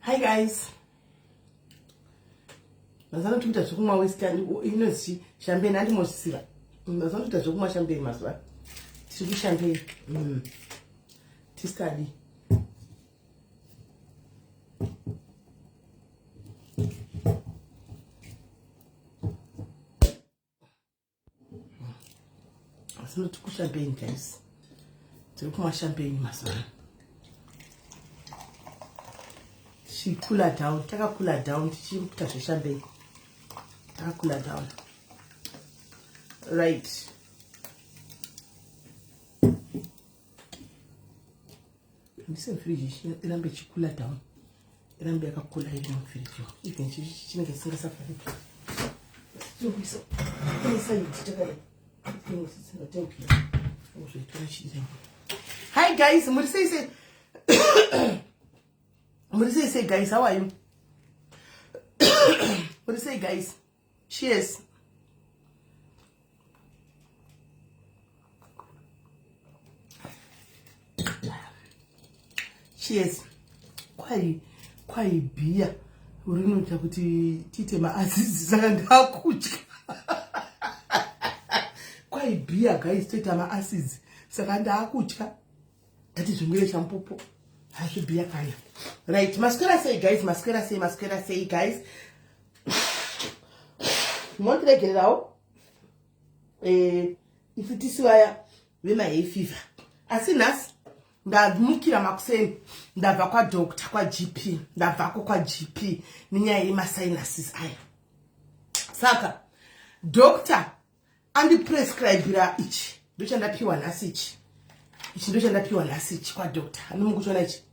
Hi guys. Mazano tikuita zvekumwa whisky inozi champagne andimozisiva. Mazano tikuita zvekumwa champagne mazuva. Tiri kuchampagne. Tisikadi. Asi noti kuchampagne guys. Tiri kumwa champagne mazuva ano. Tichikula down, takakula down tichiita zvechampagne. Takakula down. Right. Ndise mfiriji irambe ichikula down. Irambe yakakula iri mufiriji. Even chinenge chisingasafariki. Tinokuisa inside takadai. Hi guys, muri sei sei? Muri sei sei guys, how are you? Muri sei guys? Cheers. Cheers. Kwai kwai bhiya rinoita kuti tiite maazizi saka ndakutya. Kwai bhiya guys toita maacids saka ndakutya. Ndati zvimwire champupu. Hazvibhiya kana. Right, maswera sei guys, maswera sei, maswera sei guys. Mondiregererawo. Isu tisu vaya vemahay fever. Asi nhasi ndamukira makuseni ndabva kwadoctor kwaGP, ndabvako kwaGP nenyaya yemasinuses aya. Saka doctor andiprescribira ichi ndochandapiwa nhasi ichi. Ichi ndochandapiwa nhasi ichi kwadoctor. Handimukuchiona ichi.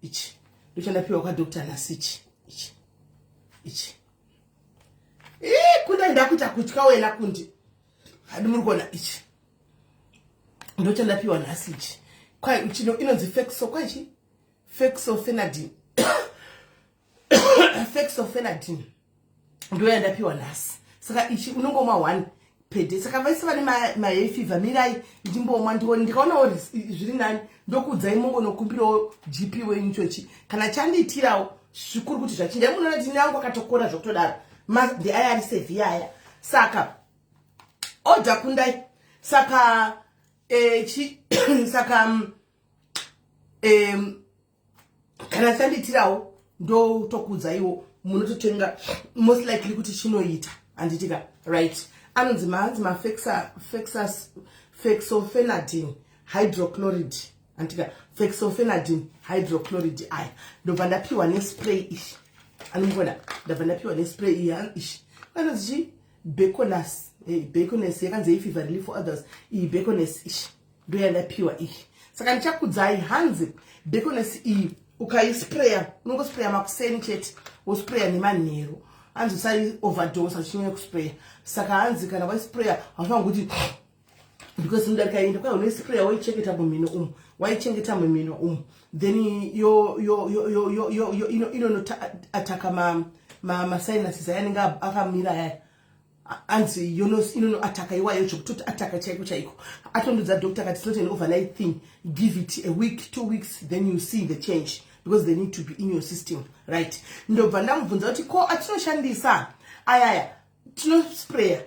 Ichi ndochandapiwa kwadoctor nhasi ichi. Ichi. Ichi. Kunda ndakuita kutya wena kundi. Hadi muri kuona ichi. Ndochandapiwa nhasi ichi. Kwai chino inonzi Fexo kwai chi? Fexofenadine. Fexofenadine. Ndo yandapiwa nhasi. Saka ichi unongomwa 1 per day. Saka vese vane ma hay fever mirai ndimbomwa ndione ndikaonawo zviri nani ndokuudzai mongonokumbirawo GP wenyu chochi. Kana chandiitirawo zvikuru kuti zvachinja. Munoona kuti nangu akatokora zvekutodaro. Ndi aya ari severe aya. Saka order kundai. Saka chi saka kana chandiitirawo ndotokuudzaiwo munototenga most likely kuti chinoita handitika right. Anonzi maanzi mafexofenadine hydrochloride handitika fexofenadine hydrochloride aya ndobva ndapiwa nespray iyi anomuona ndabva ndapiwa nespray iyi ishi anonzi chi Beconase, Beconase yakanzi fever relief for others iyi Beconase ishi ndo yandapiwa iyi. Saka ndichakudzai hanzi Beconase iyi ukaispraya unongospraya makuseni chete wospraya nemanheru hanzi usai overdose achinyanya kuspraya. Saka hanzi kana waispraya haufanira kuti because inodarika enda kwai unoispraya woichengeta mumhino umu waichengeta mumhino umu then yo yo yo yo yo yo yo ino inonoataka masinuses aya anenge akamira aya anzi inonoataka iwayo zvekutoti ataka chaiko chaiko. Atondudza doctor akati it's not an overnight thing, give it a week, 2 weeks, then you see the change because they need to be in your system, right? Ndobva ndamubvunza kuti ko atinoshandisa ayaya tinospraya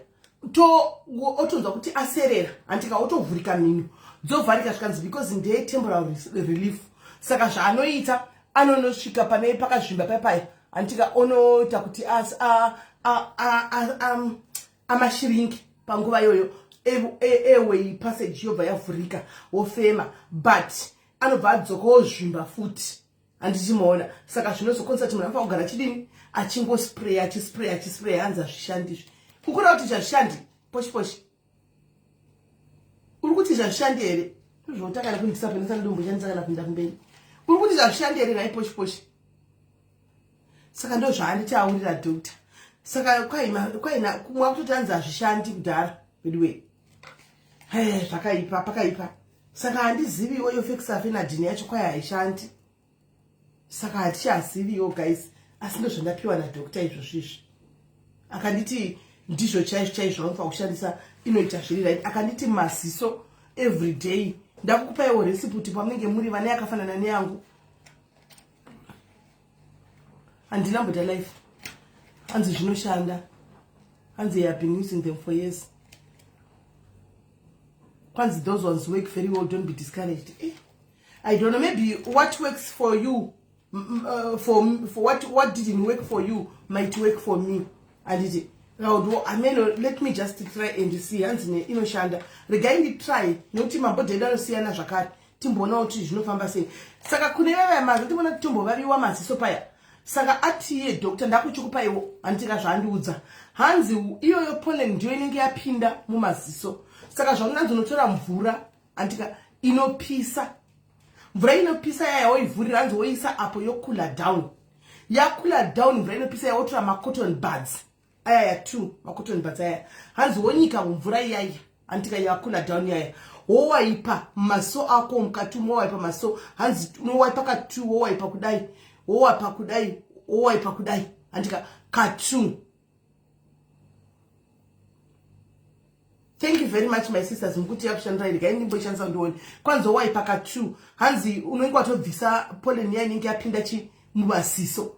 to otonzwa kuti aserera handika otovhurika mhino dzovharika zvikanzi because ndeye temporary relief. Saka zvaanoita anonosvika pane pakazvimba paipai handika onoita kuti amashiringi panguva iyoyo airway passage yobva yavhurika wofema but anobva adzoka ozvimba futi handichimuona. Saka zvinozokonzera kuti munhu anofanira kugara achidini achingospray achispray achispray hanzi hazvishandi izvi. Kukura kuti zvazvishandi poshi poshi uri kuti zvazvishandi here zvotaka kundisa pendisa ndomboshandisa kana kuenda kumberi uri kuti zvazvishandi here nhai poshi poshi. Saka ndo zvaanditaurira doctor. Saka kwaina kumwa kutoti hanzi hazvishandi kudhara anyway zvakaipa pakaipa. Saka handiziviwo iyo fexofenadine yacho kwai haishandi. Saka hatichaziviwo guys asi ndozvandapiwa nadoctor izvozvo izvi. Akanditi ndizvo chaizvo chaizvo vanofanira kushandisa inoita zviri right. Akanditi maziso every day ndakukupaiwo recipe kuti pamunenge muri vane yakafanana neyangu. Handina mboita life. Hanzi zvinoshanda. Hanzi I have been using them for years. Kwanzi those ones work very well, don't be discouraged. Eh? I don't know, maybe what works for you for what didn't work for you might work for me. Anditi ameno, let me just try and see. Hanzi inoshanda, regai nditry, nekuti mabhodhi edu anosiyana zvakare. Timboona kuti zvinofamba sei. Saka kune vavaya mazi timboona kuti timbovaviwa maziso paya. Saka atiye doctor, ndakuchikupaiwo handitika zvaandiudza. Hanzi iyoyo pollen ndiyo inenge yapinda mumaziso. Saka zvaunanzi unotora mvura, handika, inopisa, mvura inopisa yaya, woivhurira, hanzi woisa apo, yocoola down. Yacoola down mvura inopisa, yawotora macotton buds aya ya two macotton buds aya, hanzi wonyika mumvura iyaya, handika, yacoola down yaya, wowaipa maso ako mukati umo, wowaipa maso. Hanzi unowaipa ka2, wowaipa kudai, wowaipa kudai, wowaipa kudai, handika, ka2. Thank you very much, my sisters. Mukuti yakushandira iri, gai ndimboishandisa ndione. Kwanzi wowaipa ka2, hanzi unenge watobvisa pollen ya inenge yapinda chi mumasiso,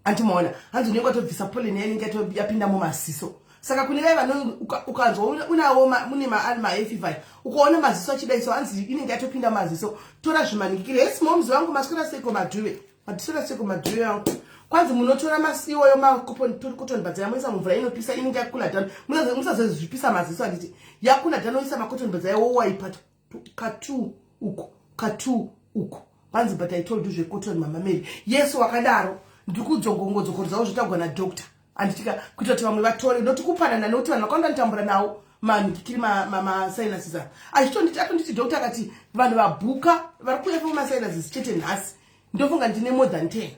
andimaona. Hanzi unenge watobvisa pollen ya inenge yapinda mumasiso. Saka kune vai vano ukanzwa unawo mune mahay fever, ukaona maziso achidai so, hanzi inenge yatopinda maziso. Tora zvimanikiri. Hesi momuzi vangu, maswera seko madhuve? Maswera seko madhuve vangu? Kwanzi munotora masiwoyo macotton buds, yamoisa mumvura inopisa inenge yacoola down. Musazozvipisa maziso, handiti? Yacoola down, oisa macotton buds ayo, wowaipa ka2 uku, ka2 uku. Kwanzi but I told you zvecotton, Mama Mary. Yes, wakadaro. Ndikudzongongodzokorodzawo zvotagwa nadoctor, handitika, kuitira kuti vamwe vatore, noti kupanana, nekuti vanhu vakawanda nditambura nawo manhikiri masinuses aya. Achitonditi, atonditi doctor akati vanhu vabhuka vari kuuya for masinuses chete nhasi, ndofunga ndine more than 10,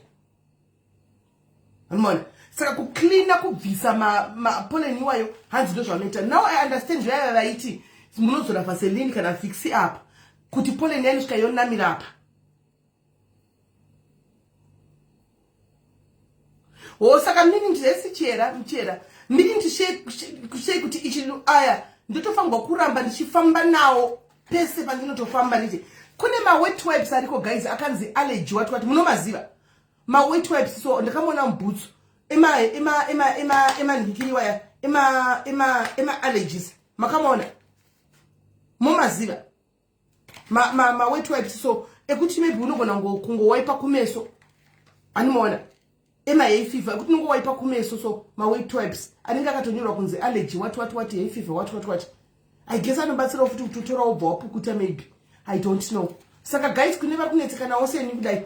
anomaona. Saka kucleana, kubvisa mapollen iwayo, hanzi ndo zvavanoita. Now I understand zvaiva vaiti munozora Vaseline kana Vicks apa, kuti pollen yainosvika yonamira apa. O, saka meaning zvesi chera chera, meaning to say kuti ichi aya ndotofanirwa kuramba ndichifamba nawo pese pandinotofamba. Nditi kune mawet wipes ariko, guys, akanzi allergy what what, munomaziva mawet wipes? So ndakamuona mubhutsu emanhikiriwa ya ema-allergies, makamaona? Mumaziva mawet wipes? So ekuti maybe unogona kungowaipa kumeso, animaona, emahay fever, ekuti unongowaipa kumeso. So mawet wipes anenge akatonyorwa kunzi allergy what what what, hay fever what what what. I guess anobatsirawo futi kuti utora wobva wapukuta, maybe, I don't know. Saka guys, kune vari kunetsekanawo seni kudai,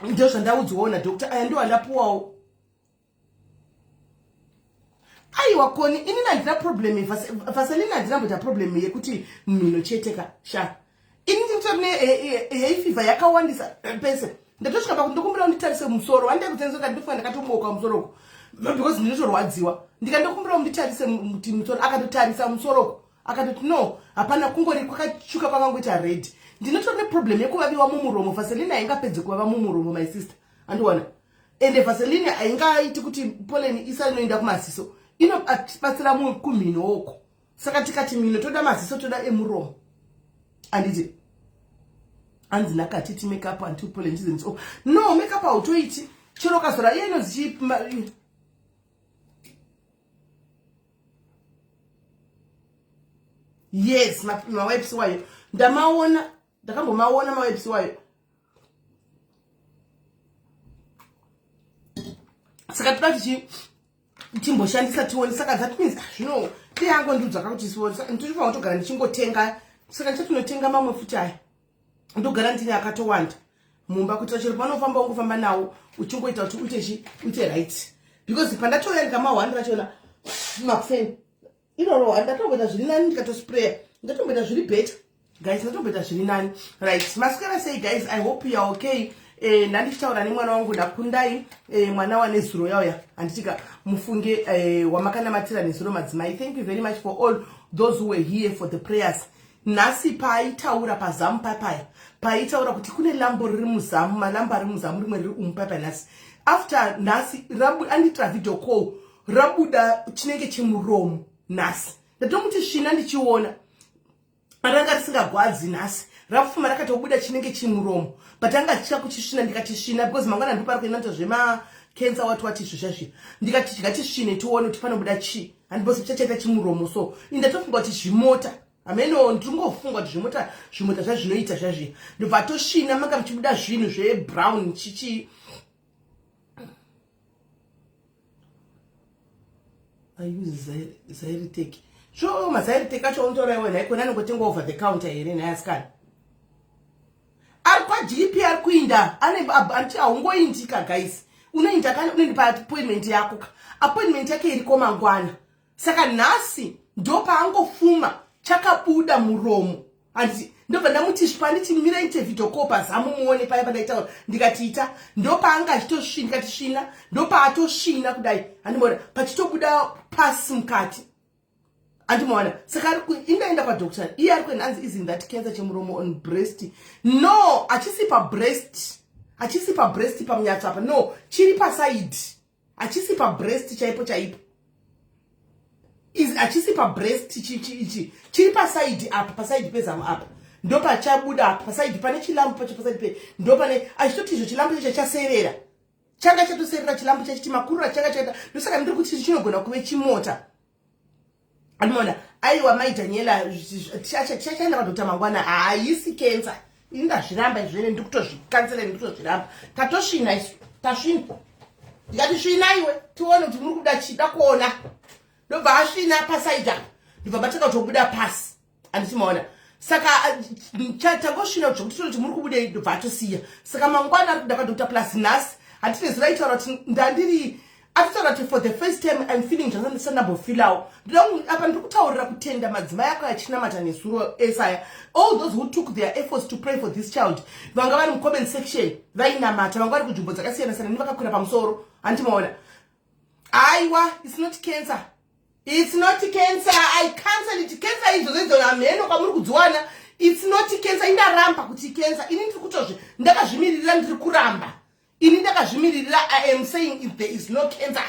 ndo zvandaudzwawo nadoctor. Aya ndo andapuwawo. Aiwa koni, inini handina problem. Vaseline handina problem yekuti mhino chete ka sha. Ini nditori nehay fever yakawandisa pese. Ndatosvika pakuti ndokumbira unditarise musoro wandai kutsenzoka, ndofunga ndakatomboka musoro uko because ndinotorwadziwa. Ndikandokumbira unditarise kuti musoro, akatotarisa musoro uko, akatoti no, hapana, kungori kwakatsvuka kwakangoita red. Ndinotori neproblem yekuvaviwa mumuromo. Vaseline haingapedzi kuvava mumuromo, my sister, andiona. Ende Vaseline haingaiti kuti pollen isanoenda kumaziso, inobatsira kumhino uko. Saka tikati mhino toda, maziso toda, emuromo, handiti? Hanzi nakatiti makeup until pollen season is over. No, makeup hautoiti chero ukazora iye inonzi. Yes, mawipes wayo ndamaona, ndakambomaona mawipes wayo. Saka toda tichi timboshandisa tione. Saka that means zvino tiyangondiudza kakuti ndichifanira kutogara ndichingotenga. Saka ndichatinotenga mamwe futi aya, ndogara ndine akatowanda mumba kuitira chero panofamba ungofamba nawo uchingoita kuti uite chi uite right, because pandatouya ndikama1 rachona makuseni iroro, ndatomboita zviri nani, ndikatospraya, ndatomboita zviri better, guys, ndatomboita zviri nani. Right, maswera sei, guys? I hope you are okay. Ndandichitaura nemwana wangu Nakundai, mwana wanezuro yauya, handitika? Mufunge wamakanamatira nezuro, madzimai. Thank you very much for all those who were here for the prayers. Nhasi paaitaura pazamu papaya, paaitaura kuti kune lambo riri muzamu, malambo ari muzamu, rimwe riri umu papa. Nhasi, after nhasi andiitira video call, rabuda chinenge chimuromo. Nhasi ndatomuti svina, ndichiona ranga risingagwadzi. Nhasi Rapfuma rakatobuda chinenge chimuromo, but anga achitya kuchisvina. Ndikachisvina because mangwana ndopari kuenda nto zvema cancer wati wati izvo zvazvi. Ndikati ngatisvine tione kuti panobuda chii. Handibosi chachaita chimuromo, so indatofunga kuti zvimota hameno. Ndingofunga kuti zvimota, zvimota zvazvinoita zvazvi. Ndobva tosvina, manga muchibuda zvinhu zvebrown chichi. I use Zyrtec. So maZyrtec acho unotaura iwe nhaikona anongotengwa over the counter here nhai asikana? Ari kwaGP ari kuinda anti haungoindika guys, unoinda kana unoenda paappointment yako ka. Appointment yake iriko mangwana, saka nhasi ndopaangofuma chakabuda muromo, handiti? Ndobva ndamuti panditi mira ite video call pazamu muone paya pandaitaura. Ndikati ita, ndopaanga achitosvina. Ndikati svina, ndopaatosvina kudai, handimaona pachitobuda pasi mukati, handimaona. Saka indaenda kwadoctor, iye ari kuenda, anzi isn't that cancer chemuromo on breast? No, hachisi pabreast, hachisi pabreast pamunyatso apa, no, chiri paside, hachisi pabreast chaipo chaipo, hachisi pabreast ichi, chiri paside apa, paside pezamu apa, ndopachabuda apa paside pane chilambu pacho, paside pe ndopane achitoti izvo chilambu chacho chaserera, changa chatoserera chilambu chachiti makurura changa chaita. Ndosaka ndiri kuti chinogona kuve chimota, andimona. Aiwa, mai Daniela, tichaenda kwadoctor mangwana. Haisi cancer, ini ndazviramba izvene, ndiri kutozvikansela, ndiri kutozviramba. Tatosvina isu, tasvina. Ndikati svina iwe tione kuti muri kuda chida kuona. Ndobva asvina paside apa, ndobva batanga kutobuda pasi, handiti maona? Saka tangosvina kuti zvekuti kuti muri kubudei, ndobva atosiya. Saka mangwana ari kuda kwadoctor plus nhasi handiti zuva itaura kuti ndandiri atotaura kuti for the first time I'm feeling zvandisandambofilawo. Apa ndiri kutaurira kutenda madzimai ako achinamata nezuro esaya, all those who took their efforts to pray for this child. Vanga vari mucomment section vainamata, vanga vari kunzvimbo dzakasiyana siyana nevakakwira pamusoro, handiti maona? Aiwa, it's not cancer, it's not cancer, I cancel it. Cancer idzodzo idzo hamheno kwamuri kudziwana. It's not cancer, indaramba kuti cancer. Ini ndiri kutozvi ndakazvimiririra, ndiri kuramba ini ndakazvimiririra. I am saying if there is no cancer,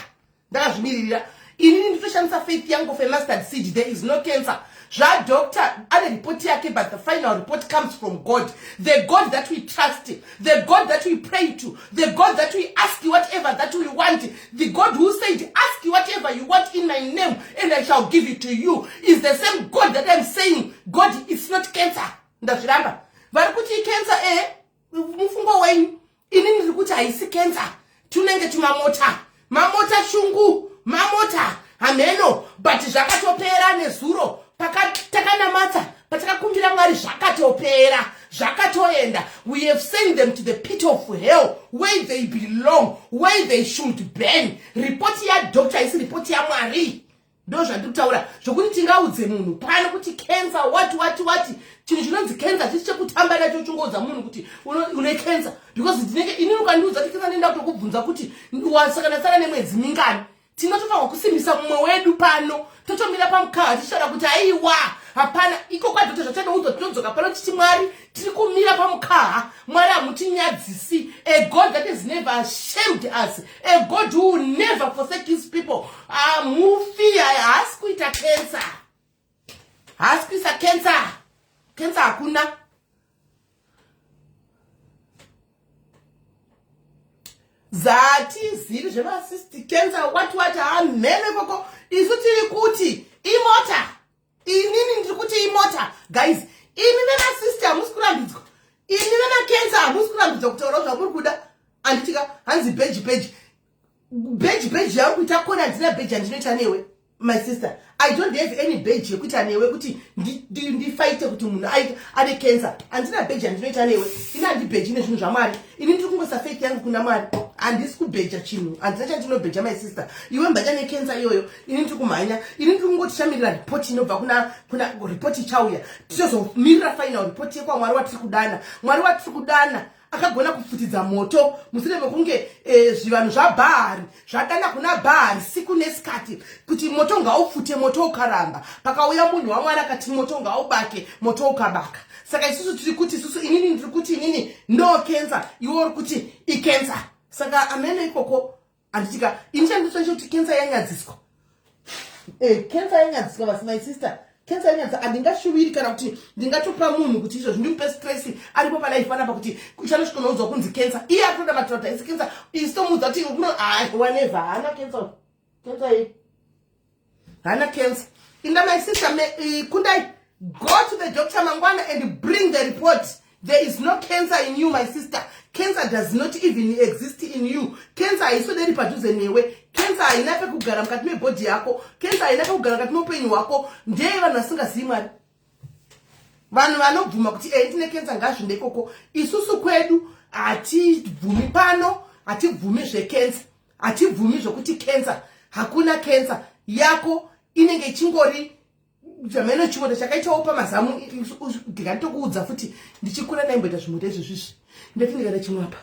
ndakazvimiririra inini, nditoshandisa faith yangu of a mustard seed. There is no cancer. Zvadoctor ane ripoti yake, but the final report comes from God, the God that we trust, the God that we pray to, the God that we ask whatever that we want, the God who said, "Ask whatever you want in my name and I shall give it to you," is the same God that I'm saying, God, it's not cancer. Ndazviramba. Vari kuti icancer, e mufungo wenyu. Ini ndiri kuti haisi cancer, tunenge tumamota, mamota shungu, mamota hamheno, but zvakatopera nezuro takanamata, patakakumbira Mwari, zvakatopera, zvakatoenda. We have sent them to the pit of hell where they belong, where they should burn. Ripoti yadoctor isi ripoti yaMwari. Ndo zvandiri kutaura zvokuti tingaudze munhu pano kuti cancer what what what. Chinhu chinonzi cancer chisi chekutamba nacho. Chingoudza munhu kuti une cancer, because ndinenge inini ukandiudza kuti cancer, ndinoenda kutokubvunza kuti saka ndasara nemwedzi mingani. Tinotofanirwa kusimbisa mumwe wedu pano, totomira pamukaha tichitaura kuti aiwa, hapana iko kwadoctor zvatadoudzwa. Tinodzoka pano tichiti Mwari, tiri kumira pamukaha. Mwari, hamutinyadzisi. A God that has never ashamed us, a God who will never forsake his people. Hamufi, haasi kuita cancer, haasi kuisa cancer, cancer hakuna. Zatizivi zvemacystic cancer what what, hamhene koko. Isu tiri kuti imota, inini ndiri kuti imota. Guys, imi vemacystic hamusi kurambidzwa, imi vemacancer hamusi kurambidzwa kutaura zvamuri kuda, handitika? Hanzi beji beji beji beji yauri kuita kona, handina beji handinoita newe, my sister. I don't have any beji yekuita newe kuti ndifaite kuti munhu ane cancer. Handina beji handinoita newe. Ini handibheji nezvinhu zvaMwari. Ini ndiri kungoisa faith yangu kuna Mwari, handisi kubheja chinhu, handina chandinobheja, my sister. Iwe mbacha necancer iyoyo, ini ndiri kumhanya. Ini ndiri kungoti chamirira ripoti inobva kuna ripoti ichauya. Tichozomirira final report yekwaMwari watiri kudana. Mwari watiri kudana akagona kupfutidza moto mushure mekunge zvivanhu zvaBhahari zvadana kuna Bhahari siku nesikati kuti moto ngaupfute, moto ukaramba. Pakauya munhu waMwari akati moto ngaubake, moto ukabaka. Saka isusu tiri kuti, isusu, inini ndiri kuti inini no cancer, iwe uri kuti icancer. Saka amene ikoko, handitika? Ini chandinotsva kuti cancer yanyadziswa, cancer yanyadziswa vasi, my sister. Cancer inonyadza. Handingashuviri kana kuti ndingatopa munhu kuti izvozvi ndimupe stress aripo palife panapa, kuti uchanosvikonoudzwa kunzi cancer. Iye atoda matira kuti haisi cancer. Isi tomuudza kuti whatever, haana cancer. Cancer iyi, haana cancer. Inda, my sister Kundai, go to the doctor mangwana and bring the report. There is no cancer in you, my sister. Cancer does not even exist in you. Cancer haiswederi padhuze newe. Cancer haina pekugara mukati mebody yako. Cancer haina pekugara mukati meupenyu hwako. Ndeye vanhu vasingazivi Mwari. Vanhu vanobvuma kuti e, ndine cancer, ngazvinde ikoko. Isusu kwedu hatibvumi pano, hatibvumi zvecancer, hatibvumi zvokuti cancer. Hakuna cancer. Yako inenge ichingori zvamene chimoto chakaitawo pamazamu. Ndikanditokuudza futi, ndichikura ndaimboita zvimoto izvezvizvi. Ndati ndikaita chimwe apa,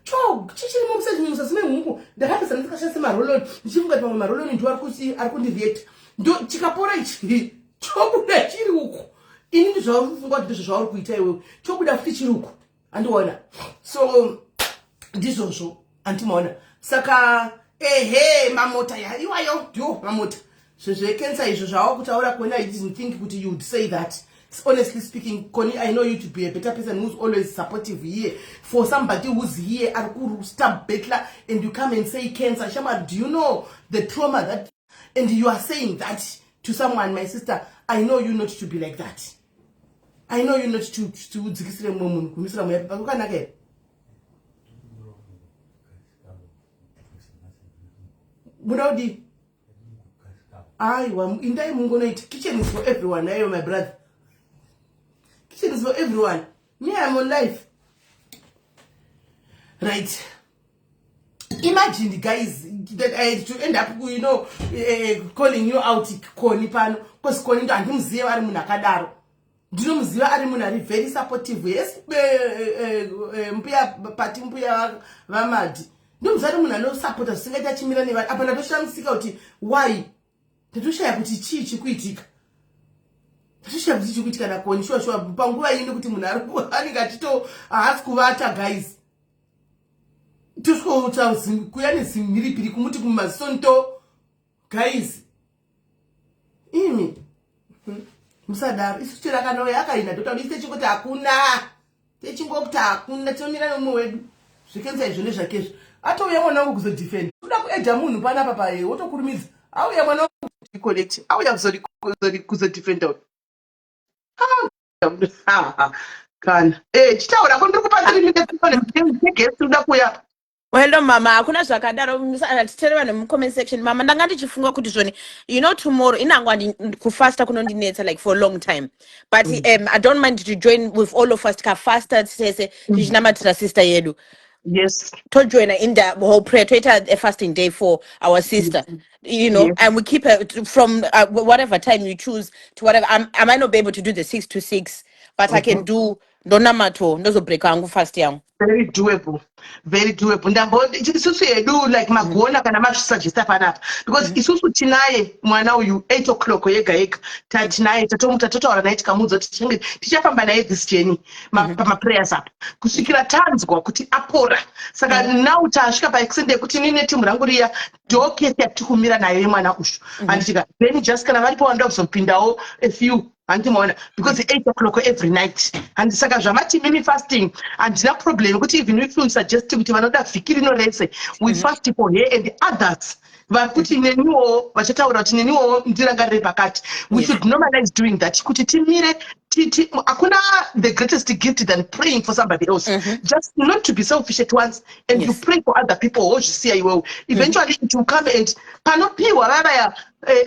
cho chichirimo musazvi memhuku. Ndakapedza ndikashandisa maroll-on, ndichifunga kuti mamwe maroll-on ndo ari kundireacta. Ndo chikapora ichi, chobuda chiri uku. Ini ndizvafunga kuti ndizvo zvauri kuita iwewe, chobuda futi chiri uku. Andiona? So ndizvozvo, andimaona? Saka ehe, mamota ya iwayo ndio mamota. Zvezvecancer izvo zvava kutaura kuona, I didn't think kuti you would say that. Honestly speaking, Connie, I know you to be a better person who's always supportive here for somebody who's here ari kustab bettler, and you come and say cancer. Shama, do you know the trauma that, and you are saying that to someone? My sister, I know you not to be like that. I know you not to udzikisire mumwe munhu, kumisira mweya pakukanaka here. Muda kudii? Aiwa, indai mungonoita. Kitchen is for everyone. Ayo, my brother, kitchen is for everyone. Me, I'm on life, right? Imagine, guys, that I had to end up calling you out, Connie, pano, because Connie ndo handimuzive ari munhu akadaro. Ndinomuziva ari munhu ari very supportive. Yes, mbuya pati, mbuya vaMadhi, ndomuziva ari munhu anosapota zvisingaiti, achimira nevanhu. Apa ndatoshamisika kuti why, ndatoshaya kuti chii chikuitika, ndatoshaya kuti chii chikuitika naConnie. Shuwa shuwa, panguva ino kuti munhu anenge achito haasi kuvata, guys, tosvikouta kuya nezimhiripiri kumuti kumaziso. Guys, imi musadaro. Isu chero akanouya akaina totaura isi techingoti hakuna, techingoti hakuna, tinomira nemumwe wedu. Zvecancer izvo nezvakezvo, atouya mwana wangu kuzodefend, kuda kuedha munhu panapa paye, wotokurumidza auya mwana wangu collect, auya kuzodefenda. Kana chitaura ko, ndiri kupa 3 minutes, uda kuuya. Hello mama, hakuna zvakadaro. Titere vanhu mucomment section. Mama, ndanga ndichifunga kuti zvoni, tomorrow inangwa kufasta kunondinetsa like for a long time, but I don't mind to join with all of us, tikafasta tese tichinamatira sister yedu. Tojoina in the whole prayer, toita a fasting day for our sister and we keep her from whatever time you choose to whatever. I might not be able to do the 6 to 6, but I can do ndonamato, ndozobreaka hangu fast yangu. Very doable, very doable. Ndambo isusu hedu like magona kana mazvisuggesta panapa, because isusu tinaye mwana uyu 8 o'clock yega yega. Tinaye, tatotaura naye, tikamuudza kuti tichange tichafamba naye this journey pamaprayers apa kusvikira tanzwa kuti apora. Saka now tasvika paextent yekuti inini netimu rangu riya, ndo case yatiri kumira nayo yemwana uyu, handitika? Then just kana varipo vanoda kuzopindawo a few, handimaona? Because 8 o'clock every night, handi? Saka zvamati mini fasting, handina problem yekuti even if you suggest kuti vanoda vhiki rino rese, we fast for her and others vari kuti neniwo vachataura kuti neniwo ndirangarire pakati. We should normalize doing that, kuti timire hakuna the greatest gift than praying for somebody else. Just not to be selfish at once and you pray for other people, wozvisiya iwewe. Eventually it will come, and panopiwa vavaya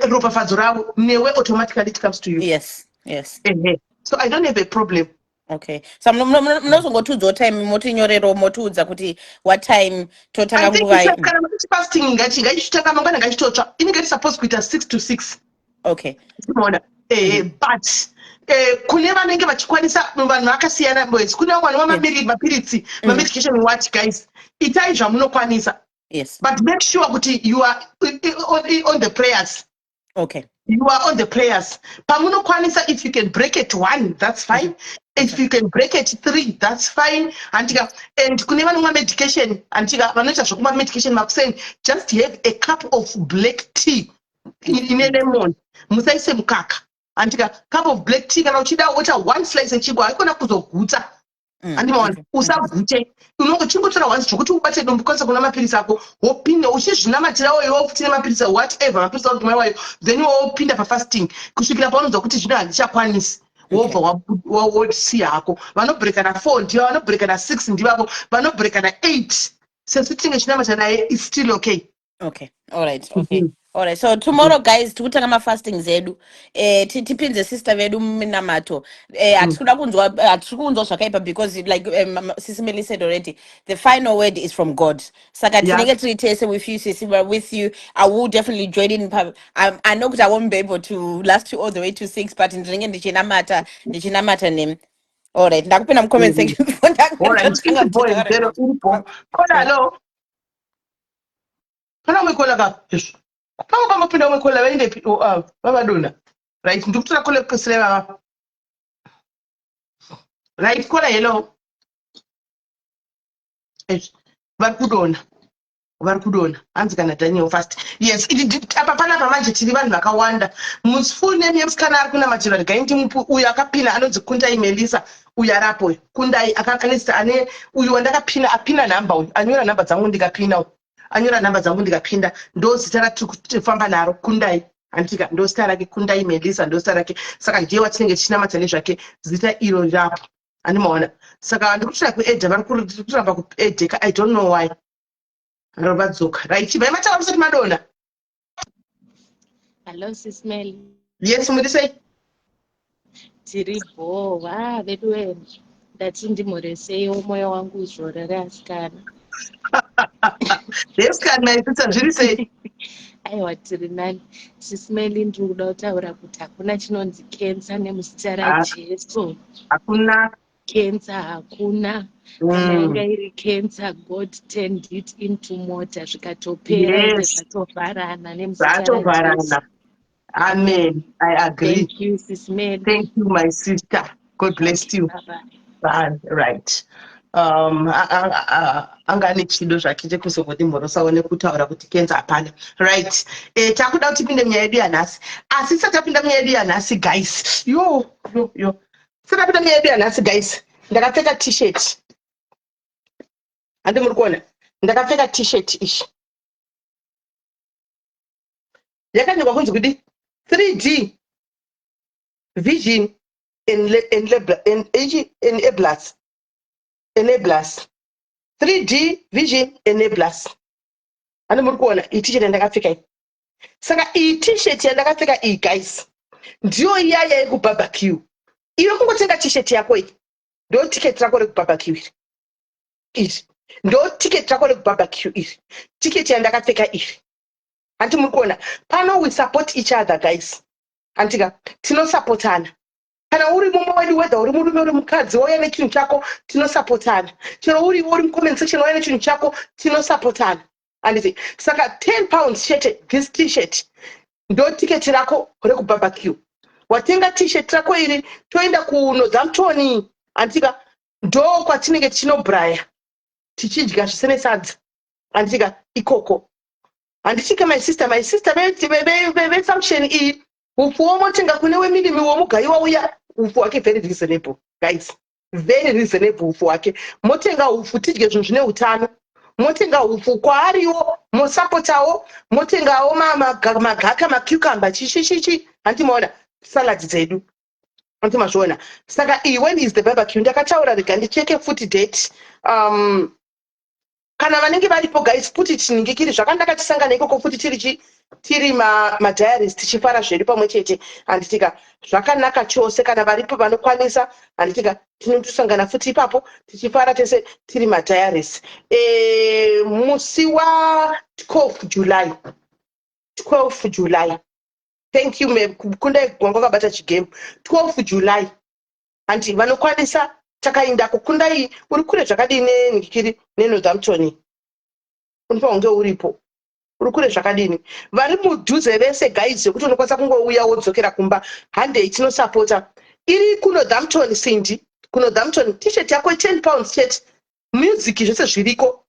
ropafadzo ravo newe, automatically it comes to you. Ehe. So I don't have a problem. Okay, so munozongotiudzawo time, motinyorero, motiudza kuti what time totanga. I think nguvai? Kana muchiti fasting ngaichitanga mangwana, ngaichitotsva. Inenge iri supposed kuita 6 to 6. Unoona? But kune vanenge vachikwanisa, vanhu vakasiyana boys, kune vamwe vanomwa mapiritsi, mamedication, what. Guys, itai zvamunokwanisa, but make sure kuti you are on the prayers. You are on the prayers pamunokwanisa. If you can break at 1, that's fine. If you can break at 3, that's fine, handika? And kune vanomwa medication, handika, vanoita zvokumwa medication makuseni, just have a cup of black tea ine lemon, musaise mukaka. Andika cup of black tea kana uchida, woita one slice yechingwa. Haikona kuzogutsa. Andimaona? Usagute, unonge chingotora once zvokuti ubate dombo, ukwanisa kuna mapirisi ako, wopinda uchizvinamatirawo iwe futi nemapirisi, whatever mapirisi ako kumaiwayo. Then wopinda pafasting kusvikira paunonzwa kuti zvino handichakwanisi, wobva wosiya hako. Vanobhureka na4 ndiva, vanobhureka na6 ndivavo, vanobhureka na8. Sesu tinenge chinamata naye, is still okay. Okay, all right, okay. All right. So tomorrow, guys, tikutanga mafastings edu. Tipinze sister vedu muminamato. Hatisi kuda kunzwa, hatisi kunzwa zvakaipa because, like Sisi Meli said already, the final word is from God. Saka tinenge tiri tese with you, Sisi, we're with you. I will definitely join in. I know kuti I won't be able to last you all the way to 6, but ndinenge ndichinamata nemi. All right. Ndakupinda mucomment section before All right. ndatanga Iripo. kutaura. Zero iripo. Caller, hello. Pana umwe caller ka? Izvo pamwe pambopinda umwe caller, vaendepi? Oh, ah, vavadonha. Right, ndikutora caller kupesera vava. Right, caller, hello. Izvo vari kudonha, vari kudonha. Hanzi kana Daniel fast. Yes, apa panapa manje tiri vanhu vakawanda. Mufull name yemusikana ari kunamatirwa, regai ndimupi. Uyu akapina anonzi Kundai Melisa. Uyu arapo uyu Kundai anesita ane uyu wandakapina, apina nhamba uyu, anyora nhamba dzangu ndikapina. Uyu anyora nhamba dzangu ndikapinda, ndo zita ratiri kufamba naro, Kundai. Handika ndo zita rake, Kundai Melisa ndo zita rake. Saka ndiye watinenge tichinamata nezvake, zita iro rirapo. Andimaona? Saka ndikutsvaka kuedha, vari kuramba kuedheka. I don't know why. Rovadzoka. Right, chibvai mataura musati madonha. Hello, Sis Mel. Yes, muri sei? Tiri bho, va vedu. Ndati ndimhoreseiwo, mwoyo wangu uzorore, asikana. Yes, kana isisa, zviri sei? Aiwa, tiri nani. Sis Mel, ndiri kuda kutaura kuti hakuna chinonzi cancer nemuzita Ah. raJesu. Hakuna. Cancer hakuna. Kana yanga iri cancer, God turned it into mortar, zvikatopera, ende zvatovharana nemuzita raJesu. Zvatovharana. Amen, I agree. Thank you, Sis Mel. Thank you, my sister. God bless you. Bye bye. Bye. Right, anga ane chido zvake chekuzongodimhorosawo nekutaura kuti cancer hapana. Right, takuda kuti tipinde munyaya yedu yanhasi. Asi tisati tapinda munyaya yedu yanhasi, guys, yo yo yo, tisati tapinda munyaya yedu yanhasi, guys, ndakapfeka T-shirt. Handi muri kuona ndakapfeka T-shirt ishi yakanyorwa kunzi kudi 3D vision enablers, enablers, 3D vision enablers. Handi muri kuona iyi T-shirt yandakapfeka iyi? Saka iyi T-shirt yandakapfeka iyi, guys, ndiyo iyaya yekubarbecue. Iwe kungotenga T-shirt yako iyi, ndo tiketi rako rekubarbecue iri. Iri ndo tiketi rako rekubarbecue iri, tiketi yandakapfeka iri. Hanti muri kuona pano we support each other, guys? Hantika tinosapotana? Kana uri mumwe wedu, whether uri murume, uri mukadzi, wauya nechinhu chako, tinosapotana. Chero uriwo uri mucomment section, wauya nechinhu chako, tinosapotana, handiti? Saka £10 chete this T-shirt, ndo tiketi rako rekubarbecue. Watenga T-shirt rako iri, toenda kuNorthampton. Handitika ndo kwatinenge tichinobraya, tichidya zvise nesadza? Handitika ikoko? Handitika, my sister, my sister vefunction iyi, upfu womotenga kune wemirimi womugayiwa uya. Upfu hwake very reasonable, guys, very reasonable upfu hwake. Motenga upfu, tidye zvinhu zvine utano. Motenga upfu kwaariwo, mosapotawo, motengawo magaka, macucumber, chichichichi. Handimaona salad dzedu? Hanti mazviona? Saka iyi, when is the barbecue? Ndakataura, rega ndicheke futi date. Kana vanenge varipo, guys, futi tiningikiri zvakanaka, tisangane ikoko futi tiri chi tiri madiaries, tichifara zvedu pamwe chete. Handitika zvakanaka chose? Kana varipo vanokwanisa, handitika tinotosangana futi ipapo, tichifara tese tiri madiaries. Musi wa12 July, 12 July. Thank you, ma'am. Kundai gwanga wakabata chigame. 12 July, handi vanokwanisa takaendako. Kundai, uri kure zvakadini nenhikiri neNorthampton? Unofanira kunge uripo. Uri kure zvakadini? Vari mudhuze vese, guys, zvekuti unokwanisa kungouya wodzokera kumba, handei tinosapota. Iri kuNorthampton, Cindy, kuNorthampton. T-shirt yako £10 chete, music zvese zviriko.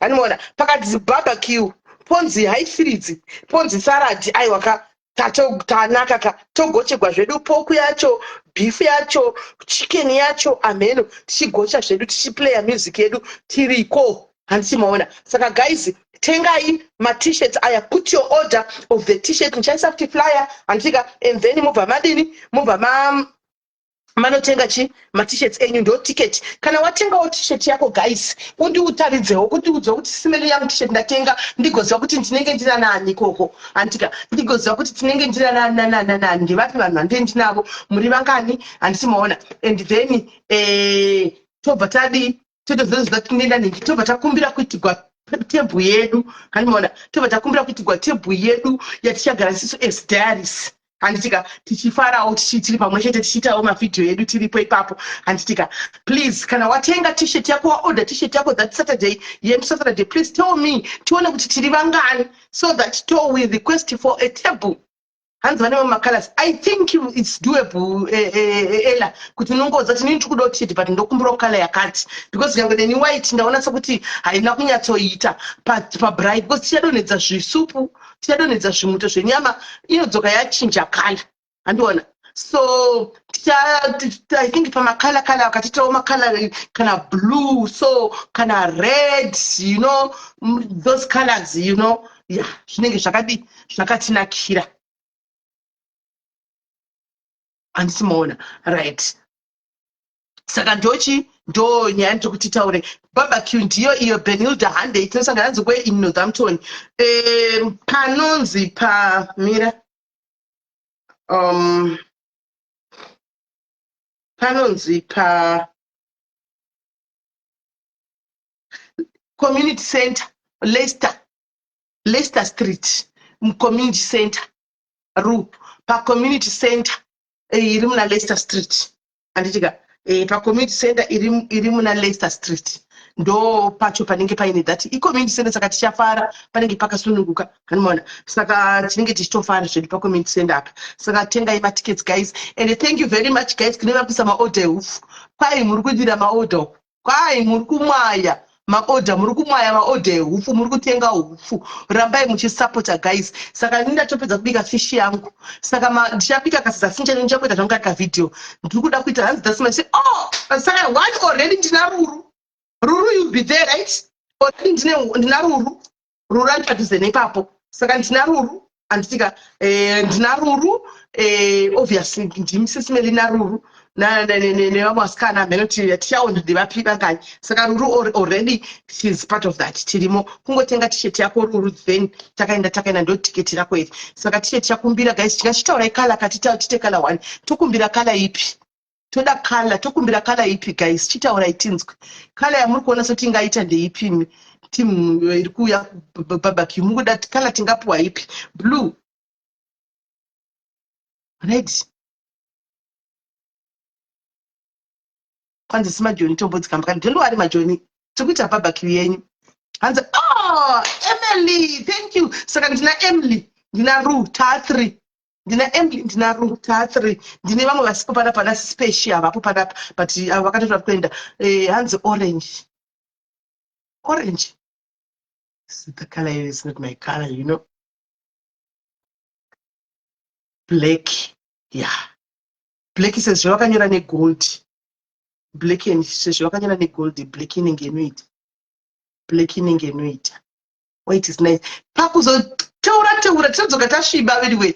Anoona pakati barbecue, ponzi haifiridzi, ponzi salad. Aiwa ka, Tanaka ka, togochegwa zvedu pork yacho, beef yacho, chicken yacho, amheno, tichigocha zvedu, tichiplaya music yedu tiriko, handiti maona? Saka guys, tengai maT-shirts aya. Put your order of the T-shirt. Ndichaisa futi flyer, handitika? And then mubva madini? Mubva ma manotenga chi maT-shirts enyu. Ndo ticket. Kana watengawo T-shirt yako, guys, undiutaridzewo, kundiudzawo kuti simeli yangu T-shirt ndatenga, ndigoziva kuti ndinenge ndina nani ikoko, handitika? Ndigoziva kuti tinenge ndina nani, ndevapi vanhu vandee ndinavo, muri vangani, handiti maona? And then tobva tadii? Totozoziva tinoenda nhingi. Tobva takumbira kuitigwa tebhu yedu, handimaona? Tobva takumbira kuitigwa tebhu yedu yatichagara isisu as diaries, handitika? Tichifarawo, tiri pamwe chete, tichiitawo mavhidhiyo edu tiripo ipapo, handitika? Please, kana watenga T-shirt yako, waorder T-shirt yako that Saturday, yemuSaturday, please tell me, tione kuti tiri vangani, so that to we request for a table. Hanzi vane macolors. I think it's doable, ela kuti unongodza kuti nini tikudawo T-shirt, but ndokumbirawo color yakati, because nyange neni white ndaona sekuti haina kunyatsoita pabraai, because tichadonhedza zvisupu, tichadonhedza zvimuto zvenyama, inodzoka yachinja color, handiona? So I think pamacolour colour akatitawo macolour, kana blue, so kana red, those colors, yeah, zvinenge zvakadi zvakatinakira, handisi maona? Right, saka ndochi ndo nyaya ndiri taure. Barbecue ndiyo iyo. Benilda, handei, tinosangana. Hanzi kwe in Northampton, panonzi pamira, panonzi pa community center, Leicester Street community center, ru pacommunity center iri muna Leicester Street, handitika? Pacommunity center iri muna Leicester Street, ndo pacho panenge paine that icommunity center. Saka tichafara, panenge pakasununguka, hanimaona? Saka tinenge tichitofara zvedu pacommunity center apa. Saka tengai matickets, guys, and thank you very much, guys, kune vakuisa maorder ehufu. Kwai muri kudira maorder uku, kwai muri kumwaya maorder, muri kumwaya maorder ehufu, muri kutenga hufu. Rambai muchisapota, guys. Saka ini ndatopedza kubika fishi yangu, saka ndichabika kasadza sinchani, ndichakuita zvangu kakavhidhiyo ndiri kuda kuita. Hanzi that's my oh, saka one already ndina Ruru. Ruru, you'll be there, right? Already ndina Ruru. Ruru ari padhuze nepapo, saka ndina Ruru, handitika? Ndina Ruru, obviously ndimisisi Naruru nevamwe vasikana, mhenoti tichaona ndivapi vangani. Saka Ruru already, she's part of that. Tirimo kungotenga T-shirt yako, Ruru, then takaenda, takaenda. Ndo tiketi rako iri. Saka T-shirt chakumbira, guys, tingachitaurai color kati tite color one. Tokumbira color ipi? Toda color, tokumbira color ipi, guys? Chitaurai tinzwe color yamuri kuona setingaita ndeipi. Timu iri kuuya barbecue, mukuda color tingapiwa ipi? Blue, red? Kwanzi simajoni tombodzikamba kani. Don't worry, majoni, tiri kuita barbecue yenyu. Hanzi, oh, Emily, thank you. Saka ndina Emily, ndina Ru, taa three. Ndina Emily, ndina Ru, taa three. Ndine vamwe vasipo panapa, na Speshi havapo panapa, but avo vakatotora kuenda. Hanzi orange, orange. The color is not my color. Black, yeah, black sezvo vakanyora negold. Black and sezvo vakanyora negold, black inenge inoita, black inenge inoita. White is nice. Pakuzoteura teura tinodzoka tasviba anyway,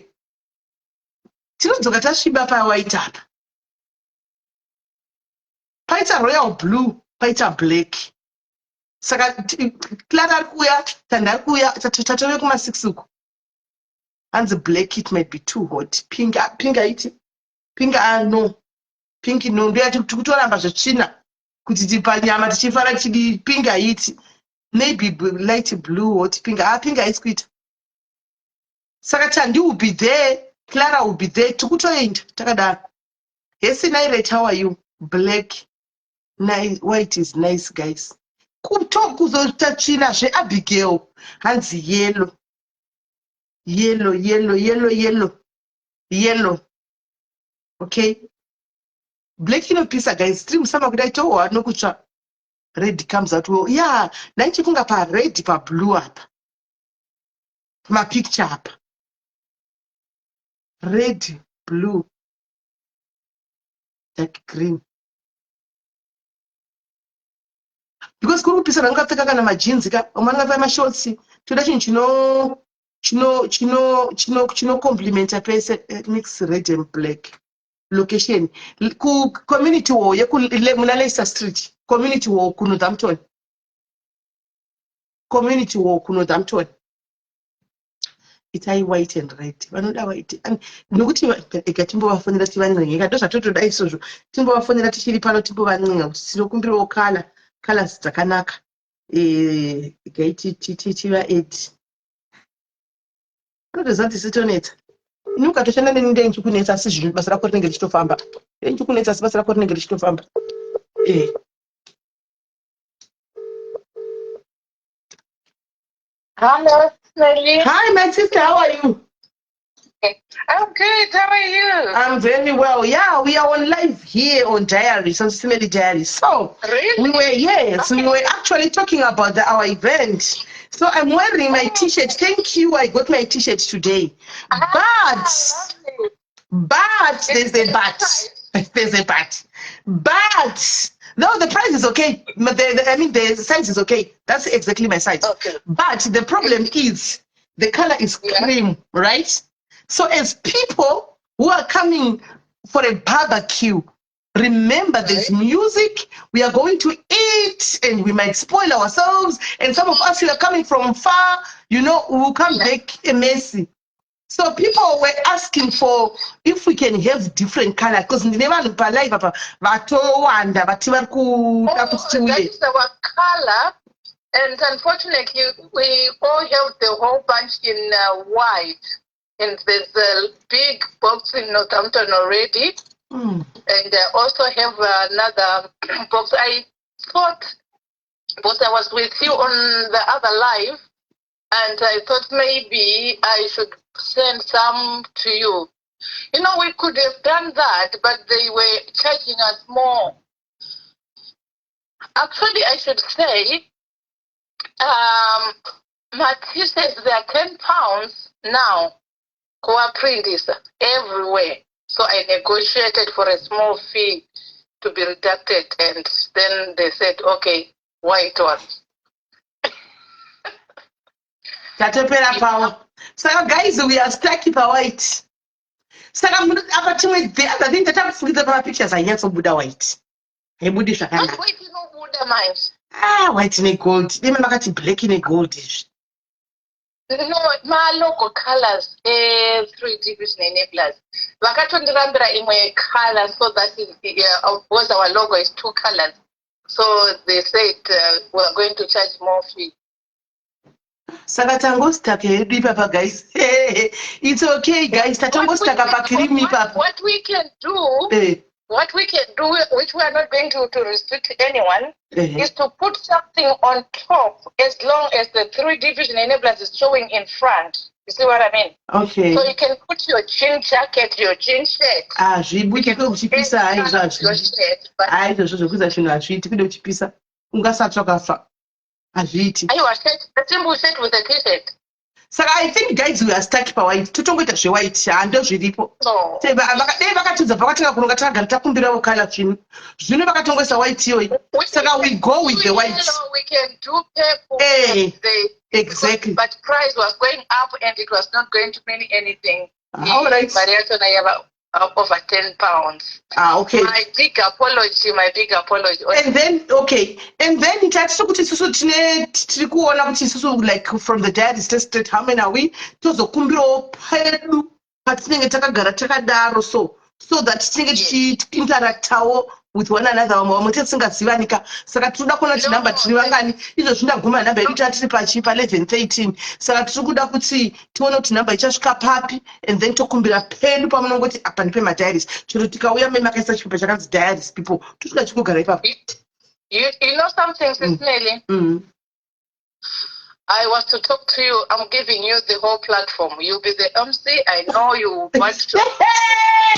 tinodzoka tasviba pawhite apa. Paita royal blue, paita black. Saka Clara ari kuuya, Tanda ari kuuya, tatove kuma6 uku. Hanzi black, it might be too hot. Pink, pink aiti pink. Ah, no, pink no, ndoyati tikutoramba zvetsvina kuti panyama tichifara chidi. Pink haiti. Maybe light blue, hot pink. Ah, pink haisi kuita. Saka Tandi will be there, Clara will be there, tikutoenda takadaro. Hesi Nairet, how are you? Black, nice, white is nice, guys. Kuzoita tsvina zveAbigail. Hanzi yellow, yellow, yellow, yellow, yellow, yellow. Okay, black inopisa, guys. Tiri musama kudai, tohwa nokutsva. Red comes out well, yeah. Ndaichifunga pared, pablue apa, pamapicture apa. Red, blue, dark green. Because kuri kupisa vangapfeka kana majinzi ka, vamwe vangapfeka mashorts. Toda chinhu chino chino chino chino chino complimenta pese eh, mix red and black. Location ku community hall yeku muna Leicester Street, community hall ku Northampton. Community hall ku Northampton. Itai white and red. Vanoda white. Nokuti ega timbovafonera tivanyenga. Ndozvatotoda isozvo. Timbovafonera tichiri pano timbovanyenga kuti tinokumbirawo color, colors dzakanaka. Eh, gai tiva 8. Unotoziva kuti sitonetsa. Ini ukatoshanda neni ndee ndichikunetsa asi zvinhu basa rako rinenge richitofamba. Ndee ndichikunetsa asi basa rako rinenge richitofamba. Eh. Hello, Nelly. Hi, my sister. How are you? I'm good. How are you? I'm very well. Yeah, we are on live here on Diaries, on Simeli Diaries. So, really? we were, yes, okay. We were actually talking about our event. So, I'm wearing my t-shirt. Thank you. I got my t-shirt today. But there's a but. There's a but. But, no, the price is okay. But I mean, the size is okay. That's exactly my size. Okay. But the problem is, the color is cream, yeah. Right? So as people who are coming for a barbecue, remember right. There's music, we are going to eat and we might spoil ourselves. And some of us who are coming from far, you know, we will come back a messy. So people were asking for if we can have different color, because ndine vanhu palive apa vatowanda vati vari kuda kuti tiuye. That is our color, and unfortunately we all have the whole bunch in white, and there's a big box in Northampton already. And I also have another box. I thought, but I was with you on the other live, and I thought maybe I should send some to you. You know, we could have done that, but they were charging us more. Actually, I should say, my t-shirts, they are £10 now. Co-print is everywhere. So I negotiated for a small fee to be reducted, and then they said, okay, white one. Tatopera power. Saka guys, we are stuck pa white. Saka apa chimwe, the other thing tatakufukidza pama pictures ainyatsobuda white. Haibudi zvakanaka. White inobuda manje. Ah, white negold. Deme makati black negold izvi. No, ma-logo colors e-3D Vision Enablers. Vakatondirambira imwe color so that because our logo is two colors. So they said we are going to charge more fee. Saka tangostaka hedu ipapa guys. It's okay guys, tatongostaka pakirimu ipapa. What we can do, what we can do, which we are not going to restrict anyone, is to put something on top as long as the 3D Vision Enablers is showing in front. You see what I mean? Okay. So you can put your jean jacket, your jean shirt. Zvibuti kuchipisa haizvazvo. Haizvozvo zvekuisa zvinhu hazviiti kude kuchipisa. Ungasatsva kafa. Hazviiti. Aiwa, shirt, a simple shirt with a t-shirt. Saka I think guys we are stuck pa white. Totongoita zvewhite, hando zviripo. Dai vakatidza pakatanga kuronga takagara takumbirawo color zvino. Zvino vakatongoisa white iyoyi. Saka we go with the white. We can do purple. Exactly. But price was going up and it was not going to mean anything. All right. Mari yacho yava over £10. Okay. My big apology, my big apology. And then, okay. And then tatiri kuti isusu tine tiri kuona kuti isusu like from the diaries tested how many are we tozokumbirawo pedu patinenge takagara takadaro so that tinenge tichiinteractawo with one another vamwe vamwe tisingazivanika. Saka tinoda kuona kuti namba tiri vangani. Izvozvi ndaguma namba yedu tatiri pachi pa 11 13. Saka tiri kuda kuti tione kuti namba ichasvika papi and then tokumbira pedu pamunongoti apa ndipe madiaries. Chero tikauya me makaisa chipepa chakanzi diaries people tosvika chikugara ipapo. You know something, Sis Nelly? I was to talk to you. I'm giving you the whole platform. You'll be the MC. I know you want to.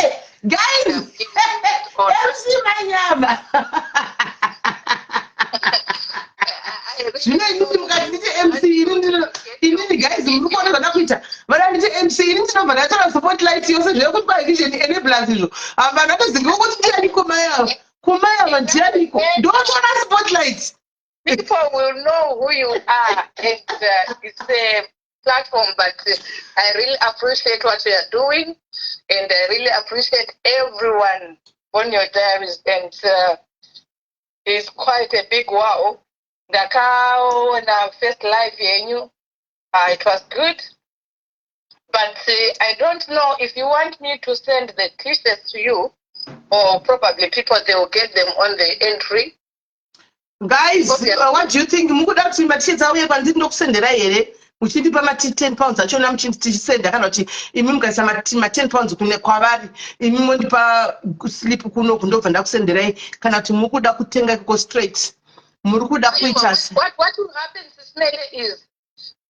Hey, guys! MC Manyama! Zvino inini mukati nditi MC, Inini, guys, muri kuona zvada kuita vada nditi MC. Ini ndinobva ndatora spotlight yose zvekuti pavision enablers izvo. Vanhu vatozinga kuti ndianiko mai ava, kumai ava ndianiko? Ndotora spotlight. People will know who you are, and it's a platform, but I really appreciate what you are doing, and I really appreciate everyone on your diaries, and it's quite a big wow. Ndakaona first live yenyu. It was good, but I don't know if you want me to send the T-shirts to you, or probably people, they will get them on the entry. Guys, Okay. What do you think? Mukuda kuti maT-shirts auye kwandiri, ndokusenderai here, muchindipa mati £10 achona, muchindi tichisenda, kana kuti imi mukaisa ma£10 kune kwavari, imi mondipa slip kunoku, ndobva ndakusenderai, kana kuti mukuda kutenga ikoko straight? Muri kuda kuita se? What will happen, Sis Melly, is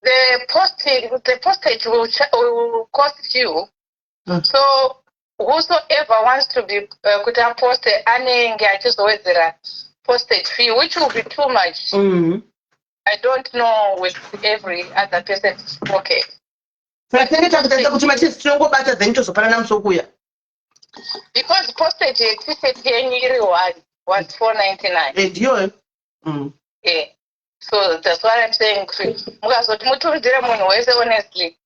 the postage will cost you. So whosoever wants to be kuti aposte anenge achizowedzera postage fee, which will be too much. I don't know with every other person's pocket. Saka tinenge takutarisa kuti maT-shirts tinongobata, then tozopanana musi wokuuya. Because postage yeT-shirt yenyu iri one was 4.99. Eh, ndiyoyo. Yeah. So that's what I'm saying. Kuti mukazoti mutumidzire munhu wese, honestly,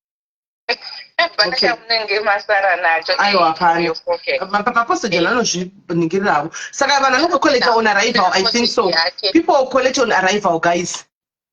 hapana chamunenge masara nacho. Aiwa, hapana. Okay. Mapostage anozviningirirawo. Saka vanhu vanongocollecta on arrival, I think so. Yake. People collect on arrival, guys.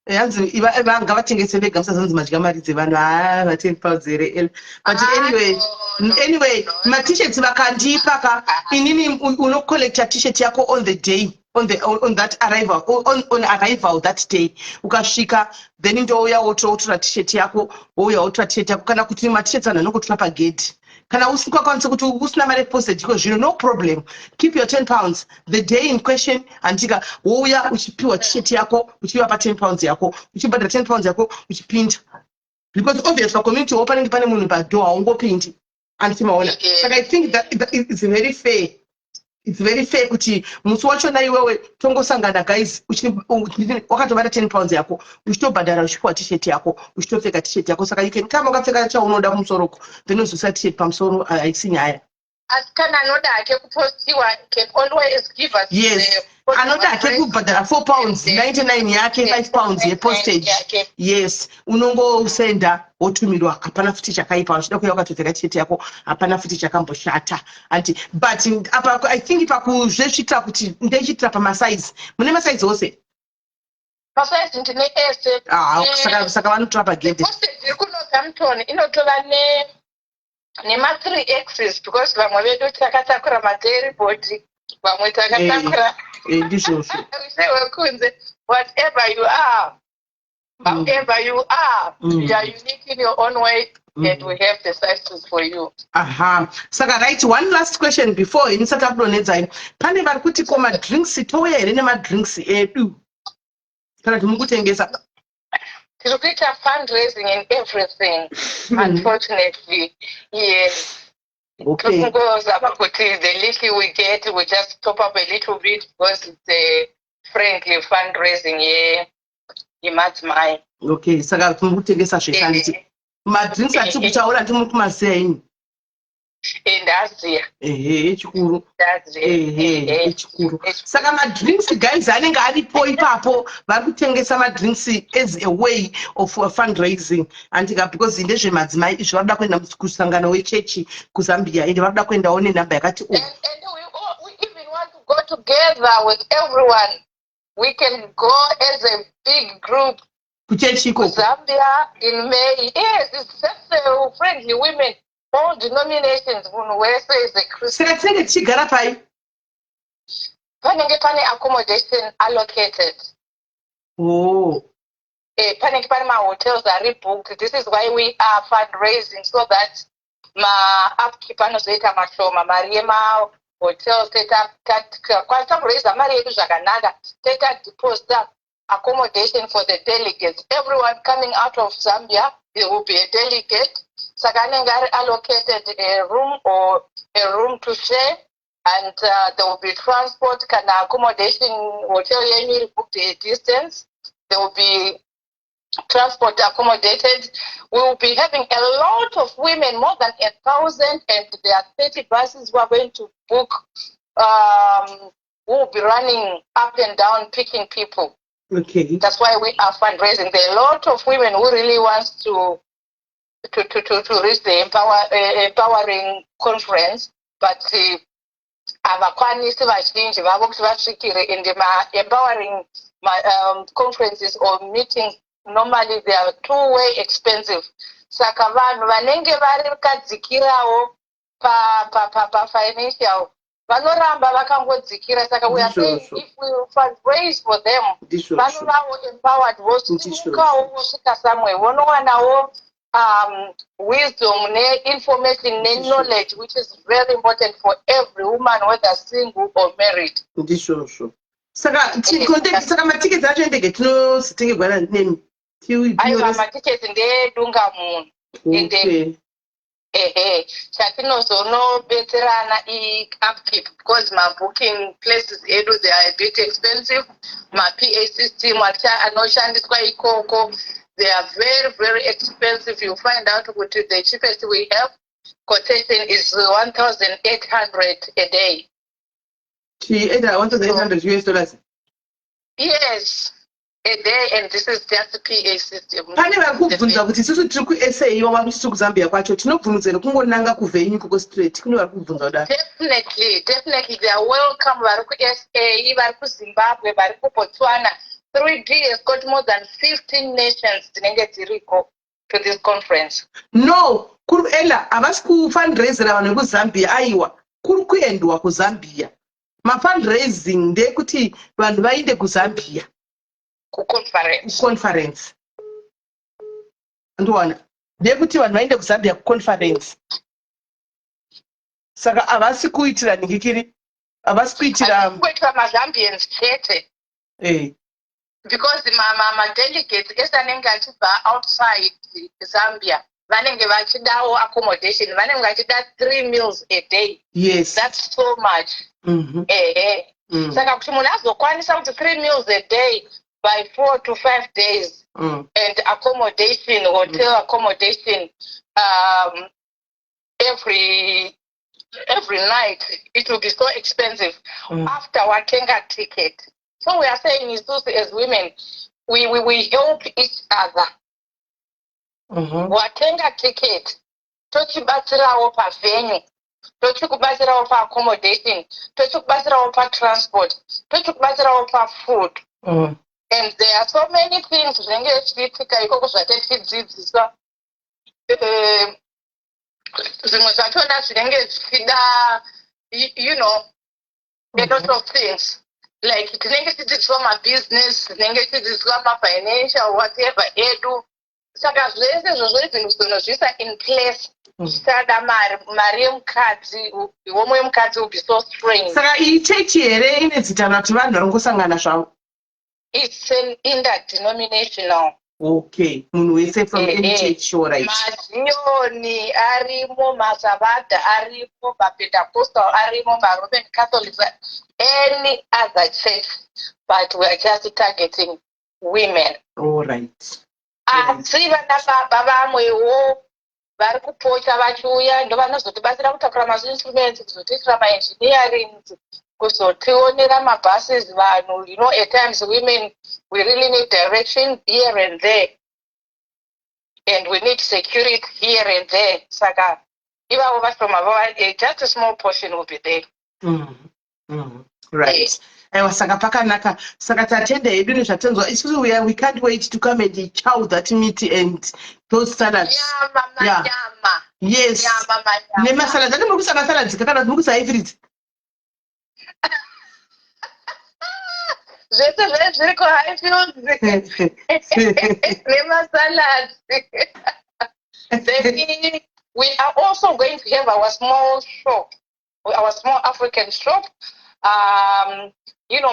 Hanzi ngavatengese vega, musazonzi madya mari dzevanhu. Ha, va£10 here but Ah, anyway, no, anyway, no. maT-shirts vakandipa ka, inini unocollecta T-shirt yako on the day, on that arrival, on arrival that day. Ukasvika, then ndouya wotora T-shirt yako, wouya wotora T-shirt yako, kana kuti maT-shirts vanhu vanokutora pagedhi. Kana usingakwanisi kuti usina mari yepostage iko zvino, no problem, keep your £10. The day in question, handika, wouya uchipiwa T-shirt yako, uchiuya pa£10 yako, uchibhadhara £10 yako, uchipinda, because obviously pacommunity wo panenge pane munhu padoor, haungopindi, handiti maona? Saka I think that it's very fair, it's very fair kuti musi wachona iwewe tongosangana, guys, wakatobata £10 yako, uchitobhadhara, uchipiwa T-shirt yako, uchitopfeka T-shirt yako. Saka you can come wakapfeka chaunoda kumusoroko, then uzoisa T-shirt pamusoro. Haisi nyaya. Asi kana anoda hake kupostiwa can always give us Yes. the postage Anoda hake address. Kubhadhara £4.99 yake, £5 yepostage. Yake. Yes, unongosenda, wotumirwa. Hapana futi chakaipa. Uchida kuuya wakatopfeka T-shirt yako, hapana futi chakamboshata, anti. But apa I think pakuzvezviitira kuti ndechiitira pamasaizi, mune masaizi ose? Masaizi ndine ese. Ah, saka vanotora pagedhe. Postage iri kuNorthampton inotova ne nema-three x's, because vamwe vedu takatakura madairyboard, vamwe takatakura Eh, ndizvozvo. Wekunze. Whatever you are, however you are, you are unique in your own way, and we have the sizes for you. Aha, saka right, one last question before inisati akudonhedzai. Pane vari kuti, ko madrinks, touya here nemadrinks edu, kana kuti mukutengesa? Tiri kuita fundraising in everything, unfortunately, yes. Tokungozama kuti the little we get, we just top up a little bit, because it's a friendly fundraising yemadzimai. Okay, saka muri kutengesa zvese, handiti? Madrinks atiri kutaura, ndiri muri kumaziya ini? Ndaziya. Ehe, echikuru. Ndaziya. Ehe, echikuru. Saka madrinks, guys, anenge aripo ipapo. Vari kutengesa madrinks as a way of fundraising, andika, because ndezvemadzimai izvi. Vari kuda kuenda kusangano wechechi kuZambia, ende vari kuda kuendawo nenhamba yakati o. And we even want to go together with everyone. We can go as a big group Kuchechi to ikoko? Zambia in May. Yes, it's just friendly women, all denominations. Munhu wese is a Christian. Saka tinenge tichigara pai? Panenge pane accommodation allocated. Oh. Panenge pane mahotels ari booked. This is why we are fundraising, so that ma-upkeep anozoita mashoma, mari yemahotels takwanisa kuraisa mari yedu zvakanaka, toita deposit accommodation for the delegates. Everyone coming out of Zambia, there will be a delegate, saka anenge ari allocated a room or a room to share, and there will be transport kana accommodation, hotel yenyu iri booked a distance. There will be Transport accommodated. We will be having a lot of women, more than 1,000, and there are 30 buses we are going to book. Who will be running up and down picking people. That's why we are fundraising. There are a lot of women who really wants to reach the empowering conference, but havakwanisi vazhinji vavo kuti vasvikire. In the ma-empowering conferences or meetings, normally they are too way expensive. Saka vanhu vanenge varikadzikirawo pafinancial vanoramba vakangodzikira. Saka we are saying Ndizvozvo. If we fundraise for them, Ndizvozvo. vanovawo empowered, vosimukawo vosvika somewhere, vonowanawo wisdom ne-information ne-knowledge, which is very important for every woman, whether single or married. Ndizvozvo. Saka saka matiketi acho endege tinozotengegwa nemi? Aiwa, matiketi ndeedunga munhu ende ehe, chatinozonobetserana i-upkeep, because mabooking places edu, they are a bit expensive. Ma-PA system anoshandiswa ikoko, they are very, very expensive. You find out kuti the cheapest we have quotation is 1800 a day. Chieda US$1800? Yes, a day, and this is just PA system. Pane vari kubvunza kuti isusu tiri kuSA, ivo vari kuti tiri kuZambia kwacho, tinobvunza here kungonanga kuvenue koko straight? Kune vari kubvunza kudaro. Definitely, definitely, they are welcome. Vari kuSA, vari kuZimbabwe, vari kuBotswana. 3D has got more than 15 nations dzinenge dziriko to this conference. No, kuri ela havasi kufundraisera vanhu vekuZambia, aiwa, kuri kuendwa kuZambia. Mafundraising ndeyekuti vanhu vainde kuZambia. Kuconference. Kuconference, ndowana ndeyekuti vanhu vainde kuZambia kuconference. Saka havasi kuitira ningikiri, havasi kuitira Kuitira maZambians chete, because madelegates ese anenge achibva outside Zambia vanenge vachidawo accommodation, vanenge vachida three meals a day. That's so much. Ehe. Saka kuti munhu azokwanisa kuti three meals a day by 4 to 5 days and accommodation, hotel accommodation every night, it will be so expensive after watenga ticket. So we are saying isusu as women, we help each other. Watenga ticket, tochibatsirawo pavenue, tochikubatsirawo paaccommodation, tochikubatsirawo patransport, tochikubatsirawo pafood. And there are so many things zvinenge zvichiitika ikoko zvatetidzidziswa. Zvimwe zvachona zvinenge zvichida a lot of things, like tinenge tichidzidziswa mabusiness, tinenge tichidzidziswa mafinancial whatever edu. Saka zvese izvozvo, even kuzonozviisa in place, zvichada mari. Mari yemukadzi, homwe yemukadzi will be so strange. Saka iyi chechi here ine zita, kana kuti vanhu varongosangana zvavo? It's an interdenominational. Okay, munhu wese from any church, alright. Maziyoni arimo, masabata arimo, mapentecostal arimo, maRoman Catholics, any other church, but we are just targeting women. Asi vana baba vamwewo vari kupocha vachiuya, ndo vanozotibatsira kutakura mainstruments, kuzotiitira maengineering, kuzotionera mabuses vanhu. At times women, we really need direction here and there, and we need security here and there. Saka ivavo vashoma vava, just a small portion will be there. Right, aiwa, saka pakanaka. Saka tatenda hedu nezvatanzwa isusu. We can't wait to come and chow that meat and those salads. Nyama. Manyama. Nyama, manyama. Nemasalads ane, muri kuisa masalads kana kuti muri kuisa Highfields? Zvese zvee zviri kuHighfields nemasalads. Then we are also going to have our small shop, our small African shop.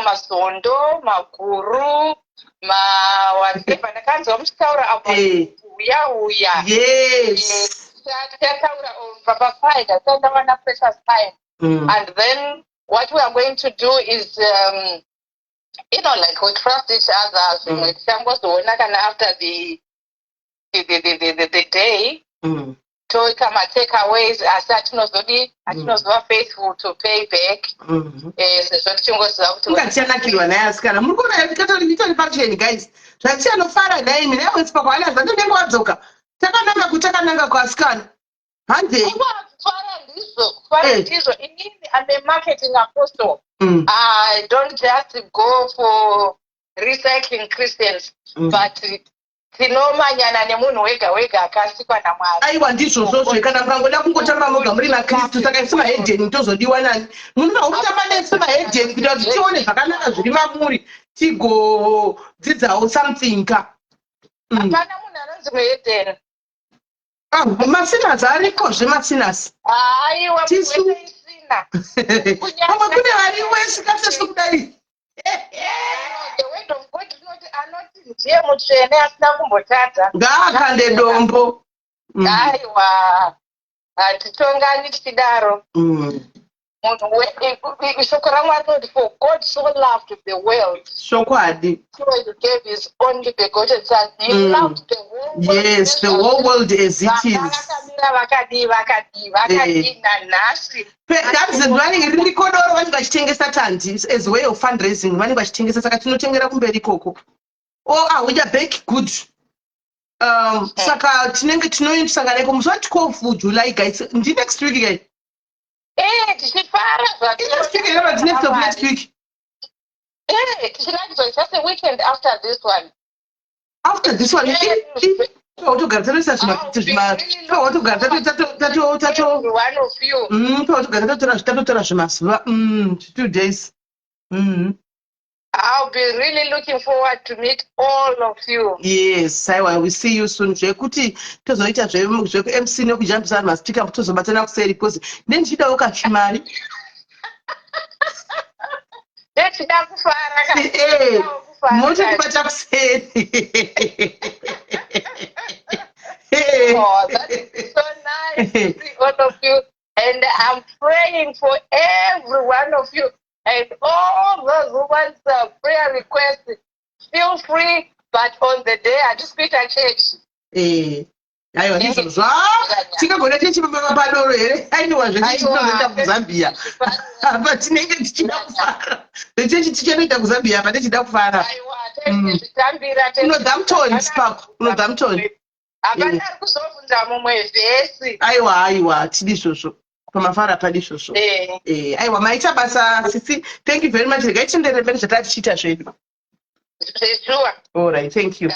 Mazondo, maguru, ma whatever. Ndakanzwa muchitaura about uya uya. Tataura papapai, ndawana precious time. And then what we are going to do is Like we trust each other. Zvimwe tichangozoona kana after the day toita matakeaways, asi hatinozodi, hatinozova faithful to pay back, sezvo tichingoziva kuti Ungatichanakirwa naye, asikana. Muri kuona ikatori itori function, guys, zvatichanofara naimi naiwesipa kwaanaza ndonenge wadzoka takananga kutakananga kuasikana. Handei. Kufara ndizvo, kufara ndizvo. Inini I'm a marketing apostle. I don't just go for recycling Christians, but tinomanyana nemunhu wega wega akasikwa naMwari. Aiwa, ndizvozvozvo. Kana mukangoda kungotamba moga muri maKristu, saka isu mahedheni tozodiwa nani? Munoda kutamba nesu mahedheni kuita kuti tione zvakanaka zviri mamuri, tigodzidzawo something ka. Hapana munhu anonzi muhedheni. Ah, masinners arikozve, masinners. Aiwa. Isina. Pamwe kune vari wesi kasesu kudai. The word of God rinoti anoti ndiye mutsvene asina kumbotadza ngaakande dombo. Aiwa, hatitongani tichidaro. Munhu shoko raMwari rinoti, "For God so loved the world so he gave his only begotten son." He loved the whole world. Yes, the whole world as it is. Vakamira vakadii, vakadii, vakadii nanhasi. That's vanenge riri kodoro, vanenge vachitengesa tandi as way of fundraising, vanenge vachitengesa, saka tinotengera kumberi ikoko. Oh, ah, we are back good. Saka tinenge tinoisangana iko musi wa12 July, guys. Ndi next week, guys. Tichifara. Next week here, but next of next week. Tichinakidzwa, just a weekend after this one. After this one togara tatoisa zvima togara tato Every one of you. Togara tatotora zvimazuva 2 days. I'll be really looking forward to meet all of you. Yes, aiwa, we see you soon. Zvekuti tozoita zvekumc nekujambisa vanhu maspeaker, tozobatana kuseri because ndendichidawo kachimari. Ndechida kufara ka. Kufara. Mototibata kuseri. Oh, that is so nice to see all of you. And I'm praying for every one of you. And all those who want prayer requests, feel free. But on the day, I just quit at church. Aiwa, ndizvozvo. Tingagona tichipamba padoro here? Aiwa, zvechechi tinozoita kuZambia apa, tinenge tichida kufara. Zvechechi tichanoita kuZambia apa, tichida kufara. Aiwa, tezvitambira. KuNorthampton, Spark, kuNorthampton. Hapana ari kuzobvunza mumwe vhesi. Aiwa, aiwa, hatidi izvozvo pamafara, hapadi izvozvo. Aiwa, maita basa, sisi. Thank you very much. Regai tienderere mberi zvataa tichiita zvedu. Zveshuwa. Alright, thank you.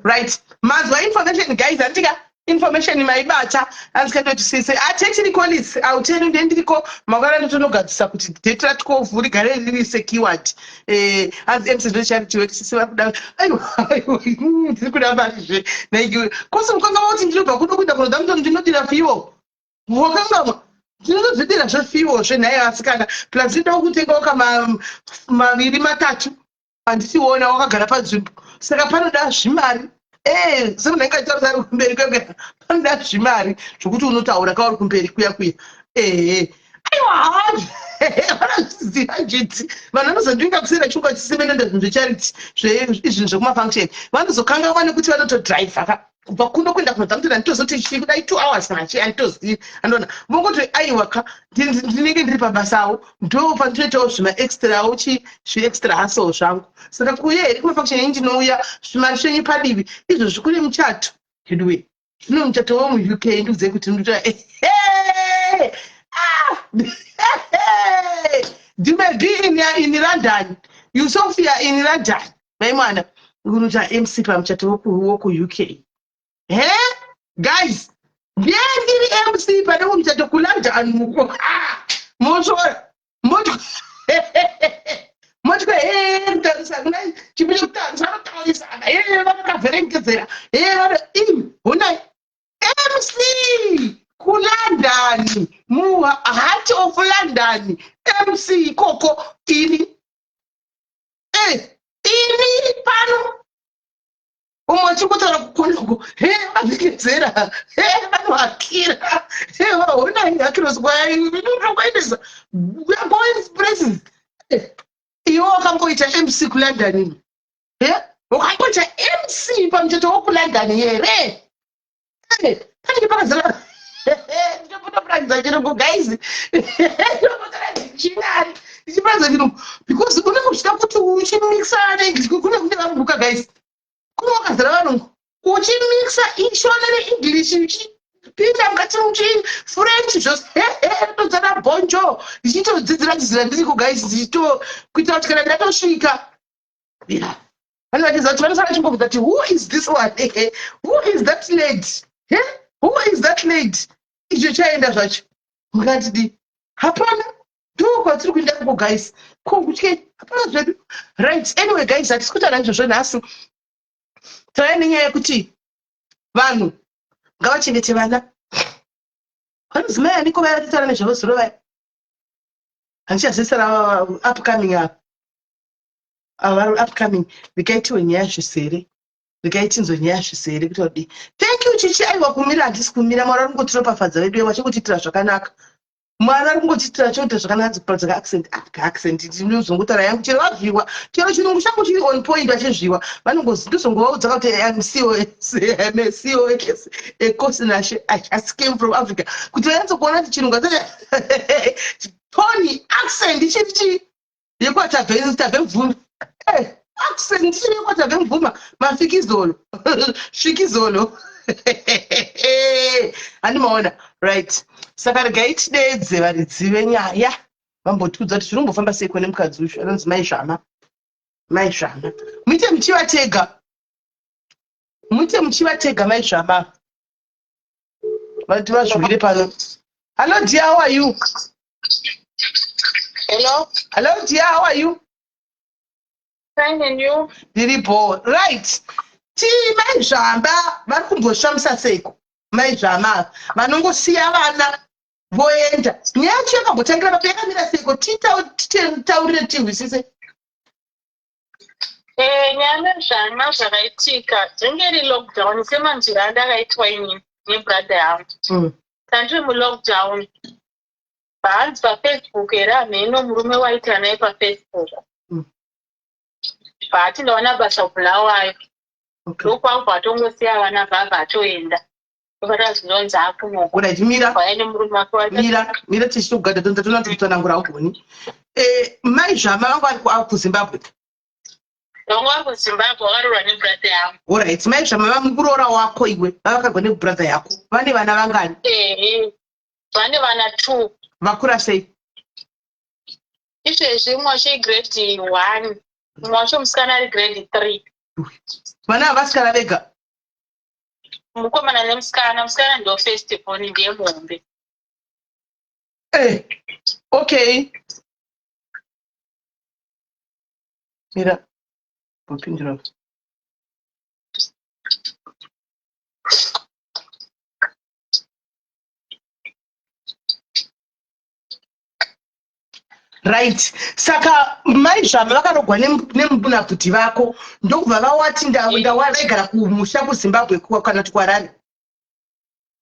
Right, mazwa information, guys, andika information maibata. Andikandoti sisi atechiri collis auteni ndendiriko mangwana, ndotonogadzisa kuti date ra12 rigare riri secured. Hanzi MC ndo charity work. Sisi vari kuda. Aiwa, aiwa, ndiri kuda marizve naiwe kosi mukanga kuti ndinobva kuno kuenda kuNorthampton, ndinodira fuel. Wakangama ndinotozvidira zvefuel zvenhai, asikana. Plus ndinoda kutengawo kama maviri matatu handisiona wakagara panzvimbo, saka panoda zvimari. Semunhu anenge achitaurisa ari kumberi kwega, panoda zvimari zvokuti unotaura kauri kumberi kuya kuya. Ehe, aiwa, vanozviziva jiti. Vanhu vanozondinga kusera chingwa chisemenenda, zvinhu zvecharity, izvinhu zvekumafunction, vanozokanganwa nekuti vanotodhiraivha ka kubva kuno kuenda kuNorthampton. Handitozoti chii kudai 2 hours nachi, handitozivi. Andoona vongoti aiwa ka, ndinenge ndiri pabasawo, ndo pandinoitawo zvimaextrawo, chi zviextra hustle zvangu. Saka kuuya here kumafunction enyu, ndinouya, zvimari zvenyu padivi. Izvozvi kune muchato anyway, zvino muchato wemuUK, ndiudzei kuti ndinoita. Ah! You may be in London, you Sophia in London, mai mwana unoita MC pamuchato wokuUK. He guys, ndiye ndiri MC pane muchato kuLondon uko. Ah, mosvora motya he kutarisa kuna chipo chekutarisa, vanotaurisana he, vakakavherengedzera he, imi honai MC kuLondon, muheart of London, MC ikoko. Ini ini pano umwe achikutaura kukonoko, he vavhekedzera, he vanohakira, he honai hakiro square inotokuendesa. We are going places. Iwe wakamboita MC kuLondon iwe. Eh? Wakamboita MC pamuchato wokuLondon here? Eh, panenge pakazara ndinopotoratidza chirungu guys. Ndinopotoratidza chinari. Ndichiparadza chirungu because unenge uchida kuti uchimixa neEnglish kune kune varunguka guys. Kune wakazara varungu. Uchimixa ishona neEnglish uchipinda mukati muchi French zvose todzana bonjo ndichitodzidzira dzidzira ndiriko guys ndichito kuitira kuti kana ndatosvika yeah. Vanhu vachiziva kuti vanosara vachingobvunza kuti who is this one who is that lady who is that lady icho chaenda zvacho mukatidi hapana ndo kwatiri kuenda kuko guys ko kutye hapana zvedu right anyway guys hatisi kutaura izvozvo nhasi tauya nenyaya yekuti vanhu ngavachengete vana vanonzi mai aniko vaya vatitaura nezvavo zuro vaya handichazisara upcoming apa ava vari upcoming regai tiwe nyaya zvisere regai tinzwe nyaya zvisere kuti vadii thank you chichi aiwa kumira handisi kumira mwari vari kungotiropafadza vedu vachingotitira zvakanaka mwari ari kungotiitira choita zvakanaka dzikuparadza kaaccent ah, kaaccent ndinozongotaura yangu chero vazviwa chero chirungu changu chiri on point vachizviwa vanongozindozongovaudza kuti am cos am a cos ecosinashe i just came from africa kuti vanyatso kuona kuti chirungu tony accent ichiri chii yekwatabve mvuma eh, accent ichiri yekwatabve mvuma mafikizolo svikizolo handimaona right saka regai tideedze varidzi venyaya vambotiudza kuti zvinombofamba sei kune mukadzi uyu anonzi mai zvama mai zvama muite muchivatega muite muchivatega mai zvama vati vazviwire pano hello dear how are you Hello. Hello dear, how are you? Fine and you? Ndiripo. Right. Ti mai Zvamba vari kumboshamisa seiko? Mai Zvama ava vanongosiya vana voenda. Nyaya yacho yakambotangira papi yakamira seiko? Titaurire tihwisise. Eh, nyaya nezvana zvakaitika ringe ri lockdown semanzwiro andakaitwa ini nebrother yangu. Tandiri mulockdown Hanzi pafacebook here hameno murume waita naye pafacebook. Paati ndawana basa kubulawayo. Ndokwabva atongosiya vana baba atoenda. Ndopata zvinonzi akunoko. Alright, mira. Vaya nemurume wake wacho. Mira, mira tichitogada tonza tonatsa kutsanangura ugoni. Eh, mai zvama vanga vari ku kuZimbabwe. Vanga vari kuZimbabwe vakaroorwa nebrother yangu. Alright, mai zvama vamukuroora wako iwe, vavakarwa nebrother yako. Vane vana vangani? Ehe. Vane vana 2. Vakura sei? Izvezvi umwe wacho igrade 1, umwe wacho musikana ari grade 3. Vana ava vasikana vega? Mukomana nemusikana, musikana ndo first born ndiye muhombe. Eh, okay. Mira, mbopindura. Right, saka mai zvama vakarogwa nemubunabhuti vako ndokubva vawati ndawa vaigara kumusha kuZimbabwe kana kuti kuHarare?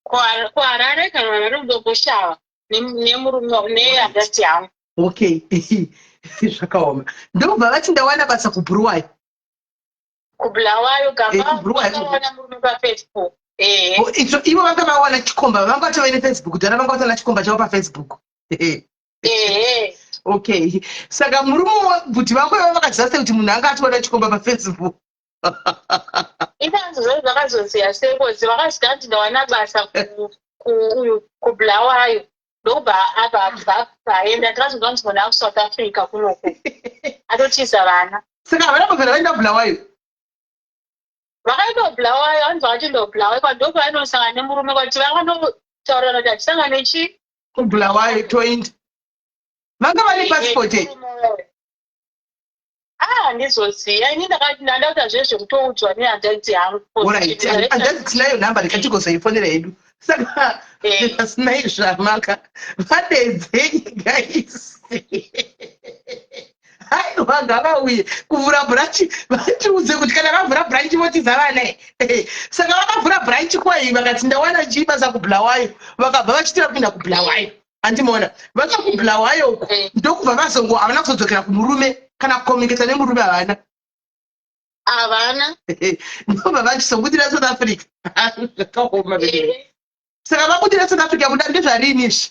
KuHarare kana Harare kuDomboshava nemurume nehanzvadzi yangu. Okay, zvakaoma. Ndokubva vati ndawana basa kuBhuruwayo. KuBulawayo gamba Eh, kuBulawayo. vakawana murume paFacebook. Ehe. Oh, itso ivo vanga vawana chikomba vanga vatove neFacebook dhara vanga vatona chikomba chavo paFacebook. Ehe. Okay, saka murume bhuti vako ivo vakaziva sei kuti munhu anga atoona chikomba paFacebook? Inanzi zvo zvakazoziya sei kozi vakasvika kuti ndawana basa uyu kuBulawayo ndokubva abva abva aenda takazonzwa kuti munhu akuSouth Africa kunoku atotiza vana. Saka havana kubvira vaenda kuBulawayo? Vakaenda kuBulawayo, vanzi vakatoenda kuBulawayo kwa ndopavanosangana nemurume kwati vakanotaurana kuti hatisangane chi kuBulawayo toenda. Vanga vane passport here? Ah, handizoziva ini ndakati ndanda kuita zve zvekutoudzwa nehanzvadzi yangu. Alright, hanzvadzi tinayo nhamba rikatigozoifonera hedu. Saka asinai zvamaka vadedzei guys. Haiwa ngavauye kuvhura branch vatiudze kuti kana vavhura branch votiza vana. Saka vakavhura branch kwai vakati ndawana chii basa kuBulawayo vakabva vachitira kupinda kuBulawayo. Handimaona vaka kuBulawayo uko ndokubva vazongo havana kuzodzokera kumurume. Kana kucommunicata nemurume havana. Havana. Ndobva vachizobudira South Africa. Zvakaoma veduwe. Saka vabudira South Africa kuda ndezvarini izvi?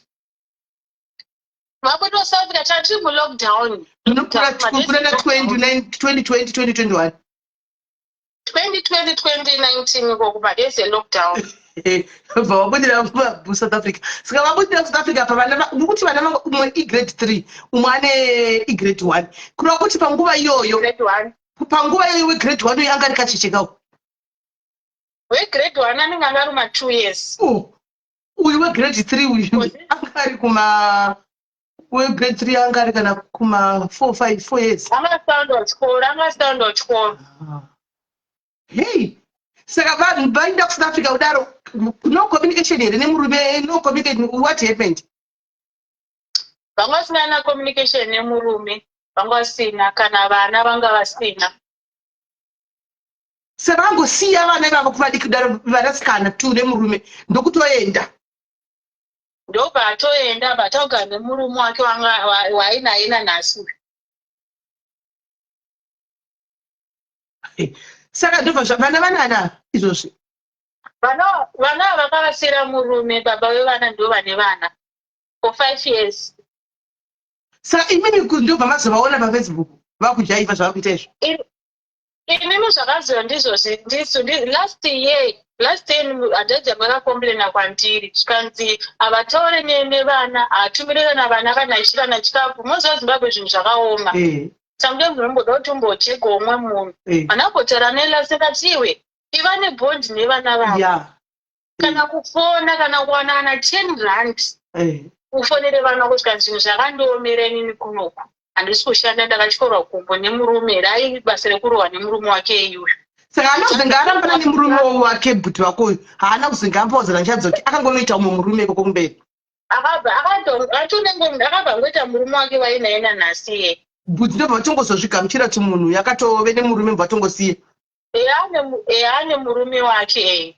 Vabuda South Africa tatiri mulockdown. Munokura na 2020, 2021. 2020, 2019 ikoko, but lockdown. Bva vabudira kuSouth Africa. Saka vabudira kuSouth Africa pa vana, nokuti vana vanga umwe igrade 3, umwe ane igrade 1, kureva kuti panguva iyoyo Grade 1. Panguva iyoyo wegrade 1 uyo anga ari kachechekawo. Wegrade 1 anenge anga ari ma 2 years. Oh, uyu wegrade 3 uyu anga ari kuma, wegrade 3 anga ari kana kuma 4, 5, 4 years. Anga asaenda chikoro, anga asaenda chikoro. Hei, saka vanhu vaenda kuSouth Africa kudaro, no communication here nemurume? No communication? What happened? Vanga vasina na communication nemurume, vanga vasina, kana vana vanga vasina. Saka vangosiya vana ivavo kuvadiki kudaro, vanasikana two nemurume, ndokutoenda? Ndobva atoenda, bva nemurume wake waainaye nanhasi uyu. Saka ndobva vana vanana izvozvi? Vana ava vakavasiyira murume, baba vevana ndo vane vana for 5 years. Saka imimi ndobva mazovaona paFacebook vakujaivha zvavakuita izvo? Inini zvakaziva ndizvo ndisu last year, last year hanzvadzi yangu yakacomplaina kwandiri, zvikanzi havataure nevana, haatumire kana vana kana kana chikafu. Moziva Zimbabwe zvinhu zvakaoma. Sometimes unomboda kuti umbocheka umwe munhu anambotaura nelast iwe, iva nebond nevana vavo, kana kufona, kana kuwana kana R10 ufonere vana, kusvika zvinhu zvakandiomera inini kunoku, handisi kushanda, ndakatyorwa gumbo nemurume, rai basa rekurohwa nemurume wake iyuyu. Saka haana kuzenga arambana nemurume wake bhuti wako uyu? Haana kuzenga ambauzana chadzoki, akangonoita umwe murume ikoko kumberi? Akabva akabva angoita murume wake wainaye nanhasi iye. Bhuti ndobva vatongozozvigamuchira kuti munhu yakatove nemurume, bva vatongosiya? Eya, ane murume wake e.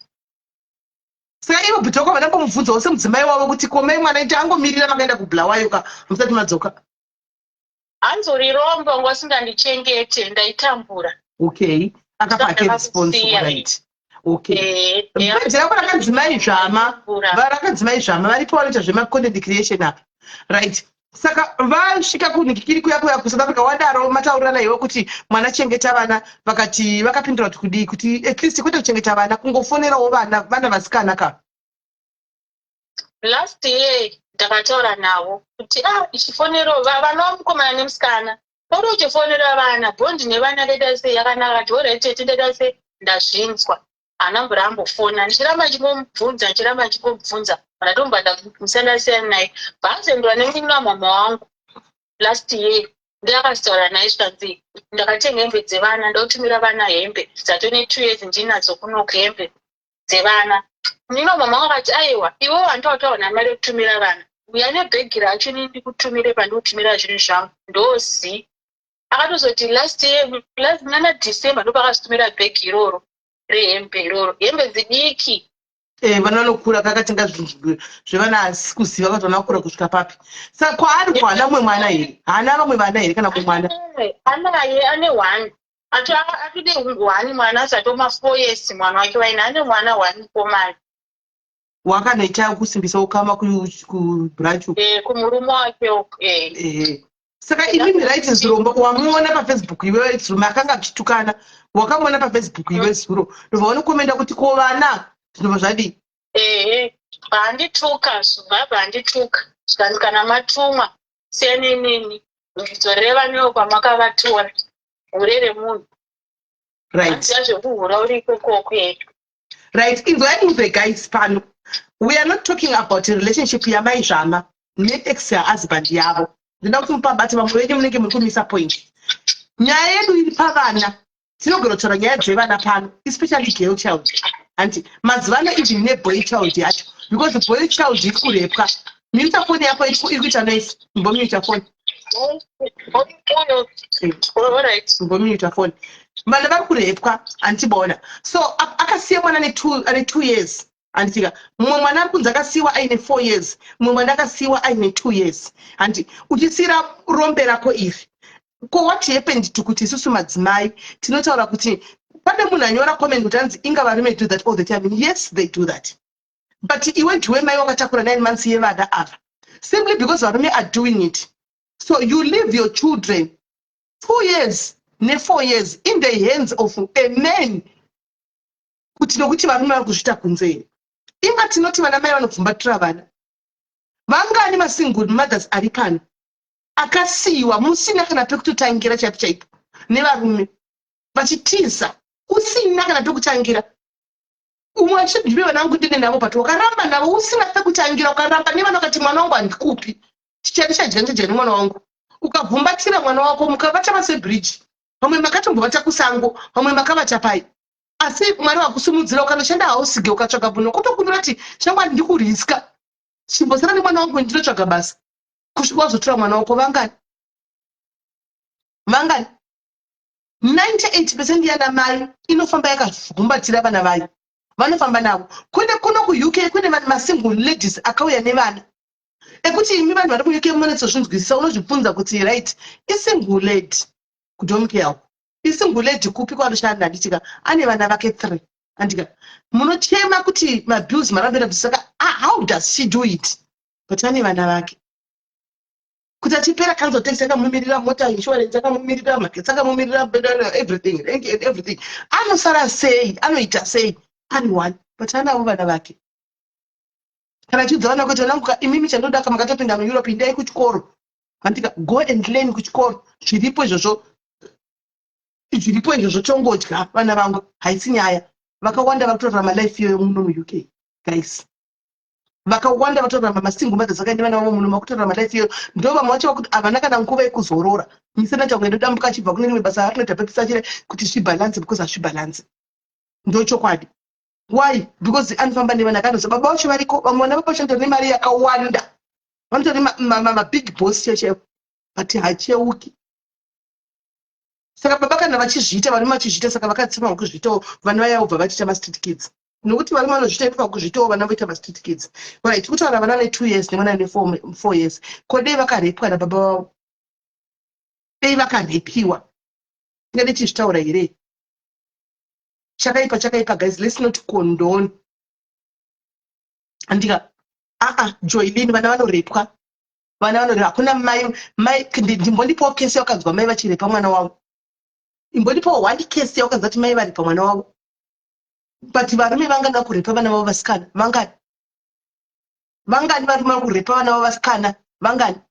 Saka ivo bhuti wako havana kumbomubvunzawo semudzimai wavo kuti komai mwana iti angomirira makaenda kuBulawayo ka, musati madzoka? Hanzi uri rombo, wanga usingandichengete, ndaitambura. Okay, akapa ake response. Ndakakusiya. Right, okay. Eh. Bheji rako rakanzi Zvama, rakanzi Zvama, varipo vanoita zvemacontent creation apa, right? Saka vasvika kunikikiri kuya kuya kuSouth Africa, wadaro mataurirana iwe kuti mwana chengeta vana, vakati vakapindura kuti kudii? Kuti at least kwete kuchengeta vana, kungofonerawo vana, vana vasikana ka? Last year ndakataura navo kuti ah, ichifonero vana vamukomana nemusikana, uri uchifonera vana, bond nevana ndaita sei yakanaka? Ti alright tete, ndaita sei, ndazvinzwa. Haana mvura ambofona, ndichiramba ndichingomubvunza, ndichiramba ndichingomubvunza, ndatomba ndamusiyana naye. Bvazoendwa nemunin'ina wamama wangu last year, ndakazitaura naye, zvikanzi ndakatenga hembe dzevana, ndakutumira vana hembe dzatone 2 years ndinadzo kunoku, hembe dzevana. Munin'ina wamama wangu akati aiwa, iwe wandawataura mari yekutumira vana, uya nebhegi racho, inini ndikutumire pandikutumira zvinhu zvangu ndozi. Akatozoti last year, last nana December, ndopakazotumira bhegi iroro rehembe iroro, hembe dzidiki. Vana vanokura, kakatenga zvinhu zvevana, asi kuziva kuti vana vakura kusvika papi. Saka kwaari kuhana mumwe mwana here? Haana vamwe vana here, kana mumwe mwana? Mumwe anaye, ane one, atode one mwana asati oma 4 years, mwana wake waina, ane mwana one mukomana. Wakanoita kusimbisa ukama kubranch uku? Kumurume wake uku. Saka imimi, right, zuro wamuona paFacebook iwewe, zuro makanga achitukana, wakamuona paFacebook iwe zuro, ndobva wanokomenda kuti ko vana, zvinobva zvadii? Ehe, vaandituka, zvabva andituka, zvikanzi kana matumwa siyanei neni, dzoreva newo kwamakavatora, hure remunhu. Ziva zvekuhura uri ikokoko e. Right, inzwai muzve guys, pano we are not talking about a relationship yamai Zvama neex yahusband yavo. Ndinoda kuti mupabate, vamwe venyu munenge muri kumisa point. Nyaya yedu iri pavana. Tinogona kutaura nyaya dzevana pano, especially girl child, hanti mazuva ano even neboy child yacho, because boy child iri kurepwa. Muta foni yako, iri kuita noise, mbomuta foni. Mbomuta foni. Vana vari kurepwa, handibona. So akasiya mwana ane 2 years, handitika? Mumwe mwana ari kunzi akasiyiwa aine 4 years, mumwe mwana akasiyiwa aine 2 years, handi? Uchisiyira rombe rako iri. Ko what happened to kuti isusu madzimai tinotaura kuti pane munhu anyora comment kuti anzi inga varume do that all the time. Yes, they do that, but iwe ndiwe mai wakatakura 9 months yevana ava simply because varume are doing it. So you leave your children 2 years ne4 years in the hands of a man kuti nokuti varume vari kuzviita kunze here? Inga tinoti vana mai vanobvumbatira vana. Vangani masingle mothers ari pano akasiyiwa musina kana pekutotangira chaipo chaipo nevarume vachitiza, usina kana pekutangira? Umwe achiti, "Ndipe vana vangu ndine navo," but wakaramba navo usina pekutangira. Ukaramba nevana, ukati, "Mwana wangu handikupi, chichadya ndichadya nemwana wangu." Ukabvumbatira mwana wako, mukavata vasebridge, vamwe makatombovata kusango, vamwe makavata pai, asi Mwari wakusumudzira, ukanoshanda hausige, ukatsvaga munhu kutokumbira kuti, "Shamwari, ndikuriska, chimbosara nemwana wangu, ndinotsvaga basa," kusvika wazotora mwana wako. Vangani? Vangani? 98% yana mai inofamba yakagumbatira vana vayo, vanofamba navo. Kune kuno kuUK kune vanhu, masingle ladies akauya nevana ekuti imi vanhu vari kuUK munetsozvinzwisisa. Unozvibvunza kuti, right, isingle lady kuDomcare, isingle lady kupi kwanoshanda, handitika? Ane vana vake three, andika? Munochema kuti mabills marambira. Saka how does she do it? But ane vana vake kuti achipera council tax yakamumirira, mota insurance yakamumirira, magetsi akamumirira, everything, rent and everything. Anosara sei? Anoita sei ari one? But anavo vana vake. Kana achiudza vana kuti, "Vanangu, imimi chandoda ka makatopinda muEurope, indai kuchikoro, handika? Go and learn kuchikoro, zviripo izvozvo, zviripo izvozvo, tongodya vana vangu, haisi nyaya." Vakawanda vari kutorarama life iyoyo muno muUK, guys. Vakawanda vatorarama, masingle mothers akaenda vana vavo muno makutorarama life iyoyo. Ndo vamwe vacho vakuti havana kana nguva yekuzorora. Misana chako indodambuka achibva kune rimwe basa arinoita pepisa chire kuti zvibalance, because hazvibalance, ndo chokwadi. Why? Because anofamba nevana akanoza baba vacho variko. Vamwe vana baba vacho nemari yakawanda, vanotori mabig boss chaivo, but hacheuki. Saka baba kana vachizviita, varume vachizviita, saka vakadzi vava kuzviitawo. Vana vaya vobva vachiita mastreet kids, nokuti varume vanozviita ipa kuzviitawo, vana voita mastreet kids. Right, kutaura vana ne2 years nemwana ne4 years, ko dei vakarepwa nababa vavo? Dei vakarepiwa, tingade tichizvitaura here? Chakaipa chakaipa, guys. Let's not condone, andika? Aa, Joylin, vana vanorepwa, vana vanorepwa. Hakuna mai, mai, ndimbondipawo kesi yawakanzwa mai vachirepa mwana wavo. Imbondipawo one kesi yawakanzwa kuti mai varepa mwana wavo. But varume vangada kurepa vana vavo vasikana vangani? Vangani varume vari kurepa vana vavo vasikana? Vangani?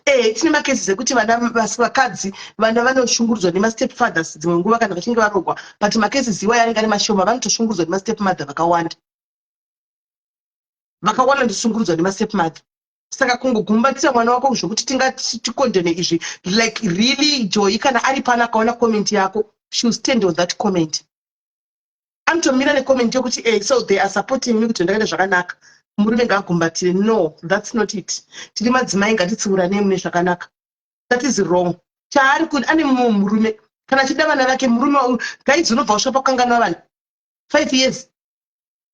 Tine macases ekuti vana vakadzi, vana vanoshungurudzwa nemastep fathers dzimwe nguva kana vachinge varogwa, but macases iwayo anenge ari mashoma. Vanotoshungurudzwa nemastep mother vakawanda, vakawanda ndoshungurudzwa nemastep mother. Saka kungogumbatira mwana wako zvokuti tingaticondone izvi, like really, Joy kana ari pano akaona comment yako, she will stand on that comment. Anotomira necomment yokuti, so they are supporting me kuti ndakaita zvakanaka, murume ngaagumbatire. No, that's not it. Tiri madzimai, ngatitsiuranei mune zvakanaka. That is wrong. Chaari kuti ane mumwe murume, kana achida vana vake, murume, guys, unobva usvika pakukanganwa vana. 5 years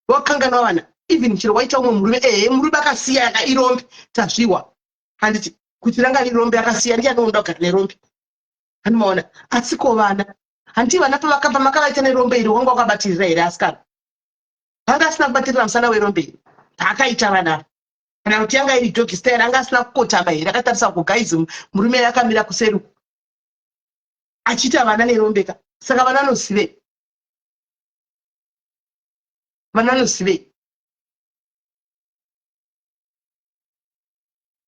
wakanganwa vana, even chero waita umwe murume. Ehe, murume akasiya yaka irombe, tazviwa, handiti? Kuti ranga rirombe akasiya, ndiani unoda kugara nerombe? Handimaona. Asi ko vana? Handiti vana pamakavaita nerombe iri, wanga wakabatirira here? Asikana anga asina kubatirira musana werombe iri paakaita vana, kana kuti yanga iri doggy style, anga asina kukotama here akatarisa kuguys, murume akamira kuseri achiita vana nerombeka? Saka vana vanozivei? Vana vanozivei?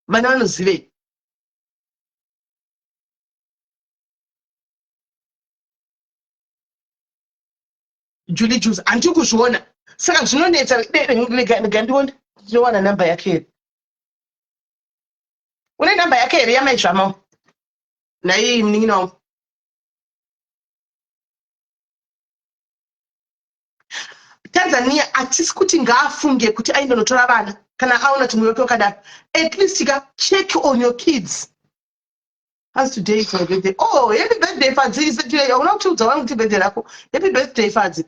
Vana vanozivei? Julie Juice, handiri kuzviona. Saka zvinonetsa. Rega ndione, ndinowana namba yake here? Une namba yake here yamai Zvamao? Nhai munin'ina wangu, Tanzania, hatisi kuti ngaafunge kuti aindonotora vana kana aona kuti mwoyo wake wakadaro. At least ka check on your kids. As today is my birthday. Oh, happy birthday, Fadzi. Is it today? Hauna kutiudza wangu kuti birthday rako. Happy birthday, Fadzi.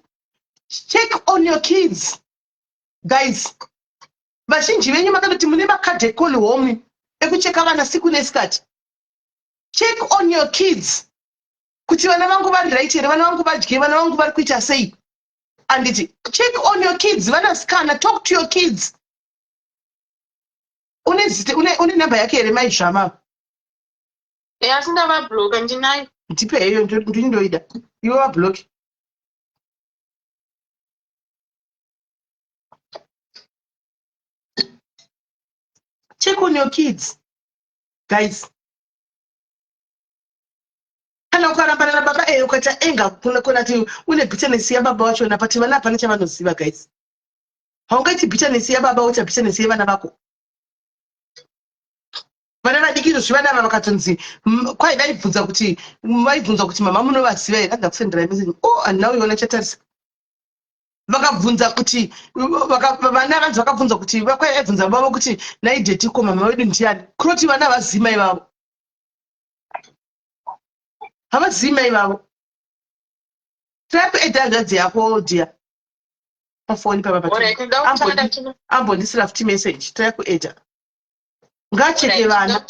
Check on your kids, guys. Vazhinji venyu makatoti mune makadhi ecall home ekucheka vana siku nesikati. Check on your kids kuti vana vangu vari right here, vana vangu vadye, vana vangu vari kuita sei. Anditi check on your kids, vanasikana, talk to your kids. Une zita, une namba yake here mai Zvama? Asi ndavabloka, ndinayo. Ndipe heyo, ndini ndoida. Iwe vabloki. Check on your kids guys. Kana ukarambana nababa ukaita enga kuna ti une bitterness yababa vachona, but vana hapana chavanoziva guys. Haungaiti bitterness yababa woita bitterness yevana vako. Vana vadiki izvozvi, vana ava vakatonzi kwai vaibvunza kuti, vaibvunza kuti mama munovaziva here? Anza kusenderai message. Oh, handina uiona, chatarisa. Vakabvunza kuti vana vanzi vakabvunza kuti kwai vaibvunza baba kuti naidhetiko mama vedu ndiani? Kuroti vana havazivi mai vavo, havazivi mai vavo. Try kuedha hanzvadzi yako dia pafoni papa. Alright, ndoda kutanga. Ambondisira futi message. Try kuedha, ngaacheke vana.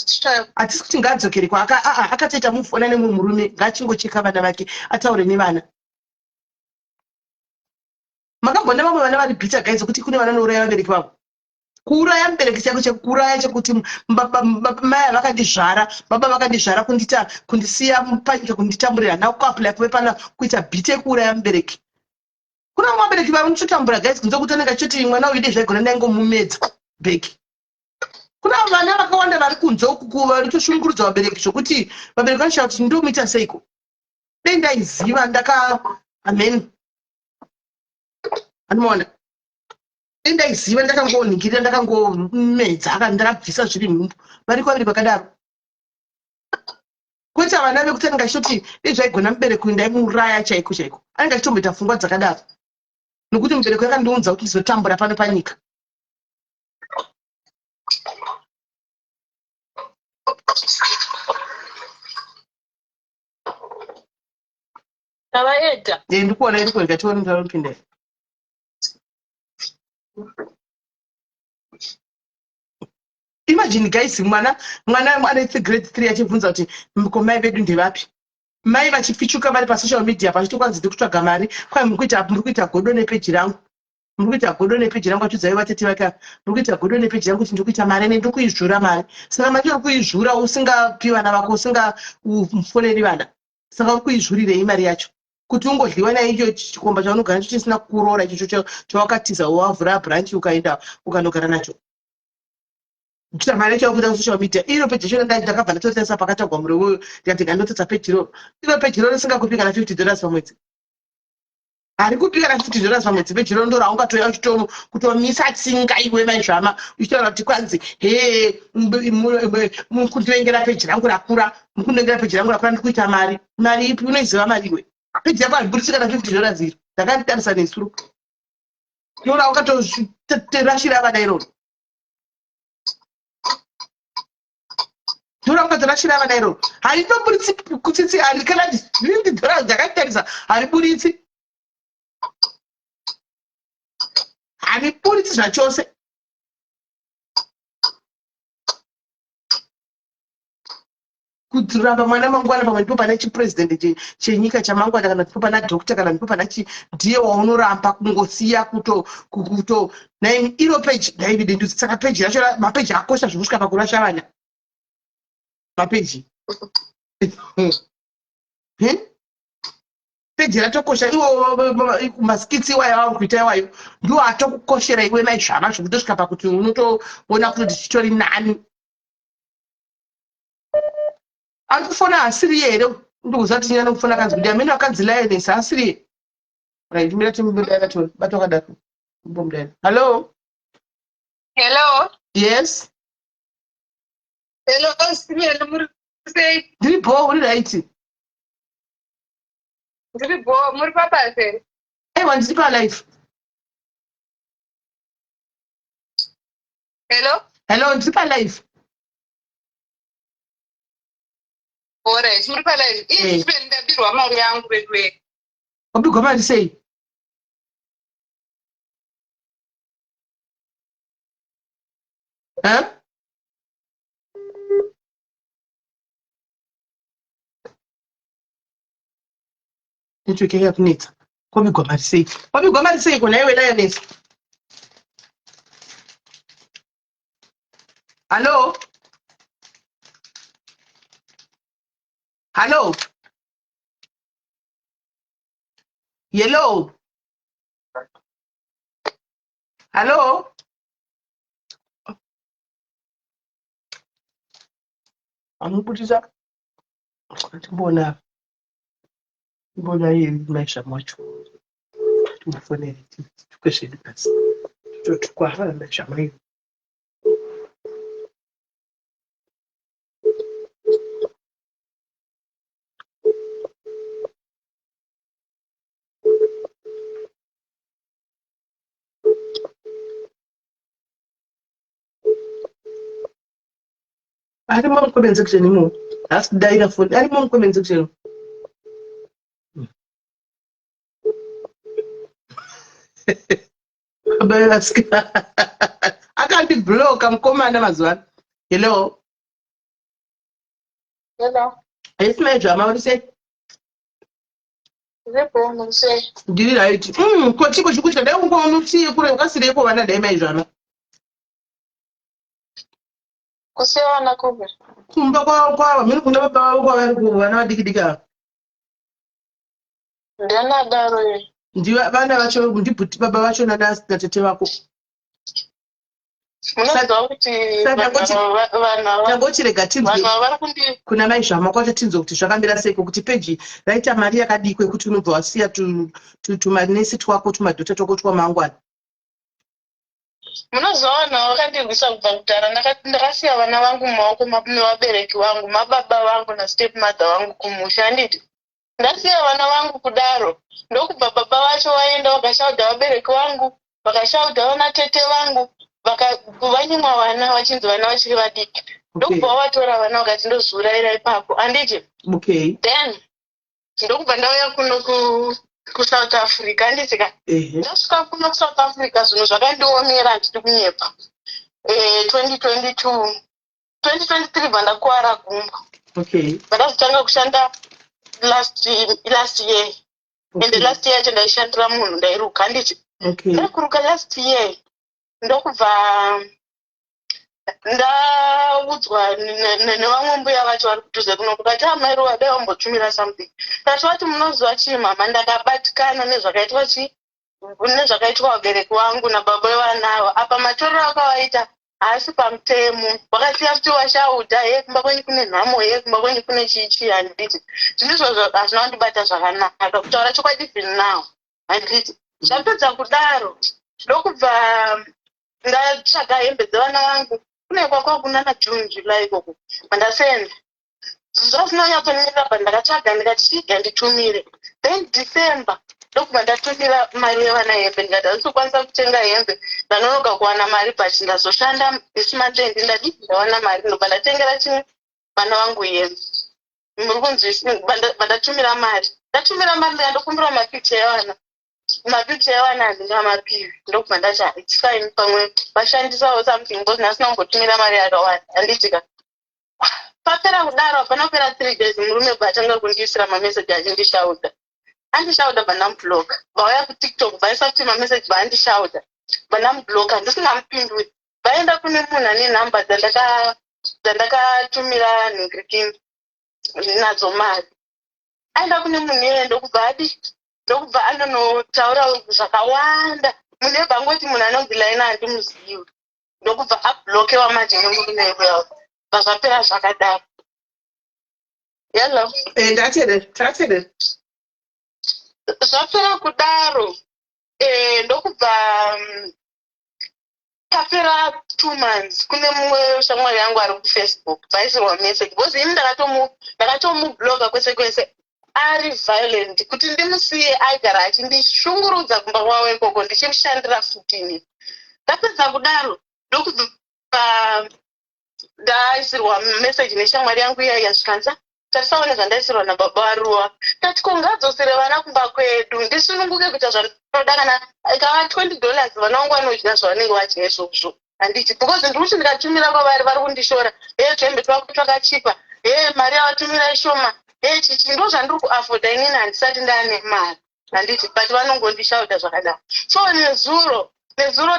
Hatisi kuti ngaadzokere kwa akatoita mufona nemumwe murume, ngaachingocheka vana vake, ataure nevana. Makambona vamwe vana vari bitter guys, kuti kune vana vanouraya vabereki vavo? Kuuraya mubereki chako, chekuuraya chekuti mai vakandizvara, baba vakandizvara, kundita kundisiya panyika, kunditamburira, handina kuapply kuve pana, kuita bitter yekuuraya mubereki. Kuna vamwe vabereki vanototambura guys, kunze kuti anenge achitoti mwana uyu dei zvaigona ndaingomumedza bheki. Kuna vana vakawanda vari kunze uku vari kutoshungurudza vabereki zvokuti vabereki vanoshaya kuti ndomuita seiko. Dei ndaiziva ndaka, amen, anomaona, dei ndaiziva ndakangoningirira, ndakangomedza, ndakabvisa zviri nhumbu. Variko vabereki vakadaro, kwete vana vekuti anenge achitoti dei zvaigona mubereki uyu ndaimuuraya chaiko chaiko. Anenge achitomboita pfungwa dzakadaro nokuti mubereki akandiunza kuti ndizotambura pano panyika. Tavaedha. Ndikuona iri kuenda, tione mutauro. Imagine guys, mwana ane grade 3 achibvunza kuti ko mai vedu ndevapi, mai vachifichuka vari pasocial media pachitokwanzi ndiri kutsvaga mari. Kwai muri kuita godo nepeji rangu, muri kuita godo nepeji rangu, achiudzai vatete vake, muri kuita godo nepeji rangu kuti ndiri kuita mari, ene ndiri kuizvura mari. Saka manje uri kuizvura usingapi vana vako, usingafoneri vana, saka uri kuizvurirei mari yacho? Kuti ungodliwa naicho chikomba chaunogara nacho chisina kukuroora, ichocho chawakatiza, wavhura branch ukaenda ukanogara nacho, kuita mari yacho yakuita kusocial media. Iro peji yacho ndakabva ndatotarisa pakatagwa muriwo, ndikati ngandototsa peji iroro. Iro peji iroro risingakupi kana $50 pamwedzi, hari kupi kana $50 pamwedzi. Peji iroro ndo raungatoya kutomisa tsinga iwe maizvama, uchitaura kuti kwanzi he mukundivengera peji rangu rakura, mukundivengera peji rangu rakura, ndikuita mari. Mari ipi? Unoiziva mari iwe? Peji yako haribudisi kana $50 iro. Ndakaritarisa nesuro, iro raungatotorashira vana, iroro ndora ungatorashira vana iroro. Harinobudisi kutsitsi, hari kana $50. Ndakatarisa, hariburitsi, hariburitsi zvachose. Kuramba mwana mangwana pamwe ndipo pane chipurezidendi chenyika chamangwana, kana ndipo pana doctor, kana ndipo pana chi, ndiye waunoramba kungosiya kuto nai iro peji ndaivide ndudzi. Saka peji racho, mapeji akosha zvokusvika pakurasha vana, mapeji. Peji ratokosha iwo, maskits iwayo auri kuita iwayo ndiwo atokukoshera iwe maizvama, zvokutosvika pakuti unotoona kuti chitori nani. Ari kufona asiriye here? Ndikuziva kuti nyana kufona akanzi kuti amene akanzi lioness asiriye. Right, mira timbodaira tione. Bata wakadaro, mbomudaira. Hello? Hello. Yes. Hello, Simele, muri sei? Ndiri bho, uri right? Ndiri bho, muri pabasa here? Aiwa, ndiri palive. Hello? Hello, ndiri palive. Alright, muri palive. Eh. Ii, ndabirwa mari yangu veduwe. Wabirwa mari sei? Huh? Network yanga yakunetsa. Kwavigwa mari sei? Kwavigwa mari sei kona iwe Lioness? Hallo? Hallo? Yellow? Hallo? Amubudisa timboona timboona maisha macho timbofonere titukwe zvedu pasi totukwa maisha mayo. Arimo mucomment section imo, haasi kudaira foni, arimo mucomment section. Baba vasika akandibloka mukomana mazuva ano. Hello. Hello. Yes, my drama, uri sei? Ndiripo, muri sei? Ndiri right. Ko chiko chikuita dai ungoona usiye kure ukasireiko vana dai mai zvana. Kusiya vana kupi? Kumba kwavo kwavo, mhino kuna baba vavo kwavari kuvana vadiki diki ava. Ndiani adaro iye? Ndiva vana vacho ndibhuti baba vacho nana natete vako. Munoziva kuti tangochirega tinzwe kuna mai zvama kwacho tinzwe kuti zvakamira seiko kuti peji raita mari yakadii kwekuti unobva wasiya tumanesi twako tumadhota twako twamangwana. Munoziva vanhu ava vakandirwisa kubva kudhara. Ndakasiya vana vangu mumaoko mevabereki vangu, mababa vangu nastep mother vangu kumusha handiti. Ndasiya vana vangu kudaro ndokubva baba vacho vaenda vakashaudha vabereki vangu, vakashaudha vana tete vangu, vanyimwa vana vachinzi vana vachiri vadiki. Ndokubva vavatora vana vakati ndozviurayira ipapo handiti. Then ndokubva ndauya kuno kuSouth Africa handiti ka. Ndasvika kuno kuSouth Africa zvinhu zvakandiomera handidi kunyepa. 2022 2023 bva ndakuwara gumbo. Bva ndazotanga kushanda last year. And last year yacho ndaishandira munhu ndairuka handiti. Ndakuruka last year ndokubva ndaudzwa nevamwe mbuya vacho vari kudhuze kuno kukati amai Ruva dai wambotumira something. Ndati vati munoziva chii mama ndakabatikana nezvakaitwa chii nezvakaitwa vabereki vangu nababa vevana ava. Apa matorero akavaita haasi pamutemo. Vakasiya futi vashaudha he kumba kwenyu kune nhamo he kumba kwenyu kune chii chii handiti. Zvinhu izvozvo hazvina kundibata zvakanaka kutaura chokwadi even now handiti. Zvapedza kudaro ndokubva ndatsvaga hembe dzevana vangu kune kwakwa kunana June July ikoko pandasenda zvazvina kunyatsonetsa but ndakatsvaga ndikati chiga nditumire. Then December ndokubva ndatumira mari yevana hembe ndikati handisi kukwanisa kutenga hembe ndanonoka kuwana mari but ndazoshanda this month end ndadi ndawana mari ndobva ndatengera chimwe vana vangu hembe. Muri kunzwisisa bandatumira mari. Ndatumira mari ndikandokumbira mapicha evana. Mapicha evana handingamapiwi ndokubva ndati it's fine pamwe vashandisawo something because ndasina kumbotumira mari yakawanda handiti ka. Papera kudaro hapana kupera 3 days murume bva atanga kundiisira mameseji achindishauda. Andishauda bva ndamubloka. Vauya kuTikTok vaisa futi mameseji vaandishauda bva ndamubloka ndisingamupinduri. Vaenda kune munhu ane nhamba dzandakatumira nhingirikini nadzo mari. Aenda kune munhu iyeye ndokubva adi ndokubva anonotaura zvakawanda. Munhu iyeye bva angoti munhu anonzi Laina handimuzivi. Ndokubva ablokewa manje nemurume uya. Bva zvapera zvakadaro. Hello. Ndateerera, takateerera. Zvapera kudaro ndokubva papera 2 months kune mumwe shamwari yangu ari kuFacebook vaisirwa message because ini ndakatomubloka kwese kwese ari violent kuti ndimusiye aigara achindishungurudza kumba kwavo ikoko ndichimushandira futini. Ndapedza kudaro ndokubva ndaisirwa message neshamwari yangu iya iya zvikanzi tarisaone zvandaisirwa nababa vaRuva. Ndati ko ngadzosere vana kumba kwedu ndisununguke kuita zvandinoda kana ikava $20 vana vangu vanodya zvavanenge vadya izvozvo. Handiti because ndiri kuti ndikatumira kwavari vari kundishora. Hee twembe twako twakachipa. Hee mari yavatumira ishoma. He, chichi ndo zvandiri kuafforda inini, handisati ndaane mari, handiti? But vanongondishauta zvakadaro. So nezuro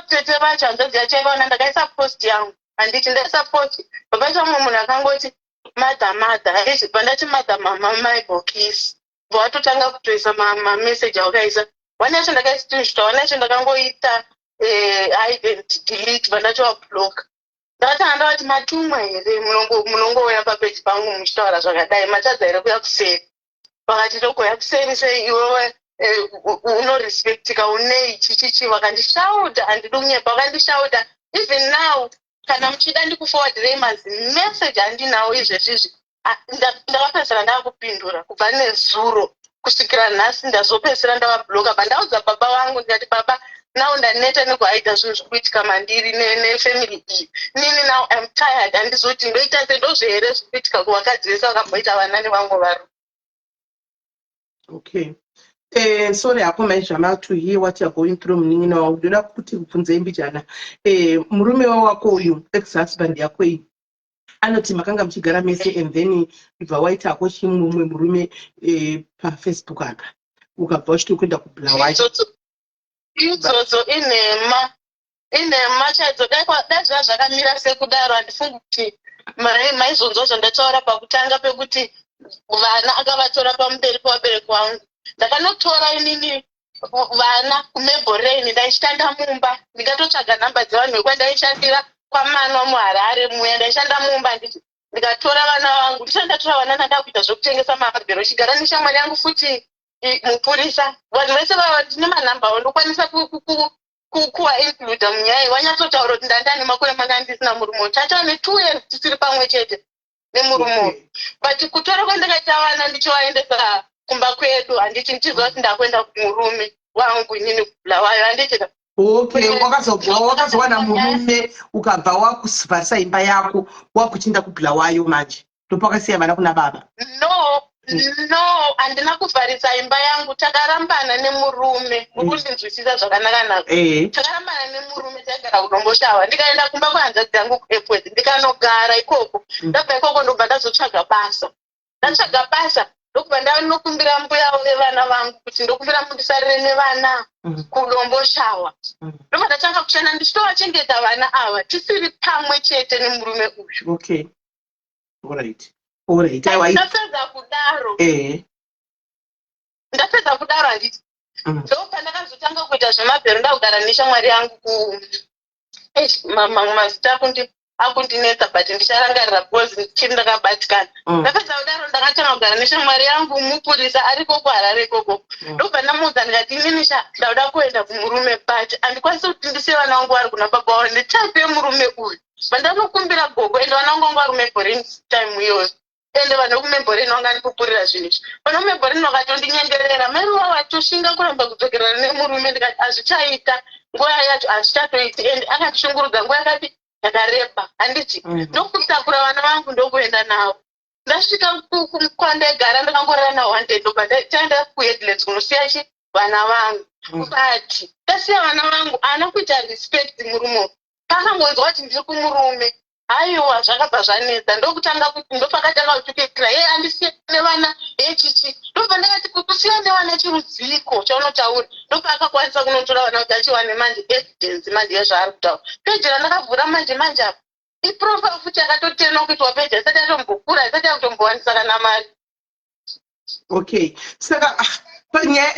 tete vacho, hanzvadzi yacho yakaona ndakaisa post yangu, handiti? Ndaisa post, papaita mumwe munhu akangoti, "Mother, mother," handiti? Pandati, "Mother, mama maibhokisi," bva watotanga kutoisa mameseji awakaisa. One yacho ndakaiscreenshota, one yacho ndakangoita hide and delete, vandachovablock. Ndakatanga ndavati, "Matumwa here? Munongouya papeji pangu muchitaura zvakadai. Matadza here kuya kuseri?" Vakati, "Togoya kuseri sei? Iwewe unorespectika unei?" Chichichi vakandishauta, handidi kunyepa, vakandishauta. Even now, kana muchida ndikuforwardirei mazimeseji andinawo izvezvizvi. Ndakapedzisira ndakupindura kubva nezuro kusvikira nhasi. Ndazopedzisira ndavabloka. Pandaudza baba vangu, ndikati, "Baba, now ndaneta nekuhaida zvinhu zviri kuitika mandiri nefamily iyi. Nini now am tired, handizoti ndoita sei. Ndozvehere zviri kuitika kuvakadzi vese vakamboita vana nevamwe varume?" Okay. Sorry hako maizvama to hear what you're going through, munin'ina wangu. Ndoda kuti kubvunzei mbijana. Murume wako uyu, ex husband yako iyi, anoti makanga muchigara mese and then ibva waitako chimumwe murume paFacebook apa, ukabva uchiti kuenda kuBulawayo. Idzodzo inhema, inhema chaidzo. Dai zvaa zvakamira sekudaro, handifungi kuti maizonzwa zvandataura pakutanga pekuti vana akavatora pamberi pevabereki vangu. Ndakanotora inini vana kuMabelreign. Ndaishanda mumba, ndingatotsvaga nhamba dzevanhu vekwandaishandira kwaManwa muHarare muya. Ndaishanda mumba, nditi ndikatora vana vangu, ndisati ndatora vana, ndanda kuita zvekutengesa mabhero, chigara neshamwari yangu futi, mupurisa. Vanhu vese vava ndine manhamba avo, ndokwanisa kuwaincluda munyaya iyi. Wanyatsotaura kuti ndandane makore mangani ndisina murume. Tata ne2 years tisiri pamwe chete nemurume uyu. But kutora kwandakaita vana ndichivaendesa kumba kwedu, handiti ndichiziva kuti ndakuenda kumurume wangu inini kuBulawayo, handiti? Okay, wakazobva wakazowana murume, ukabva wakuvharisa imba yako, wakuchienda kuBulawayo manje, ndopakasiya vana kuna baba? No, handina kuvharisa imba yangu. Takarambana nemurume, muri kundinzwisisa zvakanaka nako? Eh. Takarambana nemurume, taigara kuDomboshawa. Ndikaenda kumba kwehanzvadzi yangu kuEpworth, ndikanogara ikoko. Ndabva ikoko, ndobva ndazotsvaga basa. Ndatsvaga basa, ndokubva ndanokumbira mbuya vevana vangu kuti ndokumbira mundisarire nevana kuDomboshawa. Ndobva ndatanga kushanda ndichitovachengeta vana ava, tisiri pamwe chete nemurume uyu. Okay, alright, aiwa. Ndapedza kudaro, ndapedza kudaro, handiti? Ndopandakazotanga kuita zvemabhero, ndakugara neshamwari yangu ku eish, mazita akundinetsa, but ndicharangarira because ndichiri ndakabatikana. Ndapedza kudaro, ndakatanga kugara neshamwari yangu mupurisa ariko kuHarare ikoko. Ndobva ndamuudza, ndikati, "Inini sha, ndauda kuenda kumurume, but handikwanisi kuti ndisiye vana vangu vari kuna baba vavo netype yemurume uyu." Vandanokumbira gogo, ende vana vangu vanga vari kuMabelreign time iyoyo, ende vanhu vekuMabelreign vanga ndipupurira zvinhu izvi. Vanhu vekuMabelreign vakatondinyengerera, "Mairuva, watoshinga kuramba kudzokerana nemurume." Ndikati, "Hazvichaita, nguva yacho hazvichatoiti, ende akandishungurudza nguva yakati yakareba, handiti?" Ndokutakura vana vangu, ndokuenda navo. Ndasvika kwandaigara, ndakangorara navo one day, ndobva taenda kuHeadlands kunosiya chi vana vangu. But ndasiya vana vangu, haana kuita respect murume uyu. Pakangonzwa kuti ndiri kumurume, haiwa, zvakabva zvanetsa. Ndokutanga kuti, ndopakatanga kutukikira, "Ye, andisiye nevana, ye, chichi." Ndobva ndakati, "Kusiya nevana chirudziko chaunotaura?" Ndopaakakwanisa kunotora vana kuti achiwane manje evidence manje yezvaari kutaura. Peji randakavhura manje manje apa iprofile futi yakatotenwa kuitwa peji, asati atombokura, asati akutombowanisa kana mari. Okay, saka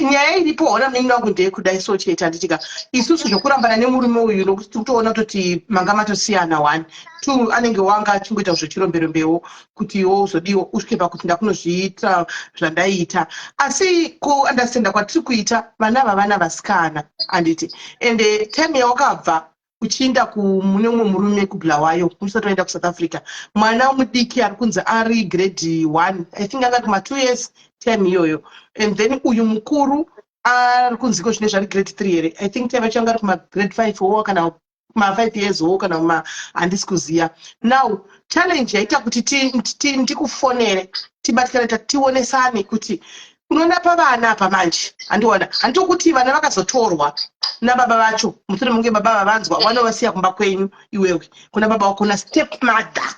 nyaya iripo, hona, muningi wangu, ndeyekudai so chete, handitika? Isusu zvokurambana nemurume uyu, nokuti tikutoona kutoti manga matosiyana, one, two, anenge wanga achingoita zvechiromberombewo kuti iwo uzodiwo usvike pakuti ndakunozviita zvandaiita. Asi kuunderstanda kwatiri kuita, vana ava vana vasikana, handiti? Ende time yawakabva uchiinda mune umwe murume kuBulawayo, usati waenda kuSouth Africa, mwana mudiki ari kunzi ari grade 1, I think angati kuma2 years time iyoyo, and then uyu mukuru ari kunziko zvine zvari grade 3 here? I think time yacho anga ari kumagrade 5 wo kana kuma5 years wo kana kuma, handisi kuziva. Now challenge yaita kuti ndikufonere, tibatikane, tionesane kuti unoona pavana apa manje, handiona, handitokuti vana vakazotorwa nababa vacho mushure munge baba vavanzwa, vanovasiya kumba kwenyu iwewe kuna baba wako na step mother.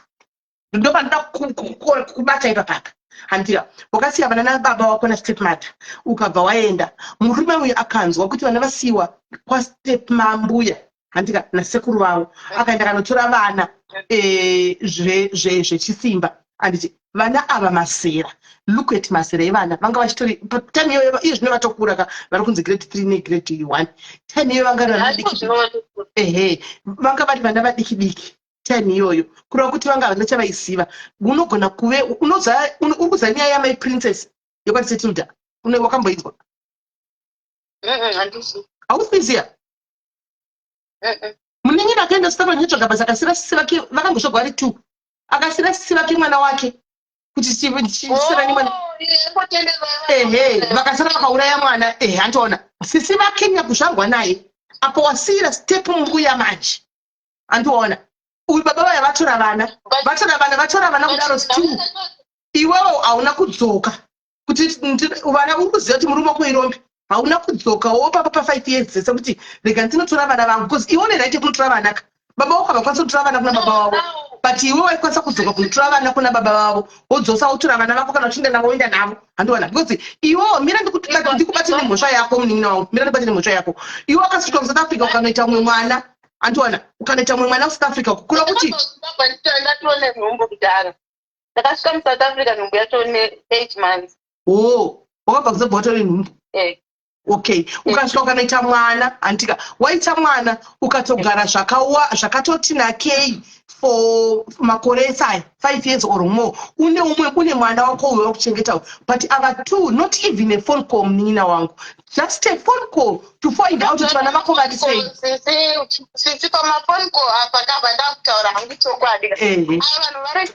Ndopanoda kubata ipapapa. Handira wakasiya vana nababa wako nastep mother, ukabva waenda. Murume uyu akanzwa kuti vana vasiyiwa kwastep mambuya, handika, nasekuru vavo, akaenda kanotora vana zvechisimba, handiti? Vana ava masera, look at masera evana vanga vachitori time iyoyo. Iye zvino vatokura ka, vari kunzi grade 3 negrade 1. Time iyoyo vanga vari vana diki. Ehe, vanga vari vana vadiki diki time iyoyo, kureva kuti vanga havana chavaiziva. Unogona kuve uri kuziva nyaya yamai Princess yekwaTisetilda? Wakamboinzwa? Handisi. Hausi kuiziva? Munin'ina akaenda South netsvaga basa, akasira sisi vake. Vakangosvagwa vari two. Akasira sisi vake mwana wake kuti chisirani mwana. Ehe, vakasara vakauraya mwana. Ehe, andiona sisi vake nyakuzvarwa naye apo wasiyira step mbuya. Manje andiona uyu baba vaya vatora vana, vatora vana, vatora vana kudaro. Still iwewo hauna kudzoka kuti vana, uri kuziva kuti murume wako irombe, hauna kudzoka wopa papa 5 years dzese kuti rega ndinotora vana vangu, because iwe une right yekunotora vana ka. Baba vako havakwanisi kutora vana kuna baba vavo, but iwe waikwanisa kudzoka kunotora vana kuna baba vavo, wodzosa, wotora vana vako. Kana uchienda navo, woenda navo, handiwana? Because iwewo, mira ndikubate nemhosva yako, munin'ina wangu, mira ndikubate nemhosva yako. Iwe wakasvika kuSouth Africa, ukanoita mumwe mwana, handiwana? Ukanoita mumwe mwana kuSouth Africa, kukura kuti Ndatone nhumbu kudhara. Ndakasvika muSouth Africa nhumbu yacho ne8 months. O, wakabva kuzobva watore nhumbu? Eh. Okay, ukasvika ukanoita mwana, handika? Waita mwana, ukatogara zvakatoti nakei for makore ese aya, 5 years or more, une umwe, une mwana wako uyo wakuchengeta. But ava two, not even a phone call, munin'ina wangu, just a phone call to find out kuti vana vako vari sei. Sisi, pamafone call apa ndabva ndakutaura hangu chokwadi. Ava vanhu vari,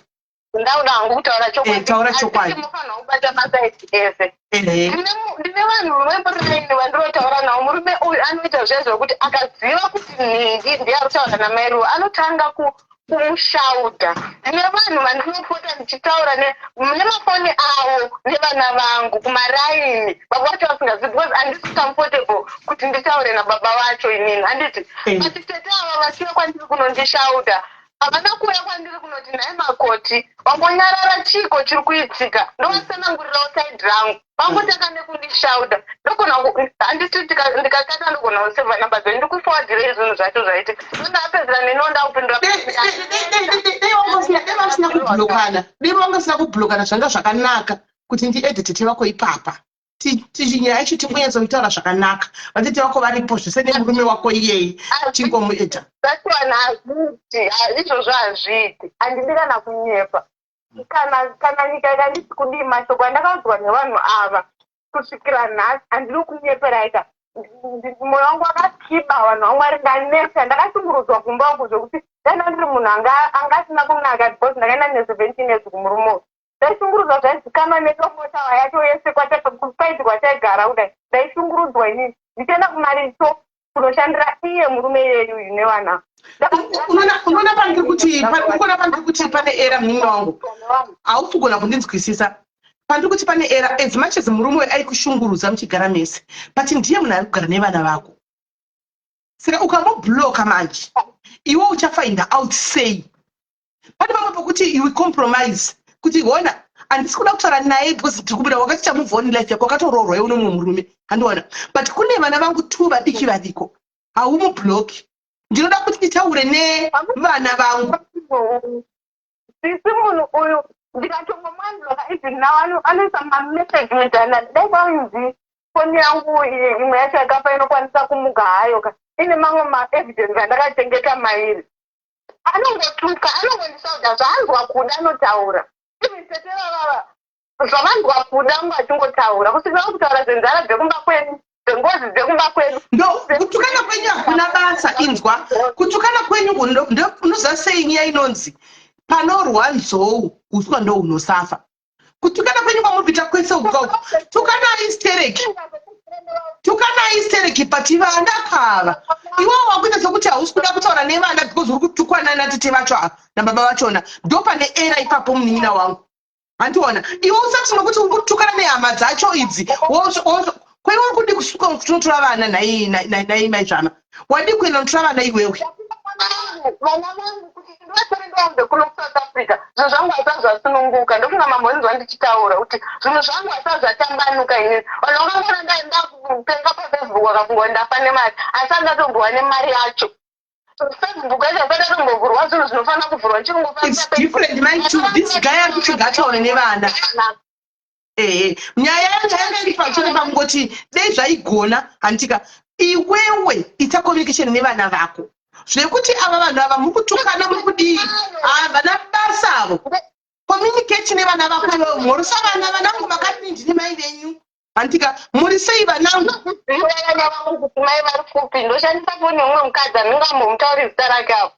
ndauda hangu kutaura chokwadi. Eh, taura chokwadi. Mufanira kubata masides ese. Ndine vanhu vemuraini vandinotaura navo. Murume uyu anoita zviya zvokuti akaziva kuti nhingi ndiye ari kutaura namairuwa, anotanga kumushauta. Ndine vanhu vandinopota ndichitaura nemafoni avo nevana vangu kumaraini, baba vacho vasingazivi, because handisi comfortable kuti nditaure nababa vacho inini, handiti? But tete ava vachiuya kwandiri kunondishauta, havana kuuya kwandiri kunoti, "Nhai makoti, wangonyarara, chiko chiri kuitika?" Ndovatsanangurirawo side rangu. Vangotanga nekundishauta. Ndogona handiti ndikakata, ndogona kusevha namba dzenyu, ndikuforwardire zvinhu zvacho zvaitika. Ndondapedzera neniwo ndakupindura. Dei vasina kublokana, dei vanga vasina kublokana, zvanga zvakanaka kuti ndiedhe tete vako ipapa. Nyaya yacho tingonyatsoitaura zvakanaka, vatete vako varipo zvese nemurume wako iyeye, tingomuedha. That one hazviiti, izvozvo hazviiti. Handidi kana kunyepa. Kana nyika ikanditi kudii, mashoko andakaudzwa nevanhu ava kusvikira nhasi, handidi kunyeperaika. Mwoyo wangu wakakiba. Vanhu vaMwari, ndaneta. Ndakashungurudzwa kumba uku zvokuti dai ndiri munhu anga asina kunaka, because ndakaenda ne17 years kumurume uyu. Ndaishungurudzwa zvaizikanwa nedomotawa yacho yese kusaidi kwataigara kudai. Ndaishungurudzwa inini ndichienda kumaricho kunoshandira iye murume iyeyu uyu nevana. Unoona pandiri kuti pane error, munin'ina wangu? Hausi kugona kundinzwisisa. Pandiri kuti pane error, as much as murume uyu aikushungurudza muchigara mese, but ndiye munhu ari kugara nevana vako. Saka ukamubloka manje, iwe uchafinda out sei? Pane pamwe pokuti you compromise kuti hona, handisi kuda kutaura naye because tiri kubuda. Wakati chamove on life yako, wakatoroorwa iwe nomumwe murume, handiwana? But kune vana vangu two vadiki variko, haumubloki. Ndinoda kuti nditaure nevana vangu. Sisi, munhu uyu ndikatongomuunblocka, even now anoisa mameseji mudhana. Dai kwainzi foni yangu iyi imwe yacho yakafa inokwanisa kumuka hayo ka, ine mamwe maevidence andakachengeta mairi. Anongotuka, anongondisauda zvaanzwa kuda, anotaura. Even tete vavava, zvavanzwa kuda ngo achingotaura, kusvikira kutaura zvenzara dzekumba kwedu, dzengozi dzekumba kwedu. Ndo kutukana kwenyu hakuna basa. Inzwa, kutukana kwenyu unoziva sei nyaya inonzi panorwa nzou uswa ndo hunosafa? Kutukana kwenyu kwamuri kuita kwese uko, tukanai stereki, tukanai stereki, but vana kava iwewo wakuita sekuti hausi kuda kutaura nevana because uri kutukwana natete vacho ava nababa vachona. Ndo pane error ipapo, munin'ina wangu, handiona? Iwe usati nokuti uri kutukana nehama dzacho idzi, kwaiwe uri kudi kusuka kunotora vana. Nhai mai Zvama, wadi kuenda kunotora vana iwewe? Vana vangu kuti ndivatore ndivaunze kuno kuSouth Africa. Zvinhu zvangu hazvisati zvasununguka. Ndofunga mambonzwa ndichitaura kuti zvinhu zvangu hazvisati zvatambanuka inini. Vanhu vakangoona ndakupenga paFacebook vakafunga kuti ndafa nemari, asi handatombowa nemari yacho. Facebook yacho haisati yatombovhurwa zvinhu zvinofanira kuvhurwa ndichingofambisa It's different, mind you. This guy ari kuti ngaataure nevana. Ehe, nyaya yacho yanga iri pamusoro pamungoti dei zvaigona handitika iwewe ita communication nevana vako zvekuti ava vanhu ava muri kutukana muri kudii havana basa avo communicate nevana vako iwewe mhorosa vana vanangu makadini ndini mai venyu handitika muri sei vanangu vana vangu kuti mai vari kupi ndoshandisa foni yemumwe mukadzi andingambomutauri zita rake apo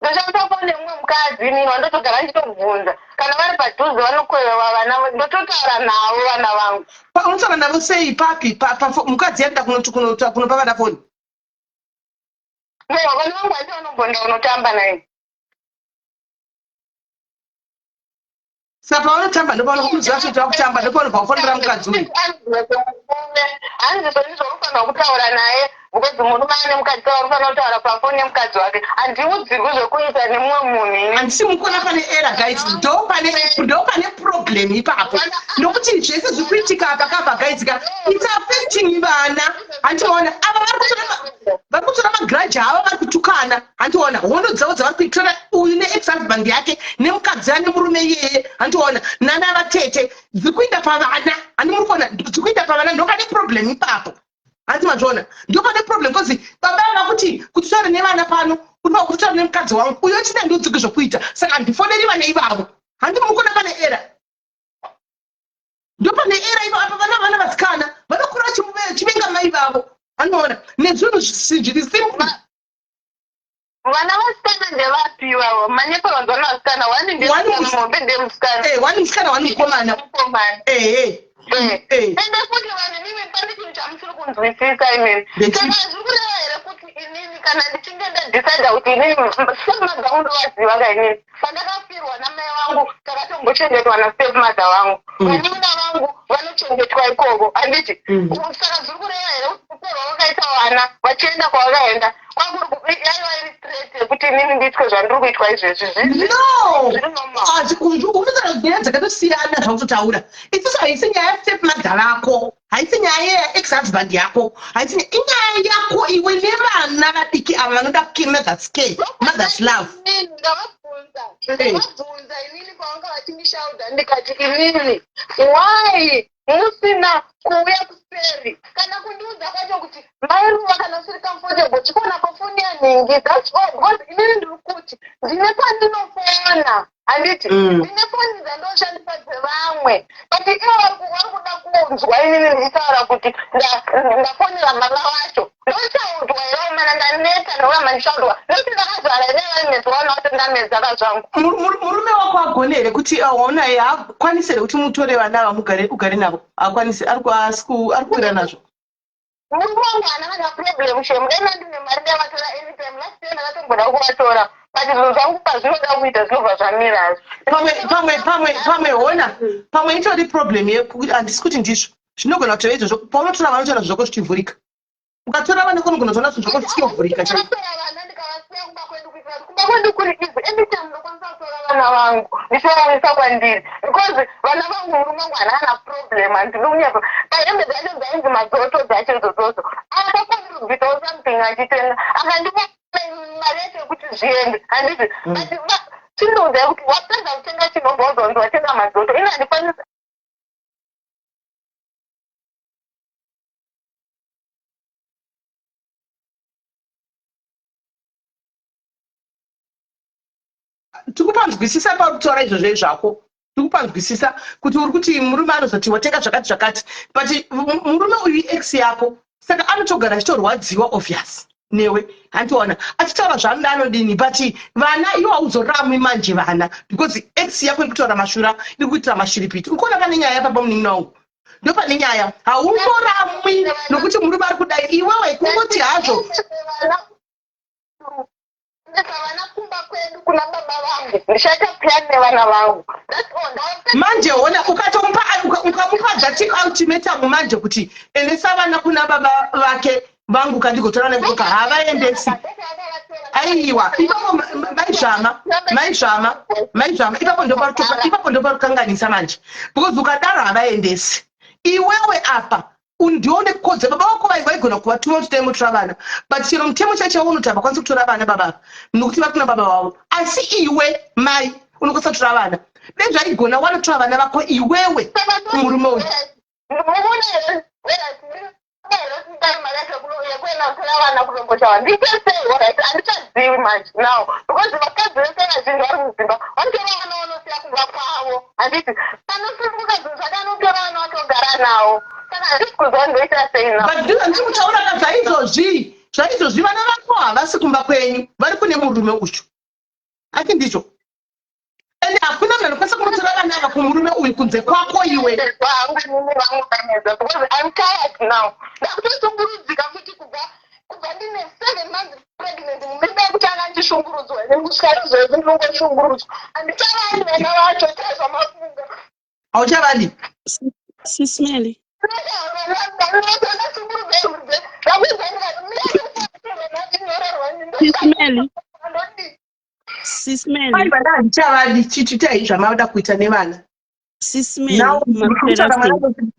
ndoshandisa foni yemumwe mukadzi inini wandotogara ndichitobvunza kana vari padhuze vanokwevewa vana ndototaura navo vana vangu unotaura navo sei papi mukadzi yakuda kunopa vana foni no vana vangu handi vanombonda unotamba naye Saka pavanotamba ndopanokuziva kuti vakutamba ndopanobva kufonera mukadzi uyu. Hanzi zvoni zvauri kutaura naye because murume ane mukadzi saka unofanira kutaura pafoni nemukadzi wake. Handiudzirwi zvekuita nemumwe munhu ini. Handisi mukuona pane error guys ndo pane ndo pane problem ipapo nokuti zvese zviri kuitika apa kapa guys ka it's affecting vana handiona ava vari kutora vari kutora magrudge avo vari kutukana handiona hondo dzavo dzavari kuitora uyu neex husband yake nemukadzi ane murume iyeye handiona nana vatete dziri kuinda pavana handi muri kuona dziri kuinda pavana ndopane problem ipapo hanti mazviona ndopane problem bcause baba ava kuti kuti taure nevana pano unoa kuti taure nemukadzi wangu uyo chida ndodziki zvokuita saka handifoneri vana ivavo handi muri kuona pane era ndopane era ivo apa vana vana vasikana vanokura vachivenga mai vavo anoona nezvinhu zviri simple vana vasikana ndevapi ivavo manyepo vanzi vana vasikana one ndemukombe ndemusikana eh, one musikana one mukomana ehe eh. Eh. ende futi vanhu imimi pane chinhu chamusiri kunzwisisa imimi saka zviri kureva here kuti inini kana ndichinge ndadecida kuti inini stepmother vangu ndovaziva ka inini pandakafirwa namai vangu takatombochengetwa nastepmother vangu vanin'ina vangu vanochengetwa ikoko handiti saka zviri kureva here kuti kutorwa kwakaita vana vachienda kwavakaenda kwakuri yaiva iri straight yekuti inini ndiitwe zvandiri kuitwa izvezvi no unotaura nyaya dzakatosiyana zvautotaura isusu haisi nyaya yastepmother vako haisi nyaya yeex husband yako haisi inyaya yako iwe nevana vadiki ava vanoda mother's care mother's love ndavabvunza ndavabvunza inini pavanga vachindishaudha ndikati inini why musina kuuya kuseri kana kundiudza kwacho kuti mairuva kana usiri comfortable chikona pafoni yanhingi that's all because inini ndiri kuti ndine pandinofona handiti ndine foni dzandoshandisa dzevamwe but ivo vari kuda kunzwa inini ndichitaura kuti ndafonera mama vacho ndoshaudwa here umana ndaneta ndoramba ndishaudwa nokuti ndakazvara ine vaimedza vana vacho ndamedza kazvangu murume wako agone here kuti waona haakwanisi here kuti mutore vana ava mugare ugare navo haakwanisi ari kuwira nazvo murume wangu haana kana problem shame dai mandine mari ndaivatora anytime last year ndakatomboda kuvatora but zvinhu zvangu pazvinoda kuita zvinobva zvamira pamwe pamwe pamwe pamwe hona pamwe itori problem handisi kuti ndizvo zvinogona kutova izvozvo paunotora vanotora zvoko zvichivhurika ukatora vana kunogona kutoona zvinhu zvako zvichitovhurika chaiko vana ndikavasiya kumba kwedu kuitira kuti kumba kwedu kuri easy anytime ndokwanisa kutora vana vangu ndichivauyisa kwandiri because vana vangu murume wangu haana kana problem handidi kunyepa pahembe dzacho dzainzi madzoto dzacho idzodzo akafanira kubvitawo something achitenga akandipa mari yacho yekuti zviende handiti but chindiudzai kuti wapedza kutenga chinobva wazonzi watenga madzoto ini handikwanisi tikupanzwisisa pakutaura izvozvo zvako tikupanzwisisa kuti uri kuti murume anozoti watenga zvakati zvakati but murume uyu ex yako saka anotogara achitorwadziwa obvious newe handiona achitaura zvaanoda anodini but vana iwo hauzoramwi manje vana because ex yako iri kutaura mashura iri kuitira mashiripiti uri kuona pane nyaya papa munin'ina wangu ndo pane nyaya haumboramwi nokuti murume ari kudai iwewe kungoti hazvo ndisa vana kumba kwedu kuna baba vangu ndichaita plan nevana vangu That's all. Manje ona ukatomupa ukamupa that ultimatum manje kuti endesa vana kuna baba vake. Vangu kandigotora nekutoka havaendesi. Aiwa, ipapo maizvama, maizvama, maizvama, ipapo ndoparutoka, ipapo ndoparukanganisa manje, because ukadaro havaendesi. Iwewe apa undione kodzero. Baba vako vaigona kuvatuma kuti dai motora vana, but chero mutemo chaicho unoti havakwanisi kutora vana baba ava nokuti vari kuna baba vavo. Asi iwe mai unokwanisa kutora vana. Dai zvaigona wanotora vana vako iwewe kumurume uyu. Yekuenda vana kudomboshava ndiite sei? Alright, handichazivi manje now, because vakadzi vese vazhinji vari mudzimba vanotora vana vanosiya kumba kwavo, handiti? Panosununguka zvinhu zvake anotora vana vatogara navo, saka handisi kuziva ndoita sei now. But ndizvo ndiri kutaura ka, zvaizvozvi vana vako havasi kumba kwenyu, vari kune murume uyu, ati ndizvo? Ende hakuna munhu anokwanisa kunotora vana ava kumurume uyu kunze kwako iwe. Hangu nini vangu, because I'm tired now. Ndakutoshungurudzika futi kubva ndine 7 months pregnant, mumimba yekutanga ndishungurudzwa, kusvika izvozvi ndinongoshungurudzwa. Handichavani vana vacho taizvamafunga. Hauchavadi. Sis Melly. Sis Melly. Sis Melly. Ai, vana handichavadi. Chichitai zvamauda kuita nevana. Sis Melly. Now Maswera sei?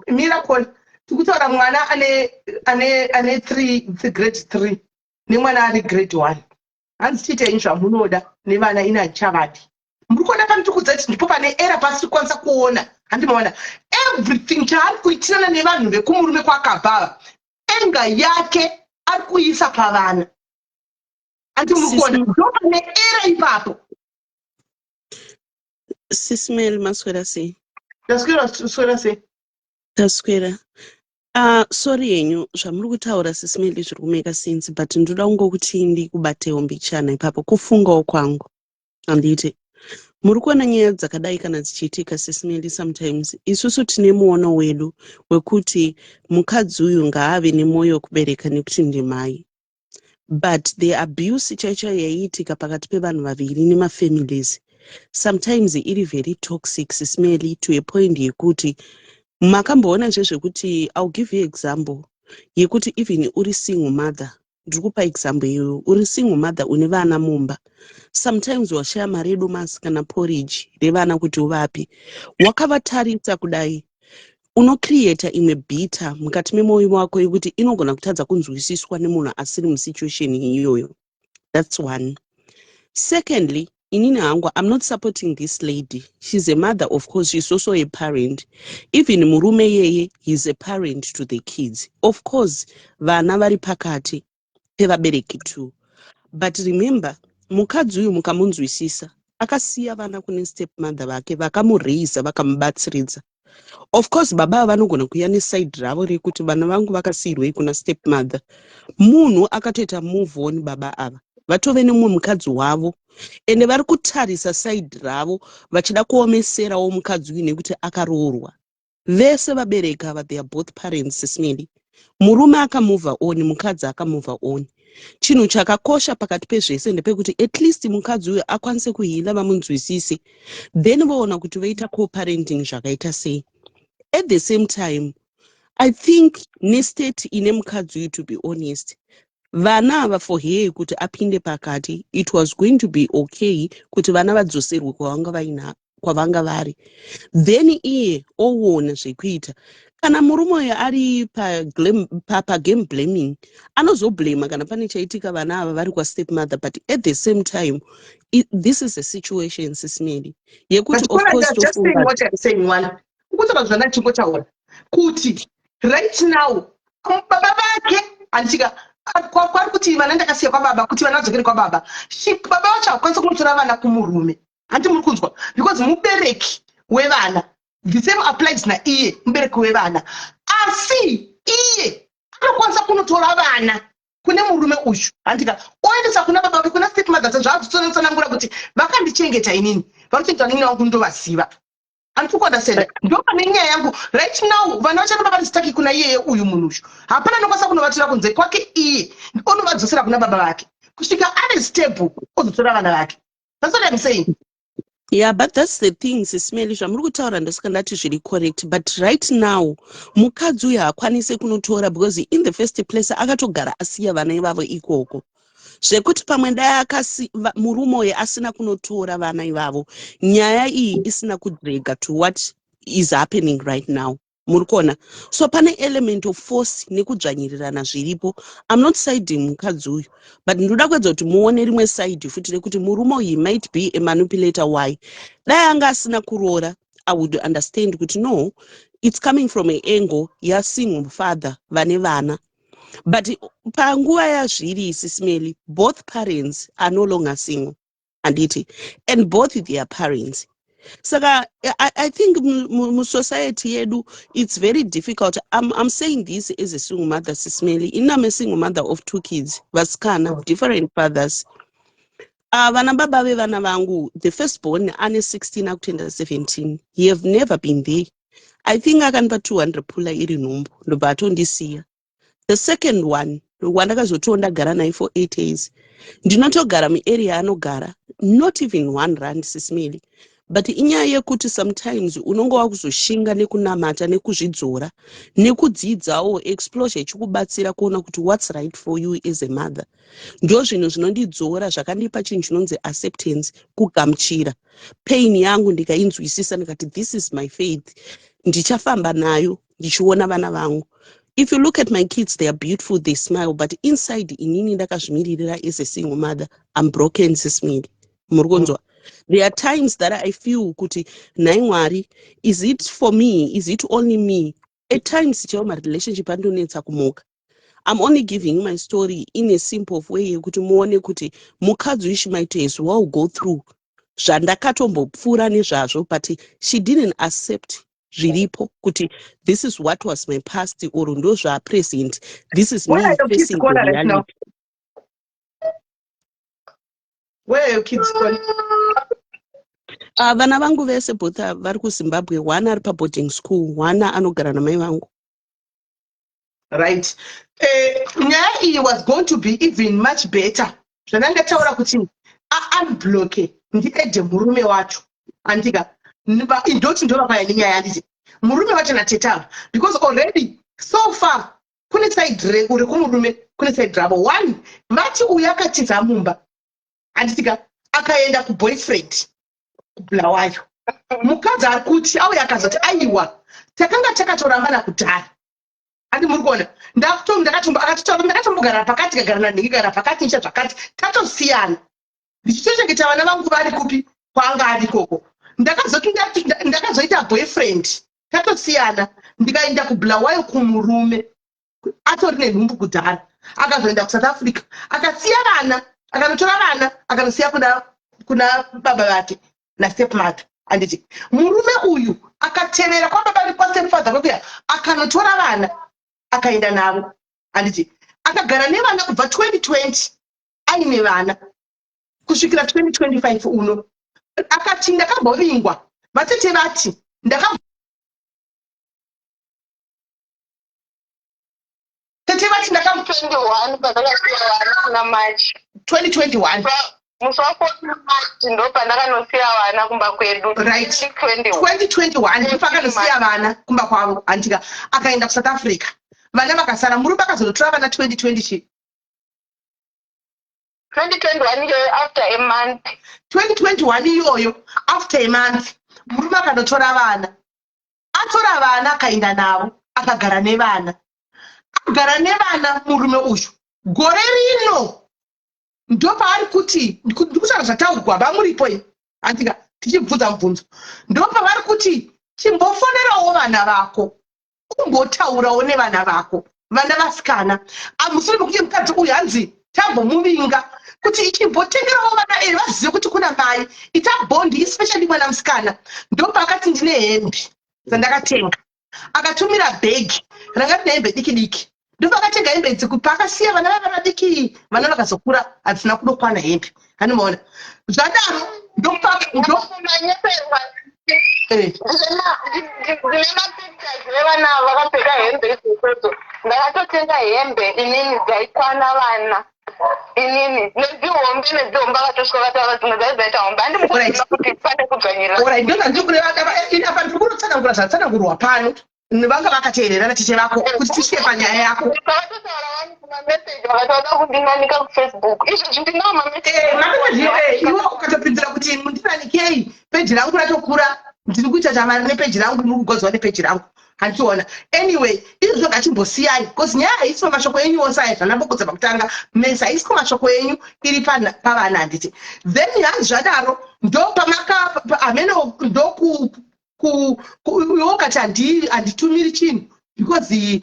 Miracle, tikutaura mwana ane three, grade 3, nemwana ari grade 1. Hanzi chiitei zvamunoda nevana, ini handichavadi. Muri kuona panotiri kudza kuti ndipo pane era pasiri kukwanisa kuona, handimaona everything chaari kuitirana nevanhu vekumurume kwakabva ava. Enga yake ari kuisa pavana, andi muri kuona ndo pane era ipapo. Sis Melly, maswera sei? Ndaswera, swera sei? Taswera. Sorry yenyu, zvamuri kutaura, Sis Melly, zviri kumake sense, but ndoda kungokuti ndikubatewo mbichana ipapo. Kufungawo kwangu, handiti muri kuona nyaya dzakadai kana dzichiitika, Sis Melly, sometimes isusu tine muono wedu wekuti mukadzi uyu ngaave nemwoyo wekubereka nekuti ndimai, but the abuse chaicho yaiitika pakati pevanhu vaviri nemafamilies sometimes iri very toxic, Sis Melly, to a point yekuti makamboona zvezvekuti, I'll give you example yekuti even uri single mother, ndiri kupa example iyoyo, uri single mother une vana mumba, sometimes washaya mari yedomasi kana porridge revana kuti uvape, wakavatarisa kudai unocreata imwe bitter mukati memwoyo wako yekuti inogona kutadza kunzwisiswa nemunhu asiri musituation iyoyo. That's one. Secondly, inini hangu I'm not supporting this lady. She's a mother, of course, she's also a parent. Even murume yeye, he's a parent to the kids. Of course vana vari pakati pevabereki too, but remember, mukadzi uyu mukamunzwisisa, akasiya vana kune step mother vake vakamureisa, vakamubatsiridza. Of course baba ava vanogona kuuya neside ravo rekuti vana vangu vakasiyirwei kuna step mother. Munhu akatoita move on, baba ava vatove nemumwe mukadzi wavo, ende vari kutarisa side ravo vachida kuomeserawo mukadzi uyu nekuti akaroorwa. Vese vabereki ava, they are both parents, Sis Melly. Murume akamove on, mukadzi akamove on. Chinhu chakakosha pakati pezvese ndepekuti at least mukadzi uyu akwanise kuheala, vamunzwisise, then voona kuti voita co-parenting zvakaita sei. At the same time, I think nestate ine mukadzi uyu, to be honest, vana ava, for her kuti apinde pakati, it was going to be okay kuti vana vadzoserwe kwavanga vari, then iye oona zvekuita. Kana murume uyu ari pagame blaming, anozoblama kana pane chaitika vana ava vari kwastep mother. But at the same time, this is a situation, Sis Melly, yekuti of course tofunga ukutaura zvandachingotaura kuti right now baba vake, handichika kwari kuti vana ndakasiya kwababa, kuti vana vadzokere kwababa. Baba vacho hakwanisa kunotora vana kumurume, handi muri kunzwa? Because mubereki wevana, the same applies naiye mubereki wevana, asi iye anokwanisa kunotora vana kune murume uyu, handika, oendesa kuna baba vake, kuna step mother, sezvaazotsanangura kuti vakandichengeta inini, vanochengeta inini vangu, ndovaziva. Handiri kuunderstanda. Ndo pane nyaya yangu right now. Vana vacharamba vari stuck kuna iyeye uyu munhu uyu. Hapana anokwanisa kunovatora kunze kwake iye. Onovadzosera kuna baba vake kusvika ave stable, ozotora vana vake. That's what I'm saying. Yeah, but that's the thing, Sis Melly, zvamuri kutaura ndosaka ndati zviri correct, but right now mukadzi uyu haakwanisi kunotora because in the first place akatogara asiya vana ivavo ikoko, zvekuti pamwe dai murume uyu asina kunotora vana ivavo, nyaya iyi isina kudrega to what is happening right now. Muri kuona? So pane element of force nekudzvanyirirana zviripo. I'm not siding mukadzi uyu, but ndoda kuedza kuti muone rimwe side futi rekuti murume uyu might be a manipulator. Why? Dai anga asina kuroora, I would understand kuti no, it's coming from an angle yasingle father vane vana, but panguva yazviri, Sis Melly, both parents are no longer single, handiti? And both their parents. Saka I think musociety yedu it's very difficult. I'm saying this as a single mother, Sis Melly. I'm a single mother of two kids, vasikana, different fathers. Vana baba vevana vangu, the first born ane 16, akutoenda 17. He have never been there. I think akanipa 200 pula iri nhumbu, ndobva atondisiya. The second one, wandakazotiwo ndagara naye for 8 years, ndinotogara muarea anogara, not even R1, Sis Melly. But inyaya yekuti sometimes unonge wakuzoshinga nekunamata, nekuzvidzora, nekudzidzawo exposure ichikubatsira kuona kuti what's right for you as a mother. Ndo zvinhu zvinondidzora, zvakandipa chinhu chinonzi acceptance, kugamuchira pain yangu, ndikainzwisisa, ndikati this is my faith, ndichafamba nayo ndichiona vana vangu. If you look at my kids, they are beautiful, they smile, but inside inini ndakazvimiririra as a single mother, I'm broken, Sis Melly. Muri kunzwa? There are times that I feel kuti nhai Mwari, is it for me? Is it only me? At times chaiwo marelationship andonetsa kumuka. I'm only giving my story in a simple way yekuti muone kuti mukadzi uyu, she might as well go through zvandakatombopfuura nezvazvo, but she didn't accept zviripo kuti this is what was my past or ndo zvapresent. This is me Where are your kids, facing the Kola, right now? reality. Where are your kids, Kola? Vana vangu vese both vari kuZimbabwe. One ari paboarding school, one anogara namai vangu. Right. Nyaya iyi was going to be even much better zvandangataura kuti aunblocke, ndiadde murume wacho, andika ndoti ndovapaya nenyaya, handiti? Murume wacho natete ava, because already so far kune side rekumurume, kune side ravo. One, vati uyu akatiza mumba, handitika? Akaenda kuboyfriend kuBulawayo. Mukadzi ari kuti auya akazoti aiwa, takanga takatorambana kudhara, andi muri kuona? Akatotaura, ndakatombogara pakati, kagara nanhingi, gara pakati, nicha zvakati, tatosiyana, ndichitochengeta vana vangu vari kupi, kwaanga ari ikoko. Ndakazoti ndakazoita boyfriend, tatosiyana, ndikaenda kuBulawayo kumurume atori nenhumbu kudhara. Akazoenda kuSouth Africa, akasiya vana, akanotora vana, akanosiya kuna baba vake nastepmother, handiti? Murume uyu akatevera kwababa, kwastepfather kwekuya, akanotora vana, akaenda navo, handiti? Akagara nevana kubva 2020 aine vana kusvikira 2025 uno. Akati ndakambovingwa, vatete vati ndaka tete vati ndaka 21 pandakasiya vana kuna March. 2021. Musi wa14 March ndo pandakanosiya vana kumba kwedu. Right. 2021. 2021 ndipo akanosiya vana kumba kwavo, handika? Akaenda kuSouth Africa, vana vakasara. Murume akazonotora vana 2020 chi 2021 iyoyo, after a month. 2021 iyoyo, after a month, murume akanotora vana. Atora vana, akaenda navo, akagara nevana, agara nevana murume uyu. Gore rino ndopaari kuti, ndikutaura zvataurwa vamuripo iyi, handika? Tichibvunza mubvunzo, ndopavari kuti chimbofonerawo vana vako, umbotaurawo nevana vako, vana vasikana. Amusure mekuti mukadzi uyu hanzi tambomuvinga kuti ichimbotengerawo vana ere, vazive kuti kuna mai, ita bond, especially mwana musikana. Ndopaakati ndine hembe dzandakatenga, akatumira bhegi ranga rine hembe diki diki. Ndopakatenga hembe idzi paakasiya vana vava vadiki. Vana vakazokura, hadzina kudokwana hembe, hanimaona? Zvadaro ndopa ndo Manyeperwa. Eh. Ndine mapictures evana vakapfeka hembe idzodzo. Ndakatotenga hembe inini dzaikwana vana. Inini nedzihombe nedzihombe akatosvika vataura dzimwe dzai dzaita hombe handimukuziva kuti pane kudzvanyirira. Alright, ndozvandiri kureva apa ndiri kunotsanangura zvatsanangurwa pano. Vanga vakateerera nacheche vako kuti tisvike panyaya yako. Vatotaura vani kumameseji vakati vada kundinanika kuFacebook. Izvozvi ndinawo mameseji. Mameseji iwe ukatopindura kuti mundinanikei, peji rangu ratokura, ndiri kuita chamari nepeji rangu, ndiri kugodzwa nepeji rangu. Handiona. Anyway, izvozvo ngatimbosiyai because nyaya haisi pamashoko enyu ose aya zvandambokudza pakutanga. Mese haisi pamashoko enyu, iri pavana handiti. Then hanzi zvadaro ndopamaka hameno ndoku iwe ukati handitumiri chinhu because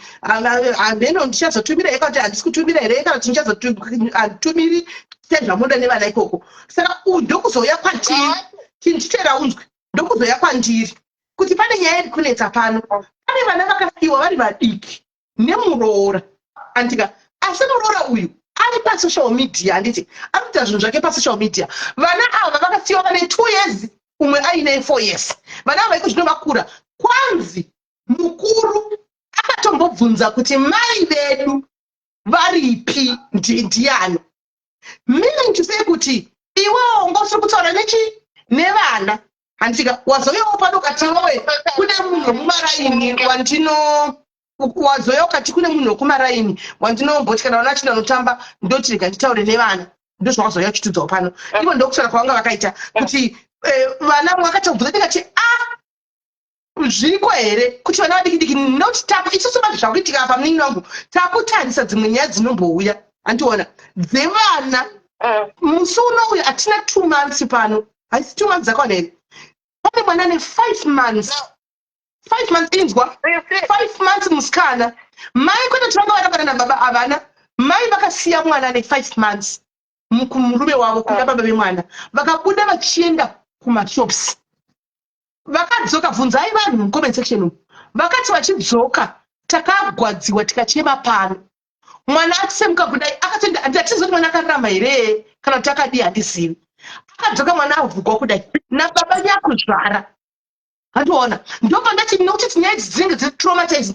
hameno ndichazotumira here kana kuti handisi kutumira here kana kuti ndichazotumiri sezvamunoda nevana ikoko. Saka ndokuzouya kwatiri chindichitera unzwe, ndokuzouya kwandiri kuti pane nyaya iri kunetsa pano, pane vana vakasiyiwa vari vadiki nemuroora andika, asi muroora uyu ari pasocial media handiti, ari kuita zvinhu zvake pasocial media. Vana ava vakasiyiwa vane 2 years, umwe aine 4 years. Vana ava iko zvino vakura. Kwanzi mukuru akatombobvunza kuti mai vedu varipi, ndiani, meaning to say kuti iwewo ngosiri kutaura nechi nevana handika. Wazouyawo pano ukati iwewe kune munhu wemumaraini wandino wazouya ukati kune munhu wekumaraini wandinomboti kana vana vachinda notamba ndoti rega nditaure nevana. Ndozvawazouya uchitudzawo pano. Ivo ndokutaura kwavanga vakaita kuti vana vakatobvunza. Ndikati a zviriko here kuti vana vadiki diki not taku isusu manje zvakuitika apa muningi wangu takutarisa dzimwe nyaya dzinombouya handiona dzevana. Musi unouya hatina 2 months pano, haisi 2 months dzakwana here? Pane mwana ane 5 months, 5 months, inzwa, 5 months musikana. Mai kwete kuti vanga varambana nababa havana, mai vakasiya mwana ane 5 months kumurume wavo, kuna baba vemwana. Vakabuda vachienda kumashops, vakadzoka. Bvunzai vanhu mucomment section umu. Vakati vachidzoka takagwadziwa tikachema pano. Mwana achisemuka kudai akatoenda, hatizivi kuti mwana akararama here kana kuti akadii, handizivi. Akadzoka mwana avhugwa kudai nababa nyakuzvara, handiona. Ndopandati nokuti nyaya idzi dzinenge dziri traumatizing,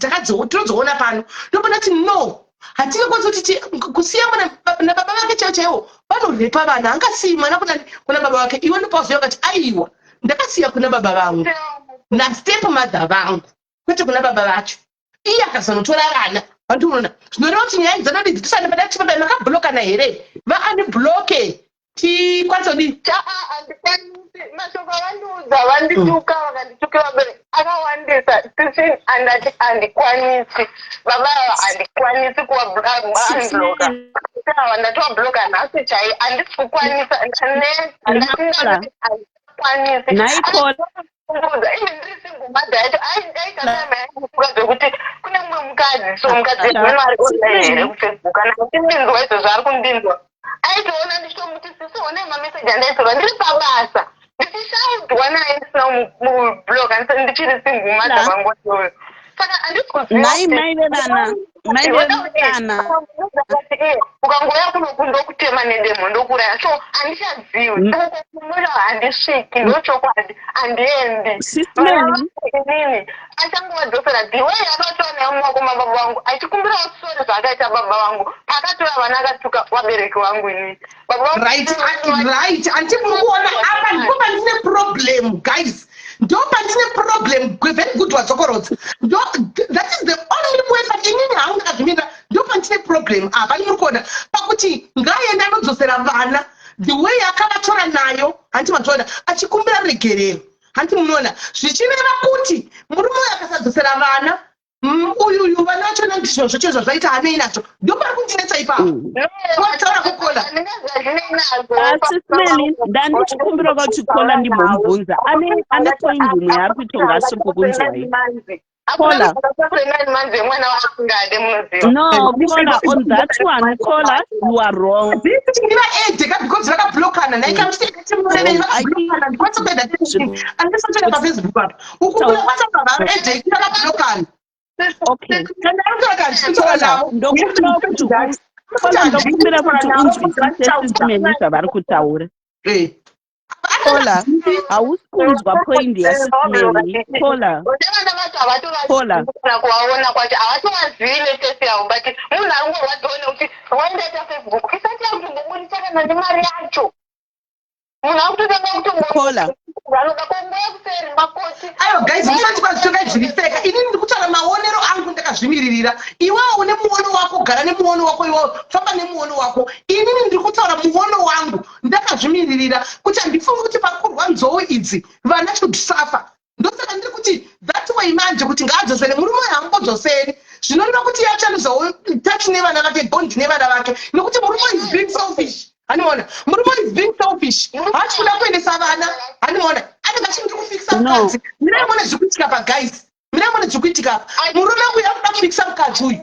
tinodziona pano. Ndopandati no, hatingakwanisi kuti kusiya mwana nababa vake chaivo chaivo vanorepa vana. Angasiyi mwana kuna baba vake. Iwe ndopawazoya ukati aiwa, ndakasiya kuna baba vangu nastep mother vangu, kwete kuna baba vacho. Iye akazonotora vana, vandiunoona. Zvinoreva kuti nyaya idzanodidzi tisane padati baba makablokana here, vaunblocke tikwanise kudii? Mashoko avandiudza, vandituka, vakanditukira vabereki akawandisa. Sisi, andati handikwanisi, baba ava handikwanisi kuvaunblocka. Ava ndatovabloka nhasi chai, handisi kukwanisa, ndanetsa, ndati handikwanisi. Nhai Paul. Even ndiri single mother yacho aita time yaikutuka zvekuti kune mumwe mukadzi, so mukadzi wenu ari online here kuFacebook kana achindinzwa izvozvo ari kundinzwa, aitoona ndichitomuti sisi onai mameseji andaitorwa ndiri pabasa ndichishaudwa naye ndisina mublock, ndichiri single mother panguva iyoyo. Saka handisi kuziva. Nhai mai vevana, mai vevana. Ukangouya kunoku ndokutema nedemo ndokuraya, so handichazivi uko kumura, handisviki, ndochokwadi, handiendi. Sis Melly. Inini achangovadzosera the way akatora nayo mumaoko mababa vangu, achikumbirawo sorry zvaakaita baba vangu paakatora vana akatuka vabereki vangu inini baba vangu. Right, anti muri kuona apa ndipo pandine problem, guys, ndo pandine problem. Very good, wadzokorodza. Ndo that is the only way, but inini hangu ndakazvimirira. Ndo pandine problem apa, muri kuona pakuti ngaaende anodzosera vana the way akavatora nayo, hanti mazviona, achikumbira regerero, hanti munoona. Zvichireva kuti murume uyu akasadzosera vana uyuyu vana vachona ndizvo zvacho zvazvaita hanei nazvo. Ndo pari kundinetsa ipapo. Wataura kukola. Sis Melly, ndandichikumbira kuti Kola ndimbomubvunza ane point imwe yaari kuita kunge asiri kukunzwai. Kola. Manzi yemwana waasingade, munoziva. No, Kola, on that one, Kola, you are wrong. Ndivaedhe ka because vakablokana naikamuchitemurevenyu vakablokana. Ndikwanisa kuenda andisatoenda paFacebook apa ukukula kwatobva vaedhe vakablokana. Okay. Kana ari kutaura handisi navo. Ndokumbira kuti Kola, ndokumbira kuti unzwisise Sis Melly zvavari kutaura. Kola, hausi kunzwa point yaSis Melly, Kola. Vana vacho. Paula. Havatovazivi kuvaona kwacho, havatovazivi neface yavo, but munhu ari ngorwadziwa nekuti waindaita Facebook isati yakutombobudisa kana nemari yacho. Munhu akutotanga Caller. Vanoda kungoya kuseri makoti. Aiwa guys, musati kwazitongai zviri fair. Inini ndiri kutaura maonero angu ndakazvimiririra. Iwewo une muono wako, gara nemuono wako iwewo, famba nemuono wako. Inini ndiri kutaura muono wangu ndakazvimiririra kuti handifungi kuti pakurwa nzou idzi vana should suffer. Ndosaka ndiri kuti that way manje kuti ngaadzosere. Murume uyu haangodzoseri, zvinoreva kuti yachaluzawo touch nevana vake, bond nevana vake, nekuti murume is being selfish. Haniona murume is being selfish, haasi kuda kuendesa vana. Haniona anenge achiti kufikisa No. mukadzi. Mirai muone zviri kuitika pa, guys, mirai muone zviri kuitika apa. Murume uyu akuda kufikisa mukadzi uyu,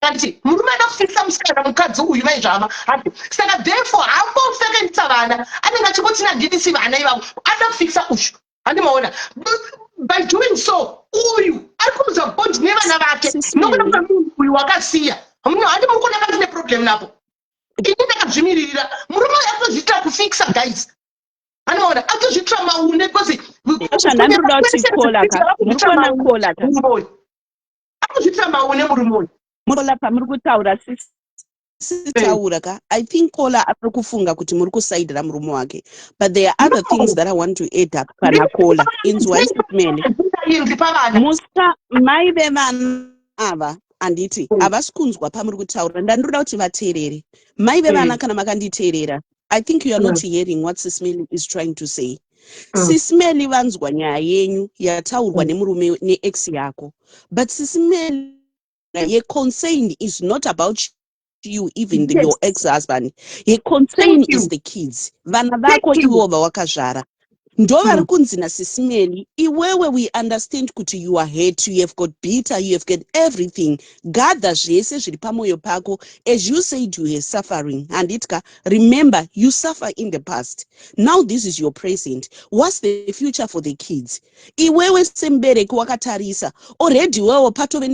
anditi murume ada kufikisa musikana, mukadzi uyu maizvama handi. Saka therefore haambofi akaendesa vana, anenge achingoti nandidisi vana ivavo, ada kufikisa uyu. Handimaona by doing so uyu ari kuruza bond nevana vake Sis nokuda Mary. kwemunhu uyu wakasiya. Handi muri kuona pandine problem napo? Ini ndakazvimiririra. Murume uyu akutozviitira kufikisa, guys. Handimaona atozviitira maune because Zvandandinoda kuti Kola ka, muri kuona Kola ka? Murume uyu akuzviitira maune, murume uyu. Kola, pamuri kutaura, sitaura ka, I think Kola ari kufunga kuti muri kusaidira murume wake, but there are other No. things that I want to add up pana Kola. Inzwai, Sis Mary. Inzi pavana. Musa mai vevana ava, handiti havasi kunzwa pamuri kutaura. Ndandoda kuti vateerere mai vevana. Kana makanditeerera, I think you are not hearing what Sis Mely is trying to say. Sis Mely vanzwa nyaya yenyu yataurwa nemurume neex yako, but Sis Mely, ye concern is not about you, even your ex-husband. Ye concern Thank you. is the kids, vana vako Thank you. ivo vawakazvara, ndo vari kunzi naSis Mely, iwewe, we understand kuti you are hurt, you have got bitter, you have got everything. Gather zvese zviri pamwoyo pako. As you said, you are suffering, handitya? Remember, you suffer in the past. Now this is your present. What's the future for the kids? Iwewe semubereki wakatarisa already, iwewe patove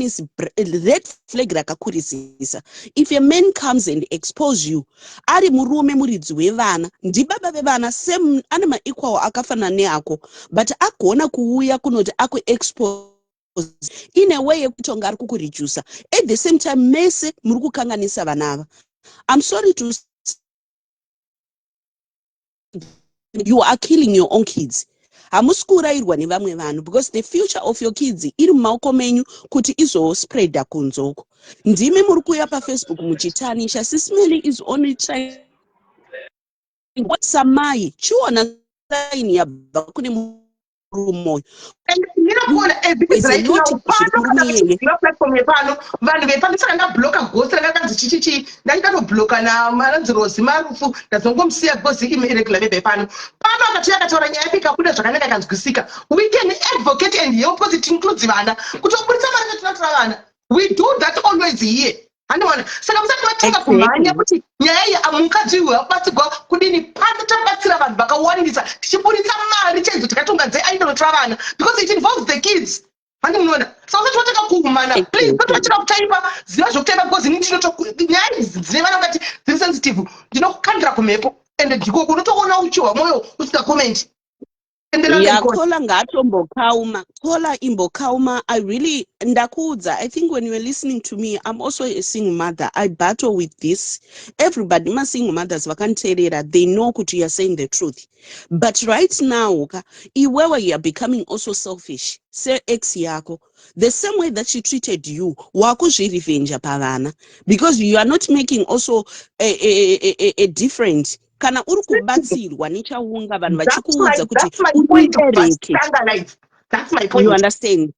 red flag rakakurisisa. If a man comes and expose you, ari murume muridzi wevana, ndibaba vevana, same ane maequal akafanana neako, but agona kuuya kunoti akuexpose in a way yekuti onge ari kukuredusa. At the same time, mese muri kukanganisa vana ava. I'm sorry to, you are killing your own kids. Hamusi kuurayirwa nevamwe vanhu, because the future of your kids iri mumaoko menyu kuti izospreada kunzoko. Ndimi muri kuuya paFacebook muchitanisha. Sis Mely is only trying samai chiona sign yabva kune murume uyu. Ndinokuona Is a lot zviri pano kana kumurume iyeye. vachiziva platform yepano, vanhu vepano, ndisaka ndabloka ghost ranga kanzi chichichi. Ndandatoblocka naanonzi Rosi Marufu, ndazongomusiya because iregular member yepano. Pano akati akataura nyaya yake ikabuda zvakanaka, ikanzwisika, we can advocate and help because it includes vana. Kuti uburitsa mari, tinotora vana. We do that always here. Handiona saka musati matanga kumhanya kuti nyaya iyi, mukadzi uyu wabatsirwa kudini. Pano tabatsira vanhu vakawandisa tichiburitsa mari chaidzo, takatonga dzeaindonotora vana because it involves the kids. Handi munoona? Saka usati watanga kuhumana, please, usati wachida kutaipa, ziva zvokutaipa, because ini ndinoto nyaya idzi dzine vana vakati dziri sensitive, ndinokukandira kumhepo ende ndikoko unotoona uchi hwamwoyo usingakomenti. Ya, Kola ngaatombokauma. Kola, imbokauma. I really, ndakuudza, I think when you were listening to me, I'm also a single mother. I battle with this. Everybody, masingle mothers vakanditeerera, they know kuti you are saying the truth. But right now ka, iwewe you are becoming also selfish se-ex yako. The same way that she treated you, wakuzvirevenja pavana, because you are not making also a different. Kana uri kubatsirwa nechaunga, vanhu vachikuudza kuti ubereke, you understand?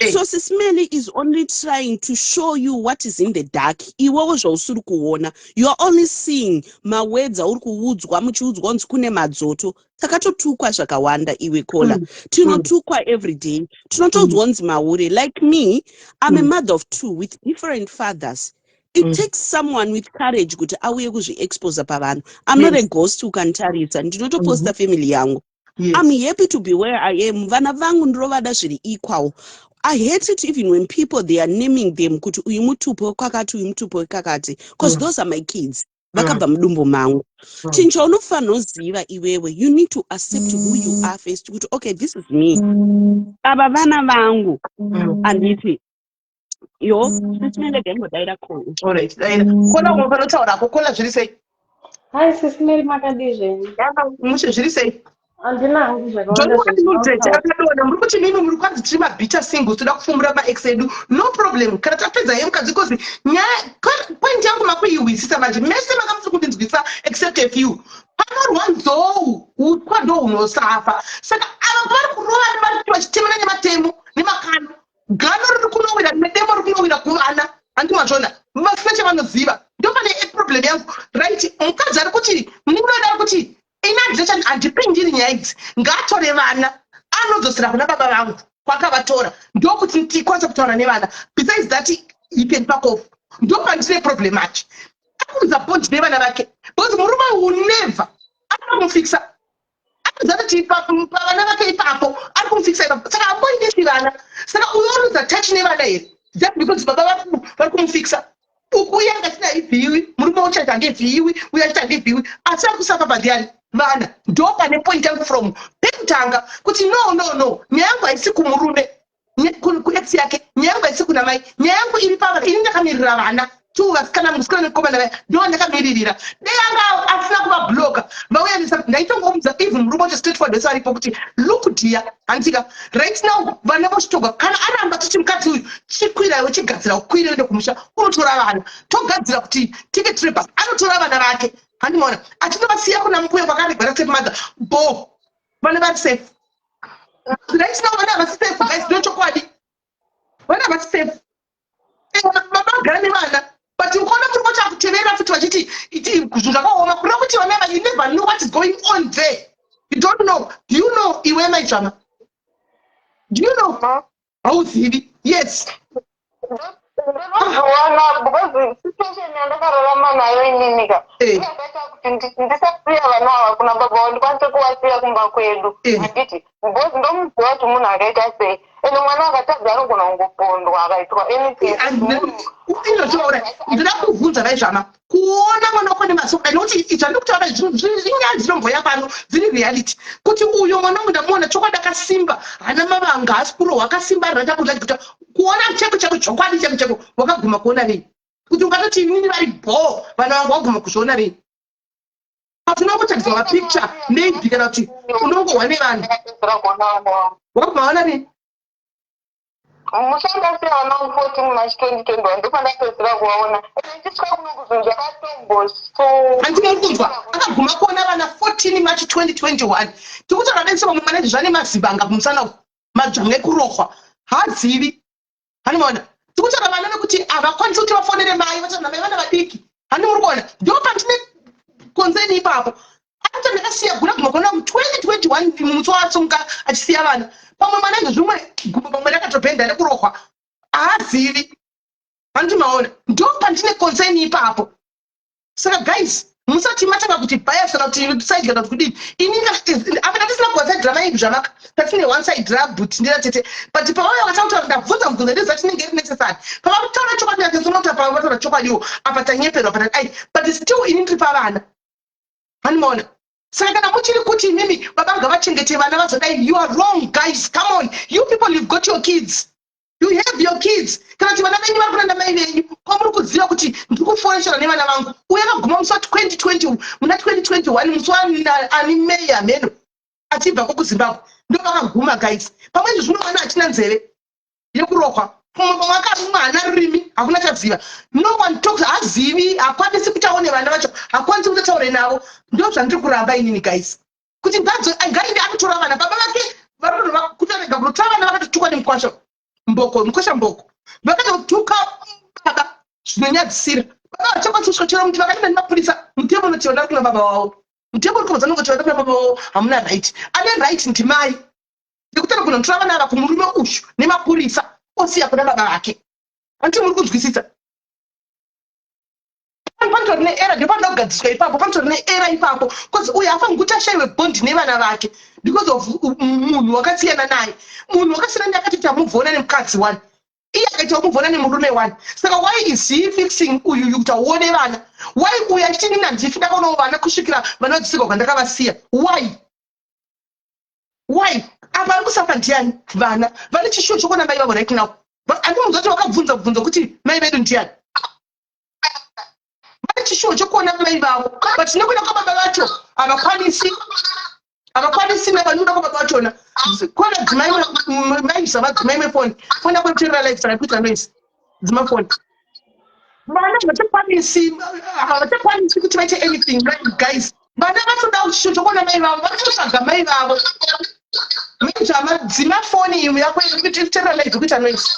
Hey. So Sis Mely is only trying to show you what is in the dark. Iwewo zvausiri kuona, you are only seeing mawords auri kuudzwa, muchiudzwa kunzi kune madzoto. Takatotukwa zvakawanda, iwe Kola. Tinotukwa every day, tinotoudzwa kunzi mahure. Like me, I'm a mother of two with different fathers. It takes someone with courage kuti auye kuzviexposa pavanhu. I'm not a ghost. Ukanditarisa, ndinotoposta family yangu. I'm happy to be where I am. Vana vangu ndirovada zviri equal. I hate it even when people, they are naming them kuti uyu mutupo kwakati, uyu mutupo kwakati, because those are my kids. Vakabva mudumbu mangu. Chinhu chaunofanira kuziva iwewe, you need to accept who you are first, kuti okay, this is me, ava vana vangu, handiti? Yo, Sis Melly, imbodaira call. Alright, daira. Kona umwe panotaurako. Kona, zviri sei? Hai, Sis Melly, makadii zvenyu? Mushe, zviri sei? Handina hangu zvakawanda. Mildred akadona. Muri kuti mimi muri kwanzi tiri mabitter singles, toda kufumbura maex edu. No problem, kana tapedza ye mukadzi, because nyaya, point yangu makuihwisisa manje. Mese manga musiri kundinzwisa except a few. Panorwa nzou, utwa ndo hunosafa. Saka ava vari kurova, vari vachitemana nematemo nemakano. Gano riri kunowira nedemo riri kunowira kuvana, handi mazvona? Vasina chavanoziva. Ndo pane problem yangu, right? Mukadzi ari kuti, munin'ina wedu ari kuti, ini handina, handipindiri nyaya idzi, ngaatore vana anodzosera kuna baba vangu kwakavatora, ndokuti tikwanise kutaura nevana. Besides that, he can fuck off. Ndo pandine problem achi akuunza bond nevana vake, because murume will never, anoda kumufikisa, anoziva kuti pavana vake ipapo ari kumufikisa ipapo, saka amboindisi vana. Saka uyo anoza touch nevana here just because baba vari kumufikisa uku? Uye angasina ivhiwi, murume uchaita handivhiwi, uye achiti handivhiwi, asi ari kusafa pandiani? Vana. Ndo pane point yangu from pekutanga kuti no, no, no, nyaya yangu haisi kumurume, kuex yake. Nyaya yangu haisi kuna mai, nyaya yangu iri pavana. Ini ndakamirira vana two, vasikana, musikana nemukomana vaya, ndo ndakamiririra. Dei anga asina kuvabloka, vauya nesa, ndaitongoudza even murume wacho straightforward, wese aripo, kuti look dear, handika, right now vana vochitogwa. Kana aramba, titi mukadzi uyu chikwira iwe, chigadzira ukwire uende kumusha unotora vana, togadzira kuti ticket rebus anotora vana vake, handimaona, achinovasiya kuna mbuya kwakaregwa nastepmother bo, vana vari safe. Right now vana havasi safe, guys, ndochokwadi, vana havasi safe. Baba vagara nevana, but ukaona muri kwacho akutevera futi vachiti zvinhu zvakaoma, kureva kuti vana ava, you never know what is going on there. You don't know. Do you know iwe, maitsvama? Do you know? Hauzivi. Yes. Ndinozviona because situation yandakararama nayo inini ka yakaita kuti ndisasiya vana ava kuna baba vavo, ndikwanise kuvasiya kumba kwedu, handiti? Because ndomuziva kuti munhu akaita sei, ende mwana akatadza anogona kungopondwa, akaitwa anything. Inotaura, ndinoda kubvunza vaizvama, kuona mwana wako nemaso, nokuti zvandiri kutaura inyaya dzinomboya pano dziri reality, kuti uyo mwana wangu ndamuona chokwadi akasimba, hana mavanga, haasi kurohwa, akasimba, ratakuda kuti kuona cheko cheko, chokwadi cheko cheko, wakaguma kuona rini kuti ungatoti inini vari bho vana vangu? Waguma kuzviona rini? Patinongotaridzwa mapicture maybe, kana kuti unongohwa nevanhu. Ndakapedzera kuona vana vangu. Waguma waona rini? Musi wandasiya vana vangu 14 March 2021, ndopandapedzera kuvaona. Ende ndichisvika kuno kuzvinhu zvakatomboso. Handina uri kunzwa, akaguma kuona vana 14 March 2021. Tikutaura benzi, vamwe mwana zvane mazibanga kumusana uku, madzvanga ekurohwa, haazivi, handimaona? Tikutaura vana vekuti havakwanisi kuti vafonere mai, vataura namai, vana vadiki, handi muri kuona? Ndo pandine concern ipapo. Ata ndakasiya gura guma kuona 2021, musi waasumuka achisiya vana. Pamwe mwana izvo zvimwe gumbo pamwe rakatobhenda nekurohwa, haazivi, handimaona? Ndo pandine concern ipapo. Saka guys, musati matanga kuti bias kana kuti side kana kuti kudini. Ini apa tatisina kuwa side ramai zvanaka, tatine one side rabut nderatete, but pavauya vatautaura, ndabvunza mubvunzo, ndeziva tinenge iri necessary. Pavakutaura chokwadi, nakazonota pavataura chokwadiwo, apa tanyeperwa pata ai, but still ini ndiri pavana, handimaona? Saka kana muchiri kuti imimi baba ngavachengete vana vazodai, you are wrong, guys. Come on, you people, you've got your kids, you have your kids. Kana kuti vana venyu vari kunanda mai venyu, kwamuri kuziva kuti ndiri kuforeshana nevana vangu. Uye akaguma musi wa2020, muna 2021, musi waani, May hameno, achibva kokuZimbabwe, ndo vakaguma, guys. Pamwe izvo zvino mwana achina nzeve yekurohwa, pamwe akarumwa, hana rurimi, hakuna chaziva. No one talks, hazivi, hakwanisi kuti aone vana vacho, hakwanisi kuti ataure navo. Ndo zvandiri kuramba inini, guys, kuti ngainde anotora vana. Baba vake vari kutorega kunotora vana, vakatotukwa nemukwasha mboko, mukwasha mboko, vakatotuka baba zvinonyadzisira. Baba vachakwanisi kusvika chero muti vakaenda nemapurisa, mutemo unoti vana kuna baba vavo. Mutemo uri kubva unongoti vana kuna baba vavo, hamuna right. Ane right ndimai, nekuti anogona kutora vana ava kumurume uyu nemapurisa, osiya kuna baba vake. Handiti muri kunzwisisa? Panotori neerror, ndopanoda kugadziswa ipapo. Panotori neerror ipapo, because uyu haafaniri kuti ashayiwe bond nevana vake because of munhu wakasiyana naye. Munhu wakasiyana naye akatoita mubvona nemukadzi one. Iye akaita kumuvona nemurume wani. Saka why is he fixing uyu kuti auone vana? Why uyu achiti nini handifi ndakaonawo vana kusvikira vana vadzisika kwandakavasiya? Why? Why? Apa ari kusafa ndiani? Vana vane chishuwo chokuona mai vavo right now. Andimunzwa kuti vakabvunza bvunzo kuti mai vedu ndiani. Vane chishuwo chokuona mai vavo, but nekuda kwababa vacho havakwanisi, havakwanisi nevanoda kwababa vachona. Kona dzimai maisa vadzimai mefoni, foni yako iterera live, saka kuita noise, dzima foni. Vana havachakwanisi, havachakwanisi kuti vaite anything, right guys? Vana vatoda chishuwo chokuona mai vavo, vatotsvaga mai vavo. Maizvama, dzima foni imwe yako kuti iterera live, kuita noise.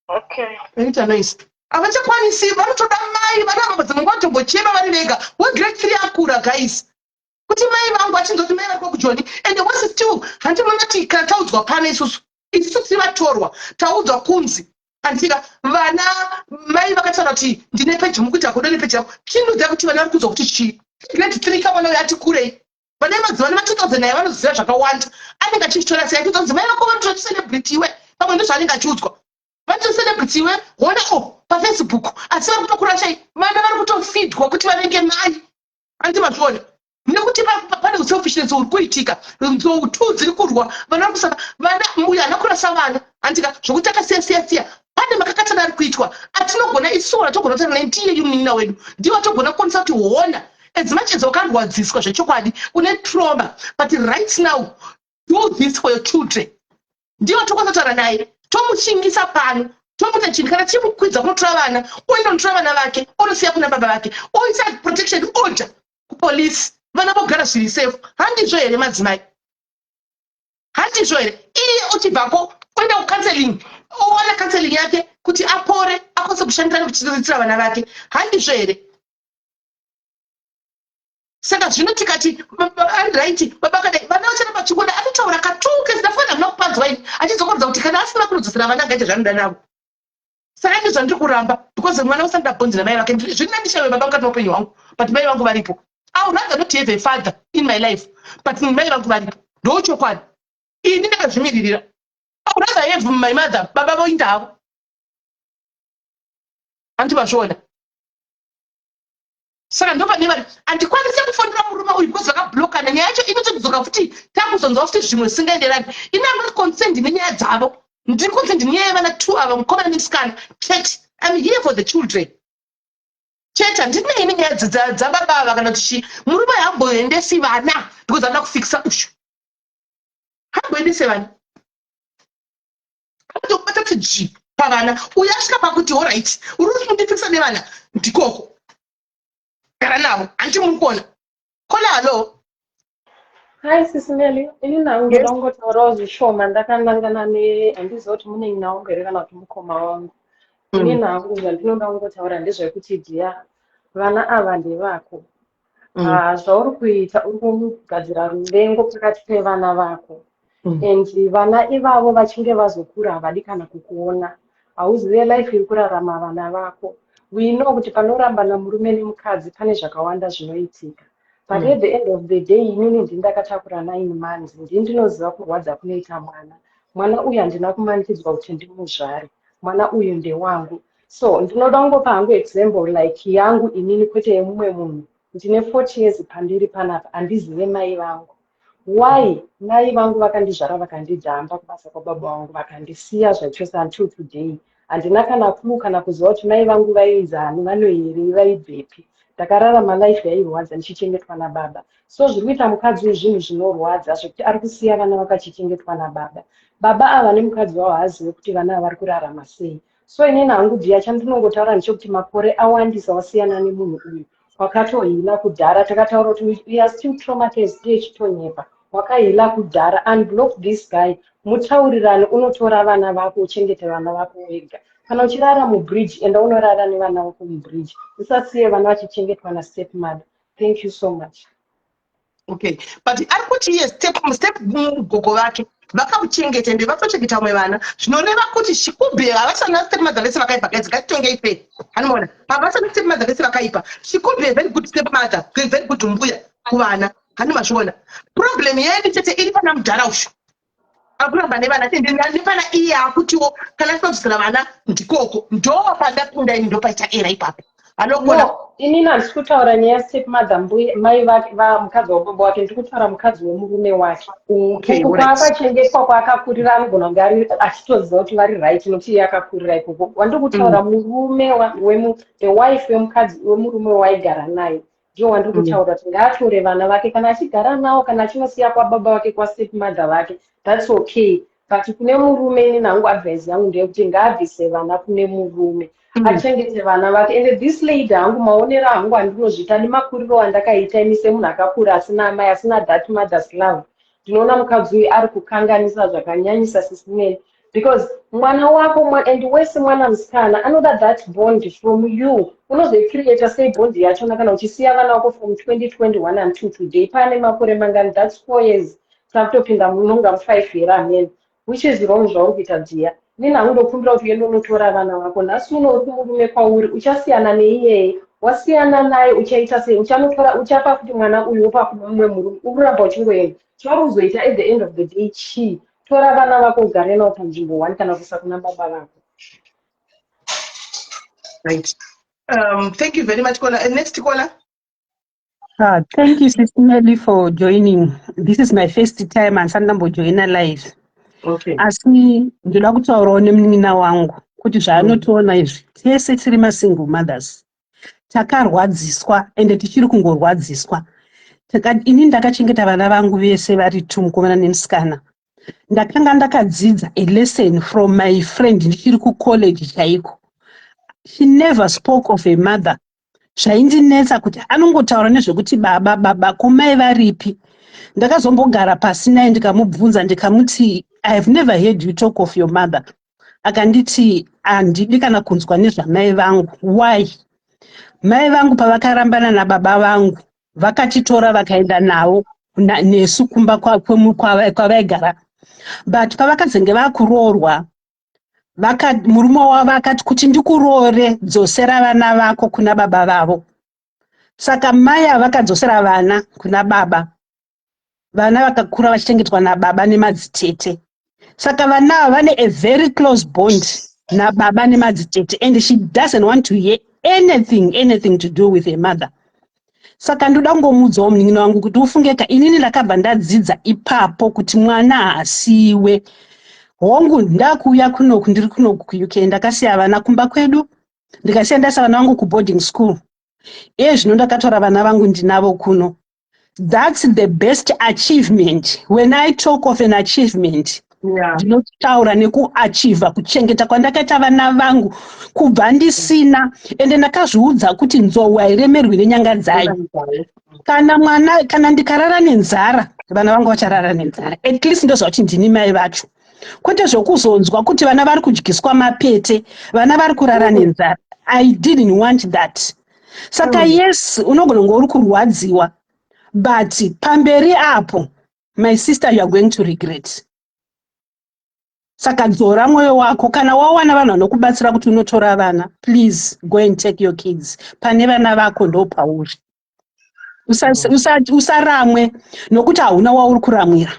Okay. Ita noise. Havachakwanisi, vanotoda mai vana ava. Dzimwe nguva tombochema vari vega. Wegrade 3 akura, guys, kuti mai vangu, achinzwa kuti mai vari kwakujoni. And worse still, handinoona kuti kana taudzwa pano isusu, isusu tiri vatorwa, taudzwa kunzi andika vana mai vakataura kuti ndine peji, mukuita godo nepeji yako. Chinudza kuti vana vari kunzwa kuti chii? Grade 3 kamwana uyo ati kurei. Vane mazuva nema 2000 naye vanoziva zvakawanda. Anenge achichitora sei? Achiudza kunzi mai vako vanotora celebrity iwe. Pamwe ndozvaanenge achiudzwa, vanotora celebrity iwe, hona o paFacebook, asi vari kutokurashai. Vana vari kutofidwa kuti vanenge mai, andi mazviona? Nekuti pane uselfishness uri kuitika. Nzou two dziri kurwa, vana vari kusaka vana. Uyu haana kurasa vana, andika zvokuti akasiya siya siya. Pane makakatana ari kuitwa. Atinogona isuwo atogona kutaura naye ndiye munin'ina wedu, ndiye atogona kukwanisa kuti hona, as much as wakarwadziswa zvechokwadi, une trauma, but right now do this for your children. Ndiye watokwanisa kutaura naye, tomushingisa pano, tomuita chinhu. Kana tichimukwidza kunotora vana, oenda kunotora vana vake, onosiya kuna baba vake, oisa protection order kupolisi, vana vogara zviri safe. Handizvo here, madzimai? Handizvo here? Iye uchibvako oenda kucounseling, owana counseling yake kuti apore, akwanise kushandira nekuchidzidzira vana vake. Handizvo here? Saka zvino tikati ari right baba kadai, vana vacharamba chingoda. Anotaura katuke zindafana, hamuna kupanzwa ini achidzokorodza kuti kana asina kunodzosera vana, ngaite zvaanoda navo. Saka ndizvo zvandiri kuramba, because mwana usanoda bhonzi namai vake. Zviri nandishaiwe baba mukati meupenyu hwangu, but mai vangu varipo. I would rather not have a father in my life, but mai vangu varipo. Ndochokwadi, ini ndakazvimiririra. I would rather have my mother, baba voinda havo. Handi vazviona? Saka ndopane vari handikwanisi kufonera murume uyu because vakablokana. Nyaya yacho inotodzoka futi, takuzonzwa futi zvimwe zvisingaenderani. Ini am not concerned nenyaya dzavo, ndiri concerned nenyaya yevana two ava, mukomana nemusikana chete. I'm here for the children chete. Handinei nenyaya dzababa ava kana kuti chii. Murume hamboendesi vana because anoda kufikisa ushu. Hamboendese vana, anotobata kuti dzvi pavana. Uyu asvika pakuti alright, uri kuti mundifikisa nevana, ndikoko gara navo. Handiti muri kuona kola? Hallo. Hi Sisi Melly, ini nangu ndoda kungotaurawo zvishoma ndakanangana ne, handiziva kuti munin'ina wangu here kana kuti mukoma wangu. Ini nangu zvandinoda kungotaura ndezvekuti dhiya, vana ava ndevako. Ah, zvauri kuita, uri kugadzira ruvengo pakati pevana vako. And vana ivavo vachinge vazokura havadi kana kukuona. Hauzive life iri kurarama vana vako. We know kuti panorambana murume nemukadzi pane zvakawanda zvinoitika. But at the end of the day, inini ndini ndakatakura 9 months, ndini ndinoziva kurwadza kunoita mwana. Mwana uyu handina kumanikidzwa kuti ndimuzvare. Mwana uyu ndewangu. So ndinoda kungopa hangu example like yangu inini, kwete yemumwe munhu. Ndine 40 years pandiri panapa, handizive mai vangu. Why? Mai vangu vakandizvara, vakandidhamba kubasa kwababa vangu, vakandisiya zvachose. Until today handina kana clue, kana kuziva kuti mai vangu vainzani, vanoerei, vaibvepi. Ndakararama life yairwadza ndichichengetwa nababa. So zviri kuita mukadzi uyu zvinhu zvinorwadza zvekuti ari kusiya vana vakachichengetwa nababa. Baba ava nemukadzi wavo haazive kuti vana ava vari kurarama sei. So inini hangu dhiya, chandinongotaura ndechekuti makore awandisa wasiyana nemunhu uyu, wakatoheala kudhara. Takataura kuti we are still traumatized, tichitonyepa. Wakaheala kudhara. Unblock this guy, mutaurirane, unotora vana vako, uchengete vana vako wega. Kana uchirara mubridge, enda unorara nevana vako mubridge. Usasiye vana vachichengetwa nastep mother. Thank you so much. Okay, but ari kuti iye step gogo vake vakamuchengeta, ende vatochengeta vamwe vana, zvinoreva kuti shikubhe havasana step mother vese vakaipa. Guys, ngatitongei fair. Anoona havasana step mother vese vakaipa. She could be a very good step mother, a very good mbuya kuvana. Hani mazviona? Problem yedu chete iri pana mudhara ushu. Akuramba nevana, nepana iye akutiwo kana asina kudzosera vana ndikoko. Ndo pandapinda ini, ndopaita era ipapo anogona. No, inini handisi kutaura nyaya yastepmother, mbuya mai vake, mukadzi wababa wake. Ndiri kutaura mukadzi wemurume wake. Uku kwaakachengetwa, kwaakakurira, anogona kunge ari achitoziva kuti vari right, nokuti iye akakurira ikoko. Wandiri kutaura murume the wife wemukadzi wemurume waigara naye, ndiwo wandiri kutaura kuti ngaatore vana vake kana achigara nawo, kana achinosiya kwababa vake, kwastepmother vake, that's okay. But kune murume, ini hangu advice yangu ndeyekuti ngaabvise vana kune murume, achengete vana vake. And this lady, hangu maonero hangu andinozviita nemakuriro andakaita ini semunhu akakura asina amai, asina that mother's love, ndinoona mukadzi uyu ari kukanganisa zvakanyanyisa, Sis Melly, because mwana wako and wese mwana musikana anoda that bond from you. Unozoicreata sei bond yachona kana uchisiya vana vako from 2021 until today? Pane makore mangani? That's 4 years, takutopinda munonga mu5 here? Amen. Which is wrong zvauri kuita, dear. Inini hangu ndokumbira kuti uende unotora vana vako. Nhasi uno uri kumurume kwauri, uchasiyana neiyeye. Wasiyana naye, uchaita sei? Uchanotora, uchapa futi mwana uyu, wopa mumwe murume, uri kuramba uchingoenda. Chauri kuzoita at the end of the day chii? Tora vana vako, ugare navo panzvimbo one, kana kuisa kuna baba vako. Right, thank you very much, caller. Next caller. Thank you, Sister Melly, for joining. This is my first time handisati ndambojoina live. Asi ndoda kutaurawo nemunin'ina wangu kuti zvaanotoona izvi, tese tiri masingle mothers, takarwadziswa ende tichiri kungorwadziswa. Ini ndakachengeta vana vangu vese vari two, mukomana nemusikana. Ndakanga ndakadzidza a lesson from my friend ndichiri kucollege chaiko. She never spoke of a mother. Zvaindinetsa kuti anongotaura nezvekuti baba, baba, komai varipi? Ndakazombogara pasi naye, ndikamubvunza, ndikamuti, "I have never heard you talk of your mother." Akanditi, "Handidi kana kunzwa nezvamai vangu." Why? Mai vangu pavakarambana nababa vangu, vakatitora vakaenda navo nesu kumba kwavaigara. But pavakazenge vakuroorwa, murume wavo akati, "Kuti ndikuroore, dzosera vana vako kuna baba vavo." Saka mai avakadzosera vana kuna baba. Vana vakakura vachichengetwa nababa nemadzitete. Saka vana ava vane a very close bond nababa nemadzitete, and she doesn't want to hear anything to do with her mother. Saka ndoda kungomuudzawo munin'ina wangu kuti ufungeka, inini ndakabva ndadzidza ipapo kuti mwana haasiyiwe. Hongu, ndakuuya kunoku, ndiri kunoku kuUK, ndakasiya vana kumba kwedu, ndikasiya ndaisa vana vangu kuboarding school. Iye zvino ndakatora vana vangu, ndinavo kuno. That's the best achievement. When I talk of an achievement, ndinotaura nekuachieva kuchengeta kwandakaita vana vangu kubva ndisina. Ende ndakazviudza kuti nzou hairemerwi nenyanga dzayo. Kana mwana, kana ndikarara nenzara, vana vangu vacharara nenzara. At least ndoziva kuti ndini mai vacho, kwete zvokuzonzwa kuti vana vari kudyiswa mapete, vana vari kurara nenzara. I didn't want that. Saka yes, unogona kunge uri kurwadziwa, but pamberi apo, my sister, you are going to regret. Saka dzora mwoyo wako. Kana wawana vanhu vanokubatsira kuti unotora vana, please go and take your kids. Pane vana vako ndo pauri. Usaramwe nokuti hauna wauri kuramwira.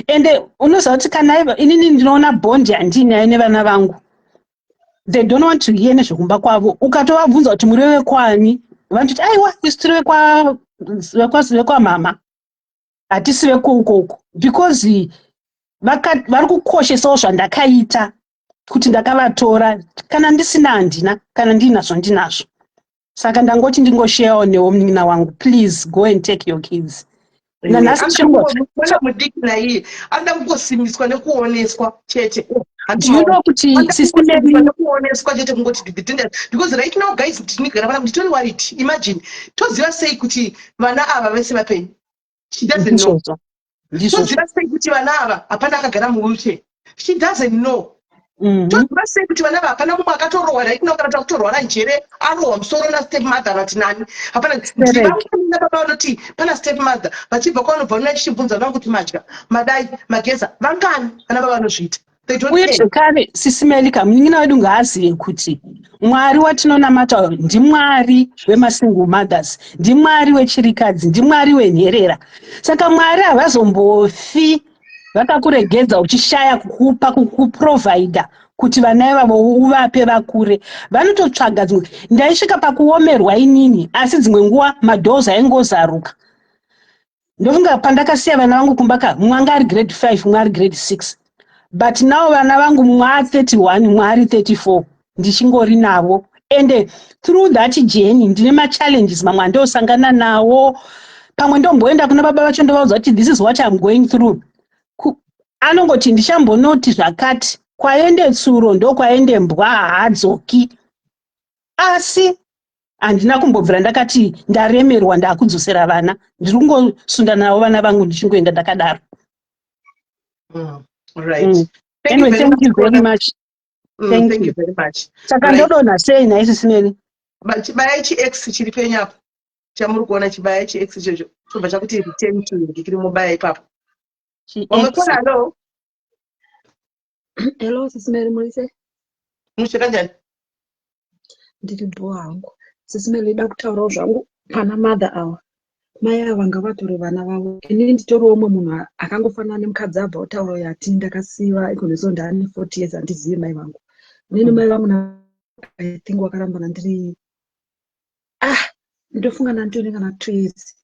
Ende unoziva kuti kana inini ndinoona bond yandiinayo nevana vangu, they don't want to hear nezvekumba kwavo. Ukatovabvunza kuti muri vekwani, vanototi, "Aiwa, isu tiri vekwamama, hatisi vekuukoko," because vari kukoshesawo zvandakaita kuti ndakavatora. Kana ndisina, handina; kana ndiinazvo, ndinazvo. Saka ndangoti ndingosharewo newo, munin'ina wangu. Please go and take your kids. Nanhasi Mwana mudiki naiye anoda kungosimbiswa nekuoneswa chete. Do you know kuti Sister nekuoneswa chete, kungoti the danger, because right now, guys, tinigara vana, nditori worried. Imagine, toziva sei kuti vana ava vese vapenyu? She doesn't know. Toziva sei kuti vana ava hapana akagara muwheelchair? She doesn't know. Toziva sei kuti vana ava hapana mumwe akatorohwa right now, kana takutorwara njere, arohwa musoro nastep mother vati nani? Hapana. Ndivamuna baba vanoti pana step mother vachibva kwavanobva nuna, chichibvunza vangu kuti madya, madai, mageza. Vangani vana baba vanozviita? Uye zvekare, Sis Melly, munin'ina wedu ngaazive kuti Mwari watinonamata ndiMwari wemasingle mothers, ndiMwari wechirikadzi, ndiMwari wenherera. Saka Mwari havazombofi. Vakakuregedza uchishaya kukupa, kukuprovhaidha kuti vana ivavo uvape vakure. Vanototsvaga dzimwe. Ndaisvika pakuomerwa inini, asi dzimwe nguva madoors aingozaruka. Ndofunga pandakasiya vana vangu kumba ka, mumwe anga ari grade 5, mumwe ari grade 6, but now vana vangu, mumwe a31, mumwe ari 34, ndichingori navo. Ende through that journey ndine machallenges mamwe andosangana nawo. Pamwe ndomboenda kuna baba vacho, ndovaudza kuti this is what I'm going through. Anongoti ndichambonoti zvakati, kwaende tsuro ndokwaende mbwa, haadzoki. Asi handina kumbobvira ndakati ndaremerwa, ndakudzosera vana. Ndiri kungosunda navo vana vangu, ndichingoenda ndakadaro. Right. Thank Anyway, you very thank you much, very much. Thank Thank you you. very much. Saka ndodonha sei nhai, Sis Melly? Chibaya chi-X chiri penyu apo chamuri kuona, chibaya chi-X ichocho, chobva chakuti return to ndikiri mubaya ipapo. Wamwe Chi-X. Kona, hello. Hello, Sis Melly, muri sei? Mushe kanjani? Ndiri bho hangu. Sis Melly, ida kutaurawo zvangu pana mother ava. Mai ava ngavatore vana vavo. Ini nditoriwo umwe munhu akangofanana nemukadzi abva kutaura yati ndakasiyiwa ikoneso ndaane 40 years, handizivi mai vangu. Inini mai vangu I think wakarambana ndiri, ah, ndofunga ndanditone kana 2 years,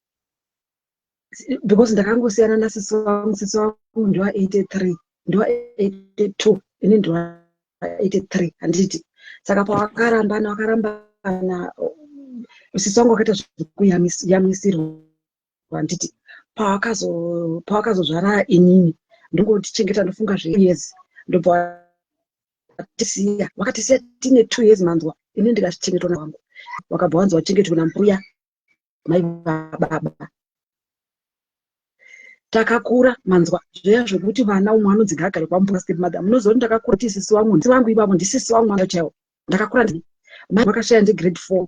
because ndakangosiyana nasisi vangu. Sisi vangu ndiwa 83, ndiwa 82, ini ndiwa 83, handiti? Saka pavakarambana, vakarambana, sisi vangu vakaita zvekuyamwisirwa, handiti? Pavakazozvara inini, ndongotichengeta, ndofunga zveyears, ndobva tisiya. Vakatisiya tine 2 years, manzwa? Ini ndikachichengetwa navangu, vakabva vanzi vachengetwe nambuya mai vababa. Takakura, manzwa? Zviya zvokuti vana umwe anonzi ngaagare kwambuya, step mother. Munoziva kuti ndakakura ti sisi vangu, sisi vangu ivavo ndisisi vangu chaivo. Ndakakura mai vakashaya ndigrade 4,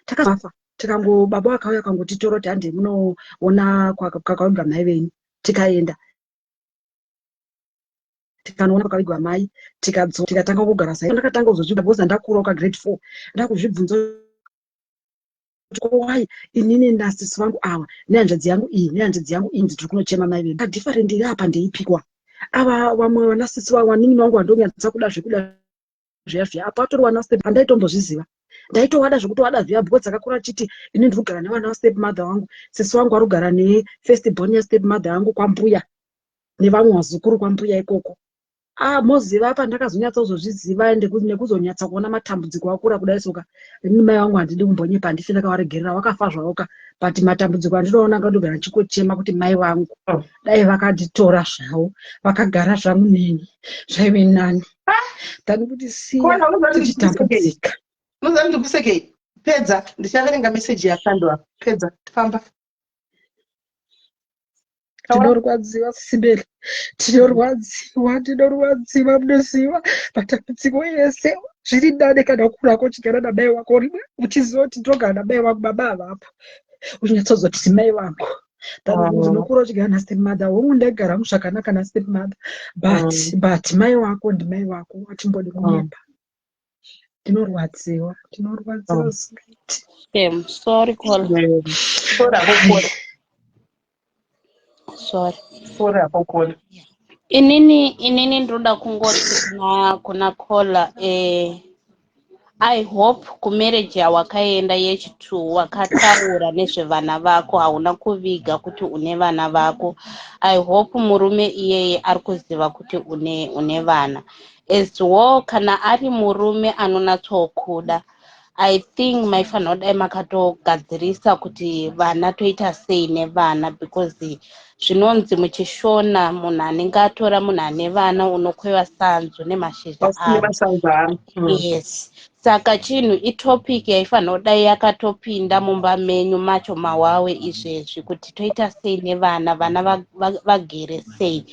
takafa tikango baba vakauya vakangotitora kuti hande munoona kwakavigwa mai venyu. Tikaenda tikanoona kwakavigwa mai, tikatanga kugara sai. Ndakatanga kuzozvibva because ndakura ka grade 4, ndakuzvibvunza kuti why inini nasisi vangu ava nehanzvadzi yangu iyi, nehanzvadzi yangu iyi, ndiri kunochema mai vedu. Kadifferent iri apa ndeipikwa? Ava vamwe vanasisi vangu, vanin'ina vangu, vandonyatsa kuda zvekuda zviya zviya, apo atori wana step, handaitombozviziva. Ndaitovada zvekutovada zviya because dzakakura achiti ini ndiri kugara nevana vastep mother vangu, sisi vangu vari kugara nefirst born yastep mother yangu kwambuya, nevamwe vazukuru kwambuya ikoko. Ah, moziva apa ndakazonyatsa kuzozviziva nekuzonyatsa kuona matambudziko akura kudai. Soka ini mai vangu handidi kumbonyepa, handifi ndakavaregerera. Vakafa zvavoka, but matambudziko andinoona, ngandogara ndichikochema kuti mai vangu dai vakanditora zvavo, vakagara zvangu neni, zvaive nani than kuti siya Kona, unoziva kuti tichitambudzika. Unoziva kuti ndikusekei? Pedza, ndichaverenga meseji yakandwa. Pedza, famba. Taura. Tinorwadziwa, Sis Melly, tinorwadziwa, tinorwadziwa. Munoziva matambudziko ese, zviri nane kana kukura uchigara namai wako rimwe, uchiziva kuti ndinogara namai vangu, baba havapo, unyatsozoti mai vangu, than unokura uchigara nastep mother. Hongu, ndaigara hangu zvakanaka nastep mother, but but mai wako ndimai vako, atimbodi kunyepa. Tinorwadziwa, tinorwadziwa zvisingaiti. Shame. Sorry, caller. Sorry hako, caller. Sorry. Sorry hako, caller. Inini ndoda kungoti kuna caller, I hope kumarriage yawakaenda yechi2 wakataura nezvevana vako, hauna kuviga kuti une vana vako. I hope murume iyeye ari kuziva kuti une vana as well. Kana ari murume anonatsokuda, I think maifanira kudai makatogadzirisa kuti vana toita sei nevana, because zvinonzi muchiShona munhu anenge atora munhu ane vana unokweva sanzu nemashizha aro. Nemasanzu aro. Yes, saka chinhu itopic yaifanira kudai yakatopinda mumba menyu macho mawawe izvezvi, kuti toita sei nevana, vana vagere sei.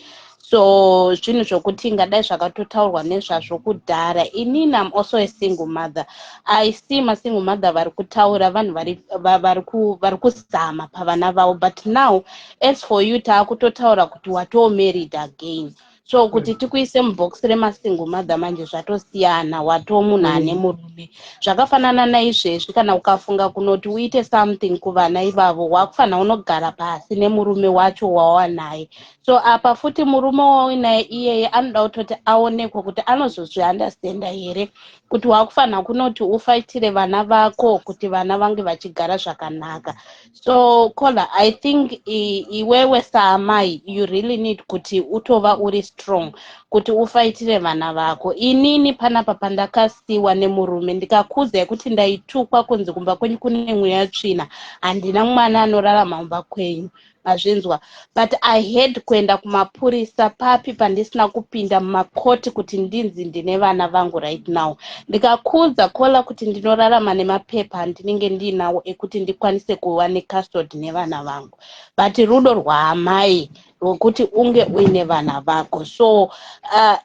So zvinhu zvokuti ingadai zvakatotaurwa nezvazvo kudhara. Inini am also a single mother. I see masingle mother vari kutaura, vanhu vari kuzama pavana vavo, but now as for you, taakutotaura kuti watoo married again. So kuti tikuise mubhokisi remasingle mother manje zvatosiyana, wato munhu ane murume. Zvakafanana naizvezvi, kana ukafunga kunoti uite something kuvana ivavo, wakufanira unogara pasi nemurume wacho wawanaye. So apa futi murume wauinaye iyeye anoda kutoti aonekwe kuti anozozviunderstanda here kuti wakufanira kunoti ufaitire vana vako kuti vana vange vachigara zvakanaka. So caller, I think iwewe saamai, you really need kuti utova uri strong kuti ufaitire vana vako. Inini panapa pandakasiwa nemurume, ndikakuza kuti ndaitukwa kunzi kumba kwenyu kune mweya tsvina, handina mwana anorarama mumba kwenyu, mazvinzwa? But I had kuenda kumapurisa papi pandisina kupinda mumakoti kuti ndinzi ndine vana vangu right now. Ndikakudza caller kuti ndinorarama nemapepa andinenge ndiinawo ekuti ndikwanise kuva necustody nevana vangu, but rudo rwaamai rwekuti unge uine vana vako. So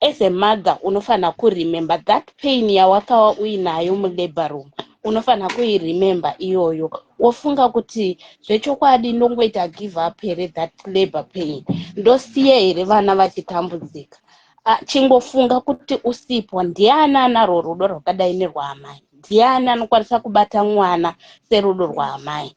as a mother unofanira kuremember that pain yawakava uinayo mulabour room, unofanira kuiremember iyoyo, wofunga kuti zvechokwadi ndongoita give up here that labor pain, ndosiya here vana vachitambudzika? Chingofunga kuti usipo, ndiani anarwo rudo rwakadai nerwaamai? Ndiani anokwanisa kubata mwana serudo rwaamai?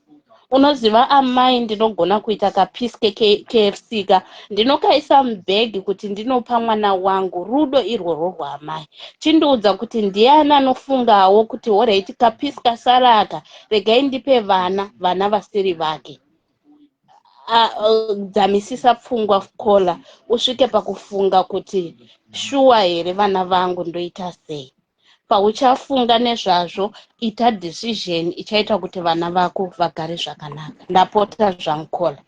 Unoziva amai, ndinogona kuita kapiece keKFC ka, ndinokaisa mubhegi kuti ndinopa mwana wangu. Rudo irworwo rwaamai. Chindiudza kuti ndiani anofungawo kuti alright, kapiece kasaraka, regai ndipe vana, vana vasiri vake. Dzamisisa pfungwa caller, usvike pakufunga kuti shuwa here vana vangu ndoita sei. Pauchafunga nezvazvo, ita decision ichaita kuti vana vako vagare zvakanaka. Ndapota zvangu caller.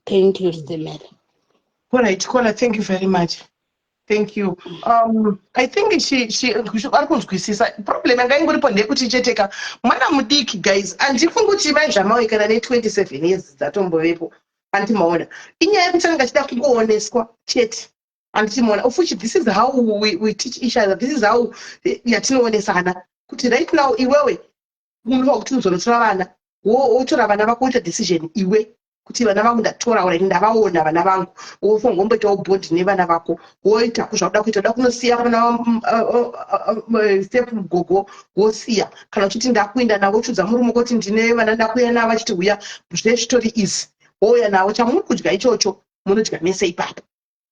Thank you, Stimele. All right, caller, thank you very much. Thank you. I think she ari kunzwisisa. Problem yanga ingoripo ndeyekuti cheteka mwana mudiki, guys. Handifungi kuti mai Zvamauye kana ne27 years dzatombovepo. Handimaona. Inyaya yekuti anenge achida kungooneswa chete. Handichimaona. Of which this is how we teach each other. This is how yatinoonesana. Kuti right now iwewe unofanira kuti uzonotora vana. Wotora vana vako, woita decision iwe kuti vana vangu ndatora, already ndavaona vana vangu. Wofanira womboitawo bond nevana vako, woita kuzvauda kuita, uda kunosiya vana step gogo, wosiya. Kana uchiti ndakuenda navo, uchiudza murume kuti ndine vana, ndakuuya navo, achiti uya, zvezvitori easy, wouya navo. Chamuri kudya ichocho munodya mese ipapo.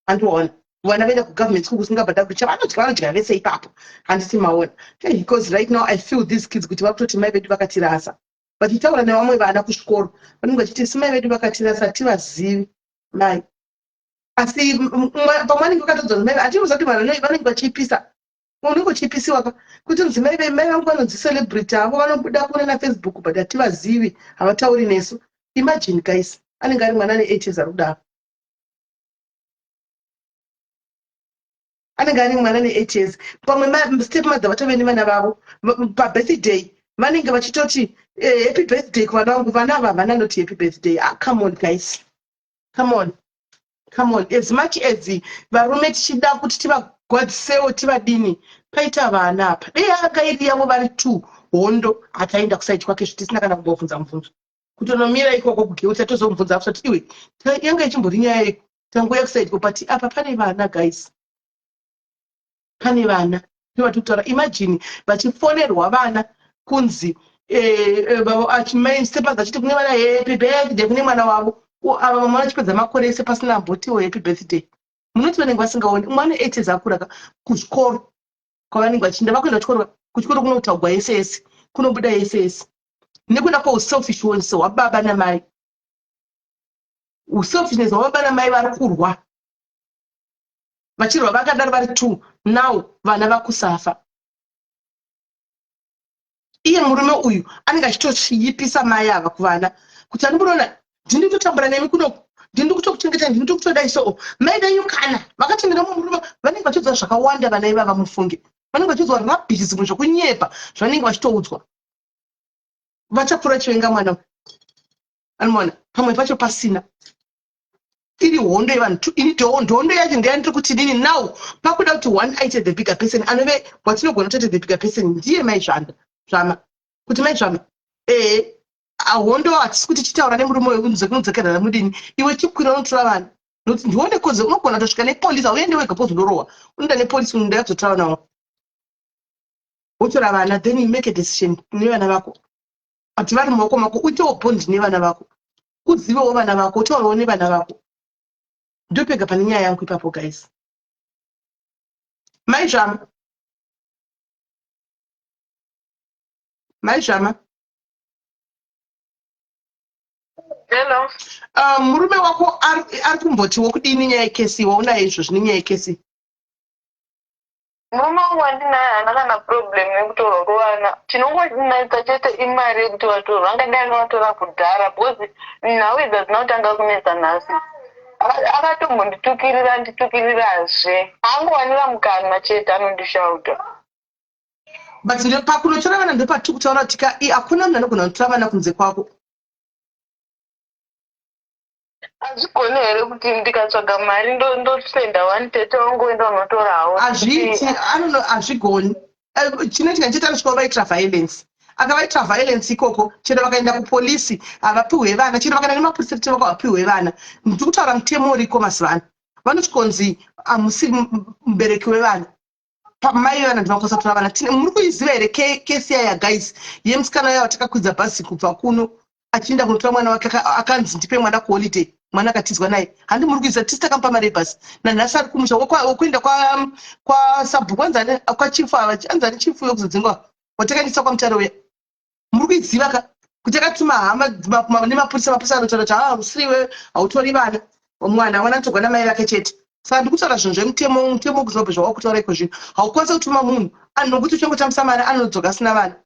Handiona vana vaenda kugovernment school kusingabhadharwi, chavanodya vanodya vese ipapo. Handiti maona? Hey, because right now I feel these kids kuti vakutoti mai vedu vakatirasa. Vachitaura nevamwe vana kuzvikoro, vanenge vachiti simai vedu vakatirasa, tivazivi mai. Asi pamwe vanenge vakatodzwa mai, hatinoziva kuti vanhu vanenge vachipisa, unenge uchipisiwa ka kuti nzi mai vangu vanonzi celebrity avo, vanobuda kune naFacebook, but hativazivi, havatauri nesu. Imagine guys, anenge ari mwana ane 8 years ari kudaro, anenge ari mwana ne8 years. Pamwe step mother vatove nevana vavo, pabirthday vanenge vachitoti happy birthday kuvana vangu. Vana ava havana noti happy birthday. Ah, come on guys, come on, come on. As much as varume tichida kuti tivagwadzisewo, tivadini, paita vana apa. Dei anga iri yavo vari two, hondo hataenda kuside kwake zvitisina kana kumbobvunza mubvunzo, kutonomira ikoko kugeuta, tozomubvunza kusati iwe yanga ichimbori nyaya yeko, tanguya kuside ko. But apa pane vana guys, pane vana ndovatokutaura. Imagine vachifonerwa vana kunzi stepmother achiti kune vana happy birthday kune mwana wavo. Ava vamwe vachipedza makore ese pasina ambotiwo happy birthday. Munoti vanenge vasingaoni? Mwana 8 years akura ka, kuzvikoro kwavanenge vachiinda, vakuenda kuchikoro, kuchikoro kunotaugwa yese yese, kunobuda yese yese nekuda kwauselfishness hwababa namai, uselfishness hwababa namai. Vari kurwa, vachirwa vakadaro vari two. Now vana vakusafa. Iye murume uyu anenge achitochiyipisa mai ava kuvana kuti anomunoona, ndini kutotambura nemi kunoku, ndini kutokuchengeta, ndini kutodai. So mai venyu kana vakatendera mumurume, vanenge vachiudzwa zvakawanda vana ivava. Mufunge, vanenge vachiudzwa rubbish, zvimwe zvokunyepa zvanenge vachitoudzwa. Vachakura chivenga mwana anomuona. Pamwe pacho pasina iri hondo yevanhu, ini hondo yacho ndeyandiri kuti nini. Now pakuda kuti one aite the bigger person, anove watinogona kutoita the bigger person ndiye mai Zvanda Zvama, kuti mai Zvama, ehe, hondo hatisi kuti chitaura nemurume wekunodzokerana mudini, iwe chikwira unotora vanhu. Nokuti ndione koze unogona kutosvika nepolice, hauende wega pozi unorohwa. Unoenda nepolice unoenda kuzotaura navo. Wotora vana, then you make a decision nevana vako. But vari mumaoko mako, uitewo bond nevana vako. Uzivewo vana vako, utaurewo nevana vako. Ndopega pane nyaya yangu ipapo guys. Mai Zvama. Mai Zvama. Hello. Murume wako ari kumbotiwo kudini nyaya yekesi waunayo izvozvi nenyaya yekesi? Murume wangu wandinaye haana kana problem nekutorwa kwevana. Chinongonetsa chete imari yekuti vatorwa. Angadai akavatora kudhara because nhau idzi hadzina kutanga kunetsa nhasi. Akatombonditukirira anditukirirazve. Angowanira mukana chete anondishauta. But pakunotora vana ndopatiri kutaura kuti ka hakuna munhu anogona kutora vana kunze kwako. Hazvigoni here kuti ndikatsvaga mari ndosenda one tete wangu oenda unotorawo? Hazviiti, anono hazvigoni. Chinoitika chete anosvika vaitira violence. Akavaitira violence ikoko, chero vakaenda kupolisi havapihwe vana, chero vakaenda nemapurisa kuti vakavapihwe vana. Ndiri kutaura mutemo uriko mazuva ano. Vanotyikonzi hamusi mubereki wevana. Pamai vana ndinokwanisa kutora vana. Muri kuiziva here kesi yaya guys yemusikana uya watakakwidza bhazi kubva kuno achienda kunotora mwana wake akanzi ndipe mwana kuholiday, mwana akatizwa naye. Handi muri kuiziva, tisi takamupa mari yebhasi nanhasi ari kumusha wokuenda kwasabhuku anzi kwachifu ava anzi ani chifu wekuzodzingwa watakaendesa kwaMutare uya. Muri kuiziva ka kuti akatuma hama nemapurisa, mapurisa anotaura kuti haa usiriwe hautori vana, mwana mwana anotogwa namai vake chete. Saka ndikutaura zvinhu zvemutemo, mutemo wekuZimbabwe zvawakutaura iko zvino. Haukwanisi kutuma munhu nokuti uchangotambisa mari anodzoka asina vana.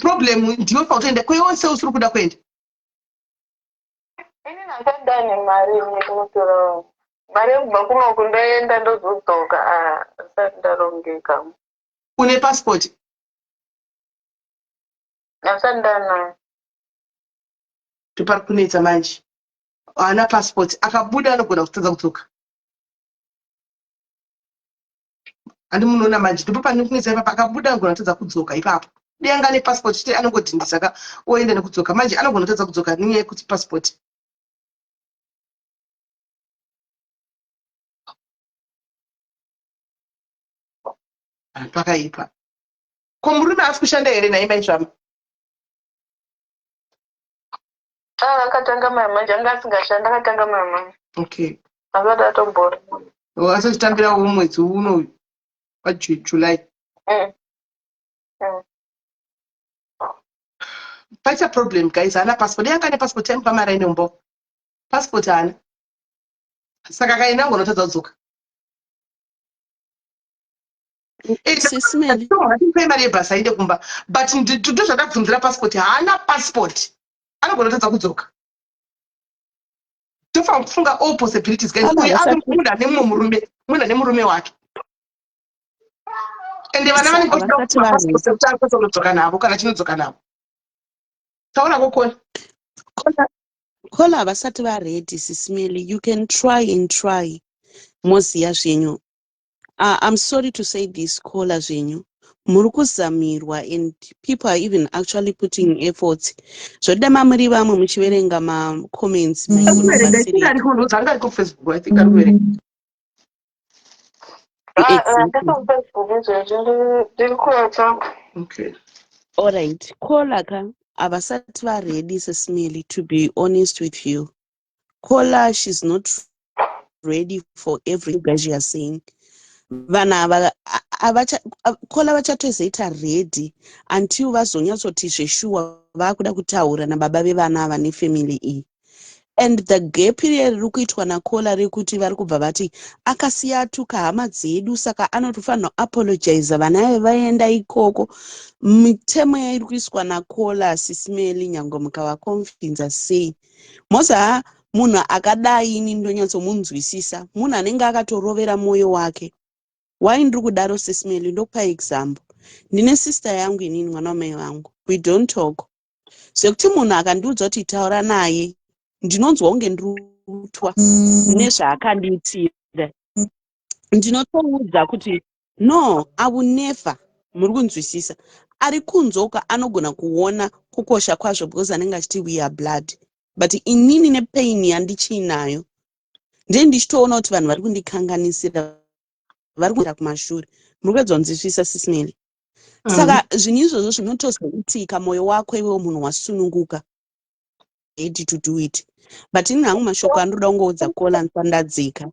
Problem ndiwe pautoenda kweyose usiri kuda kuenda. Ini ndakadane mari yekunotora mari yekubva kunoku ndoenda ndozodzoka, asati ndarongeka. Une passport? Asati ndanayo. Ndopari kunetsa manje. Haana passport, akabuda anogona kutadza kudzoka. Handi munoona manje ndipo pane kunetsa ipapo, akabuda anogona kutadza kudzoka ipapo. Dai anga ane passport chete anongodhindisa ka oenda nekudzoka. Manje anogona kutadza kudzoka nenyaya yekuti passport. Pakaipa. Ko murume haasi kushanda here nhai mai Zvama? Akatanga mai manje, anga asingashandi, akatanga mai manje. Okay. Asati atombora. Asi achitambira mwedzi uno uyu waJuly. Paita problem guys, haana passport. Dai anga ane passport yaimupa mari aine umbo. Passport haana. Saka akaenda anogona kutadza kudzoka. Sis Melly. Hatimupe mari yebhasi aende kumba. But ndozvandabvunzira passport. Haana passport. Anogona kutadza kudzoka. Tofanira kufunga all possibilities guys. Uyu ari munhu ane mumwe murume, munhu ane murume wake. Ende vana vanenge vachida Havasati kupiwa varezi. passport yekuti akwanise kunodzoka navo kana chinodzoka navo. Taura kokona. Kola havasati vaready, Sis Melly. You can try and try. Moziya zvenyu. I'm sorry to say this, Kola zvenyu. Muri kuzamirwa and people are even actually putting efforts. Zvoda mamuri vamwe muchiverenga ma-comments Ari kuverenga, I think maikunobatsirika. ari kunoudza anga ari kuFacebook, I think ari kuverenga. Exactly. Handisi kuFacebook izvezvi, ndiri kuWhatsApp. Okay. Alright, Kola ka havasati vaready, Sis Melly, to be honest with you. Kola, she's not ready for every guys you are saying. Vanhu ava Kola vachatozoita ready until vazonyatsoti zveshuwa vakuda kutaura nababa vevana ava nefamily iyi. And the gap iriya riri kuitwa naKola rekuti vari kubva vati akasiya atuka hama dzedu saka anotofanira kuapologiza vana ave vaenda ikoko. Mitemo yairi kuiswa naKola, Sis Melly, nyangwe mukavaconvinza sei. Moza munhu akadai ini ndonyatsomunzwisisa. Munhu anenge akatorovera mwoyo wake. Why ndiri kudaro, Sis Melly? Ndokupa example. Ndine sister yangu inini, mwana wamai vangu. We don't talk. Zvekuti munhu akandiudza kuti taura naye, ndinonzwa kunge ndiri kutwa nezvaakandiitira. Ndinotoudza kuti no, I will never. Muri kunzwisisa? Ari kunzoka anogona kuona kukosha kwazvo because anenge achiti we are blood. But inini nepain yandichiinayo, ndee ndichitoona kuti vanhu vari kundikanganisira, vari kuenda kumashure. Muri kuedza kunzwisisa, Sis Melly? Saka zvinhu izvozvo zvinotozoitika, mwoyo wako iwewo munhu wasununguka, ready to do it. But ini hangu mashoko andoda kungoudza caller ndisandadzika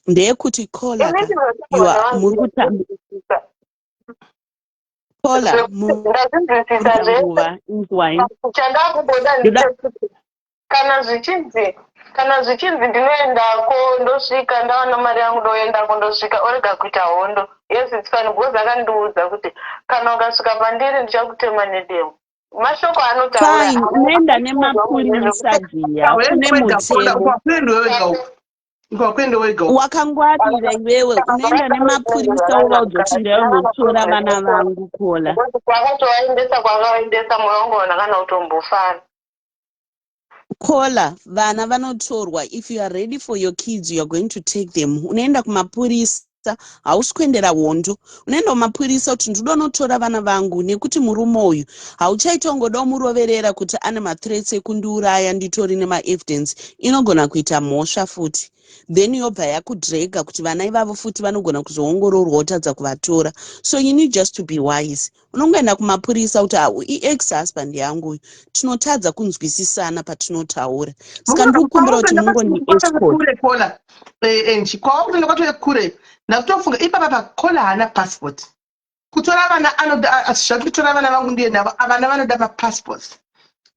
ndeyekuti, caller ka, you are, muri kutamba, caller, muri Ndazvinzwisisa zvese. Nguva inzwai. Chandakumboda Ndoda ndechekuti kana zvichinzi ndinoendako, ndosvika ndawana mari yangu, ndoendako, ndosvika orega kuita hondo. Yes, it's fine, because akandiudza kuti kana ukasvika pandiri ndichakutema nedemo. Mashoko anotaura. Fine, unoenda nemapurisa dhiya, kune mutemo. Ukakwenda wega uko, ukakwenda wega uko. Wakangwarira iwewe, unoenda nemapurisa, wovaudza kuti ndinotora vana vangu, caller. Kwakatovaendesa, kwakaendesa, mwoyo wangu hauna kana kutombofara. Caller, vana vanotorwa. If you are ready for your kids, you are going to take them. Unoenda kumapurisa, hausi kuendera hondo. Unoenda kumapurisa kuti ndinoda unotora vana vangu, nekuti murume uyu hauchaitongoda umuroverera kuti ane mathreats ekundiuraya. Nditori nemaevidence, inogona kuita mhosva futi, then yobva yakudrega kuti vana ivavo futi vanogona kuzoongororwa, wotadza kuvatora. So you need just to be wise. Unongoenda kumapurisa kuti au iex husband yangu uyu, tinotadza kunzwisisana patinotaura, saka ndiri kukumbira kuti mungondi-escort. Kure, caller, kwawakutoenda kwatove kure. Ndakutofunga ipapa pacaller haana passport kutora vana. Anoda zvati kutora vana vangu ndiye navo. Vana vanoda mapassports.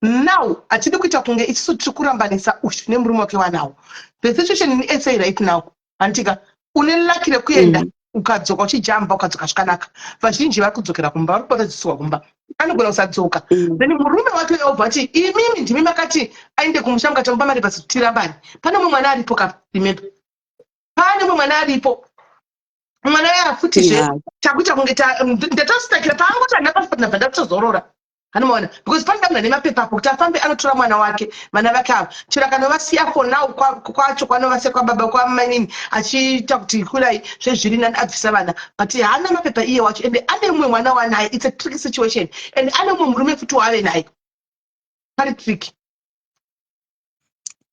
Now hatidi kuita kunge isusu tiri kurambanisa uyu nemurume wake wanawo. The situation in SA right now, handitika une lucky rekuenda, ukadzoka uchijamba, ukadzoka zvakanaka. Vazhinji vari kudzokera kumba, vari kubata dziswa kumba. Anogona kusadzoka. Then murume wake obva ati, "Imimi ndimi makati aende kumusha, mukatamupa mari pasi, tirambani." Pane mumwe mwana aripo ka, remember, pane mumwe mwana aripo, mwana uya futizve. Takuita kunge ndatostakira paangoti handina passport, ndabva ndatozorora. Anomaona, because pane vanhu vane mapepa apo kuti afambe anotora mwana wake, vana vake ava, chero akanovasiya for now kwacho kwanovasiya kwababa kwamainini, achiita kuti kudai zvezviri nani abvisa vana. But haana mapepa iye wacho, ende ane mumwe mwana wanaye. It's a tricky situation, and ane mumwe murume futi waave naye. Pari tricky.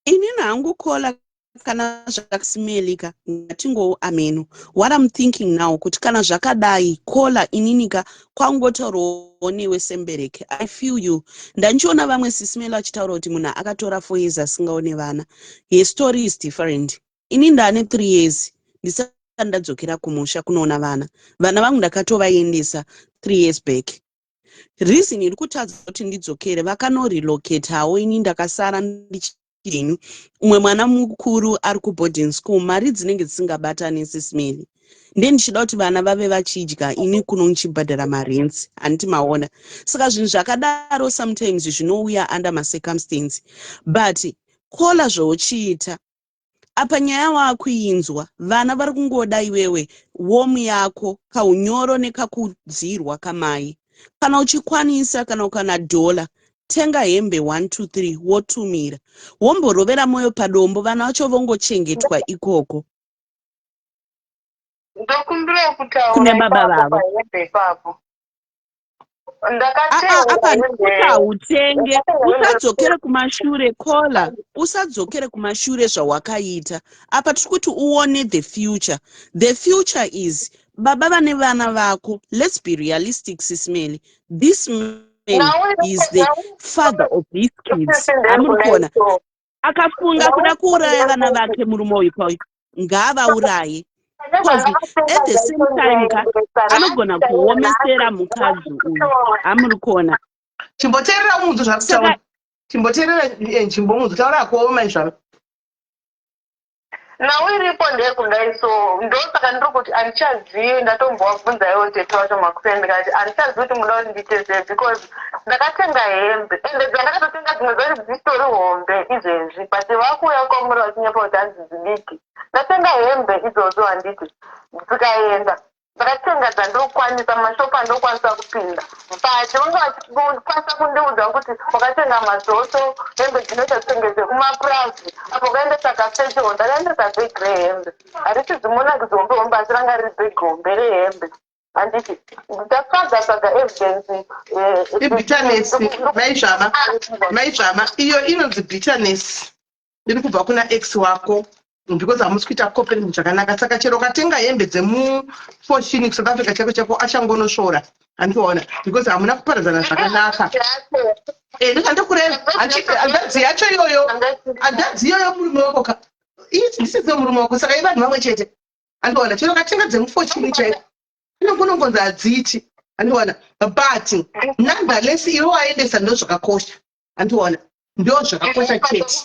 Inini hangu, caller, kana zvakasimelika, ngatingowo ameno. What I'm thinking now kuti kana zvakadai, caller, ininika kwangotaurawo newe sembereki, I feel you. Ndanchiona vamwe Sis Melly vachitaura kuti munhu akatora 4 years asingaone vana. Her story is different. Ini ndaane 3 years ndisati ndadzokera kumusha kunoona vana. Vana vangu ndakatovaendesa 3 years back. Reason iri kutadza kuti ndidzokere, vakanorelocatawo, ini ndakasara ndichienyu. Umwe mwana mukuru ari kuboarding school, mari dzinenge dzisingabatani, Sis Melly. Nde ndichida kuti vana vave vachidya, ini kuno ndichibhadhara marents, handiti maona? Saka zvinhu zvakadaro sometimes zvinouya under macircumstance. But caller, zvauchiita apa, nyaya waakuinzwa, vana vari kungoda iwewe womu yako, kaunyoro nekakudzirwa kamai. Kana uchikwanisa, kana ukana dhola, tenga hembe 1 2 3, wotumira, womborovera mwoyo padombo, vana vacho vongochengetwa ikoko. Ndokumbira kutaura Kune baba ipapo vavo. pahembe ipapo. Aa, Ndakatenga apa hembe. ndikuti hautenge. Ndakatenga hembe. Usadzokere kumashure, caller, usadzokere kumashure. Zvawakaita apa, tiri kuti uone the future. The future is baba vane vana vako. Let's be realistic, Sis Melly. This man is the father of these kids. Amuri kuona akafunga kuda kuuraya vana vake, murume uyu pauyu ngaavauraye, because at the same time ka anogona kuomesera mukadzi uyu. Amuri kuona? Chimboteerera umudzo zvakutaura. Saka Chimboteerera, chimbomudzo taura kuoma izvavo. Nhau iripo ndeyekudai, so ndosaka ndiri kuti handichazivi. Ndatombovabvunza iwo tete wacho makuseni, ndikati handichazivi kuti muda kuti ndiite sei, because ndakatenga hembe, ende dzandakatotenga dzimwe dzacho dzichitori hombe izvezvi, but vakuuya kwamuri vachinyepa kuti hanzi dzidiki. Ndatenga hembe idzodzo, handiti dzikaenda, ndakatenga dzandinokwanisa, mashopu andinokwanisa kupinda, but vanga vachikwanisa kundiudza kuti wakatenga mazoto, hembe dzinoita senge dzekumapurazi apo ukaendesa kafecho. Ndakaendesa bhegi rehembe, harisi zimonaki zihombe hombe, asi ranga riri bhegi hombe rehembe. Handiti ndatsvaga tsvaga evidence. Ibitterness, maizvama, maizvama, iyo inonzi bitterness iri kubva kuna ex wako, because hamusi kuita co-parenting zvakanaka. Saka chero ukatenga hembe dzemuFoschini kuSouth Africa chako chako, achangonosvora, handiona, because hamuna kuparadzana zvakanaka. Ndozvandokureva, hanzvadzi yacho iyoyo, hanzvadzi iyoyo murume wako ka, ndisidzo murume wako, saka ivanhu vamwe chete, handiona. Chero ukatenga dzemuFoschini chaiko, inongonongonzi hadziiti, handiona. But nonetheless, iwe waendesa, ndo zvakakosha, handiona, ndo zvakakosha chete.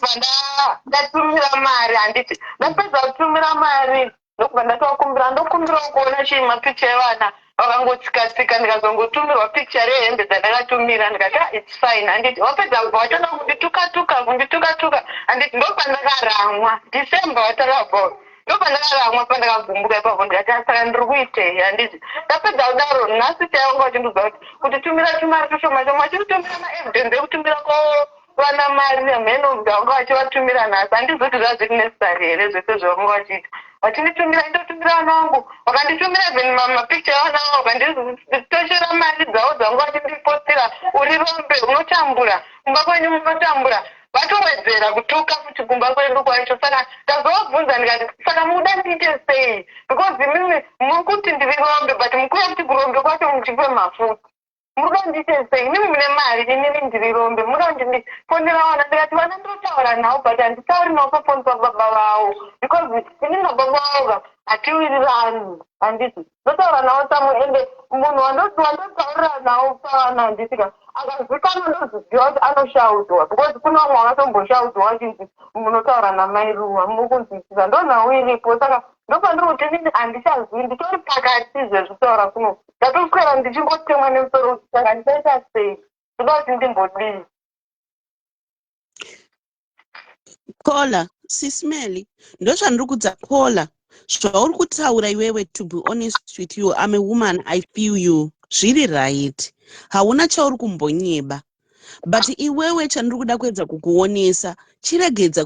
Ndatumira mari, handiti? Ndapedza kutumira mari, ndokubva ndatovakumbira, ndokumbirawo kuona chii, mapicha evana. Vakangotsika-tsika, ndikazongotumirwa picha rehembe dzandakatumira. Ndikati, "Ah, it's fine," handiti? Wapedza kubva watoda kundituka-tuka, kundituka-tuka, handiti? Ndopandakaramwa December watakabva, ndopandakaramwa, pandakagumbuka ipapo. Ndikati, "Ah, saka ndiri kuitei?" Handiti? Ndapedza kudaro, nhasi chaiwanga vachindiudza kuti tumira tumari tushoma shoma, vachikutumira maevidence ekutumira ko vana mari nemheno vanga vachivatumira nhasi. Handizi kuti zvava zviri necessary here zvese zvavanga vachiita, vachinditumira, indotumira vana vangu. Vakanditumira even mapicture evana vavo, vakanditoshera mari dzavo dzavanga vachindipostira. "Uri rombe, unotambura kumba kwenyu, munotambura." Vatowedzera kutuka futi kumba kwedu kwacho. Saka ndazovabvunza ndikati, "Saka muda ndiite sei? Because imimi muri kuti ndiri rombe, but mukuya kuti kurombe kwacho muchipe mafuta. Muri kuda ndiite sei? Imimi mune mari, inini ndiri rombe. Muda kuti ndifonera vana?" Ndikati, "Vana ndinotaura navo, but handitauri navo pafoni pababa vavo, because inini nababa vavo ka hatiwirirani, handiti? Ndotaura navo samwe, ende munhu wandotaurira navo pavana, handiti ka, akazikanwa, ndoziziva kuti anoshaudwa, because kune vamwe vakatomboshaudwa vachinzi munotaura namai Ruwa." Muri kunzwisisa? Ndonhau iripo. Saka ndopandiri kuti inini handichazivi, nditori pakati zvezvitaura kuno. Ndatoswera ndichingotemwa nemusoro kuti saka ndichaita sei? Ndoda kuti ndimbodii? Caller, Sis Melly, ndozvandiri kudza. Caller, zvauri kutaura iwewe, to be honest with you, I'm a woman, I feel you. Zviri right, hauna chauri kumbonyeba, but iwewe chandiri kuda kuedza kukuonesa, chiregedza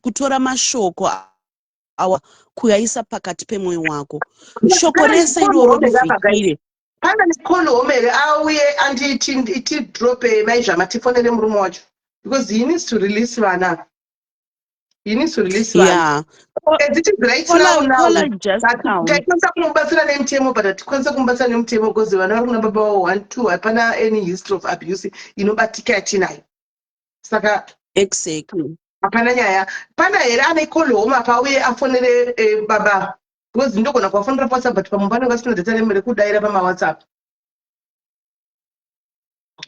kutora mashoko awa kuyaisa pakati pemwoyo wako. Shoko rese iroro rivhikire. Pana necall home here auye anditidrope maizvama, tifonere murume wacho, because he needs to release vana, he needs to release vana. As it is right now, Caller, now caller, just count. Taikwanisa kumubatsira nemutemo, but hatikwanisa kumubatsira nemutemo because vana vari kuna baba vavo. One, two, hapana any history of abuse inobatika yatinayo, saka hapana nyaya. Pana here ane call home apa uye afonere baba? Because ndogona kuvafonera paWhatsApp, but pamwe panenge vasina data rekudaira pamaWhatsApp.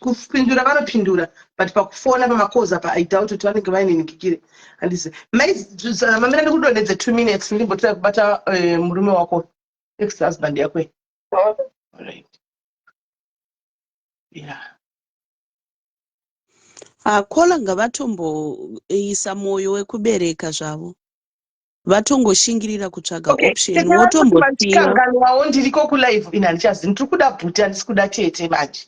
Kupindura vanopindura, but pakufona pamacalls apa, I doubt kuti vanenge vaine ningikire. Handisi mamira, ndikudonhedze 2 minutes, ndimbotora kubata murume wako, ex husband yako. Alright, yeah. Caller, ngavatomboisa mwoyo wekubereka zvavo, vatongoshingirira kutsvaga option. Tete, Wotombosiya. Vandikanganwawo, ndiriko kulive ini, handichazi ndiri kuda bhuti, handisi kuda tete manje.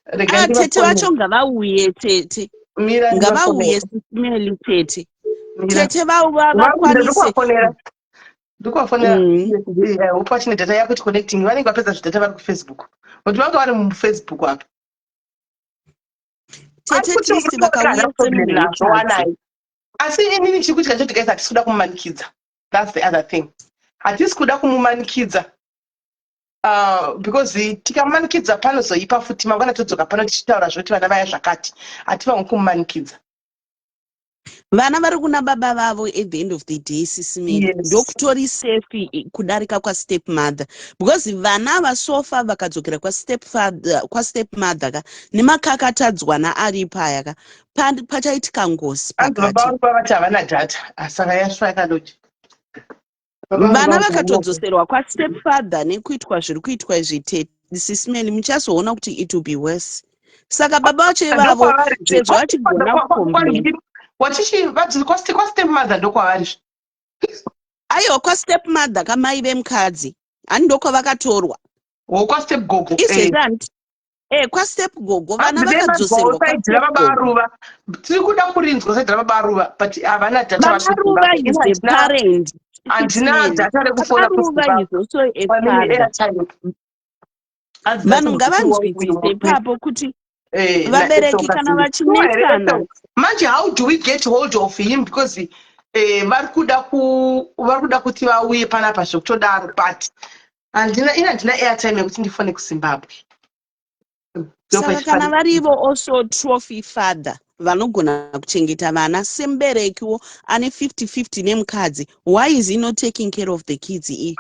Rega Ah, tete ndivafonere. vacho ngavauye, tete. Mira. Ngavauye. Ndivafonere. Sis Melly, tete. Mira. Tete vakwanise. Ndikuvafonera, ndikuvafonera. Upo vachine data yakuti connecting, vanenge vapedza zvidata, vari kuFacebook, kuti vanga vari muFacebook apa. Tete Kuti Trist murume wake vakauya haana problem semunhu nazvo, wekadzi. wanayo. Asi inini chiri kuitika choti, guys, hatisi kuda kumumanikidza. That's the other thing, hatisi kuda kumumanikidza, because tikamumanikidza panozoipa futi. Mangwana todzoka pano tichitaura zvoti vana vaya zvakati. Hatifanwi kumumanikidza. Vana vari kuna baba vavo at the end of the day, Sis Melly. Ndokutori safe kudarika kwastep mother, because vana vasofa vakadzokera kwastep kwastep mother ka, nemakakatadzwana aripo aya ka, pachaitika ngozi Anzi baba pakati. vangu vavati havana data. Ah, saka yasva yakadoti. Vana vakatodzoserwa kwastep father nekuitwa zviri kuitwa izvi, Sis Melly, muchazoona kuti it will be worse. Saka baba vacho ivavo, sezvo vachigona kucomplain, Wachichi kwastep mother ndokwavari. Aiwa, kwastep mother kamai vemukadzi hani, ndokwavakatorwa. Wo kwastep gogo. Izvezvi hanti kwastep gogo vana vakadzoserwa. Side rababa Aruva tiri kuda kurinzwa, side rababa Aruva, but havana data. Baba Ruva is the parent. Handina data rekufona Baba Ruva is also a father. Airtime. Vanhu ngavanzwisise ipapo kuti Eh, vabereki kana vachinetsana. Manje how do we get hold of him, because vari kuda kuti vauye panapa zvekutodaro, but handina, ini handina airtime yekuti ndifone kuZimbabwe. Saka kana varivo also trophy father vanogona kuchengeta vana semuberekiwo ane 50-50 nemukadzi, why is he not taking care of the kids iyi?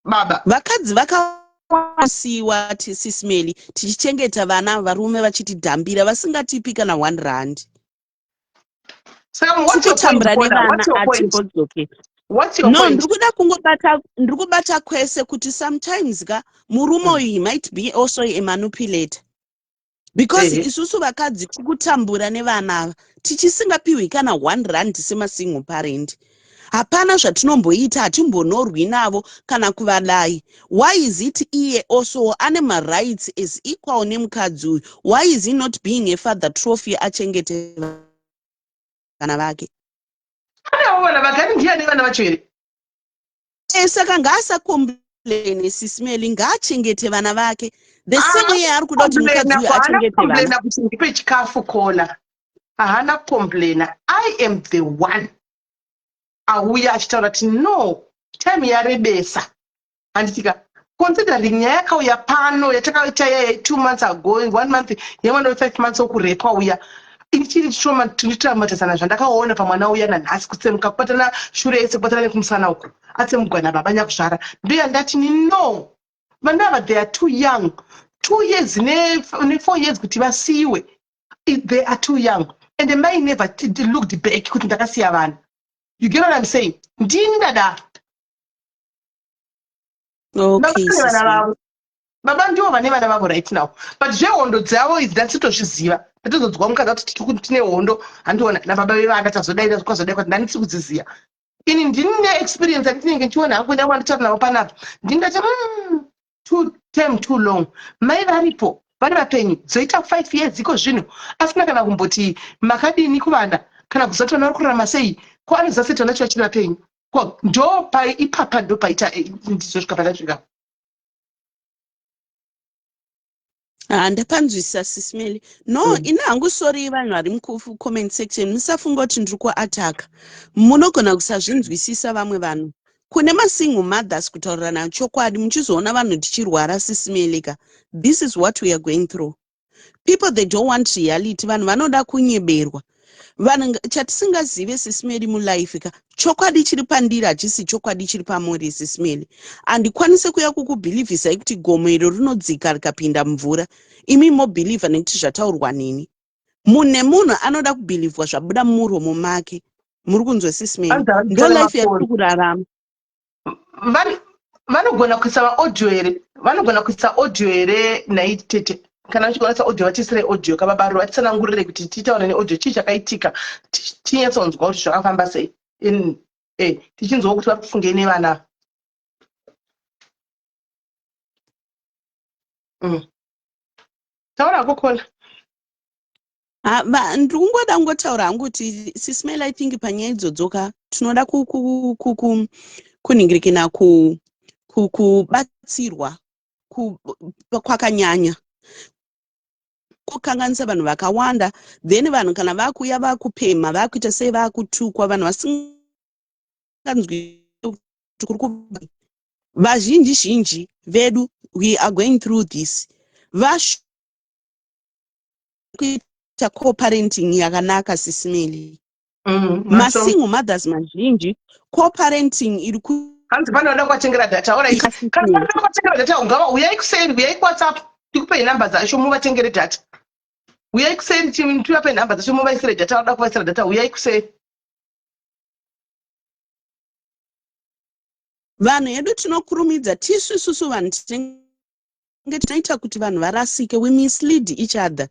Baba. Vakadzi vakasiyiwa, Sis Melly, tichichengeta vana, varume vachitidhambira vasingatipi kana R1. Saka what's your point, Tikutambura Paula? nevana. What's your point? Hatibodzoke. What's your No, point? ndiri kuda kungobata, ndiri kubata kwese kuti sometimes ka murume uyu, he might be also a manipulator, because isusu vakadzi tiri kutambura nevana ava tichisingapiwi kana R1 semasingle parent. Hapana zvatinomboita, hatimbonorwi navo kana kuvadai. Why is it iye also ane marights as equal nemukadzi uyu? Why is he not being a father trophy, achengete vana vake? Anewo vana vake, ani ndiani vana vacho here? Saka ngaasacomplaine, Sis Melly, ngaachengete vana vake the same way ari kuda kuti mukadzi uyu achengete vana. Complaina kuti ndipe chikafu, kona haana kucomplaina. I am the one auya achitaura kuti no, time yarebesa, handitika? Considering nyaya yakauya pano yatakaita yaya 2 months ago, one month yemwana we5 months okurepwa uya, ichiri traumatizana zvandakaona pamwana uya nanhasi, kutsemuka, kubatana shure yese, kubatana nekumusana uku, atsemugwa nababa nyakuzvara. Ndoya ndati ni no, vana ava, they are too young, 2 years ne4 years kuti vasiyiwe. They are too young, and mai never looked back kuti ndakasiya vana. You get what I'm saying? Ndini ndadaro. Okay. Baba vane vana vavo, baba ndivo vane vana vavo right now, but zvehondo dzavo idzi ndatitozviziva. Ndatozodzwa mukadzi kuti tiri tine hondo, handiona nababa vevana, tazodai, kwazodai, kwati ndandisi kudziziva ini. Ndini neexperience andinenge ndichiona hangu ndawanditaura navo panapa. Ndingati too, time too long, mai varipo, vari vapenyu, dzoita 5 years iko zvino, asina kana kumboti makadini kuvana, kana kuziva kuti vana vari kurarama sei. Ko anoziva sei kuti vana vacho vachiri vapenyu? Ko ndo pai ipapa, ndo paita ndizosvika pandasvika. Ha, ndapanzwisisa, Sis Melly. No, ini hangu, sorry vanhu vari mucomment section, musafunga kuti ndiri kuataka. Munogona kusazvinzwisisa vamwe vanhu. Kune masingle mothers, kutaurirana chokwadi, muchizoona vanhu tichirwara, Sis Melly ka, this is what we are going through. People, they don't want reality. Vanhu vanoda kunyeberwa. Vanhu, chatisingazive, Sis Melly, mulife ka, chokwadi chiri pandiri hachisi chokwadi chiri pamuri. Sis Melly, handikwanisi kuya kukubhilivhisai kuti gomo iro rinodzika rikapinda mumvura, imi mobhilivha nekuti zvataurwa nini. Munhu nemunhu anoda kubhilivhwa zvabuda mumuromo make. Muri kunzwa, Sis Melly? Hanzi Ndo havachitore life yatiri mafoni. kurarama. Vanogona kuisa maaudio here? Vanogona kuisa audio here nhai tete? Kana vachigona kuisa audio, vatisire audio kababaro, vatitsanangurire kuti titaure neaudio chii chakaitika, tinyatsonzwa kuti zvakafamba sei. Tichinzwa kuti vari kufungei nevana. Taura hako, kola. Ndiri kungoda kungotaura hangu kuti, Sis Melly, I think panyaya idzodzo ka tinoda kunhingirikina kubatsirwa kwakanyanya kukanganisa vanhu vakawanda. Then vanhu kana vakuuya vakupemha, vakuita sei, vakutukwa, vanhu vasinganzwi kuti kuri vazhinji zhinji vedu, we are going through this. Vash kuita co-parenting yakanaka, Sis Melly. Masingle mothers mazhinji, co-parenting iri ku Hanzi pane vada kuvatengera data. Alright, kana pane vada kuvatengera data, ungava uyai kuseri, uyai kuWhatsApp, tikupei nhamba dzacho muvatengere data. Uyai kuseri, tivape nhamba dzacho muvaisire data. Vada kuvaisira data, uyai kuseri. Vanhu hedu tinokurumidza tisu isusu vanhu tinenge tinoita kuti vanhu varasike. We mislead each other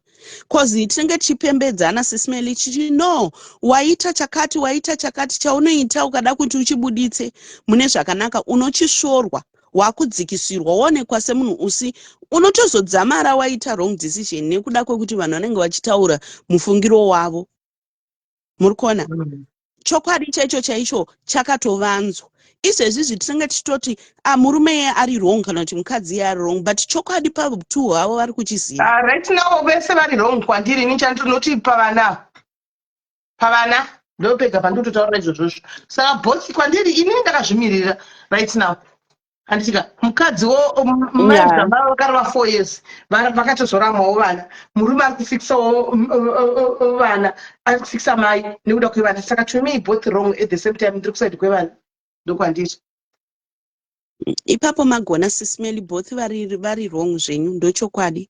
cause tinenge tichipembedzana, Sis Melly, chichi no, waita chakati, waita chakati. Chaunoita ukada kuti uchibuditse mune zvakanaka, unochisvorwa, wakudzikisirwa, woonekwa semunhu usi, unotozodzamara waita wrong decision nekuda kwekuti vanhu vanenge vachitaura mufungiro wavo. Muri kuona? Chokwadi chaicho chaicho chakatovanzwa. Izvezvi izvi tinenge tichitoti a murume iye ari wrong kana kuti mukadzi iye ari wrong, but chokwadi patu havo vari kuchiziva. Right now vese vari wrong kwandiri. Ini chandinoti pavana, pavana ndopega pandinototaura izvozvozvo. Saka both kwandiri, inini ndakazvimirira right now, handitika? Mukadziwo maigamba vakarova 4 years, vakatozoramwawo vana. Murume ari kufikisawo vana, ari kufikisa mai nekuda kwevana. Saka to me, both wrong at the same time. Ndiri kuside kwevana, ndokwandiri. Ipapo magona, Sis Melly. Both vari wrong zvenyu, ndochokwadi.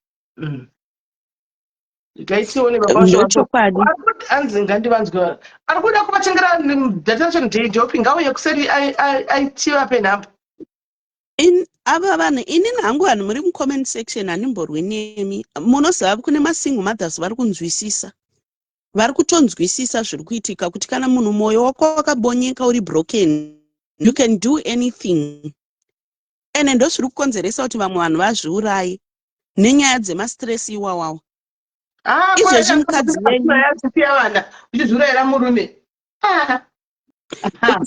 Ngaitione. Ndochokwadi. Anzi ngandivanzwe, ari kuda kuvatengera data racho ndejopi, ngauye kuseri aitivape nhamba. Ava vanhu, inini hangu, vanhu muri mucomment section, handimborwi nemi. Munoziva kune masingle mothers vari kunzwisisa, vari kutonzwisisa zviri kuitika, kuti kana munhu mwoyo wako wakabonyeka, uri broken, you can do anything. Ende ndozviri kukonzeresa kuti vamwe vanhu vazviuraye nenyaya dzemastress iwawawa. Izvezvi mukadzi wenyu Wenyu vana uchizviurayira murume.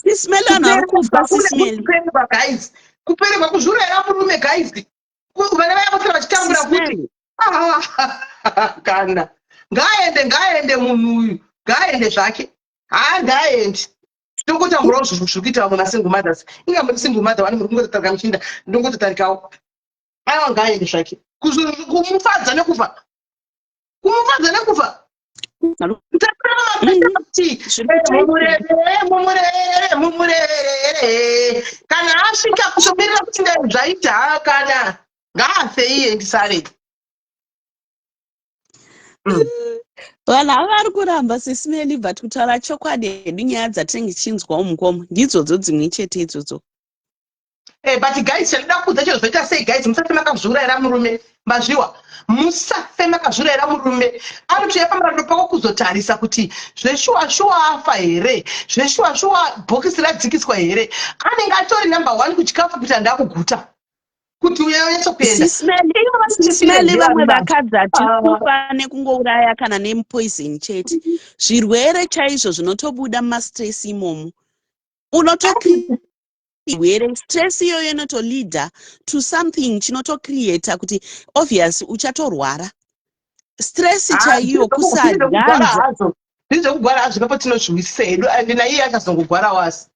Sis Melly, vanhu vari kufa, Sis Melly. Kupererwa guys, kupererwa, kuzviurayira murume guys. Vana vaya vose vachitambura kuti kana ngaaende, ngaaende munhu uyu, ngaaende zvake. Haa, ngaaende. Ndongotamburawo zviri kuita vamwe masingle mothers. Inga muri single mother vane muri kungototarika muchinda, ndongototarikawo. Aiwa, ngaaende zvake. Kumufadza nekufa, kumufadza nekufa. Mumurerere, mumurerere, mumurerere. Kana asvika kutomirira kuti ndai zvaita, kana ngaafe iye, ndisare. Vanhu ava vari kuramba, Sis Melly, but kutaura chokwadi hedu, nyaya dzatinenge tichinzwawo mukomo ndidzodzo dzimwe chete idzodzo. But guys, chandoda kuudza chero zvoita sei guys, musafe makazviurayira murume. Mazviwa, musafe makazviurayira murume. Anotouya pamarando pako kuzotarisa kuti zveshuwa shuwa afa here, zveshuwa shuwa bhokisi radzikiswa here. Anenge atori number one kuchikafu kuti handakuguta, kuti uya unyatsokuenda. Sis Melly, vamwe vakadzi hatikufa nekungouraya kana nemupoison chete. Zvirwere chaizvo zvinotobuda mumastress imomo. Unotokirwere stress iyoyo inotoleada to something chinotocreata kuti obvious uchatorwara. Stress chaiyo, kusadya. Ndizvekugwara hazvo, ipapo tinozviwisisa hedu, and naiye achazongogwara wasi.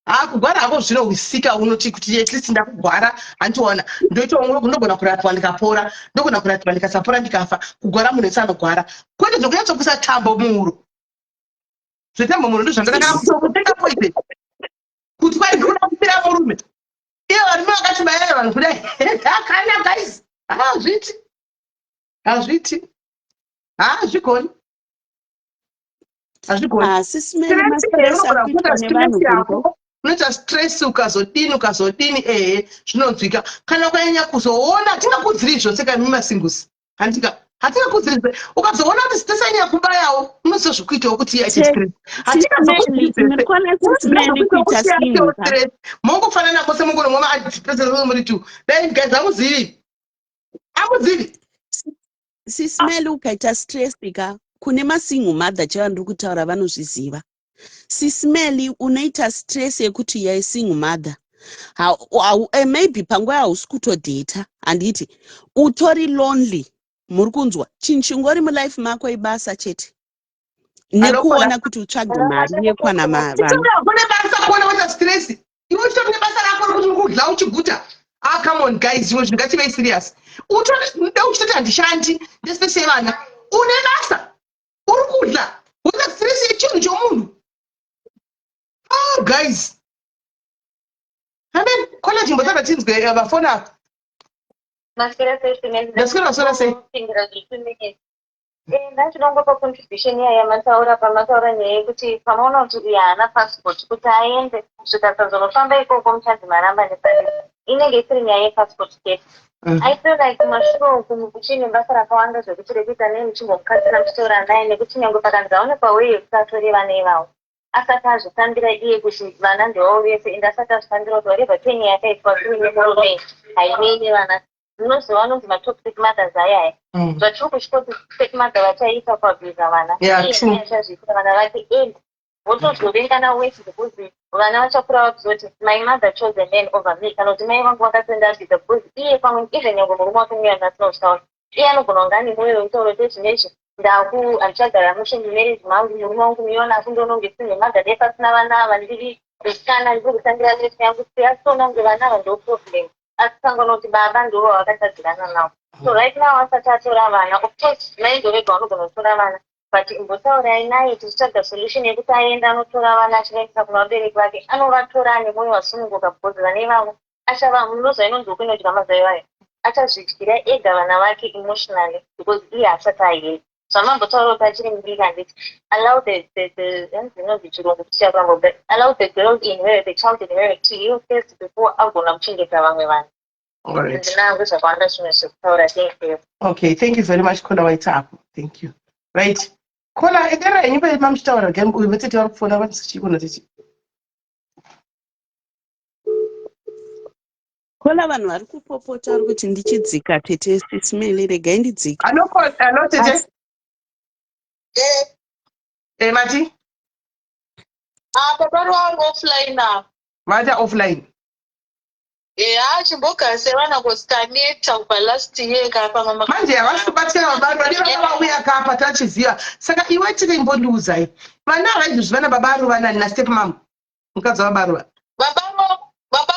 Ha, kugwara hako zvinowisika. Unoti kuti at least ndakugwara, handiona ndoita, ndogona kurapwa ndikapora, ndogona kurapwa ndikasapora, ndikafa. Kugwara munhu wese anogwara, kwete zvokunyatsokuisa tambo muhuro. Zvetambo muhuro ndozvandakanakutenga poison kuti kwai ndikuda kufira murume. Iye varume vakati bayai vanhu kudai. Kana guys, hazviti, hazviti, hazvigoni, hazvigoni. Sis Melly, mastress akuitwa nevanhu kunzo. Unoita stress ukazodini, ukazodini, ehe, zvinonzwika. Kana ukanyanya kuzoona, tingakudziri zvose kami masingles, handika? Hatingakudziri zvose. Ukazoona kuti stress yanyanya kubayawo, unoziva zvokuitawo kuti iye aite stress. Murikuona, Sis Melly, kuita single Stress mongofanana mose, mongonomwa maantidepressants muri two. Dai guys, hamuzivi, hamuzivi. Sis Melly, ukaita stress ka, kune masingle mother chaiva ndiri kutaura vanozviziva. Sis Melly, unoita stress yekuti yai single mother, maybe panguva hausi kutodheta, handiti? Utori lonely, muri kunzwa? Chinhu chingori mulife mako ibasa chete nekuona kuti utsvage mari yekwana vana. Kune basa kuona waita stress, iwe uchitori nebasa rako rekuti uri kudya uchiguta. Ah, come on guys, zvimwe zvinhu ngativei serious. Utori uchitoti handishandi, ndestress yevana. Une basa, uri kudya, woita stress yechinhu chomunhu. Ah guys, amen. Kona chimbotaura tinzwe vafoni apa. Ndaswera, waswera sei? Ndachidongopa contribution iya yamataura, pamataura nyaya yekuti pamaona kuti uyu haana passport kuti aende kusvika ikoko, muchanzi maramba nepari. Inenge isiri nyaya yepassport chete. I feel like kumashure uku kuchine basa rakawanda zvekuti rekuita nei muchimbomukatsira, muchitaura naye, nekuti nyange pakanzi aonekwa wei yekuti atore vana ivavo, asati azvitambira iye kuti vana ndevavo vese, ende asati azvitambira kuti whatever pain yakaitwa through nemurume hainei nevana. Munozova anonzi matoxic mothers ayaya. Zvatiri kuchikoti step mother vachaita kuabhusa vana, iye ndiye achazviitira vana vake. And Votozovengana wese because vana vachakura vakuzoti my mother chose a man over me, kana kuti mai vangu vakatendabvisa, because iye pamwe even nyangwe murume wake uye anasina kutaura, iye anogona kunge ane mwoyo wekutaura kuti zvinezvi ndaku handichagara mushe mumarriage mangu, murume wangu miona akundononge single mother, dai pasina vana ava ndiri musikana ndiri kutangira life yangu, siyasona kunge vana ava ndo problem, asi kangana kuti baba ndo vavakatadzirana navo. So right now asati atora vana, of course mai ndo vega vanogona kutora vana, but imbotaurai naye tichitsvaga solution yekuti aende anotora vana achivaendesa kuna vabereki vake, anovatora ane mwoyo wasununguka, because vana ivavo achava munoziva inonzi huku inodya mazai vayo, achazvidyira ega vana vake emotionally, because iye asati ahead zvamambotaura kuti achiri mudiki, handiti? Allow the inonzi chirungu tichakuramba, but allow the girl in her, the child in her, to heal first before agona kuchengeta vamwe vanhu. Ndinangu zvakawanda zvimwe zvekutaura. Thank you. Okay, thank you very much, caller waita apo. Thank you. Right, caller, enderera henyu pei mamuchitaura. Uyu vatete vari kufona vanosichikona tete. Caller, vanhu vari kupopota, vari kuti ndichidzika. Tete Sis Melly, regai ndidzike. Hello tete. Eh, mati? Apa pari wangu offline apa. Vata offline. Eya, chimbogase vana kusitaneta kubva last year kapa mama. Manje havasi kubatsira baba vadi vanga vauya kapa tachiziva. Saka iwe tiri imbondiudzai, vana ava izvozvi vana baba aruva nani nastep mum, mukadzi wababa aruva? Baba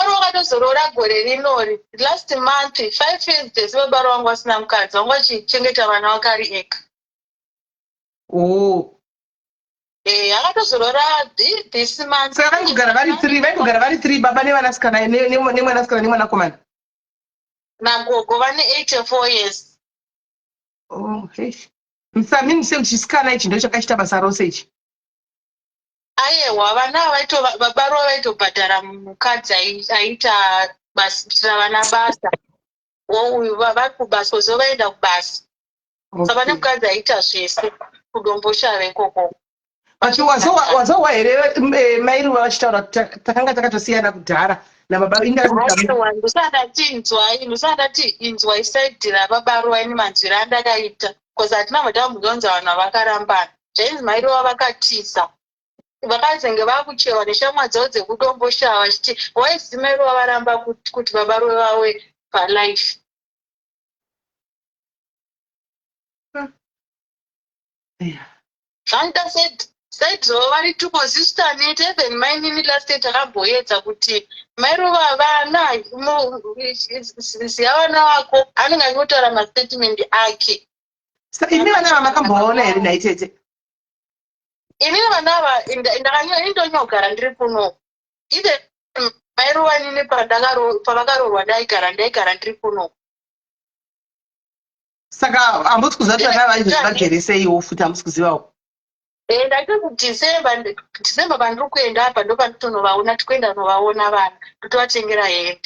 ruva vakatozoroora gore rinori last month, 5 years dzese baba ruva vangu vasina mukadzi, vangu vachichengeta vana vakari ega. Oh. Akatozoroora this month. Saka vaingogara vari three, vaingogara vari three, baba nevanasikana nemwanasikana nemwanakomana? Nagogo vane 84 years. Oh, hey. Msamini sekuchisikana ichi ndo chakachiita basa rose ichi. Aiwa, vana baba ruva vaitobhadhara mukadzi aiita basa vana basa, wouyu vari kubasa kuzo vaenda kubasa, saka pane mukadzi aiita zvese kuDomboshava ikoko. But wazowa here mairuva vachitaura kuti takanga takatosiyana kudhara nababa? Aiwa, ndisandati inzwai, ndisandati inzwai side rababa ruva ini manzwiro andakaita, because hatina mbotambonzwa vanhu vakarambana, zvainzi mairuva vakatiza, vakazenge vakucherwa neshamwa dzavo dzekuDomboshava vachiti waizi mairuva varamba kuti baba ruva vave palife. Zvanoita side ravo vari two consistent. Even mainini last year takamboedza kuti mairuva vana ziya vana vako, anenge achingotaura mastatement ake. Imi vana vamakambovaona here nhai tete? Inini vana ava indonyogara ndiri kuno. Even mairuva nini pavakaroorwa ndaigara ndiri kuno. Saka hamusi kuziva kuti vana vaizvozvi vagere seiwo futi? Hamusi kuzivawo? Ndati kuDecember, December pandiri kuenda apa ndo panditonovaona, tikuenda novaona vana, ndotovatengera hembe.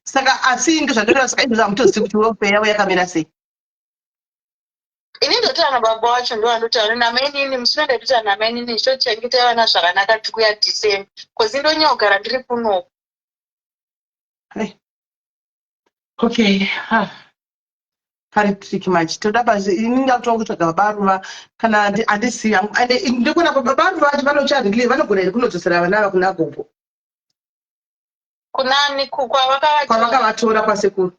Saka asi ndozvandoreva, saka izvozvo hamutozivi kuti welfare yavo yakamira sei? Ini ndotaura nababa wacho, ndo vandotaura namainini musi unoenda, ndotaura namainini ndichitochengetai vana zvakanaka, tiri kuya December, because indonyogara ndiri kunoku. Okay, ha. Pari tricky manje, toda basi ini ndakutoa kutsvaga baba ruva kana handisi ande ndikuona baba ruva vacho vanocharili, vanogona here kunodzosera vana ava kuna gogo? Kunani? Kwavakavatora? Kwavakavatora, kwasekuru.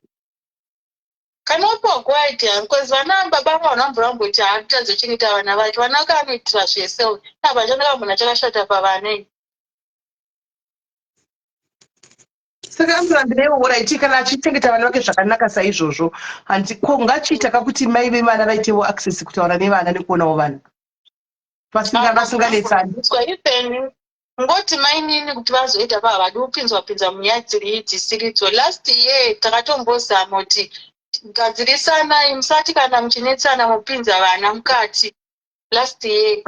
Kanopiwa go-ahead, because vana baba vavo vanambura kuti haatadzochengeta vana vacho, vana kanoitira zvese, apa chandakambona chakashata pavana ini. Saka amurambireiwo right kana achichengeta vana vake zvakanaka saizvozvo, handi ko ngachiita kakuti mai vevana vaitewo access kutaura nevana nekuonawo vana vasinganetsani. Even ngoti mainini kuti vazoita pa havadi kupinzwa pinzwa munyaya dziri dzisiridzo. Last year takatombozama kuti gadzirisanai, musati kana muchinetsana mupinza vana mukati. Last year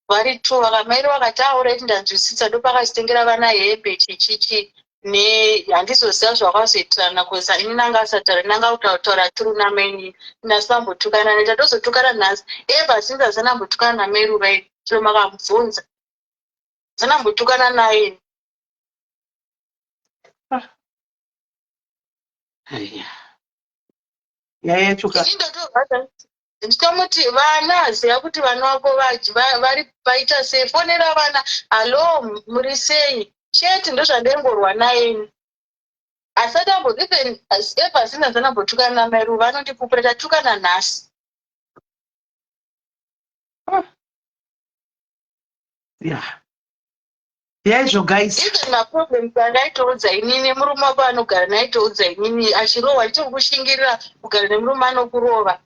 vari two vakamairi vakati auraiti, ndanzwisisa, ndopakazitengera vana hembe chichichi ne handizoziva zvakazoitirana, because ini nanga asataura, nanga kutaura tiri namainini, nhasi vambotukana ne tatozotukana nhasi, ever since asina ambotukana namairuva ini, chero makamubvunza asina ambotukana naye. Nyaya yacho ka. Ini ndotorwadza. Ndichitomuti vana ziva kuti vana vako vari vaita sei, fonera vana, hallo muri sei chete, ndozvandaingorwa naye ini. Asati ambo even ever since asati ambotukana namai Ruva, anondipupura tatukana nhasi. Yeah. Yaizvo guys. Even maproblems andaitoudza inini murume wako anogara naitoudza inini achirohwa ndichiri kushingirira kugara nemurume anokurova.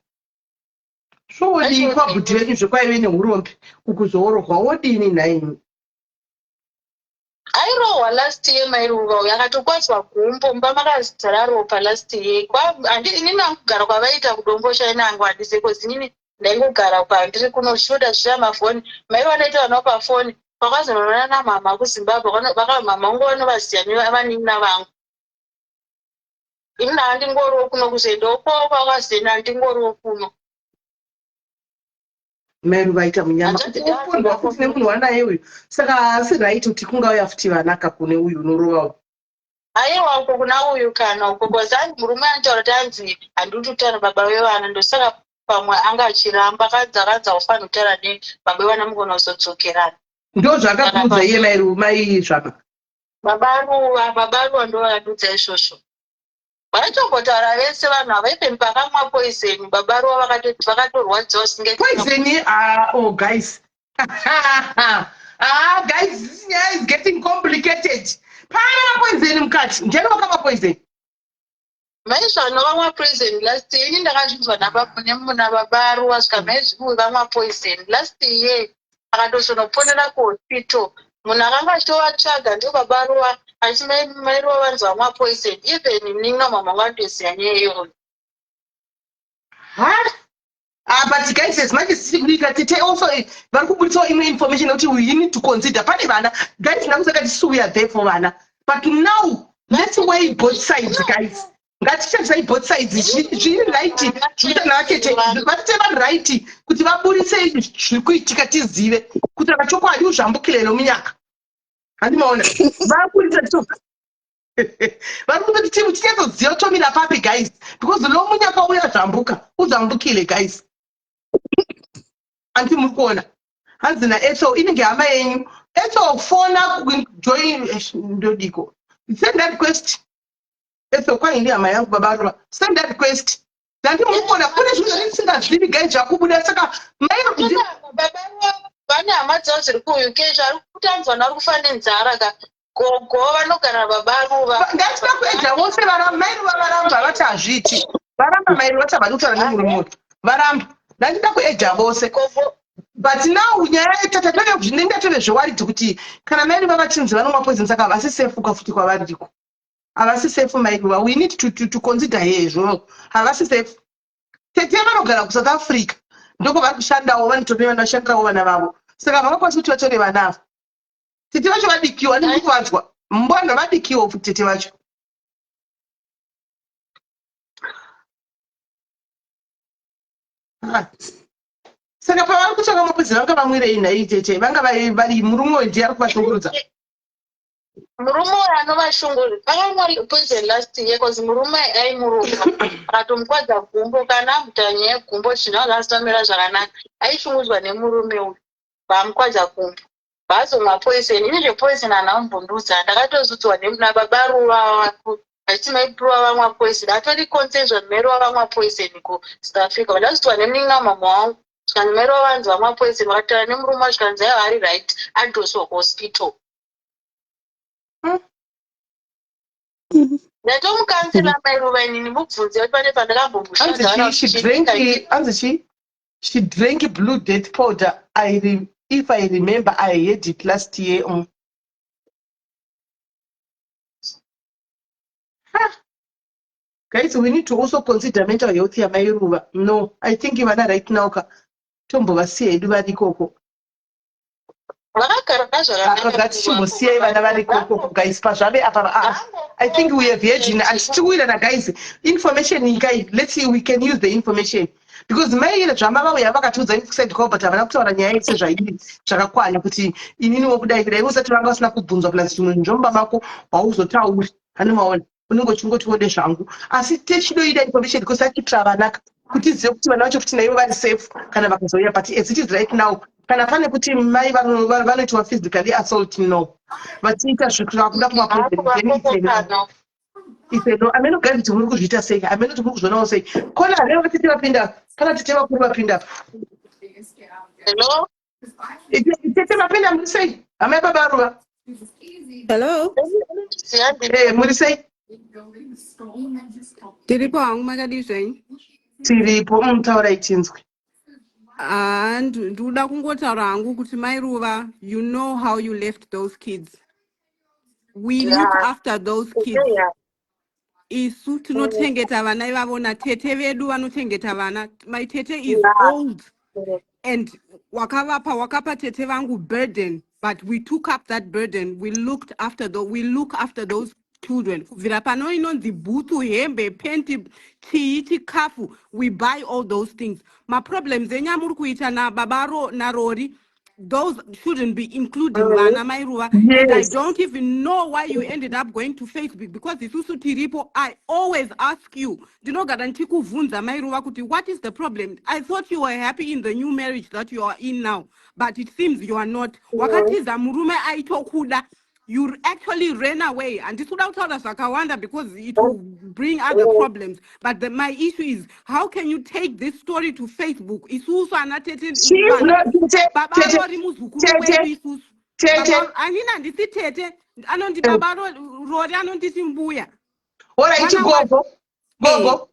Zvodii kwabhuti venyu zvekwaive neurombe ukuzoorohwa wodini nhaimi? Airohwa last year mai Ruva uyu akatokwadzwa gumbo mumba makazara ropa last year. Inini angu kugara kwavaita kudombosha ini angu handizive cause inini ndaingogara kwandiri kunoshuta zviya mafoni mai vanoita vana pafoni kwakazonoona namama kuZimbabwe vakamama vangu vanovaziva nevanin'ina vangu. Ini handingoriwo kuno kuzoendawo kwavo kwakazena handingoriwo kuno. Mai vaita munyama kuti upondwa futi nemunhu wanaye uyu saka haasi right kuti kungauya futi vanaka kune uyu unorova uyu. Aiwa uko kuna uyu kana uko cause hanzi murume anotaura kuti hanzi handidi kutaura baba vevana ndosaka pamwe anga achiramba akanzi akanzi haufaniri kutaura nebaba vevana mugona kuzodzokerana. Ndozvaakakuudza iye mai mai zvama. Baba Ruva baba Ruva ndovakatiudza izvozvo. Vaitombotaura vese vanhu ava even pakamwa poison baba Ruva vakatorwadziwa zvisingaiti. Poison ah oh guys. Ah guys this nyaya is getting complicated. Pane mapoison mukati. Ndiani wakamwa poison? Maizvano vamwa poison last year ini ndakazvinzwa nababa Ruva svika maizviuyu vamwa poison last year akatozonoponera kuhospital munhu akanga achitovatsvaga ndiwo baba Ruva asi mai Ruva vanzi vamwa poison even inini namama vangu vanotoziva nyaya iyoyo. Ha? Ah, but guys as much as tiri kuita tete also eh, vari kuburitsawo imwe information yekuti we need to consider pane vana guys ndakusaka tisu we are there for vana but now let's weigh both sides guys ngatishandisai both sides zviri right zvikuita navatete vatete vari right kuti vaburitse zviri kuitika tizive kuti akachokwadi uzvambukile nomunyaka handimaona vaburitsa vari kutoti timu tinyatsoziva tomira papi guys because lo munyaka uya zvambuka uzvambukile guys anti muri kuona hanzi naetho inenge hama yenyu etho fona join ndodiko send that request etho kwai ndi hama yangu baba ruva send that request ndandi muri kuona kune zvinhu zvandisingazivi guys zvakubuda saka mai baba ruva vane hama dzavo dziri kuuk zvari kutanzwa vari kufa nenzara ka Gogo vanogara baba Ruva. Ndatida kuedza vose varamba mai Ruva varamba vati hazviiti. Varamba mai Ruva vati havadi kutaura nemurume uyu. Varamba. Ndandida kuedza vose. But now nyaya yetatatove zvewaridzi kuti kana mai Ruva vachinzi vanomwa poison saka havasi safe ka futi kwavariko. Havasi safe mai Ruva. We need to consider here izvozvo. Havasi safe. Tete vanogara kuSouth Africa ndokwavari kushandawo vanotove vanoshandirawo vana vavo. Saka havakwanisi kuti vatore vana ava. Tete vacho vadikiwa handiti kuvadzwa mbwana vadikiwa futi tete vacho. Ah. Saka pavari kutsvaka mapudzi vanga vamwirei nhai tete vanga vari murume uyu ndiye ari kuvashungurudza. Murume uyu anovashungurudza akamwa poison last year cause murume aimuruma akatomukwadza gumbo kana amutaura nyaya yegumbo zvinhu anga asitamira zvakanaka aishungurudzwa nemurume uyu vamukwadza gumbo Vazomwa poison ini zvepoison handina kumbondiudza ndakatozudzwa nababa Ruva vachiti mai Ruva vamwa poison atori consensual mai Ruva vamwa poison kuSouth Africa ndazudzwa nemunin'ina wamama wangu zvikanzi mai Ruva vanzi vamwa poison vakataura nemurume zvikanzi aiwa ari right adoswa kuhospital ndatomukansela mai Ruva inini mubvunze kuti pane pandakambomushanzi chii She drank blue death powder. I re, if I remember, I had it last year. Ha. Guys, we need to also consider mental health yamairuva. No, I think vana right now ka tombovasiya hedu vari ikoko. Vakagara zvakanaka. Ngatichimbosiyai vana vari ikoko guys pazvave apa ah, I think we have heard in achitiwirana guys information iyi kai let's see we can use the information because mai ire zvamba vauya vakatiudza inside call but havana kutaura nyaya yese zvairi zvakakwana kuti inini wokudai kudai usati vanga vasina kubvunzwa plus zvimwe zvinhu zvomba mako hauzotauri hanimaona unenge uchingoti wode zvangu asi techidoida information because achitira vanaka. Kuti tizive kuti vana vacho futi naivo vari safe kana vakazouya. But as it is right now, kana pane kuti mai vanoitwa physically assault, no, vachiita zvakuda kumaproblem, it's a no. Ameno guys kuti muri kuzviita sei, ameno kuti muri kuzvionawo sei. Kona reva tete vapinda, kana tete vakuru vapinda. Hello. Tete vapinda, muri sei, hama yababa Ruva? Hello. Muri sei? Tiripo hangu, makadii zvenyu? Tiripo, mutaurai tinzwe. Ah, ndikuda kungotaura hangu kuti Mai Ruva, you know how you left those kids. We look after those kids. Isu tinochengeta vana ivavo natete vedu vanochengeta vana. My tete is old and wakavapa, wakapa tete vangu burden, but we took up that burden. We look after those children kubvira pano inonzi bhutsu, hembe, penti, chii, chikafu, we buy all those things. Maproblems enyu amuri kuita nababa naRori, those shouldn't be including vana, Mai Ruva. And I don't even know why you ended up going to Facebook, because isusu tiripo. I always ask you, ndinogara ndichikuvhunza, Mai Ruva, kuti what is the problem? I thought you were happy in the new marriage that you are in now, but it seems you are not. Wakatiza murume aitokuda. You actually ran away. Handisi kuda kutaura zvakawanda because it will bring other problems, but my issue is, how can you take this story to Facebook? Isusu ana tete, She's not tete. Baba Tete. Rori muzukuru Tete. wedu isusu. Tete. Anini handisi tete, anondi baba Rori anonditi mbuya. Alright. Mwana Gogo, gogo,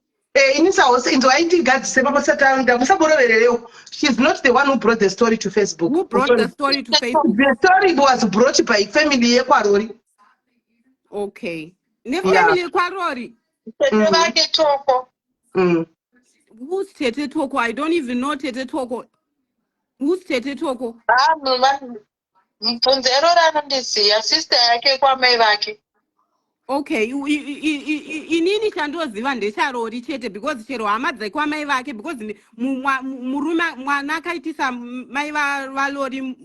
ini sahose inzwai, ndigadzise pamasatanda, musamborevererewo. She's not the one who brought the story to Facebook. Who brought the story to Facebook? The story was brought by family yekwaRori. Okay, nefamily yekwaRori. Tete vake Toko. Who's Tete Toko? I don't even know Tete Toko. Who's Tete Toko? Mubvunze Rori, anondiziva, sister yake kwamai vake. Okay, inini chandoziva ndechaRori chete, because chero hama dzekwamai vake, because murume, mwana akaitisa mai vaRori,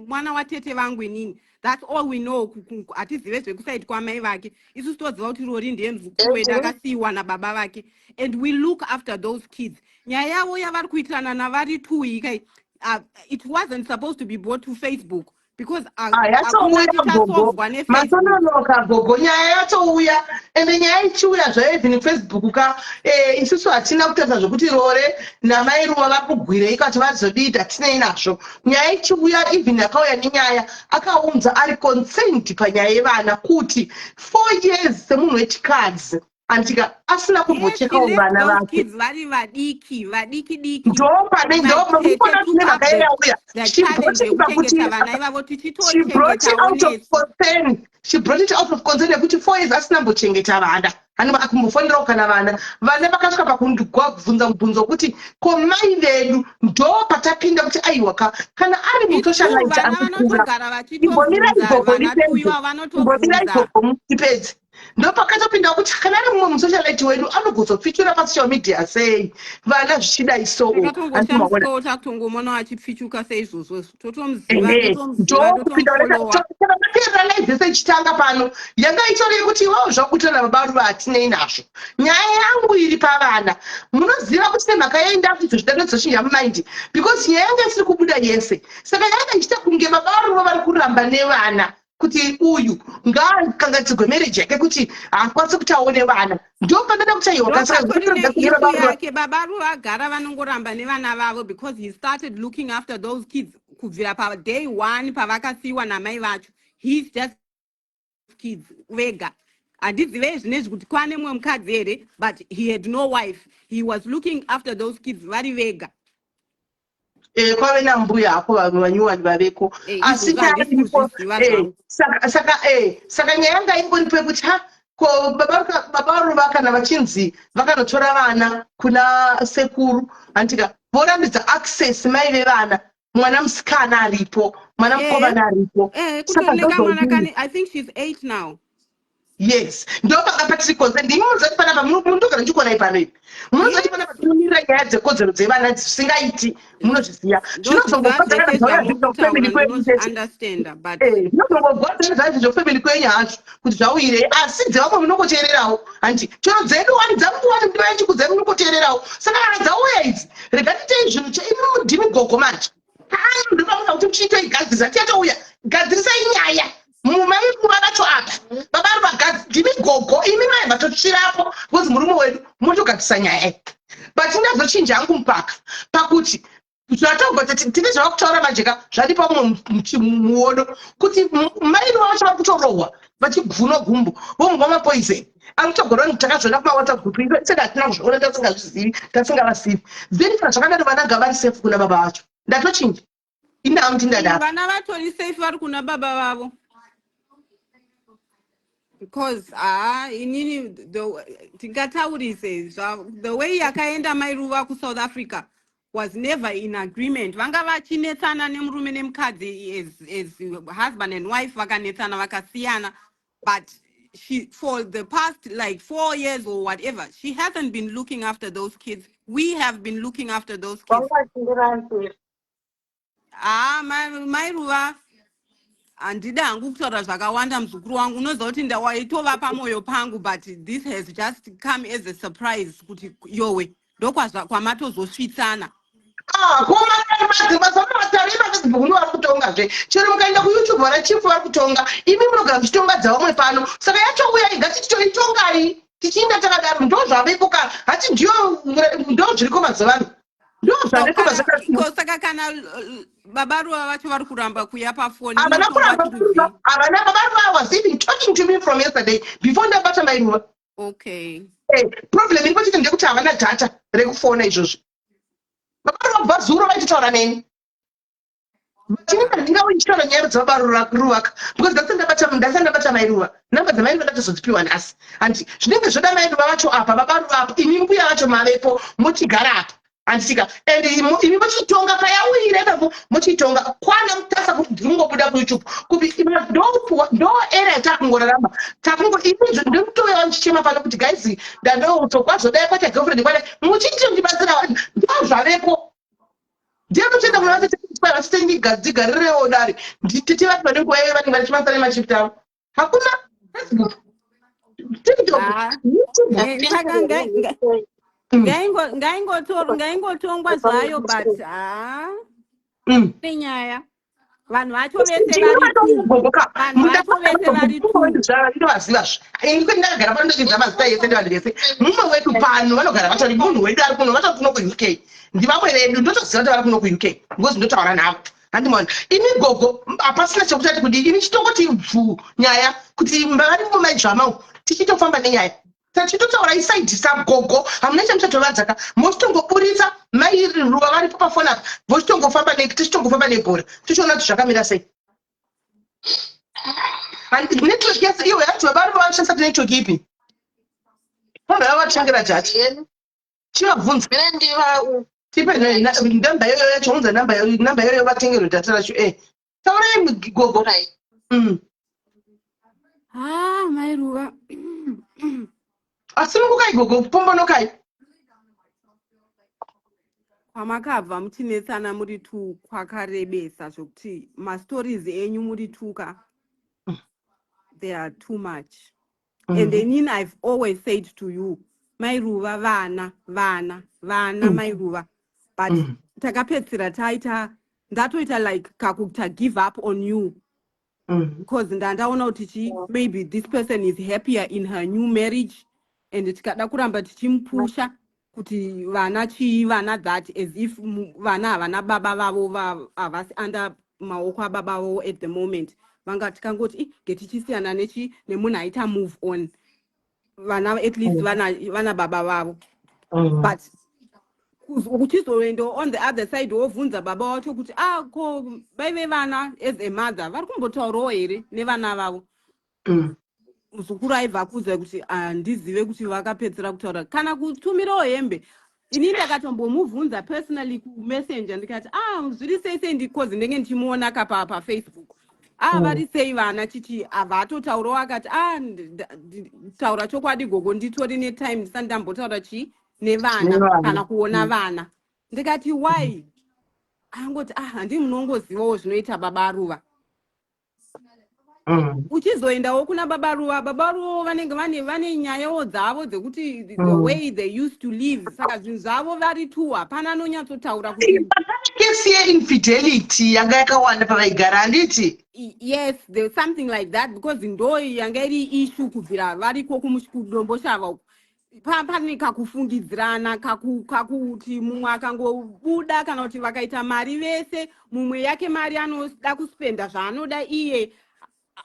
mwana watete vangu inini. That's all we know. Hatizive zvekuside kwamai vake. Isusu toziva kuti Rori ndiye muzukuru wedu akasiyiwa nababa vake, and we look after those kids. Nyaya yavo yavari kuitirana navari two ikai, it wasn't supposed to be brought to Facebook because Ah, hakuna yatouya, gogo. chichasovhwa neFacebook. Matononoka, gogo, nyaya yatouya. Ende nyaya ichiuya zvayo, even Facebook ka, isusu hatina kutarisa zvokuti Rore namai Ruva vari kugwirei kati vazodii, hatinei nazvo. Nyaya ichiuya, even akauya nenyaya akaunza ari concerned panyaya yevana kuti 4 years semunhu wechikadzi, andika asina kumbochekawo vana vake. Kids vari vadiki vadiki diki. Ndopane ndomuona tine mhaka yeyauya. She brought it pakuti vana ivavo she brought it tichitochengetawo out of nesu. concern. She brought it out of concern yekuti 4 years asina kumbochengeta vana, hani akumbofonerawo kana vana. Vana vakasvika pakundibvunza mubvunzo wekuti ko mai vedu. Ndo patapinda kuti aiwa ka, kana ari musocialite vana ari kukura, vanotogara imbomirai vachitobvunza gogo, vana ndipedze. tuiwa Imbomirai, vanotobvunza. gogo, ndipedze. Ndo pakatopinda kuti kana ari mumwe musocialite wedu anogozopfichura pasocial media sei vana zvichidai? So handimaona. Takatongoshamisikawo takutongomona achipfichuka seizvozvo, totomuziva. Ehe, Totomuziva, ndokupinda. totomufolowa. Saka live yese ichitanga pano yanga itori yekuti iwewo zvakuita nababa Ruva hatinei nazvo. Nyaya yangu iri pavana. Munoziva kuti nemhaka yei ndakuti zvidano dzochinja mumind? Because nyaya yanga isiri kubuda yese, saka yanga ichiita kunge baba Ruva vari kuramba nevana, kuti uyu ngaakangadzigwe marriage yake kuti haakwanisi kuti aone vana. Ndo pandada kuti aiwa Ndopatori neissue yake. Baba Ruva agara vanongoramba nevana vavo because he started looking after those kids kubvira paday one pavakasiyiwa namai vacho. He's just kids vega. Handizivei zvinezvi kuti kwane mumwe mukadzi here, but he had no wife. He was looking after those kids vari vega. Kwave nambuya hako, vamwe vanyuwani vaveko. Asi Izvozvo handisi nyaya iripo, kuzviziva zvangu. Saka nyaya yanga ingoripo yekuti ha, ko baba Ruva kana vachinzi vakanotora vana kuna sekuru, handika vorambidza access mai vevana, mwana musikana aripo, mwana mukomana aripo. Saka Kutori nekamwana zvozodini? kane, I think she's 8 now. Yes, ndopanga patiri concerned. Imi munozati panapa munondogara ndichikuonai pano ipi, munozati panapa tinomirira nyaya dzekodzero dzevana dzisingaiti, munozviziva. Ndozviziva Zvinozongofadza zvese kana zvauya zviri zvamuri zvekufamily kutaura, kwenyu chete. ndinozviunderstanda, but Zvinozongogwadza zvazvo zvekufamily kwenyu hazvo kuti zvauyirei, asi dzevamwe munongoteererawo, handi? Chero dzedu wani, dzangu wani, ndinoyachikudzai, munongoteererawo. Saka kana dzauya idzi, rega titei zvinhu imi mudhimi gogo manje pano ndopamuda kuti muchiitoigadzirisa. Tiyatouya, gadzirisai nyaya mumairuva vacho apa, baba Ruva. Ndimi gogo imi, mai vatotsvirapo because murume wedu motogadzirisa nyaya iyi. But ndazochinja hangu mupaka pakuti zvatobva tine zvava kutaura manje ka, zvadipa mumwe muono kuti mairuva vacho vari kutorohwa, vachibvunwa gumbo, vomwa mapoison ari kutogona. Takazviona kumawhatsapp group isati, hatina kuzviona, tasingazvizivi, tasingavazivi. Then kana zvakadaro, vana ngavari safe kuna baba vacho. Ndatochinja indamu tindadaro. Vana vatori safe vari kuna baba vavo, because haa, inini tingataurise the way yakaenda mairuva kuSouth Africa was never in agreement. Vanga vachinetsana nemurume nemukadzi as husband and wife, vakanetsana, vakasiyana, but she, for the past like 4 years or whatever, she hasn't been looking after those kids. We have been looking after those kids. Wanga Haa, mairuva, handidi hangu kutaura zvakawanda. Muzukuru wangu, unoziva kuti ndawaitova pamwoyo pangu, but this has just come as a surprise kuti yowe, ndokwamatozosvitsana. Ah, komaazvano maFacebook ndo vari kutongazve. Chero mukaenda kuYouTube, vana chief vari kutonga. Imi munogara muchitonga dzavamwe pano, saka yatouya igati titoitongai tichiinda takadaro. Ndo zvavepo ka, hati ndiyo ndo zviriko mazuva ano, ndo zvavepo mazuva. Saka kana baba Ruva vacho vari kuramba kuya pafoni, Havana inotongwa kuramba. chirudzi? Havana. Baba Ruva was even talking to me from yesterday before ndabata mairuva. Problem iripo chete ndekuti havana data rekufona izvozvo. Baba Ruva kubva zuro vaitotaura neni, but ini handingauyi ndichitaura nyaya dzababa Ruvaka because ndasati ndabata mairuva. Namba dzamairuva ndatozodzipiwa nhasi, handi? Zvinenge zvoda mairuva vacho apa, baba Ruva apa, imi mbuya vacho mavepo, mochigara apa, handitika? And imi mochitonga payauyira ipapo, mochitonga kwana mutasa kuti ndiri kungobuda kuYouTube kupi. Ndo era yatakungorarama, takungo ini ndikutouya ndichichema pano kuti guys, ndandouto kwazodai kwacha girlfriend kwadai, muchiiti ndibatsira. Ndo zvavepo. Ndiye muchienda kuna vachitendigarirewo dare, titi vati vane nguva yavo vanenge vachimasara nemachifti avo. Hakuna Facebook, TikTok, YouTube. Saka ngaingotongwa zvayo, but haa, nenyaya vanhu vacho vese vari two, vanhu vacho vese vari two. Ndovazivazve ini kweti, ndakagara pano ndochidza mazita ese nevanhu vese. Mumwe wedu pano vanogara vatori munhu wedu ari kuno, vatori kuno kuUK, ndivamwe vedu. Ndotoziva kuti vari kuno kuUK because ndotaura navo, handimaona? Imi gogo, hapasina chekuti ati kudii. Imi chitongoti bvu nyaya kuti vari mumaidzvama, tichitofamba nenyaya, tachitotaura iside sagogo. Hamuna chamuchatovadzaka, mochitongoburitsa mai Ruva varipo pafoni apa, vochitongofamba, tichitongofamba nebhora, tichiona kuti zvakamira sei. Network yese iwe hanzi baba Ruva vanoshandisa network ipi? Vabva vavatengera data, chivabvunza. Tipe namba iyoyo yacho, unza namba iyoyo vatengerwe data racho. Taurai gogo. Ha, mai Ruva. Asunungukai gogo, pombonokai. Kwamakabva muchinetsana muri two kwakarebesa zvokuti mastories enyu muri two ka, they are too much. And inini I've always said to you, mai Ruva, vana, vana, vana, mai Ruva, but takapedzisira taita, ndatoita like kakuta give up on you because ndandaona kuti chi maybe this person is happier in her new marriage, and tikada kuramba tichimupusha kuti vana chii, vana that, as if vana havana baba vavo, havasi under maoko ababa vavo at the moment. Vanga tikangoti i getichisiyana nechi nemunhu aita move on, vana at least vana baba vavo. But uchizoenda on the other side, wobvunza baba vacho kuti, ah, ko vaive vana, as a mother vari kumbotaurawo here nevana vavo? Muzukuru aibva akuudza kuti handizive kuti vakapedzera kutaura kana kutumirawo hembe. Ini ndakatombomubvunza personally kuMessenger, ndikati, ah, zviri sei sei, because ndenge ndichimuona ka paFacebook. Ah, vari sei vana chichi? Abva atotaurawo akati, "A, taura chokwadi gogo, nditori netime ndisati ndambotaura chii nevana Nevana. kana kuona vana." Ndikati, "Why?" Angoti, "Ah, handi munongozivawo zvinoita baba Ruva." Uchizoendawo kuna baba Ruva, baba Ruvawo vanenge vane nyayawo dzavo dzekuti the way they used to live. Saka zvinhu zvavo vari two, hapana anonyatsotaura kuti Kesi yeinfidelity yanga yakawanda pavaigara, handiti? Yes, there's something like that, because ndo yanga iri issue kubvira variko kuDomboshava uko. Pane kakufungidzirana kakuti mumwe akangobuda kana kuti vakaita mari vese, mumwe yake mari anoda kuspenda zvaanoda iye,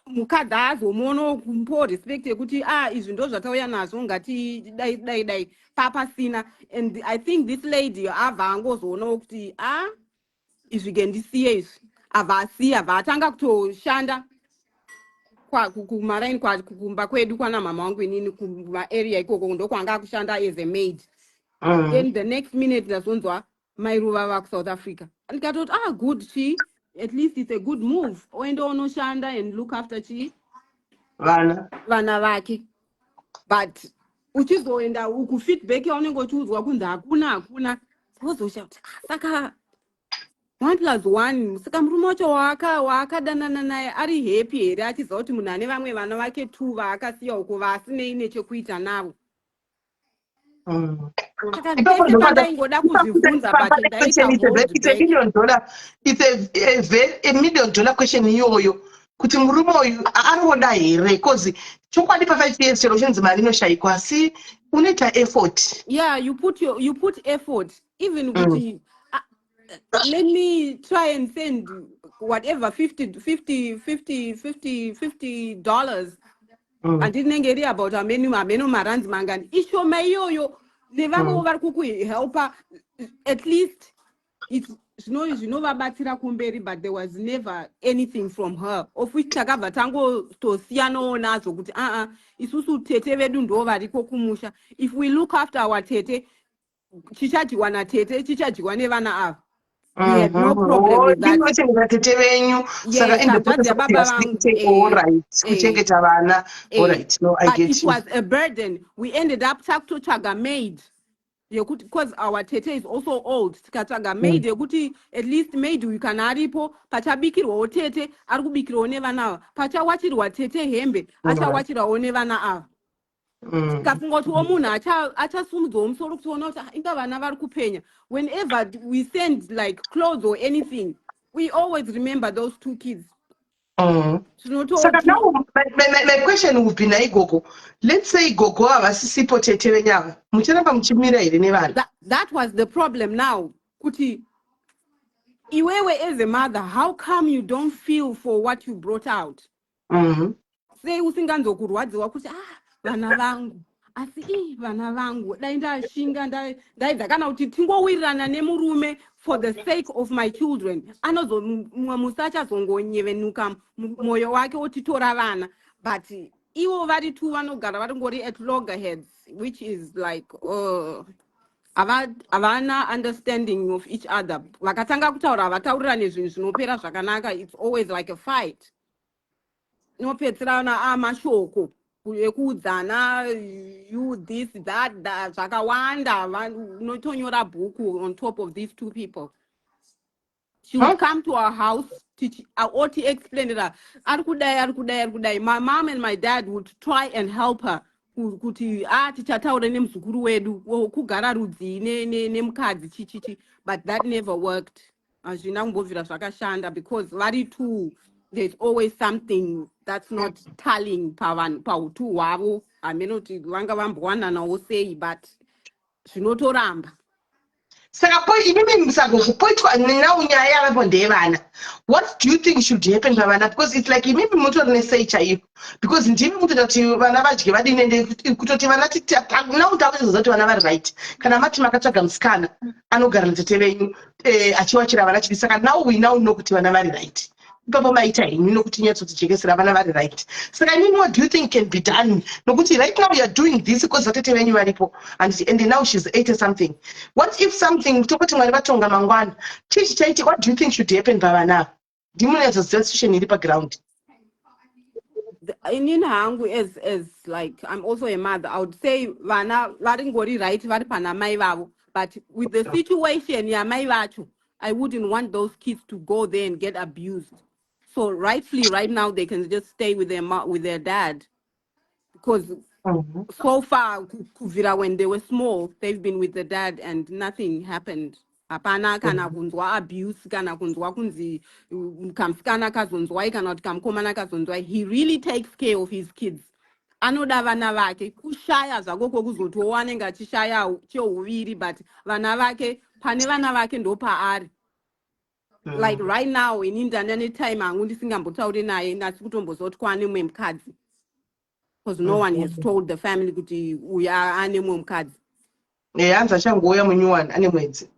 mukadzi azomuonawo kumupawo respect yekuti, "Ah, izvi ndo zvatauya nazvo, ngati dai dai dai." Papasina. And I think this lady abva angozoonawo kuti, "Ah, izvi ke ndisiye izvi." Abva asiya, abva atanga kutoshanda kumaraini kumba kwedu kwana mama wangu inini, kumaarea ikoko ndokwanga akushanda as a maid. Then the next minute ndazonzwa mai Ruva vakuSouth Africa. Ndikatoti, "Ah, good, chi at least it's a good move, oenda unoshanda and look after chi Vana. vana vake." But uchizoenda uku, feedback yaunenge uchiudzwa kunzi hakuna, hakuna, wozosha kuti, "Ah, saka one plus one, saka murume wacho waakadanana naye ari happy here, achiziva kuti munhu ane vamwe vana vake two vaakasiya uko vaasinei nechekuita navo?" Saka Ipapo pese pandaingoda kuzvibvunza, but ndaita hold it's a back. million dollar, it's a million dollar question iyoyo, kuti murume uyu aroda here? 'Cause chokwadi pa5 years chero chinzi mari inoshayikwa, asi unoita effort. Yeah, you put effort even kuti, "Let me try and send whatever, 50 50 50 50 $50." Handinenge iri about hameno maranzi mangani, ishoma iyoyo, nevamwewo vari kukuhelpa, at least zvinovabatsira kumberi. But there was never anything from her, of which takabva tangotosiyanawo nazvo kuti, aa, isusu tete vedu ndo variko kumusha. If we look after our tete, chichadyiwa natete, chichadyiwa nevana ava. We had no problem with that. Inochengeta tete venyu saka Yes, in the hanzvadzi process of yababa vangu, alright, kuchengeta vana. Alright, no, I But get it you. was a burden. We ended up takutotsvaga maid yekuti, because our tete is also old, tikatsvaga maid yekuti at least maid uyu kana aripo, pachabikirwawo tete ari kubikirawo nevana ava, pachawachirwa tete hembe achawachirawo nevana ava. Tikafunga kutiwo munhu achasumudzawo musoro kutiona kuti, "Ah, inga vana vari kupenya." Whenever we send like clothes or anything, we always remember those two kids. Saka now my question would be, naigogo, let's say gogo havasisipo, tete venyu ava, mucharamba muchimira here nevana? That was the problem now, kuti iwewe as a mother, how come you don't feel for what you brought out? Sei usinganzokurwadziwa kuti, "Ah, vana vangu, asi ii vana vangu, dai ndashinga, ndaidza kana kuti tingowirirana nemurume for the sake of my children"? Anozo mumwe musi achazongonyevenuka mwoyo wake otitora vana, but ivo vari two vanogara varingori at loggerheads, which is like, havana understanding of each other. Vakatanga kutaura, havataurirane zvinhu zvinopera zvakanaka. It's always like a fight inopedzerana amashoko ekuudzana, you this, that, that, zvakawanda. Unotonyora bhuku on top of these two people. She would Huh? come to our house oti explainera, ari kudai, ari kudai, ari kudai. My mom and my dad would try and help her kuti, "Ah, tichataura nemuzukuru wedu, kugara rudzii nemukadzi chichichi." But that never worked. Hazvina kumbobvira zvakashanda, because vari two, there's always something that's not tallying pavanhu pautu hwavo. Hameno kuti vanga vambowananawo sei, but zvinotoramba. Saka po imimi musagogo poitwa now, nyaya yavapo ndeyevana. What do you think should happen pavana? Because it's like imimi mutori nesei chaiyo, because ndimi mutoita kuti vana vadye vadini, ende kutoti vana now takuzoziva kuti vana vari right kana mati makatsvaga musikana anogara natete venyu, achiwachira vana chidi. Saka now we now know kuti vana vari right. Ipapo maita henyu nokuti nyatsotijekesera, vana vari right. Saka inini, what do you think can be done? Nokuti right now you are doing this because vatete venyu varipo, and now she's 80 something. What if something, tokoti Mwari vatonga mangwana, chii chichaitika? What do you think should happen pavana ava? Ndimunonyatsoziva situation iri paground. Inini hangu, as like I'm also a mother, I would say vana varingori right vari pana mai vavo, but with the situation yamai vacho, I wouldn't want those kids to go there and get abused. So rightfully, right now they can just stay with their dad, because so far, kubvira when they were small, they've been with the dad and nothing happened. Hapana kana kunzwa abuse, kana kunzwa kunzi kamusikana kazonzwai kana kuti kamukomana kazonzwai. He really takes care of his kids. Anoda vana vake. Kushaya zvako kwekuzotiwo anenge achishaya cheuviri, but vana vake, pane vana vake ndopaari. Like right now, ini ndanda netime hangu ndisingambotauri naye, ndasi kutombozoti kwaane mumwe mukadzi, because no one has told the family kuti uyu ane mumwe mukadzi. Hanzi achangouya munyuwani, ane mwedzi.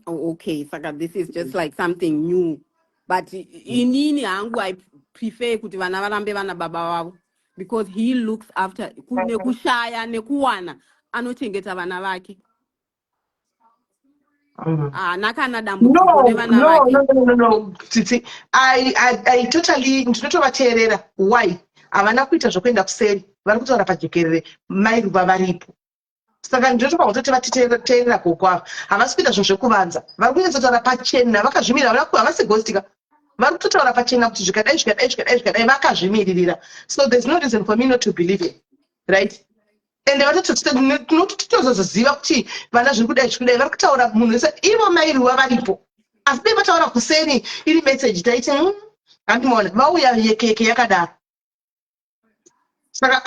Oh, okay. Saka this is just like something new, but inini hangu I prefer kuti vana varambe vana baba vavo, because he looks after, nekushaya nekuwana, anochengeta vana vake. Haana kana dambudziko No, nevana no, vake. No. Tsitsi, I totally, ndinotovateerera. Why? Havana kuita zvokuenda kuseri. Vari kutaura pajekerere, mai Ruva varipo. Saka ndinotopa kutoti vatiteerera gogo ava. Havasi kuita zvinhu zvekuvanza. Vari kunyatsotaura pachena, vakazvimira, havasi ghostika. Vari kutotaura pachena kuti zvikadai, zvikadai, zvikadai, zvikadai, vakazvimiririra. So there's no reason for me not to believe it. Right? Ende vatitozoziva kuti vana zviri kudai, zviri kudai, vari kutaura munhu wese, ivo mai Ruva varipo. Asi dai vataura kuseni iri message, taiti handimaona vauya yekeke yakadaro. Saka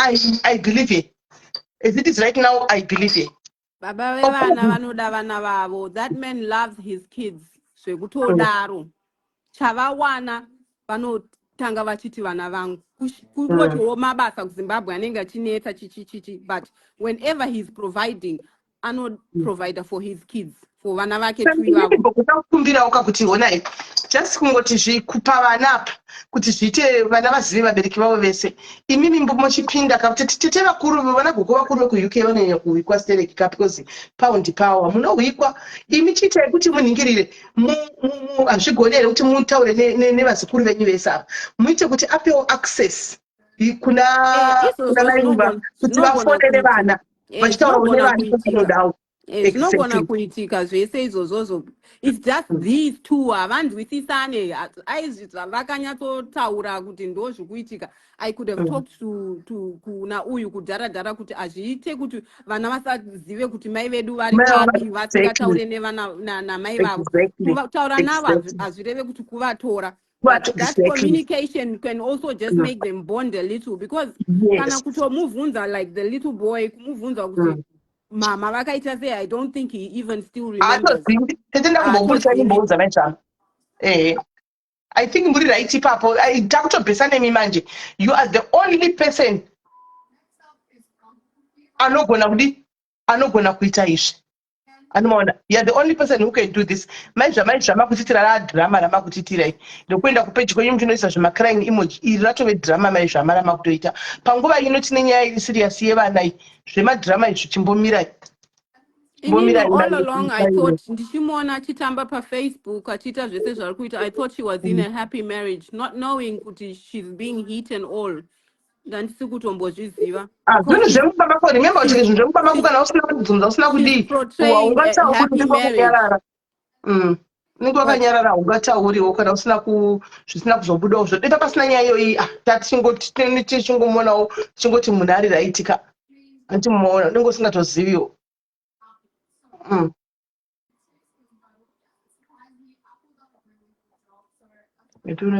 I believe it. As it is right now, I believe it. Baba vevana vanoda vana vavo. That man loves his kids zvekutodaro. Chavawana vanotanga vachiti vana vangu. Kungotiwo mabasa kuZimbabwe anenge achinetsa, chichi chichi, but whenever he's providing, anoprovida for his kids, for vana vake two ivavo. Kukumbirawo kakuti honai, just kungoti zvikupa vana apa kuti zviite vana vazive vabereki vavo vese. Imimi muchipinda kakuti tete vakuru, vana gogo vakuru vekuUK vanonyanya kuhwikwa stereki ka, because paundi pawa munohwikwa. Imi chiitai kuti munhingirire, hazvigoni here kuti mutaure nevazukuru venyu vese ava, muite kuti apewo access kuna Izvozvo kuna mai Ruva kuti zvinogona vafonere kuitika. Vana vachitaurawo Zvinogona nevana kuitika. vanodawo. Zvinogona kuitika zvese izvozvozvo. It's just these two havanzwisisane. Aizvi vakanyatsotaura kuti ndo zvikuitika, I could have talked to kuna uyu kudhara dhara kuti hazviite kuti vana vasazive kuti mai vedu vari Mai vavo papi, vasingataure nevana namai vavo. Kutaura navo hazvireve kuti kuvatora, but that communication can also just make them bond a little, because kana kutomubvunza, like the little boy, kumubvunza kuti mama vakaita sei, I don't think he even still remembers. Haatozivi tete, ndakumbobudisa. Haatozivi. Ndimboudza mai zvavo. Ehe, I think muri right ipapo. Takutobhesa nemi manje. You are the only person anogona kudi, anogona kuita izvi. Anomaona, you are the only person who can do this. Mai zvamai zvamakutitira radhirama ramakutitirai ndokuenda kupeji kwenyu muchinoisa zvemacrying emoji, iri ratove dhirama, mai zvama, ramakutoita panguva ino. Tine nyaya iri serious yevana iyi. Zvemadhirama izvi chimbomirai. Inini Mbomirai. all along I thought, ndichimuona achitamba paFacebook achiita zvese zvari kuita, I thought she was in a happy marriage, not knowing kuti she's being hit and all. Ndandisi kutombozviziva. Ah, zvinhu zvemumba mako, remember kuti zvinhu zvemumba mako, kana usina kubvunza, usina kudii, haungatauri. Unenge wakanyarara, unenge wakanyarara, haungatauriwo kana usina ku zvisina kuzobudawo zvodeta pasina nyaya iyoyi. Ah, tatichingomonawo tichingoti munhu ari right ka, andimuona, unenge usingatoziviwo.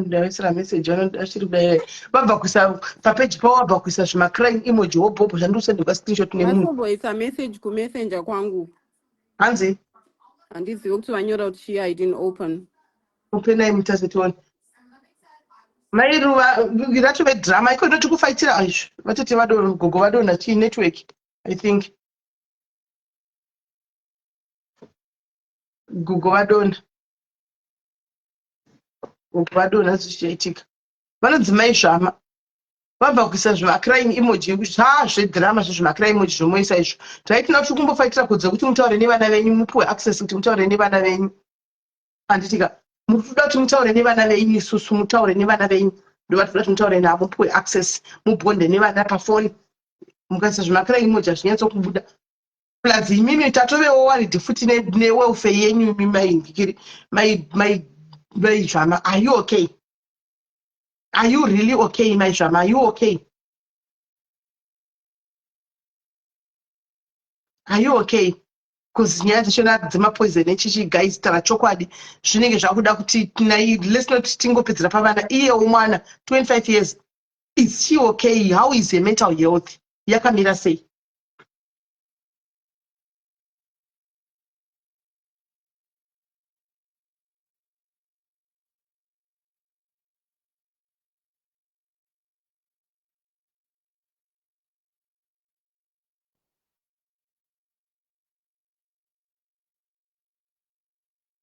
Ndaisira message, achiri kudai vabva kuisa papeji pavo, vabva kuisa zvimacrying emoji wobhobho, zvandikusenderwa screenshot nemunhu. Vatomboisa message kumessenger kwangu. Hanzi? Handizivi kuti vanyora kuti chii, I didn't open. Openai mutase tione. Mai Ruva, ratove drama iko inoti kufaitira izvo. Vatete gogo vadonha chii, network, I think. Gogo vadonha, gogo vadonha, zvichaitika. Vanonzi mai zvama vabva kuisa zvimacrying emoji zvazvedhirama, zvezvimacrying emoji zvomoisa izvo. Right now tiri kumbofaitira kodzo kuti mutaure nevana venyu, mupiwe access kuti mutaure nevana venyu, handitika? Muri kuda kuti mutaure nevana venyu, isusu mutaure nevana venyu. Ndovati kuti mutaure navo, mupiwe access, mubonde nevana pafoni. Mukaisa zvimakara emoji hazvinyatsokubuda. Plus imimi tatovewo worried futi newelfare yenyu imi maingikiri mai Zvama. Are you okay? Are you really okay, mai Zvama? Are you okay? Are you okay? Because nyaya dzachona dzemapoison echichi, guys, tara chokwadi zvinenge zvakuda kuti nai, let's not tingopedzera pavana. Iyewo mwana 25 years, is she okay? How is her mental health? Yakamira sei?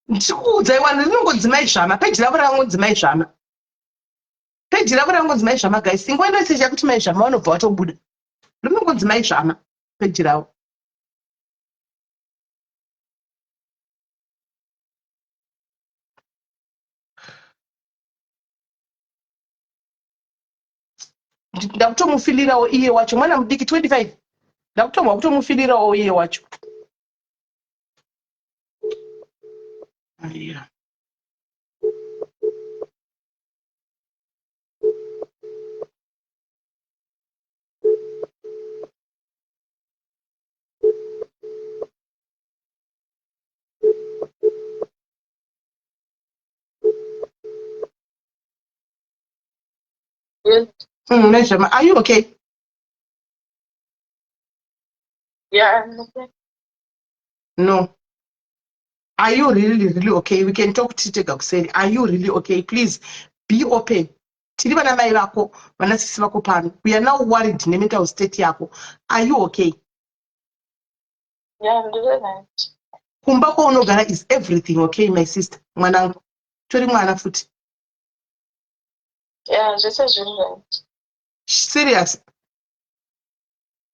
Ndikuudzai wani, rinongonzi Mai Zvama peji ravo, rakangonzi Mai Zvama peji ravo, rakangonzi Mai Zvama. Guys, ingoendosecha kuti Mai Zvama, vanobva vatobuda. Rinongonzi Mai Zvama peji ravo. Ndakutomufilirawo iye wacho, mwana mudiki 25, ndakutomwa kutomufilirawo iye wacho. Yeah. Yes. Nezvema, are you okay? Yeah, I'm okay. No. Are you really, really okay? We can talk titega kuseri. Are you really okay? Please be open. Tiri vana mai vako, vana sisi vako pano. We are now worried nemental state yako. Are you okay? Yeah, I'm doing right. Kumba kwaunogara, is everything okay, my sister? Mwanangu. Tori mwana futi. Yeah, zvese zviri right. Serious?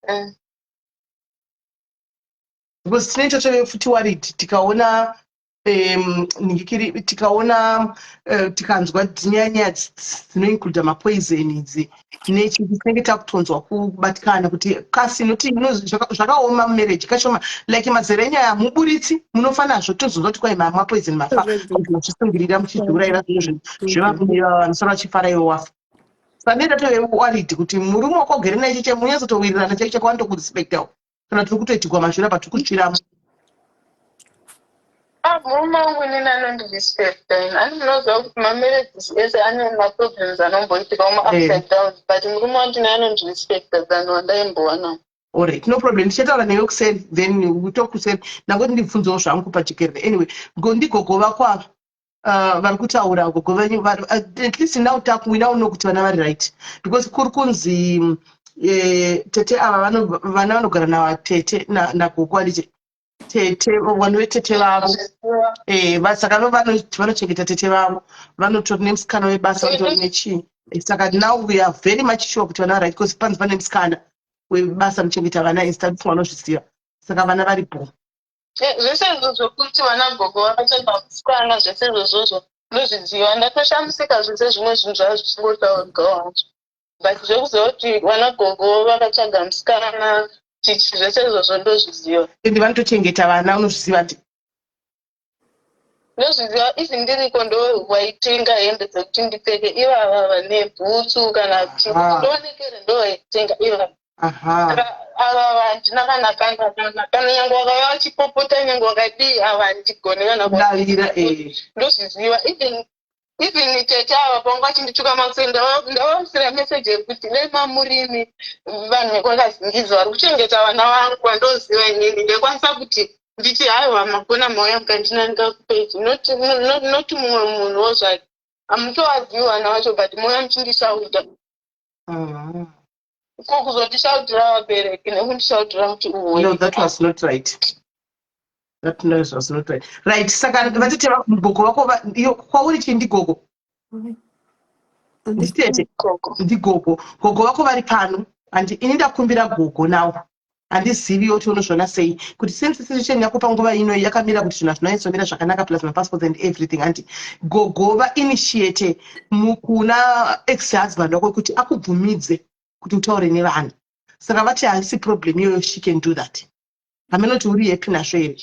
Mm. Because tinenge tatove futi worried tikaona ningikiri, tikaona tikanzwa nyaya nyaya dzinoincluda mapoison idzi nechi, tinenge takutonzwa kubatikana kuti kasi noti zvakaoma mumarriage kashoma, like mazera enyaya muburitsi munofa nazvo, tozonzwa kuti kwai mapoison, mafa muchisungirira, muchizviurayira zvinhu zvevarume ivava vanosara vachifara iwe wafa. Saka tatove worried kuti murume wako ugere naye cheche munyatsotowirirana chaicho chako, vanotokurespectawo, kana tiri kutoitigwa mashura patiri kusviramo. Ah, murume wangu inini anondirespecta. Ani munoziva kuti mamarriages ese ane maproblems anomboitika, uma ups and downs, but murume wandinaye anondirespecta than wandaimbowa nawo. Alright, no problem. Ndichataura newe kuseri, then we talk kuseri. Ndangoti ndibvunzewo zvangu pajekerere. Anyway, ndigogo vako ava vari kutaura, gogo venyu at least now taku we now know kuti vana vari right, because kuri kunzi tete ava vana vanogara navatete nagogo, handiti? Tete, vanhu vetete vavo, saka vanochengeta tete vavo, vanotori nemusikana webasa, vanotori nechii. Saka now we are very much sure kuti vana vari right, because panzi pane musikana webasa muchengeta vana instead, vanozviziva, saka vana varipo. Zvese izvo zvokuti vana gogo vakatsvaga musikana, zvese izvozvozvo ndozviziva. Ndatoshamisika zvese zvimwe zvinhu zvava zvichingotaurikawo hazvo, but zvekuziva kuti vana gogo vakatsvaga musikana chichi, zvese izvozvo ndozviziva. Ende vanotochengeta vana, unozviziva ti? Ndozviziva. Even ndiriko, ndo waitenga hembe dzekuti ndipfeke ivava vane bhutsu kana kuti ndionekere, ndo vaitenga ivava. Ava handina kana kana kana kana, nyange wakauya vachipopota, nyange wakadii, ava handigoni kana. Kudavira. Ndozviziva. Even tete ava panga vachindituka makuseni, ndavamusira meseji yekuti dai mamurimi vanhu vekwakazingiza vari kuchengeta vana vangu vandoziva inini, ndaikwanisa kuti nditi haiwa, magona mauya mukandinanika kupeji, not mumwe munhuwo zvake, hamutovazivi vana vacho, but mouya muchindishauta. Ko kuzondishautira vabereki nekundishautira kuti uwe. No, that was not right. That noise was not right. Right, saka vatete gogo vako iyo kwauri chii? Ndigogo, nditete? Gogo. Ndigogo. Gogo vako vari pano, and ini ndakumbira gogo nawo. Handizivi kuti unozviona sei, kuti since situation yako panguva ino yakamira kuti zvinhu hazvinonyatsomira zvakanaka, plus mapassports and everything, anti gogo vainitiate kuna ex husband wako kuti akubvumidze kuti utaure nevana. Saka vati haisi problem iyoyo, she can do that. Hameno kuti uri happy nazvo here?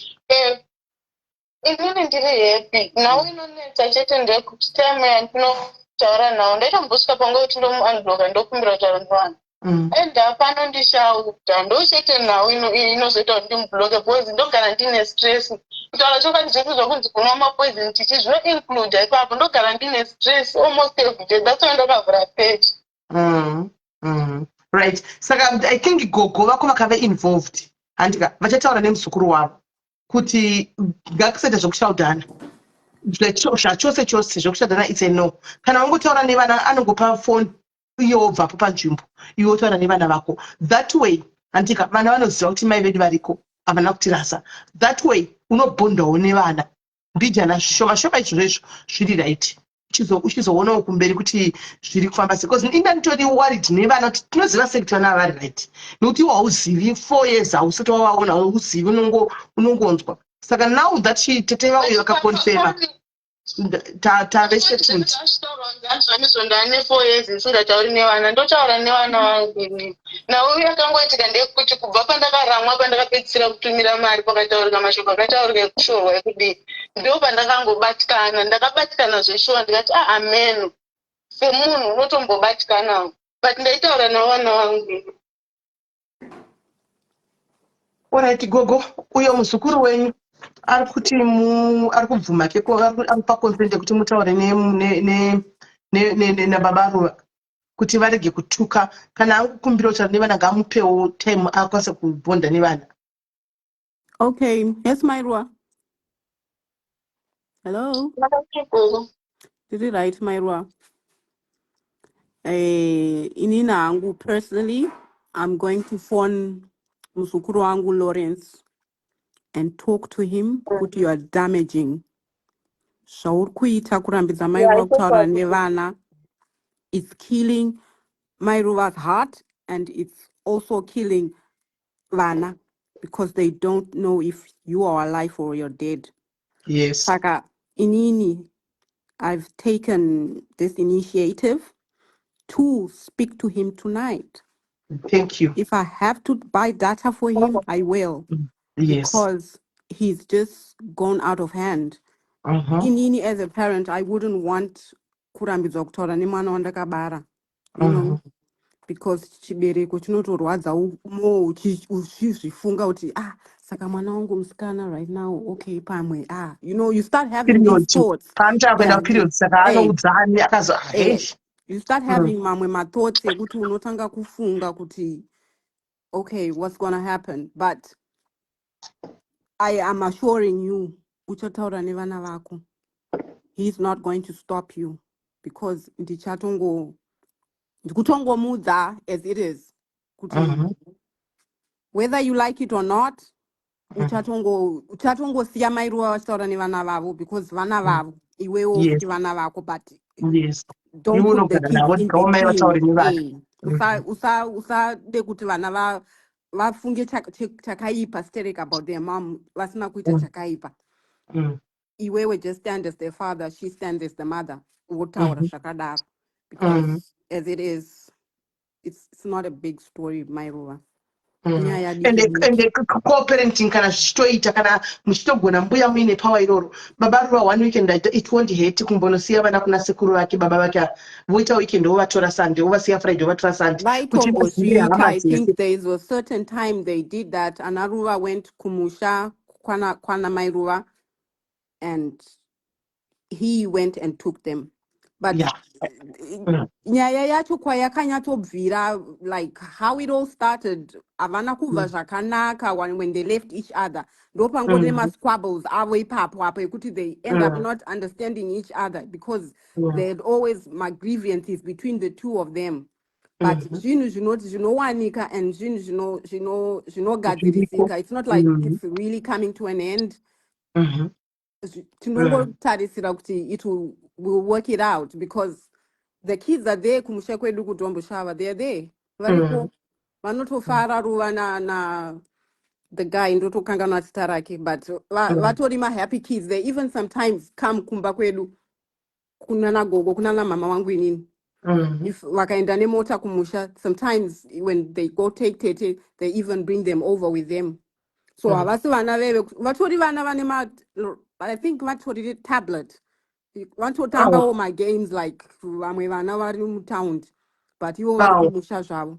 Inini ndiri happy. Nhau inonetsa chete ndeyekuti time yandinotaura nawo, ndaitombosvika panguva yekuti ndomuunblocka, ndokumbira kutaura nevanhu. And hapano ndishauta, ndo chete nhau inozoita kuti ndimublocke, because ndogara ndine stress. Kutaura chokwadi, zvese zvokunzi kunwa mapoison chichi zvinoincluda ipapo. Ndogara ndine stress almost every day. That's why ndakavhura page. Right, saka I think gogo vako vakave involved, handika vachataura nemuzukuru wavo kuti ngakusaita zvokushaudhana zvachose chose. Zvokushaudhana, it's a no. Kana wangotaura nevana, anongopa foni iye wobvapo panzvimbo, iwe wotaura nevana vako that way, handika vana vanoziva kuti mai vedu variko, havana kutirasa. That way unobhondawo nevana mbijana, zvishoma shoma izvozvo izvo zviri right. Uchizoonawo kumberi kuti zviri kufamba sei, because inda nditori worried nevana kuti tinoziva sei kuti vana vari right, nekuti iwe hauzivi, 4 years hausati wavaona, hauzivi, unongonzwa. Saka now that tete vauye vakaconfirma, tave settled. Zvamizvo ndane 4 years ndisingatauri nevana, ndotaura nevana vangu inini. Nhau yakangoitika ndeyekuti kubva pandakaramwa, pandakapedzisira kutumira mari, pakataurika mashoko akataurika ekushorwa, ekudii, ndo pandakangobatikana. Ndakabatikana zveshuwa, ndikati a ameno, semunhu unotombobatikanawo, but ndaitaura navana vangu. Alright, gogo, uyo muzukuru wenyu ari kuti ari kubvuma keko, ari kupa consent yekuti mutaure nababa Ruva kuti varege kutuka. Kana angukumbira kutaura nevana, ngaamupewo time akwanise kubhonda nevana. Okay. Yes, Mairwa. Hello. Did it right, Mairwa? Inini hangu personally, I'm going to phone muzukuru wangu Lawrence and talk to him kuti you are damaging. Zvauri kuita kurambidza mai Ruva kutaura nevana, it's killing mai Ruva's heart and it's also killing vana because they don't know if you are alive or you're dead. Saka inini, I've taken this initiative to speak to him tonight. Thank you. If I have to buy data for him, I will. Because he's just gone out of hand. Inini as a parent, I wouldn't want kurambidzwa kutaura nemwana wandakabara. Because chibereko chinotorwadza more uchizvifunga kuti, ah, saka mwana wangu musikana right now, okay, pamwe, ah, you start having these Period. thoughts. Paanotaa kuenda kuperiod, saka anoudzani akazo You start having mamwe mathoughts ekuti unotanga kufunga kuti, okay, what's gonna happen? But I am assuring you, uchataura nevana vako. He's not going to stop you because ndichatongo ndikutongomudza as it is kuti whether you like it or not, uchatongosiya mai Ruva vachitaura nevana vavo because vana vavo, iwewo futi vana vako, but don't Iwe put the unogara kids navo, in rega mai vataure between. nevana. Usade kuti vana vafunge chakaipa sterek about their mom vasina kuita chakaipa. Iwewe just stand as their father, she stands as the mother, wotaura zvakadaro, because as it is, it's not a big story, mai Ruva. Nyaya diki Ende diki. Ende co-parenting kana zvichitoita, kana muchitogona, mbuya muine power iroro, baba Ruva, one weekend it won't hurt kumbonosiya vana kuna sekuru vake, baba vake ava, voita weekend, wovatora Sunday, wovasiya Friday, wovatora Sunday, kuti vazive Vaitombozviita. hama I dzese. think there is a certain time they did that. Ana Ruva went kumusha kwana mai Ruva and he went and took them, but nyaya yacho kwayakanyatsobvira, like how it all started, havana kubva zvakanaka when they left each other. Ndopangori nemasquabbles avo ipapo apo ekuti they end up not understanding each other because they had always magrievances between the two of them, but zvinhu zvinoti zvinowanika and zvinhu zvinogadzirisika. It's not like it's really coming to an end. Tinongotarisira kuti it will work it out because the kids are there kumusha kwedu kuDomboshava. They are there, variko. Vanotofara Ruva na the guy, ndotokanganwa zita rake, but vatori mahappy kids. They even sometimes come kumba kwedu, kunana gogo, kunana mama wangu inini. If vakaenda nemota kumusha, sometimes when they go take tete, they even bring them over with them. So havasi vana veve, vatori vana vane ma, I think vatori tablet, vanototambawo magames like vamwe vana vari mutaundi, but ivo vari kumusha zvavo.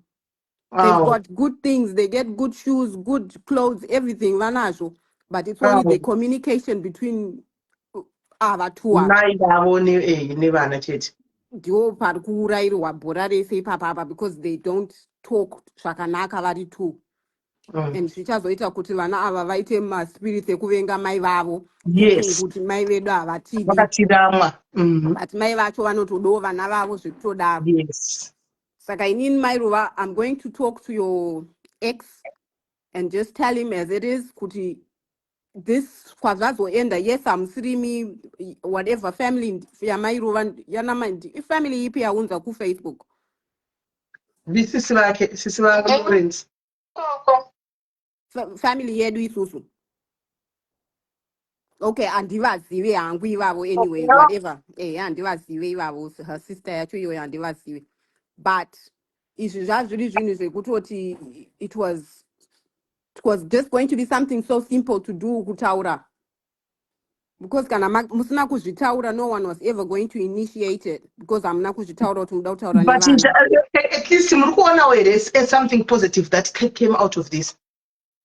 They've got good things. They get good shoes, good clothes, everything vanazvo, but it's only the communication between ava two ava. Mai vavo nevana chete. Ndiwo pari kuurayirwa bhora rese ipapapa, because they don't talk zvakanaka vari two. And zvichazoita kuti vana ava vaite maspirits ekuvenga mai vavo, thinking kuti mai vedu havatidi. Vakatiramwa. But mai vacho vanotodawo vana vavo zvekutodaro. Saka inini, mai Ruva, I'm going to talk to your ex and just tell him as it is kuti this kwazvazoenda, yes, hamusirimi, whatever family yamai Ruva, yanama ifamily ipi yaunza kuFacebook? Ndisisi vake, sisi vaLawrence. Koko. Family yedu isusu, okay, handivazive hangu ivavo. Anyway, No. whatever, handivazive ivavo, her sister yacho iyoyo handivazive, but izvi zvazviri zvinhu zvekutoti it was just going to be something so simple to do, kutaura, because kana musina kuzvitaura, no one was ever going to initiate it, because hamuna kuzvitaura kuti muda kutaura But nevana. At least muri kuonawo here something positive that came out of this?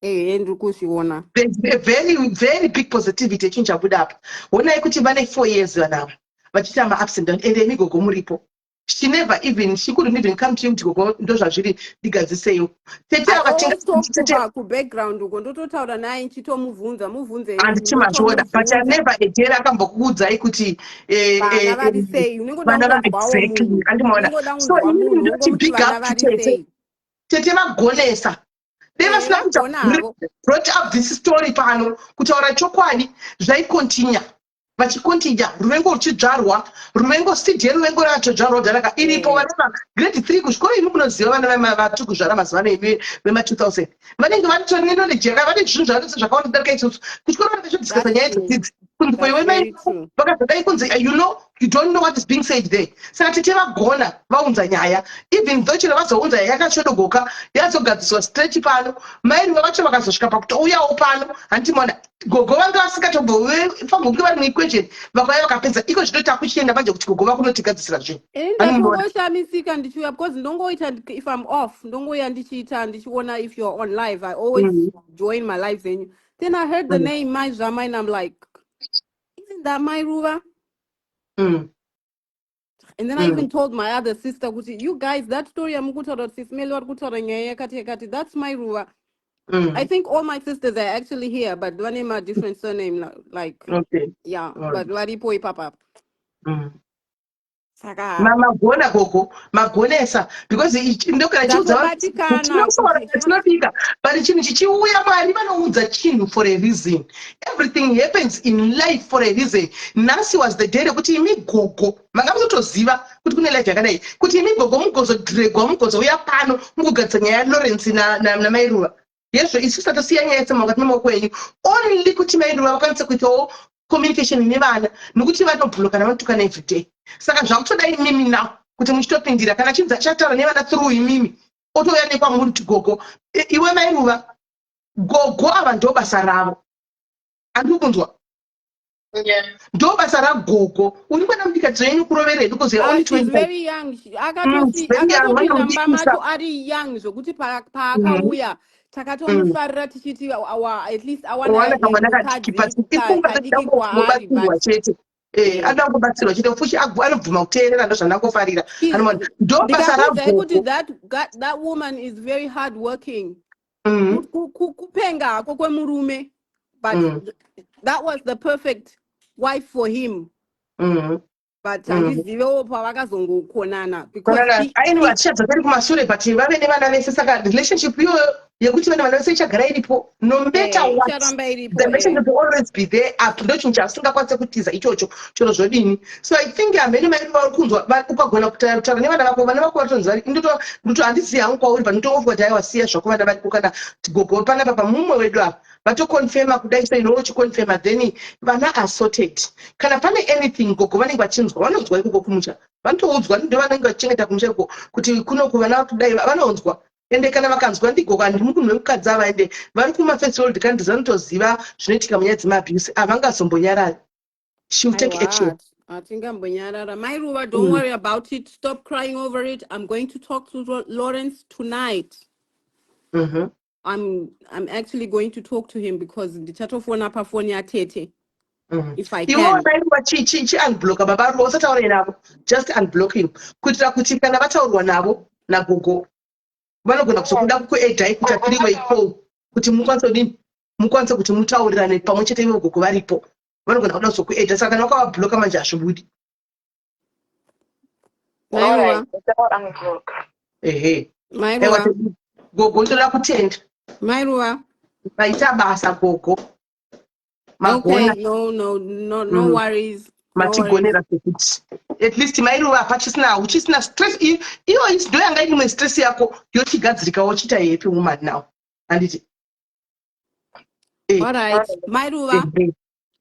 Ehe, ndiri kuzviona. There's a very, very big positivity yechinhu chabuda apa. Honai kuti vane 4 years vana ava vachiita ma-ups and down, ende imi gogo muripo. She never even, she couldn't even come to you kuti, "Gogo, ndozvazviri, ndigadziseyo." Tete I ava always talk tete kubackground uko, ndototaura naye nchitomubvunza, mubvunze. Handiti mazviona? But Ndotomubvunza. Never again akambokuudzai kuti Vana vari sei, unongoda vana va kunzwawo exactly munhu. Andimaona? Unongoda So kunzwa inini munhu, ndinoti ungomuti big vana up to vari tete. sei. Tete vagonesa. Dai vasina kuita Vagona havo. brought up this story pano, kutaura chokwadi, zvaikontinya, vachikontinya ruvengo ruchidzvarwa, ruvengo, seed yeruvengo rakatodzvarwa dharaka iripo. Vana va grade 3 kuzvikoro, imi munoziva vana vatiri kuzvara mazuva ano, imi vema 2000, vanenge vatori neknowledge yaka, vane zvinhu zvavanoziva zvakawanda kudarika isusu. Kuchikoro vanenge vachidiscussa nyaya dzedzidzi, kunzi That's iwe mai very true. vakazodai, kunzi you don't know what is being said there. Saka tete vagona, vaunza nyaya, even though chero vazounza nyaya yakashodogoka, yazogadziswa straight pano. Mairiva vacho vakazosvika pakutouyawo pano, handimona gogo vanga vasingatombofamba kunge vari muequation, vakauya vakapedza. Iko zvino takuchienda manje kuti gogo vakunotigadzisira zvinhu. Ini Handimuona? Ndatongoshamisika ndichiuya, because ndongoita, if I'm off, ndongouya ndichiita, ndichiona if you're on live. I always join my lives enyu. Then I heard the name Mai Zvama and I'm like, "Isn't that Mai Ruva?" And then I even told my other sister kuti, "You guys, that story yamukutaura kuti Sis Meli vari kutaura nyaya yakati yakati, that's Mai Ruva." I think all my sisters are actually here, but vane ma different surname, like yeah, All but right. varipo ipapapa. Saka Magona gogo, magonesa, because ndokana chiudza ndatobatikana tinosaura kuti tinobika, but chinhu chichiuya, Mwari vanoudza chinhu for a reason. Everything happens in life for a reason. Nhasi was the day rekuti imi gogo manga mutotoziva kuti kune life yakadai, kuti imi gogo mugozodhregwa, mugozouya pano mugogadzisa nyaya yaLawrence naMairuva yezvo. Isusu tatosiya nyaya yese mukati memaoko enyu, only kuti Mairuva vakwanise kuitawo communication nevana, nokuti vanobhulokana, vanotukana everyday. Saka zvakutoda imimi now kuti muchitopindira. Kana chinzi achataura nevana through imimi, otouya nekwamuri kuti, "Gogo, iwe Mairuva, gogo ava ndo basa ravo." Handiri kunzwa? Yeah. Ndo basa ragogo. Uri mwana mudiki, dzenyu kuroverei, because you're Ah, only she's 25. very young. Very young, Akatopinda mumba vanomudikisa. macho ari young, zvokuti paakauya takatomufarira tichiti awa, at least awana Wana kamwana kadiki, mukadzi but ipfungwa kadiki kwaari, kubatsirwa but chete. Anoda kungobatsirwa chete futi, anobvuma kuteerera, ndozvandangofarira. Anoona ndo basa Ndikakuudzai kuti ragogo. that woman is very hard working. Kupenga hako kwemurume, but that was the perfect wife for him, but handizivewo pavakazongokonana because Konana, ainiwa, hatichadzokeri kumashure, but vave nevana vese, saka relationship iyoyo Yekuti vana vese ichagara iripo no matter what. Icharamba iripo. The relationship will always be there up. Ndo chinhu chausingakwanise kutiza ichocho, chero zvodini. So I think hamene mai vari kunzwa, ukagona kutaura nevana vako, vana vako vatonzi vari ndoto handizivi hangu kwauri, but ndotongofunga kuti aiwa, siya zvako, vana variko. Kana gogo panapa pamumwe wedu apa vatoconfirma kudai, so inewo uchiconfirma, then vana are sorted. Kana pane anything, gogo vanenge vachinzwa, vanonzwa ikoko kumusha, vanotoudzwa, ndo vanenge vachichengeta kumusha iko kuti kunoku vana kudai vanonzwa. Ende kana vakanzwa ndigogo, handiri munhu wemukadzi ava, ende vari kumafirst world countries, vanotoziva zvinoitika munyaya dzemaabuse, havangazombonyarari. She will take action. Aiwa, hatingambonyarara. Mai Ruva, don't worry about it. Stop crying over it. I'm going to talk to Lawrence tonight. I'm actually going to talk to him because ndichatofona pafoni yatete if I Iwewe can. Mai Ruva, chiunblocka baba Ruva, usataure navo, just unblock him, kuitira kuti kana vataurwa navo nagogo, vanogona kuzokuda kukuaddai kuita three-way call kuti mukwanise kudini, mukwanise kuti mutaurirane pamwe chete ivo gogo varipo. Vanogona kuda kuzokuadda, saka kana wakavablocka manje hazvibudi. Mai Ruva. Unblock. Ehe. Mai Aiwa, Ruva. Gogo, ndoda kutenda. Mai Ruva. Maita basa, gogo, magona. Okay, no worries. No worries. Matigonera sekuti at least Mai Ruva hapachisina, uchisina stress iyo ndo yanga iri imwe stress yako, yochigadzirikawo, chiita happy woman now, handiti? All right. Mai Ruva.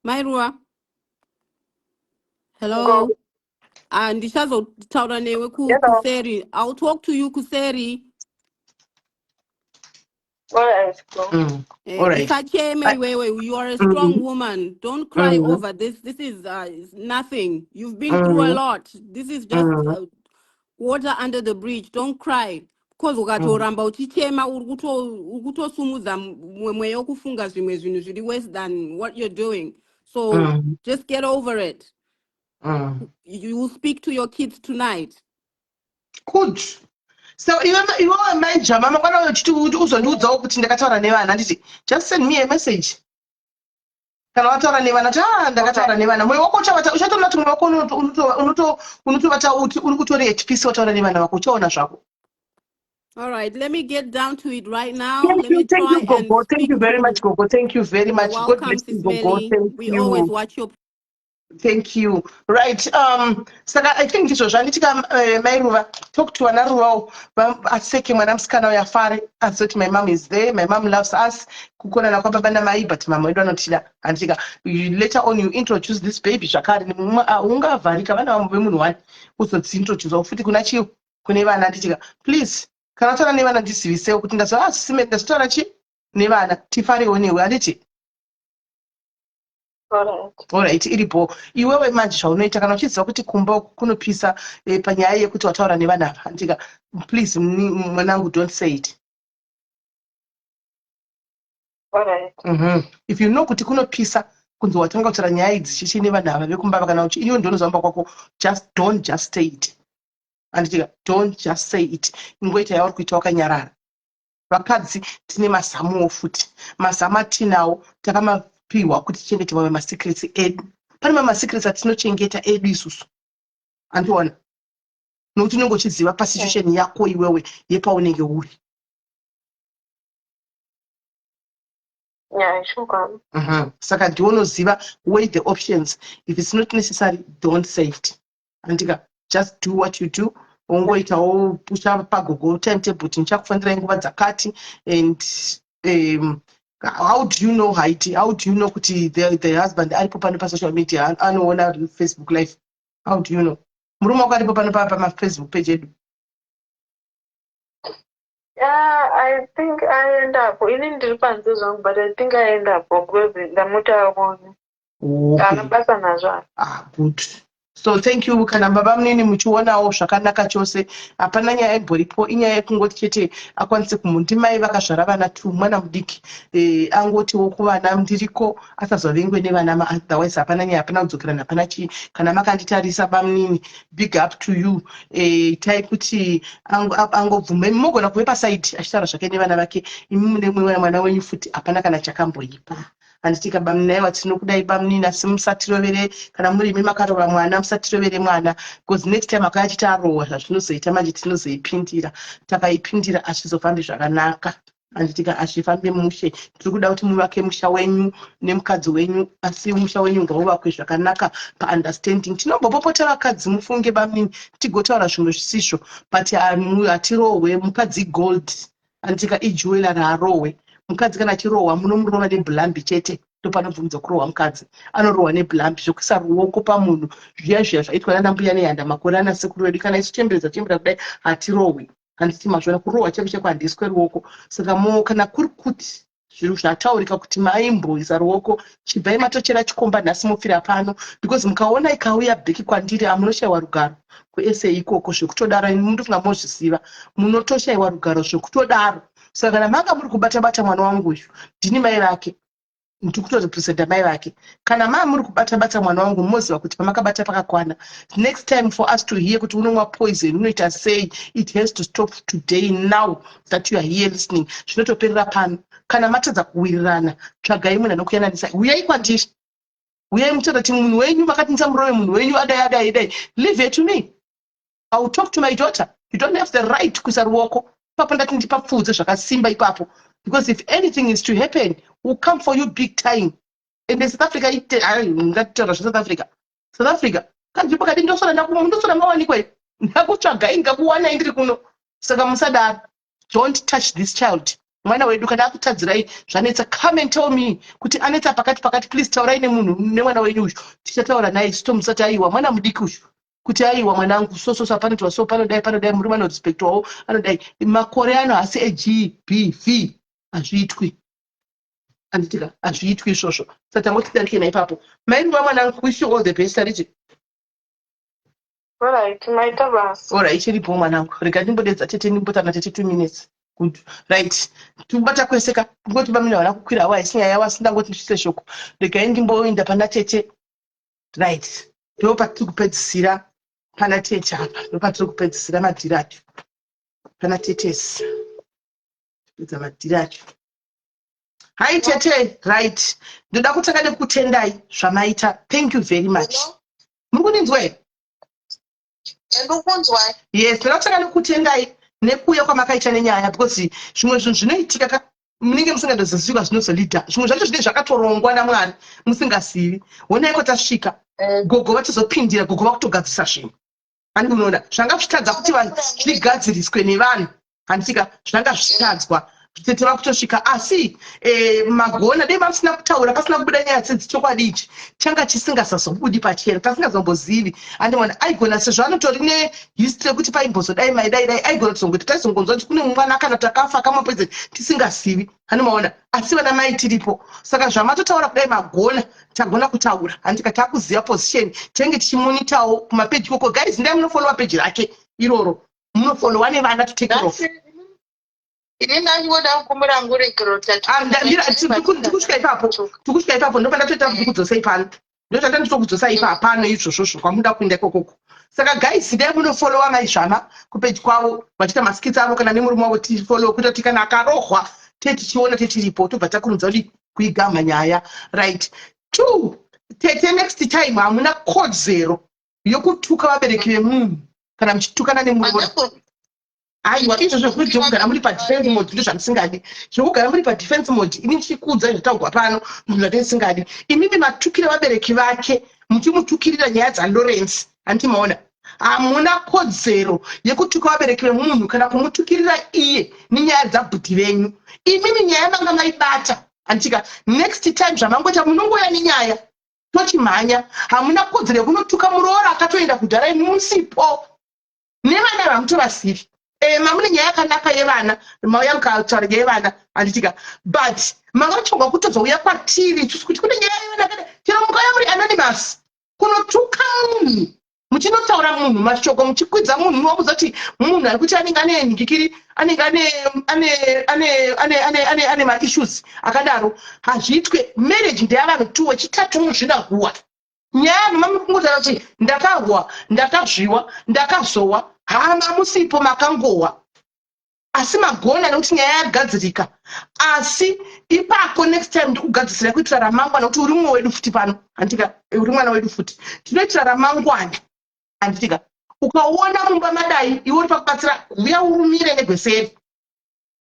Mai Ruva. Hello. Go. Ah, ndichazotaura newe Hello. kuseri. I'll talk to you kuseri. Alright, go. All right. Usacheme iwewe. You are a strong woman. Don't cry over this. This is nothing. You've been through a lot. This is just water under the bridge. Don't cry. Because ukatoramba uchichema, uri kutosumudza mweya wekufunga zvimwe zvinhu zviri worse than what you're doing. So just get over it. You will speak to your kids tonight. Good. So iwe, iwewe maijama, mangwana uyo uchiti kuti uzondiudzawo kuti ndakataura nevana, handiti? Just send me a message kana wataura nevana kuti, ah, ndakataura nevana. Mwoyo wako uchavata, uchatoona kuti mwoyo wako unotovata uti uri kutori at peace. Wataura nevana vako, uchaona zvako. All right, let me get down to it right now. Thank Let you, me thank try you, and Gogo. Thank speak you very to much, Gogo. Thank you very You're much. God welcome, bless you, Sis Gogo. Melly. Thank We always you. watch your Thank you. Right. Saka I think ndizvo zvanditika. Mai Ruva, talk to ana Ruvawo, aseke mwana musikana uyo, afare, azoti, "My mom is there, my mom loves us." Kukonana kwababa namai, but mama wedu anotida, handitika? Later on you introduce this baby zvakare. Ungavharika vana vemunhu wani, uzodziintroducewo futi kuna chiyo, kune vana, handitika? Please, kana wataura nevana, ndizivisewo kuti ndazo asime ndazotaura chi nevana, tifarewo newe, handiti? Alright. Alright, iripo. Iwewe manje zvaunoita, kana uchiziva kuti kumba uku kunopisa, panyaya yekuti wataura nevana ava, handika? Please, mwanangu, don't say it. Alright. If you know kuti kunopisa kunzi watanga kutaura nyaya idzi chichi nevanhu ava vekumbava, kana uchi iwe ndonozamba kwako, just don't, just say it, handitika? Don't just say it. Ingoita yauri kuita wakanyarara. Vakadzi tine mazamuwo futi, mazamu atinawo takamapiwa kuti tichengete mamwe masecrets edu. Pane mamwe masecrets atinochengeta edu isusu, andiona, nokuti unenge uchiziva pasituation yako iwewe yepaunenge uri. Yeah, sure. Saka ndiwe unoziva. Weigh the options. If it's not necessary, don't say it, andika? Just do what you do. Wongoitawo pusha pagogo timetable kuti ndichakufandirai nguva dzakati. And how do you know, Haiti, how do you know kuti the husband aripo pano pasocial media, anoona Facebook Live? How do you know murume wako aripo pano pamafacebook page edu? Yeah, I think aendapo. Ini ndiri panze zvangu, but I think aendapo because ndamuti aone. Haana basa nazvo. Ah, good. So thank you. Kana baba munini muchionawo zvakanaka chose, hapana nyaya imboripo. Inyaya yekungoti chete akwanise ndimai vakazvara vana two, mwana mudiki, angotiwo kuvana ndiriko, asazovengwe nevana. Otherwise hapana nyaya, hapana kudzokerana, hapana chii. Kana makanditarisa, bamunini, big up to you. Itai kuti angobvume, mugona kuve paside achitaura zvake nevana vake, imi mune mumwe mwana wenyu futi, hapana kana chakamboipa, handitika bamunini? Aiwa, tinokudai bamunini, asi musatirovere. Kana muri imi makarova mwana, musatirovere mwana, because next time akauya achiti arohwa, zvazvinozoita manje, tinozoipindira, takaipindira, hazvizofambi zvakanaka. Handitika hazvifambe mushe. Tiri kuda kuti muvake musha wenyu nemukadzi wenyu, asi musha wenyu ngauvakwe zvakanaka paunderstanding. Tinombopopota vakadzi, mufunge bamini, tigotaura zvimwe zvisizvo, but hatirohwe. Mukadzi gold, handitika, ijewellery, haarohwe mukadzi. Kana achirohwa, munomurova neblambi chete. Ndopanobvumidza kurohwa mukadzi, anorohwa neblambi. Zvekuisa ruoko pamunhu zviya zviya zvaitwa nana mbuya nehanda makore ana sekuru vedu, kana isu chemberedza chembera kudai, hatirohwi. Handiti mazviona? Kurohwa cheko cheko handiswe ruoko. Saka mo kana kuri kuti zviro zvataurika kuti maimboisa ruoko, chibvai matochera chikomba nhasi, mupfira pano, because mukaona ikauya back kwandiri, amunoshayiwa rugaro kuese ikoko zvekutodaro. Mundofunga mozviziva, munotoshayiwa rugaro zvekutodaro. Saka kana manga muri kubata bata mwana wangu uyu, ndini mai vake, ndiri kutorepresenta mai vake. Kana maa muri kubata bata mwana wangu, moziva kuti pamakabata pakakwana. Next time for us to hear kuti unomwa poison, unoita sei, it has to stop today, now that you are here listening. Zvinotoperera pano. Kana matadza kuwirirana, tsvagai munhu anokuyananisa, uyai kwandiri, uyai mutaura kuti munhu wenyu makatinisa murove, munhu wenyu adai adai adai. Leave it to me, I will talk to my daughter. You don't have the right kuisa ruoko ipapo. Ndati ndipapfuudze zvakasimba ipapo, because if anything is to happen, will come for you big time. And South Africa ite, ngatitaura zveSouth Africa. South Africa kanzvimbo kadi, ndosora ndosora mawanikwa, ndakutsvagai, ngakuwanai ndiri kuno. Saka musadaro. Don't touch this child, mwana wedu. Kana akutadzirai, zvanetsa, come and tell me kuti anetsa pakati pakati. Please taurai nemunhu, nemwana wenyu uyu, tichataura naye sitomusati aiwa mwana mudiki uyu, kuti aiwa mwanangu, so so so, panoitwa so, panodai panodai, murume anorespectwawo, anodai. Makore ano hasi eGBV, hazviitwi, handitika? Hazviitwi izvozvo. Saka tangoti darike naipapo. Mairuva mwanangu, wish you all the best, ariti? Alright, maita basa. Alright, chiripo mwanangu. Rega ndimbodedza tete, ndimbotana tete 2 minutes. Good, right, tikubata kwese ka. Ngoti bamina vana kukwira hawa, haisi nyaya yavo, asi ndangoti ndisvitse shoko. Regai ndimboenda pana tete. Right, ndo patiri kupedzisira pana tete apa, ndo patiri kupedzisira madhiri acho pana tetesi, pedza madhiri acho. Hai tete. Right, ndoda kutanga nekutendai zvamaita. Thank you very much. Muri kundinzwa here? Ndikukunzwai. Yes, ndoda kutanga nekutendai nekuuya kwamakaita nenyaya, because zvimwe zvinhu zvinoitika ka, munenge musingandoziviwa zvinozolida. Zvimwe zvacho zvinenge zvakatorongwa naMwari musingazivi. Honaiko tasvika, gogo vachizopindira, gogo vakutogadzirisa zvinhu. Handi munoona zvanga zvichitadza kuti vanhu zvigadziriswe nevanhu, handitika? Zvanga zvichitadzwa, tete vakutosvika. Asi magona. Dei vasina kutaura, pasina kubuda nyaya dzedzi, chokwadi ichi changa chisingasazobudi pachena, tasingazombozivi. Andiona aigona, sezvo anotori nehistory yekuti paimbozodai maidai dai, aigona kuzongoti taizongonzwa kuti kune mwana kana takafa akamwa poison, tisingazivi. Handimaona? Asi vana mai tiripo. Saka zvamatotaura kudai, magona, tagona kutaura, handika? Takuziva position, tinenge tichimonitawo kumapeji koko. Guys, ndai munofollowa peji rake iroro, munofollowa nevana to take care of. Ini ndachingoda kukumbira ngurekero. Tikusvika ipapo, tikusvika ipapo. Ndopa ndatoita kukudzosai pano, ndotata nditokudzosai ipa pano izvozvozvo kwamuda kuenda ikokoko. Saka guys, ndai munofollowa maizvama kupeji kwavo, vachiita maskits avo kana nemurume wavo. Tifollow kuita kuti kana akarohwa te tichiona, tetiripo, tobva takurumidza kuti kuigama nyaya. Right, two, tete, next time hamuna kodzero yokutuka vabereki vemunhu kana muchitukana nemuroora. Aiwa, izvo zvekugara muri padefense mode ndo zvandisingadi. Zvekugara muri padefense mode, ini ndichikuudza zvataurwa pano, zvinhu zvandisingadi. Imimi matukira vabereki vake, muchimutukirira nyaya dzaLawrence, handiti maona? Hamuna kodzero yekutuka vabereki vemunhu kana kumutukirira iye nenyaya dzabhudhi venyu. Imimi nyaya manga maibata, handitika? Next time zvamangoita, munongoya nenyaya, tochimhanya. Hamuna kodzero yekunotuka muroora akatoenda kudhara imi musipo, nevana vamutovazivi. Mamune nyaya yakanaka yevana, mauya mukataura nyaya yevana, handitika? But manga kutozouya kwatiri isusu kuti kune nyaya yevana kada. Chero mukauya muri anonymous, kunotuka munhu, muchinotaura munhu mashoko, muchikwidza munhu, munomuudza kuti munhu ari kuti anenge ane nhikikiri, anenge ane maissues akadaro, hazviitwe. Marriage ndeyavanhu two, wechitatu muzvinaguwa nyaya. Vanhu mamungotaura kuti ndakahwa, ndakazviwa, ndakazowa, hama musipo, makangohwa. Asi magona nekuti nyaya yagadzirika. Asi ipapo next time ndikugadzisira kuitira ramangwana, kuti uri mumwe wedu futi pano, handitika? Uri mwana wedu futi, tinoitira ramangwana, handitika? Ukaona mumba madai, iwe uri pakubatsira, uya urumire negweseri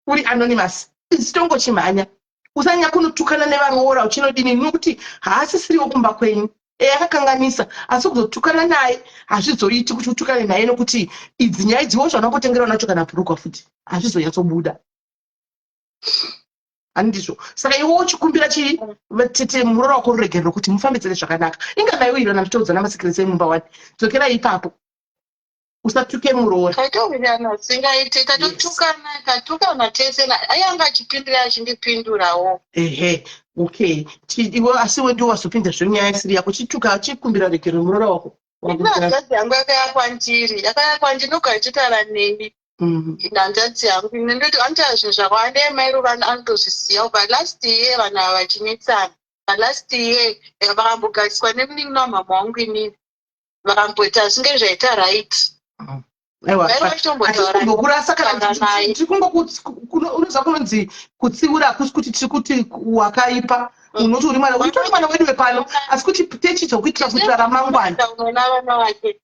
uri anonymous. Isitongochimhanya. Usanyanya kunotukana nevaroora uchinodini nokuti haasisiriwo kumba kwenyu. E akakanganisa asi kuzotukana naye hazvizoiti kuti utukane naye nokuti idzi nyaya idziwo zvaunongotengera nacho kana bhurugwa futi hazvizonyatsobuda. Handizvo. Saka iwe uchikumbira chii tete muroora wako ruregerero kuti mufambidzane zvakanaka. Inga naiwe irana muchitaudzana masikiresi emumba wani. Dzokerai ipapo. Usatuke muroora. Taitowirirana singaite tatotukana tatukana tese aiye anga achipindura achindipindurawo. Ehe okay. Iwe asi iwe ndiwe wazopinda zvenyaya isiri yako chituka chikumbira ruregerero muroora wako. Ini hanzvadzi yangu yakauya kwandiri yakauya kwandiri ndogara ichitaura neni hanzvadzi yangu ini ndoti anotaura zvinhu zvakawanda iye mai Ruva anotozviziva kubva last year vanhu ava vachinetsana last year vakambogariswa nemunin'ina wamama wangu inini vakamboita zvinge zvaita right. Aiwa, kumbokurasa kana tiri kungokunoza kunonzi kutsiura hakusi kuti tiri kuti wakaipa unoti uri mwana utori mwana wedu wepano asi kuti techizokuitira kuitira ramangwana. Unoona vana vake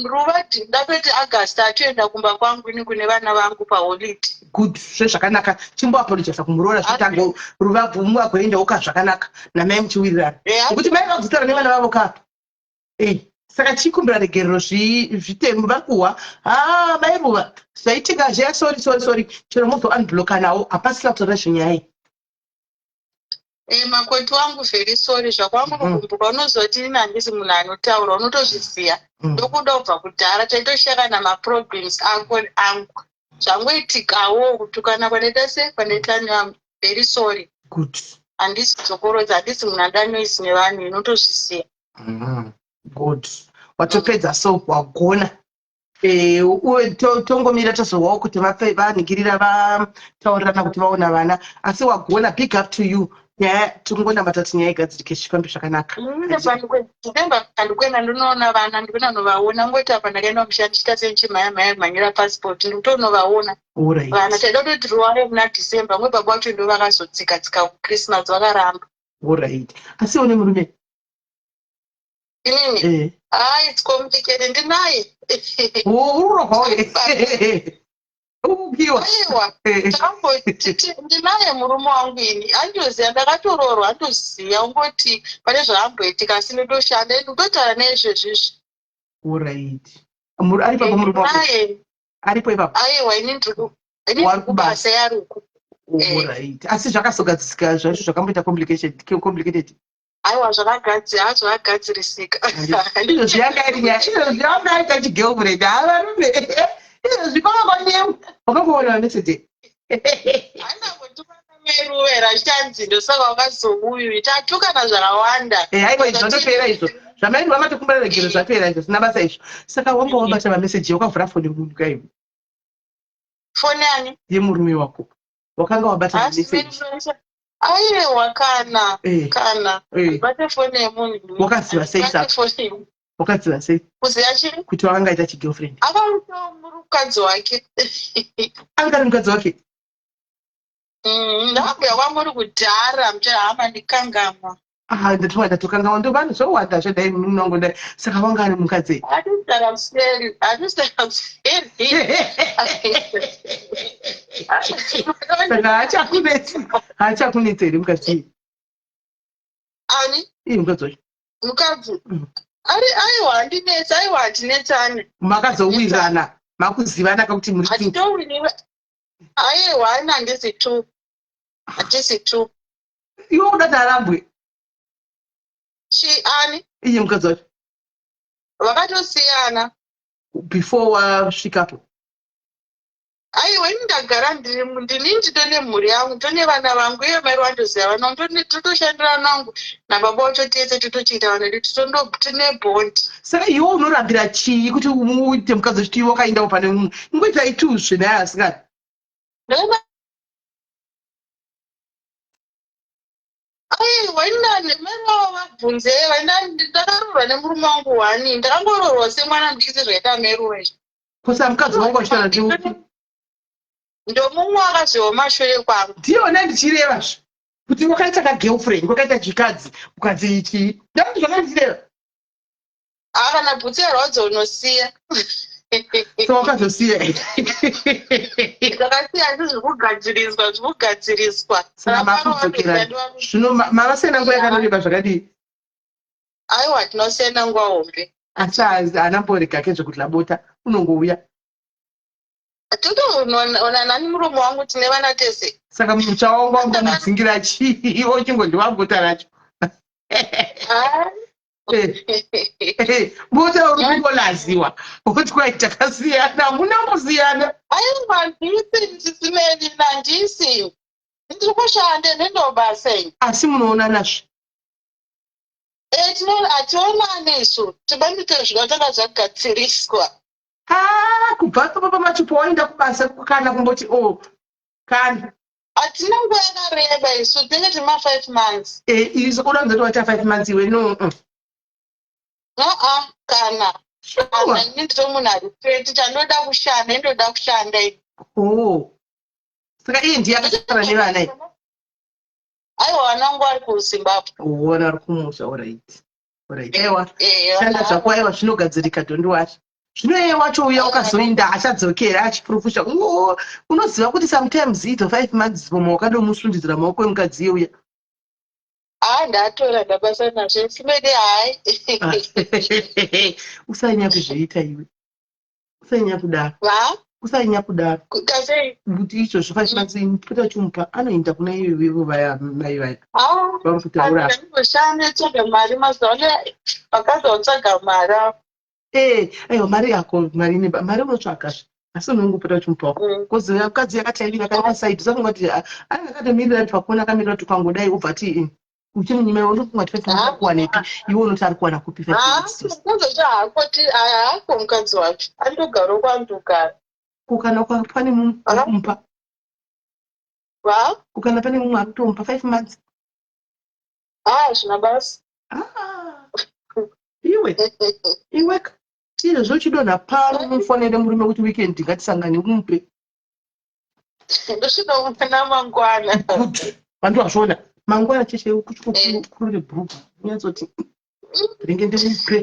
Ruva ndatoti August atoenda kumba kwangu ini kune vana vangu paholiday. Good, zve zvakanaka. Chimboapologisa kumuroora zvitange Ruva bvumu agoendawo ka zvakanaka namai muchiwirirana. Nekuti mai vakuzotaura nevana vavo ka. Eh, saka chikumbira regerero zvitemu vari kuhwa. Ah, mai Ruva, zvaitika zviya sorry sorry sorry. Chero mozo unblocka nawo hapasina kutaura zvenyaya iyi. Eh, makoti wangu very sorry zvako wangu unokumbuka unoziva kuti ini handisi munhu anotaura unotozviziva ndokuda kubva kudhara taitoshare kana maproblems ako angu zvangoitikawo kutukana kwandaita se kwandaita nevangu very sorry. Good. Handisi dzokorodza handisi munhu anoda noise nevanhu unotozviziva. Good. Watopedza so wagona. Uye tongomira tozowawo kuti vanhingirira vataurirana kuti vaona vana asi wagona big up to you. Nyaya tikungonamata kuti nyaya igadzirike zvifambe zvakanaka. December ndikuenda ndinoona vana ndikuenda novaona ngoti apa ndakaenda kumusha ndichiita senchimhaya mhaya mhanyira passport ndikutonovaona vana taida kutoti ruware muna December ngwe baba vacho ndo vakazotsika tsika kuChristmas vakaramba. Alright. Asi une murume? Inini? Ah, it's complicated. Ndinaye. Urohwa Ukiwa. Aiwa. Ndinaye murume wangu ini. Andoziva ndakatoroorwa andoziva ungoti pane zvaamboitika asi ndotoshanda ndototaura naye izvezvizvi. Alright. Ari papo murume wako? Aripo ipapo? Aiwa ini ndiri kubasa yari uku. Alright. Asi zvakazogadzisika zvacho zvakamboita complicated. Aiwa zvakagadzira zvakagadzirisika. Izvo zviyanga iri nyaya izvo zviyanga aita chigirlfriend ha varume izvo zvikova kwanyemu wakamboona message. Andangotukana meruve rachanzi ndosaka wakazouyu tatukana zvakawanda. Eh aiwa izvo zvatopera izvo zvamaini vamatokumbira regero zvapera izvo zvisina basa izvo saka wanga wabata mameseji wakavhura foni yemunhu kaiwe. Foni yani? Yemurume wako wakanga wabata mameseji. Aiwa kana kana bate foni yemunhu. Wakaziva sei saka? Wakaziva sei? Kuziva chii? Kuti wakanga aita chigirlfriend. Akaita mukadzi wake. Anga ari mukadzi wake? Ndakabhuya kwamuri kudhara muchahama ndikangamwa. Ah, ndatowa ndatokangamwa ndo vanhu zvowanda zvedai munongo ndai saka wanga ari mukadzi. Hatisara kuseri, hatisara kuseri. Saka haachakunetsi, haachakunetsi here mukadzi? Ani? Iye mukadzi wacho. Mukadzi. Ari aiwa handinetsi, aiwa hatinetsani. Makazowirirana, makuzivana kakuti muri two. Hatitowiriwe. Aiwa, handisi two. Hatisi two. Iwe uda kuti arambwe? Chi ani? Iye mukadzi wacho. Vakatosiyana. Before wasvikapo. Aiwa ini ndagara ndiri ndini nditone mhuri yangu nditone vana vangu iye mai vandoziva vana vangu totoshandira vangu nababa wacho tese totochengeta vana vedu tine bond. Saka iwe unorambira chii kuti uite mukadzi wechiti iwe wakaendawo pane mumwe ingoitai tuzve naye asikana. Aiwa inani mai vavo vabvunze ndakaroorwa nemurume wangu wani ndakangoroorwa semwana mudiki sezvaita mai Ruva izvi. Kosa mukadzi wangu achitaura ndiupi? Ndomumwe akazviwa mashure kwangu. Ndiyona ndichireva zve kuti wakaita ka girlfriend wakaita chikadzi ukadzi ichi ndazvo zvanga ndichireva. Ah kana bhutsu yarwadza unosiya. So wakazosiya. Ndakasiya asi zviri kugadziriswa, zviri kugadziriswa. Saka makudzokera. Zvino mavasiyana nguva yakanoreba zvakadii? Aiwa tinosiyana nguva hombe. Asi haana mborega ke zvekudla bota unongouya. Totoonana nemurume wangu tine vana tese. Saka mutsva wangu wangu unodzingira chii? Ochingondiwa bota racho. Bota uri kungolaziwa woti kwai takasiyana hamuna kusiyana. Aiwa handisi ndisimeni handisi. Ndiri kushanda ndindobasa ini. Asi munoonanazve? Eh, hationani isu tibandite zvinotanga zvagadziriswa. Ah, kubva papa pamachipo waenda kubasa kana kumboti o oh, kana hatina nguva yakareba isu tinenge tiri ma5 months eh, isu unowanza kuti waita 5 months iwe no aa kana kana ini ndito munhu ari straight chandoda kushanda indoda kushanda ini oh saka iye ndiye akasara nevana i aiwa vana vangu vari kuzimbabwe vana vari kumusha orit orit aiwa shanda zvako aiwa zvinogadzirika don't worry zvino iye wacho uya wakazoinda achadzokera achipurufusha unoziva kuti sometimes idzo five months vomwe wakadomusundidzira maoko emukadzi iye uya haa ndatora ndabasa nazvo simede hayi usanyanya kuzviita iwe usanyanya kudaro usanyanya kudaro kuti izvozvo five months pota uchimupa anoenda kuna ivo vaya mai vaya vari kutaura tsvaga mari mazuva ano vakadzi vatsvaga mari Eh, aiwa mari yako mari ine mari unotsvaga zve asi unongopota uchimupawo mm. bcause mukadzi yakataivira kari pasaidi usafunga kuti ah, anenge akatomirira ari pakona akamirira kuti ukangodai ubva ati eh, uchimunyima iwe unofunga kuti five ari kuwanepi iwe unoti ari kuwana kupi five ah, mukadzi wacho haakoti haako mukadzi wacho andogara kwandogara kukana pane mumwe ari kumupa kukana pane mumwe ari kutomupa five months Ah, zvina basa. Ah, iwe iwe izvozvo uchidonha pano umufonere murume kuti weekend ngatisangane umupe Ndosvika kumwana mangwana. Good. Vantu vazviona mangwana cheshe kuchikurure bhurugwa unyatsoti ringe ndimupe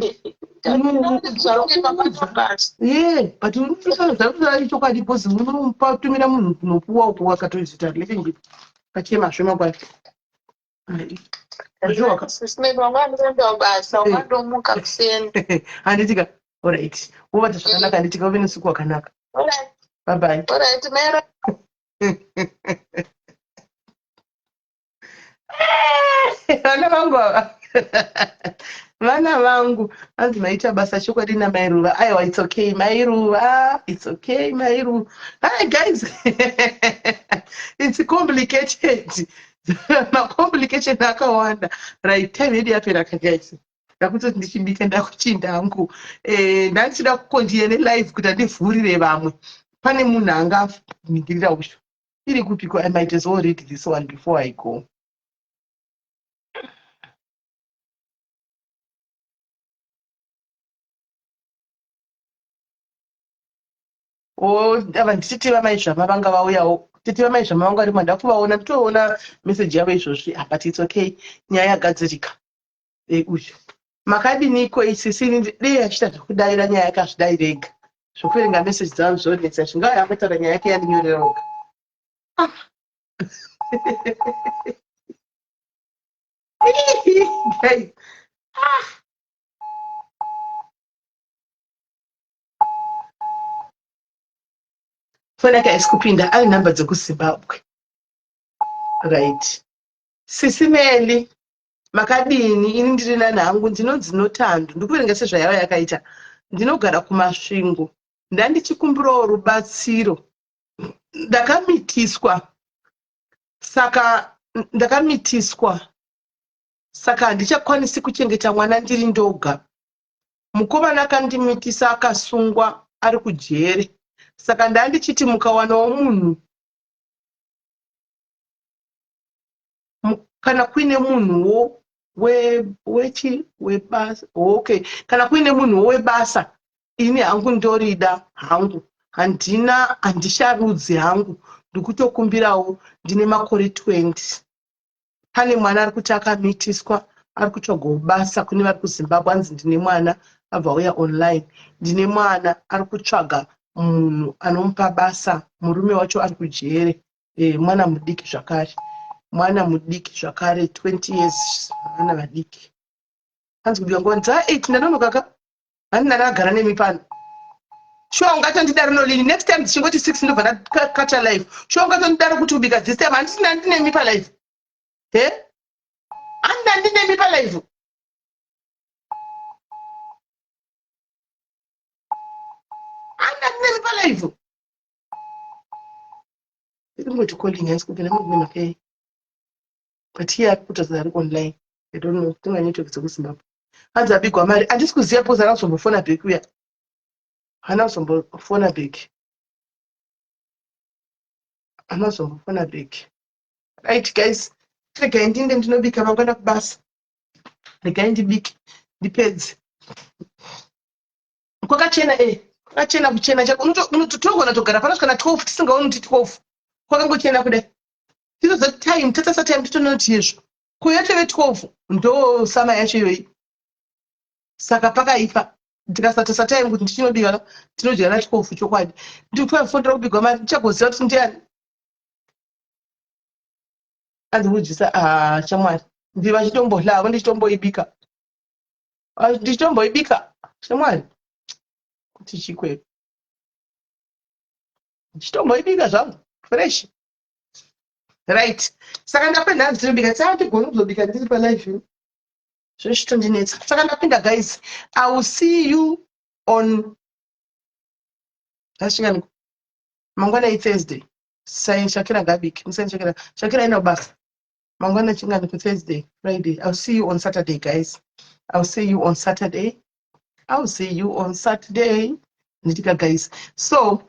ye but unotoa chokwadi because unopatumira munhu kunopuwa uko wakatoizita relationship kachemazve mangwana handitika orit wovata zvakanaka handitika uve nesuku wakanaka bye bye vana vangu ava vana vangu hanzi maita basa chokwadi namai ruva aiwa its okay mai ruva its okay mai ruva hi guys it's complicated macomplication akawanda right time yedu yapera ka guys ndakutoti ndichibika ndakuchinda hangu eh, ndandichida kukontinya nelive kuti andivhurire vamwe pane munhu anganingirira usho iri kupiko i might as well read this one before i go Oh, ava nditete vamai zvama vanga vauyawo tete vamai zvama vanga varimo handida kuvaona nditoona message yavo izvozvi ah, but its okay nyaya yagadzirika e, uyu makadiniko isisi dei achiita zvekudaira nyaya yake azvidaire ega zvokuverenga message dzavo zvonetsa zvingava yangotaura nyaya yake yandinyorera oga ah. Guys. Ah. Foni yake haisi kupinda ane number dzekuZimbabwe. Right. Sisi Meli, makadini? Ini ndiri nani hangu, ndinonzi Nothando. Ndikuverenga sezvayava yakaita. Ndinogara kuMasvingo. Ndandichikumbirawo rubatsiro. Ndakamitiswa saka ndakamitiswa saka handichakwanisi kuchengeta mwana ndiri ndoga. Mukomana akandimitisa akasungwa ari kujere saka ndandichiti mukawanawo munhu kana kuine munhuwo wechi webasa okay kana kuine munhuwo webasa ini hangu ndorida hangu handina handisharudzi hangu ndikutokumbirawo ndine makore 20 Pane mwana ari kuti akamitiswa ari kutsvagawo basa kune vari kuZimbabwe hanzi ndine mwana Abva auya online. Ndine mwana ari kutsvaga munhu anomupa basa, murume wacho ari kujere. E, mwana mudiki zvakare, mwana mudiki zvakare, 20 years, vana vadiki. Hanzi kubika nguva dza 8, ndanonoka ka, handi ndakagara nemi pano. Shuwa ungatondidaro nolini? Next time dzichingoti 6 ndobva ndakata live. Shuwa ungatondidaro kuti kubika this time handisina ndinemi palive? He, handi ndandinemi palive? Handi ndandinemi palive? Iri kungoti calling, haisi kupinda munemhaka, but iye ari kutoza ari online. I don't know, tinga network dzekuZimbabwe. Hanzi abigwa mari, handisi kuziva because haana kuzombofona back uya, haana kuzombofona back, haana kuzombofona back. Right guys, regai ndinde ndinobika, mangwana kubasa. Regai ndibike ndipedze. Kwakachena e, kwakachena kuchena chako. Tinogona togara pano kana 12 tisingaoni kuti 12, kwakangochena kudai. Tinoza time, tatarisa time, totoona kuti yezvo kuyatove 12, ndo sama yacho iyoyi. Saka pakaipa tikasatasa time kuti ndichinobika, tinodya na 12. Chokwadi ndi 12 fondera kubigwa mari, ndichagoziva kuti ndiani anzi kudyisa. Ah, shamwari, ndiva chitombohla havo, ndichitomboibika. Ah, ndichitomboibika shamwari, kuti chikweko ndichitomboibika zvangu fresh. Right, saka ndapinda, hanzi tinobika saa tigoni kuzobika ndiri palive, zvezvitondinetsa. Saka ndapinda guys, I will see you on asvikaniko mangwana, iThursday. Sai Shakira ngabike, musai Shakira, Shakira ina basa mangwana. Chingani kuThursday? Friday. I'll see you on Saturday guys, I'll see you on Saturday, I'll see you on Saturday. Nditika guys, so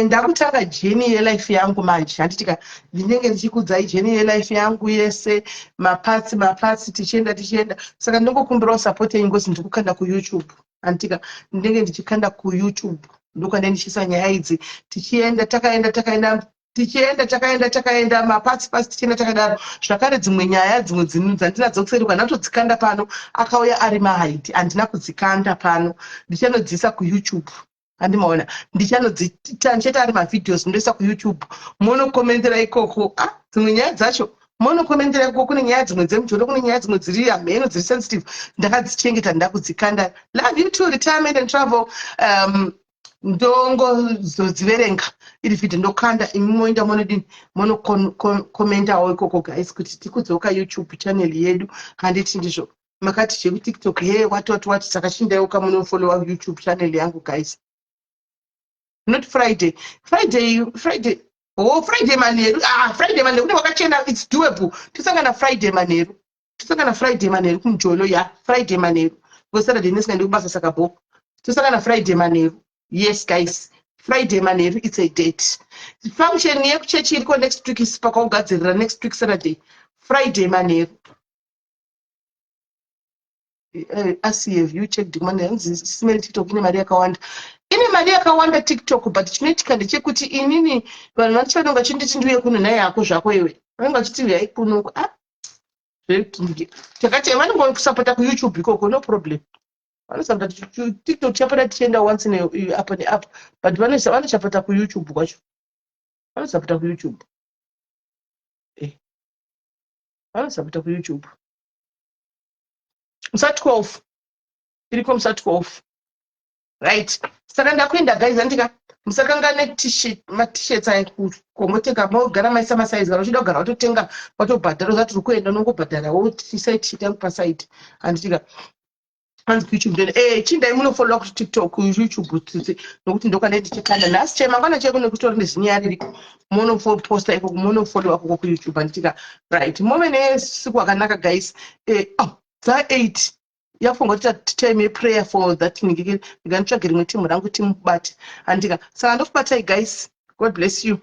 ndakutanga journey yelife yangu manje, handitika? Ndinenge ndichikudzai journey yelife yangu yese, maparts maparts, tichienda tichienda. Saka ndinongokumbirawo support yenyu ngozi ndiri kukanda kuYouTube, handitika? Ndinenge ndichikanda kuYouTube, ndokanda ndichiisa nyaya idzi, tichienda takaenda takaenda, tichienda takaenda takaenda, maparts parts, tichienda takadaro. Zvakare dzimwe nyaya dzimwe dzandinadzo kuseri kwandatodzikanda pano, akauya ari mahaidi, handina kudzikanda pano, ndichanodziisa kuYouTube. Handimaona, ndichanodziita ari mavideos, ndoisa kuYouTube, monokomendera ikoko. Ah, dzimwe nyaya dzacho monokomendera ikoko. Kune nyaya dzimwe dzemujolo, kune nyaya dzimwe dziri hamheno, dziri sensitive, ndakadzichengeta, ndakudzikanda. Love you too, Retirement and Travel. Ndongozodziverenga iri vhidhio, ndokanda, imi moenda monodini, monokomendawo ikoko guys, kuti tikudzoka YouTube channel yedu, handiti ndizvo? Makati chekuTikTok he, what what what. Saka chindaiuka munofollowa YouTube channel yangu guys. Not Friday, Friday, Friday. Oh, Friday manheru. Ah, Friday manheru kune kwakachena, it's doable. Tosangana Friday manheru, tosangana Friday manheru kumujolo ya Friday manheru, because Saturday nesingaendi kubasa, saka bo tosangana Friday manheru. Yes guys, Friday manheru, it's a date. Function yekuchechi iriko next week, isi pakaugadzirira next week Saturday, Friday manheru. Asi have you checked money? Hanzi simeri TikTok ine mari yakawanda, ine mari yakawanda TikTok, but chinoitika ndechekuti inini vanhu vanochi vanonge vachinditi ndiuye kuno. Nhai hako zvako iwe, vanenge vachiti uyai kuno. Ah, takati vanongosapota kuYouTube ikoko, no problem. Vanosapota TikTok, tichapota tichienda once in apo neapo, but vanochapota kuYouTube kwacho, vanosapota kuYouTube, vanosapota kuYouTube. Musa 12 iriko, musa 12. Right, saka ndakuenda guys, andika musakangane maT-shirts aya, kongotenga mogara maisa masaizi. Kana uchida kugara watotenga, watobhadhara, uzati uri kuenda unongobhadhara, woisai T-shirt yangu paside, handitika? Hanzi kuYouTube ndene chindai munofollowa kuti TikTok, YouTube tsitsi, nokuti ndokane ndichikanda nhasi chai mangwana chai kune kutori nezinyaya ririko, monoposta ikoko, monofollowa koko kuYouTube, handitika? Right, move nesiku akanaka guys. Oh, dza8 yafunga kuti time yeprayer for that ndikanditsvage rimwe timu rangu timubate, handika? Saka ndokubatai guys, God bless you.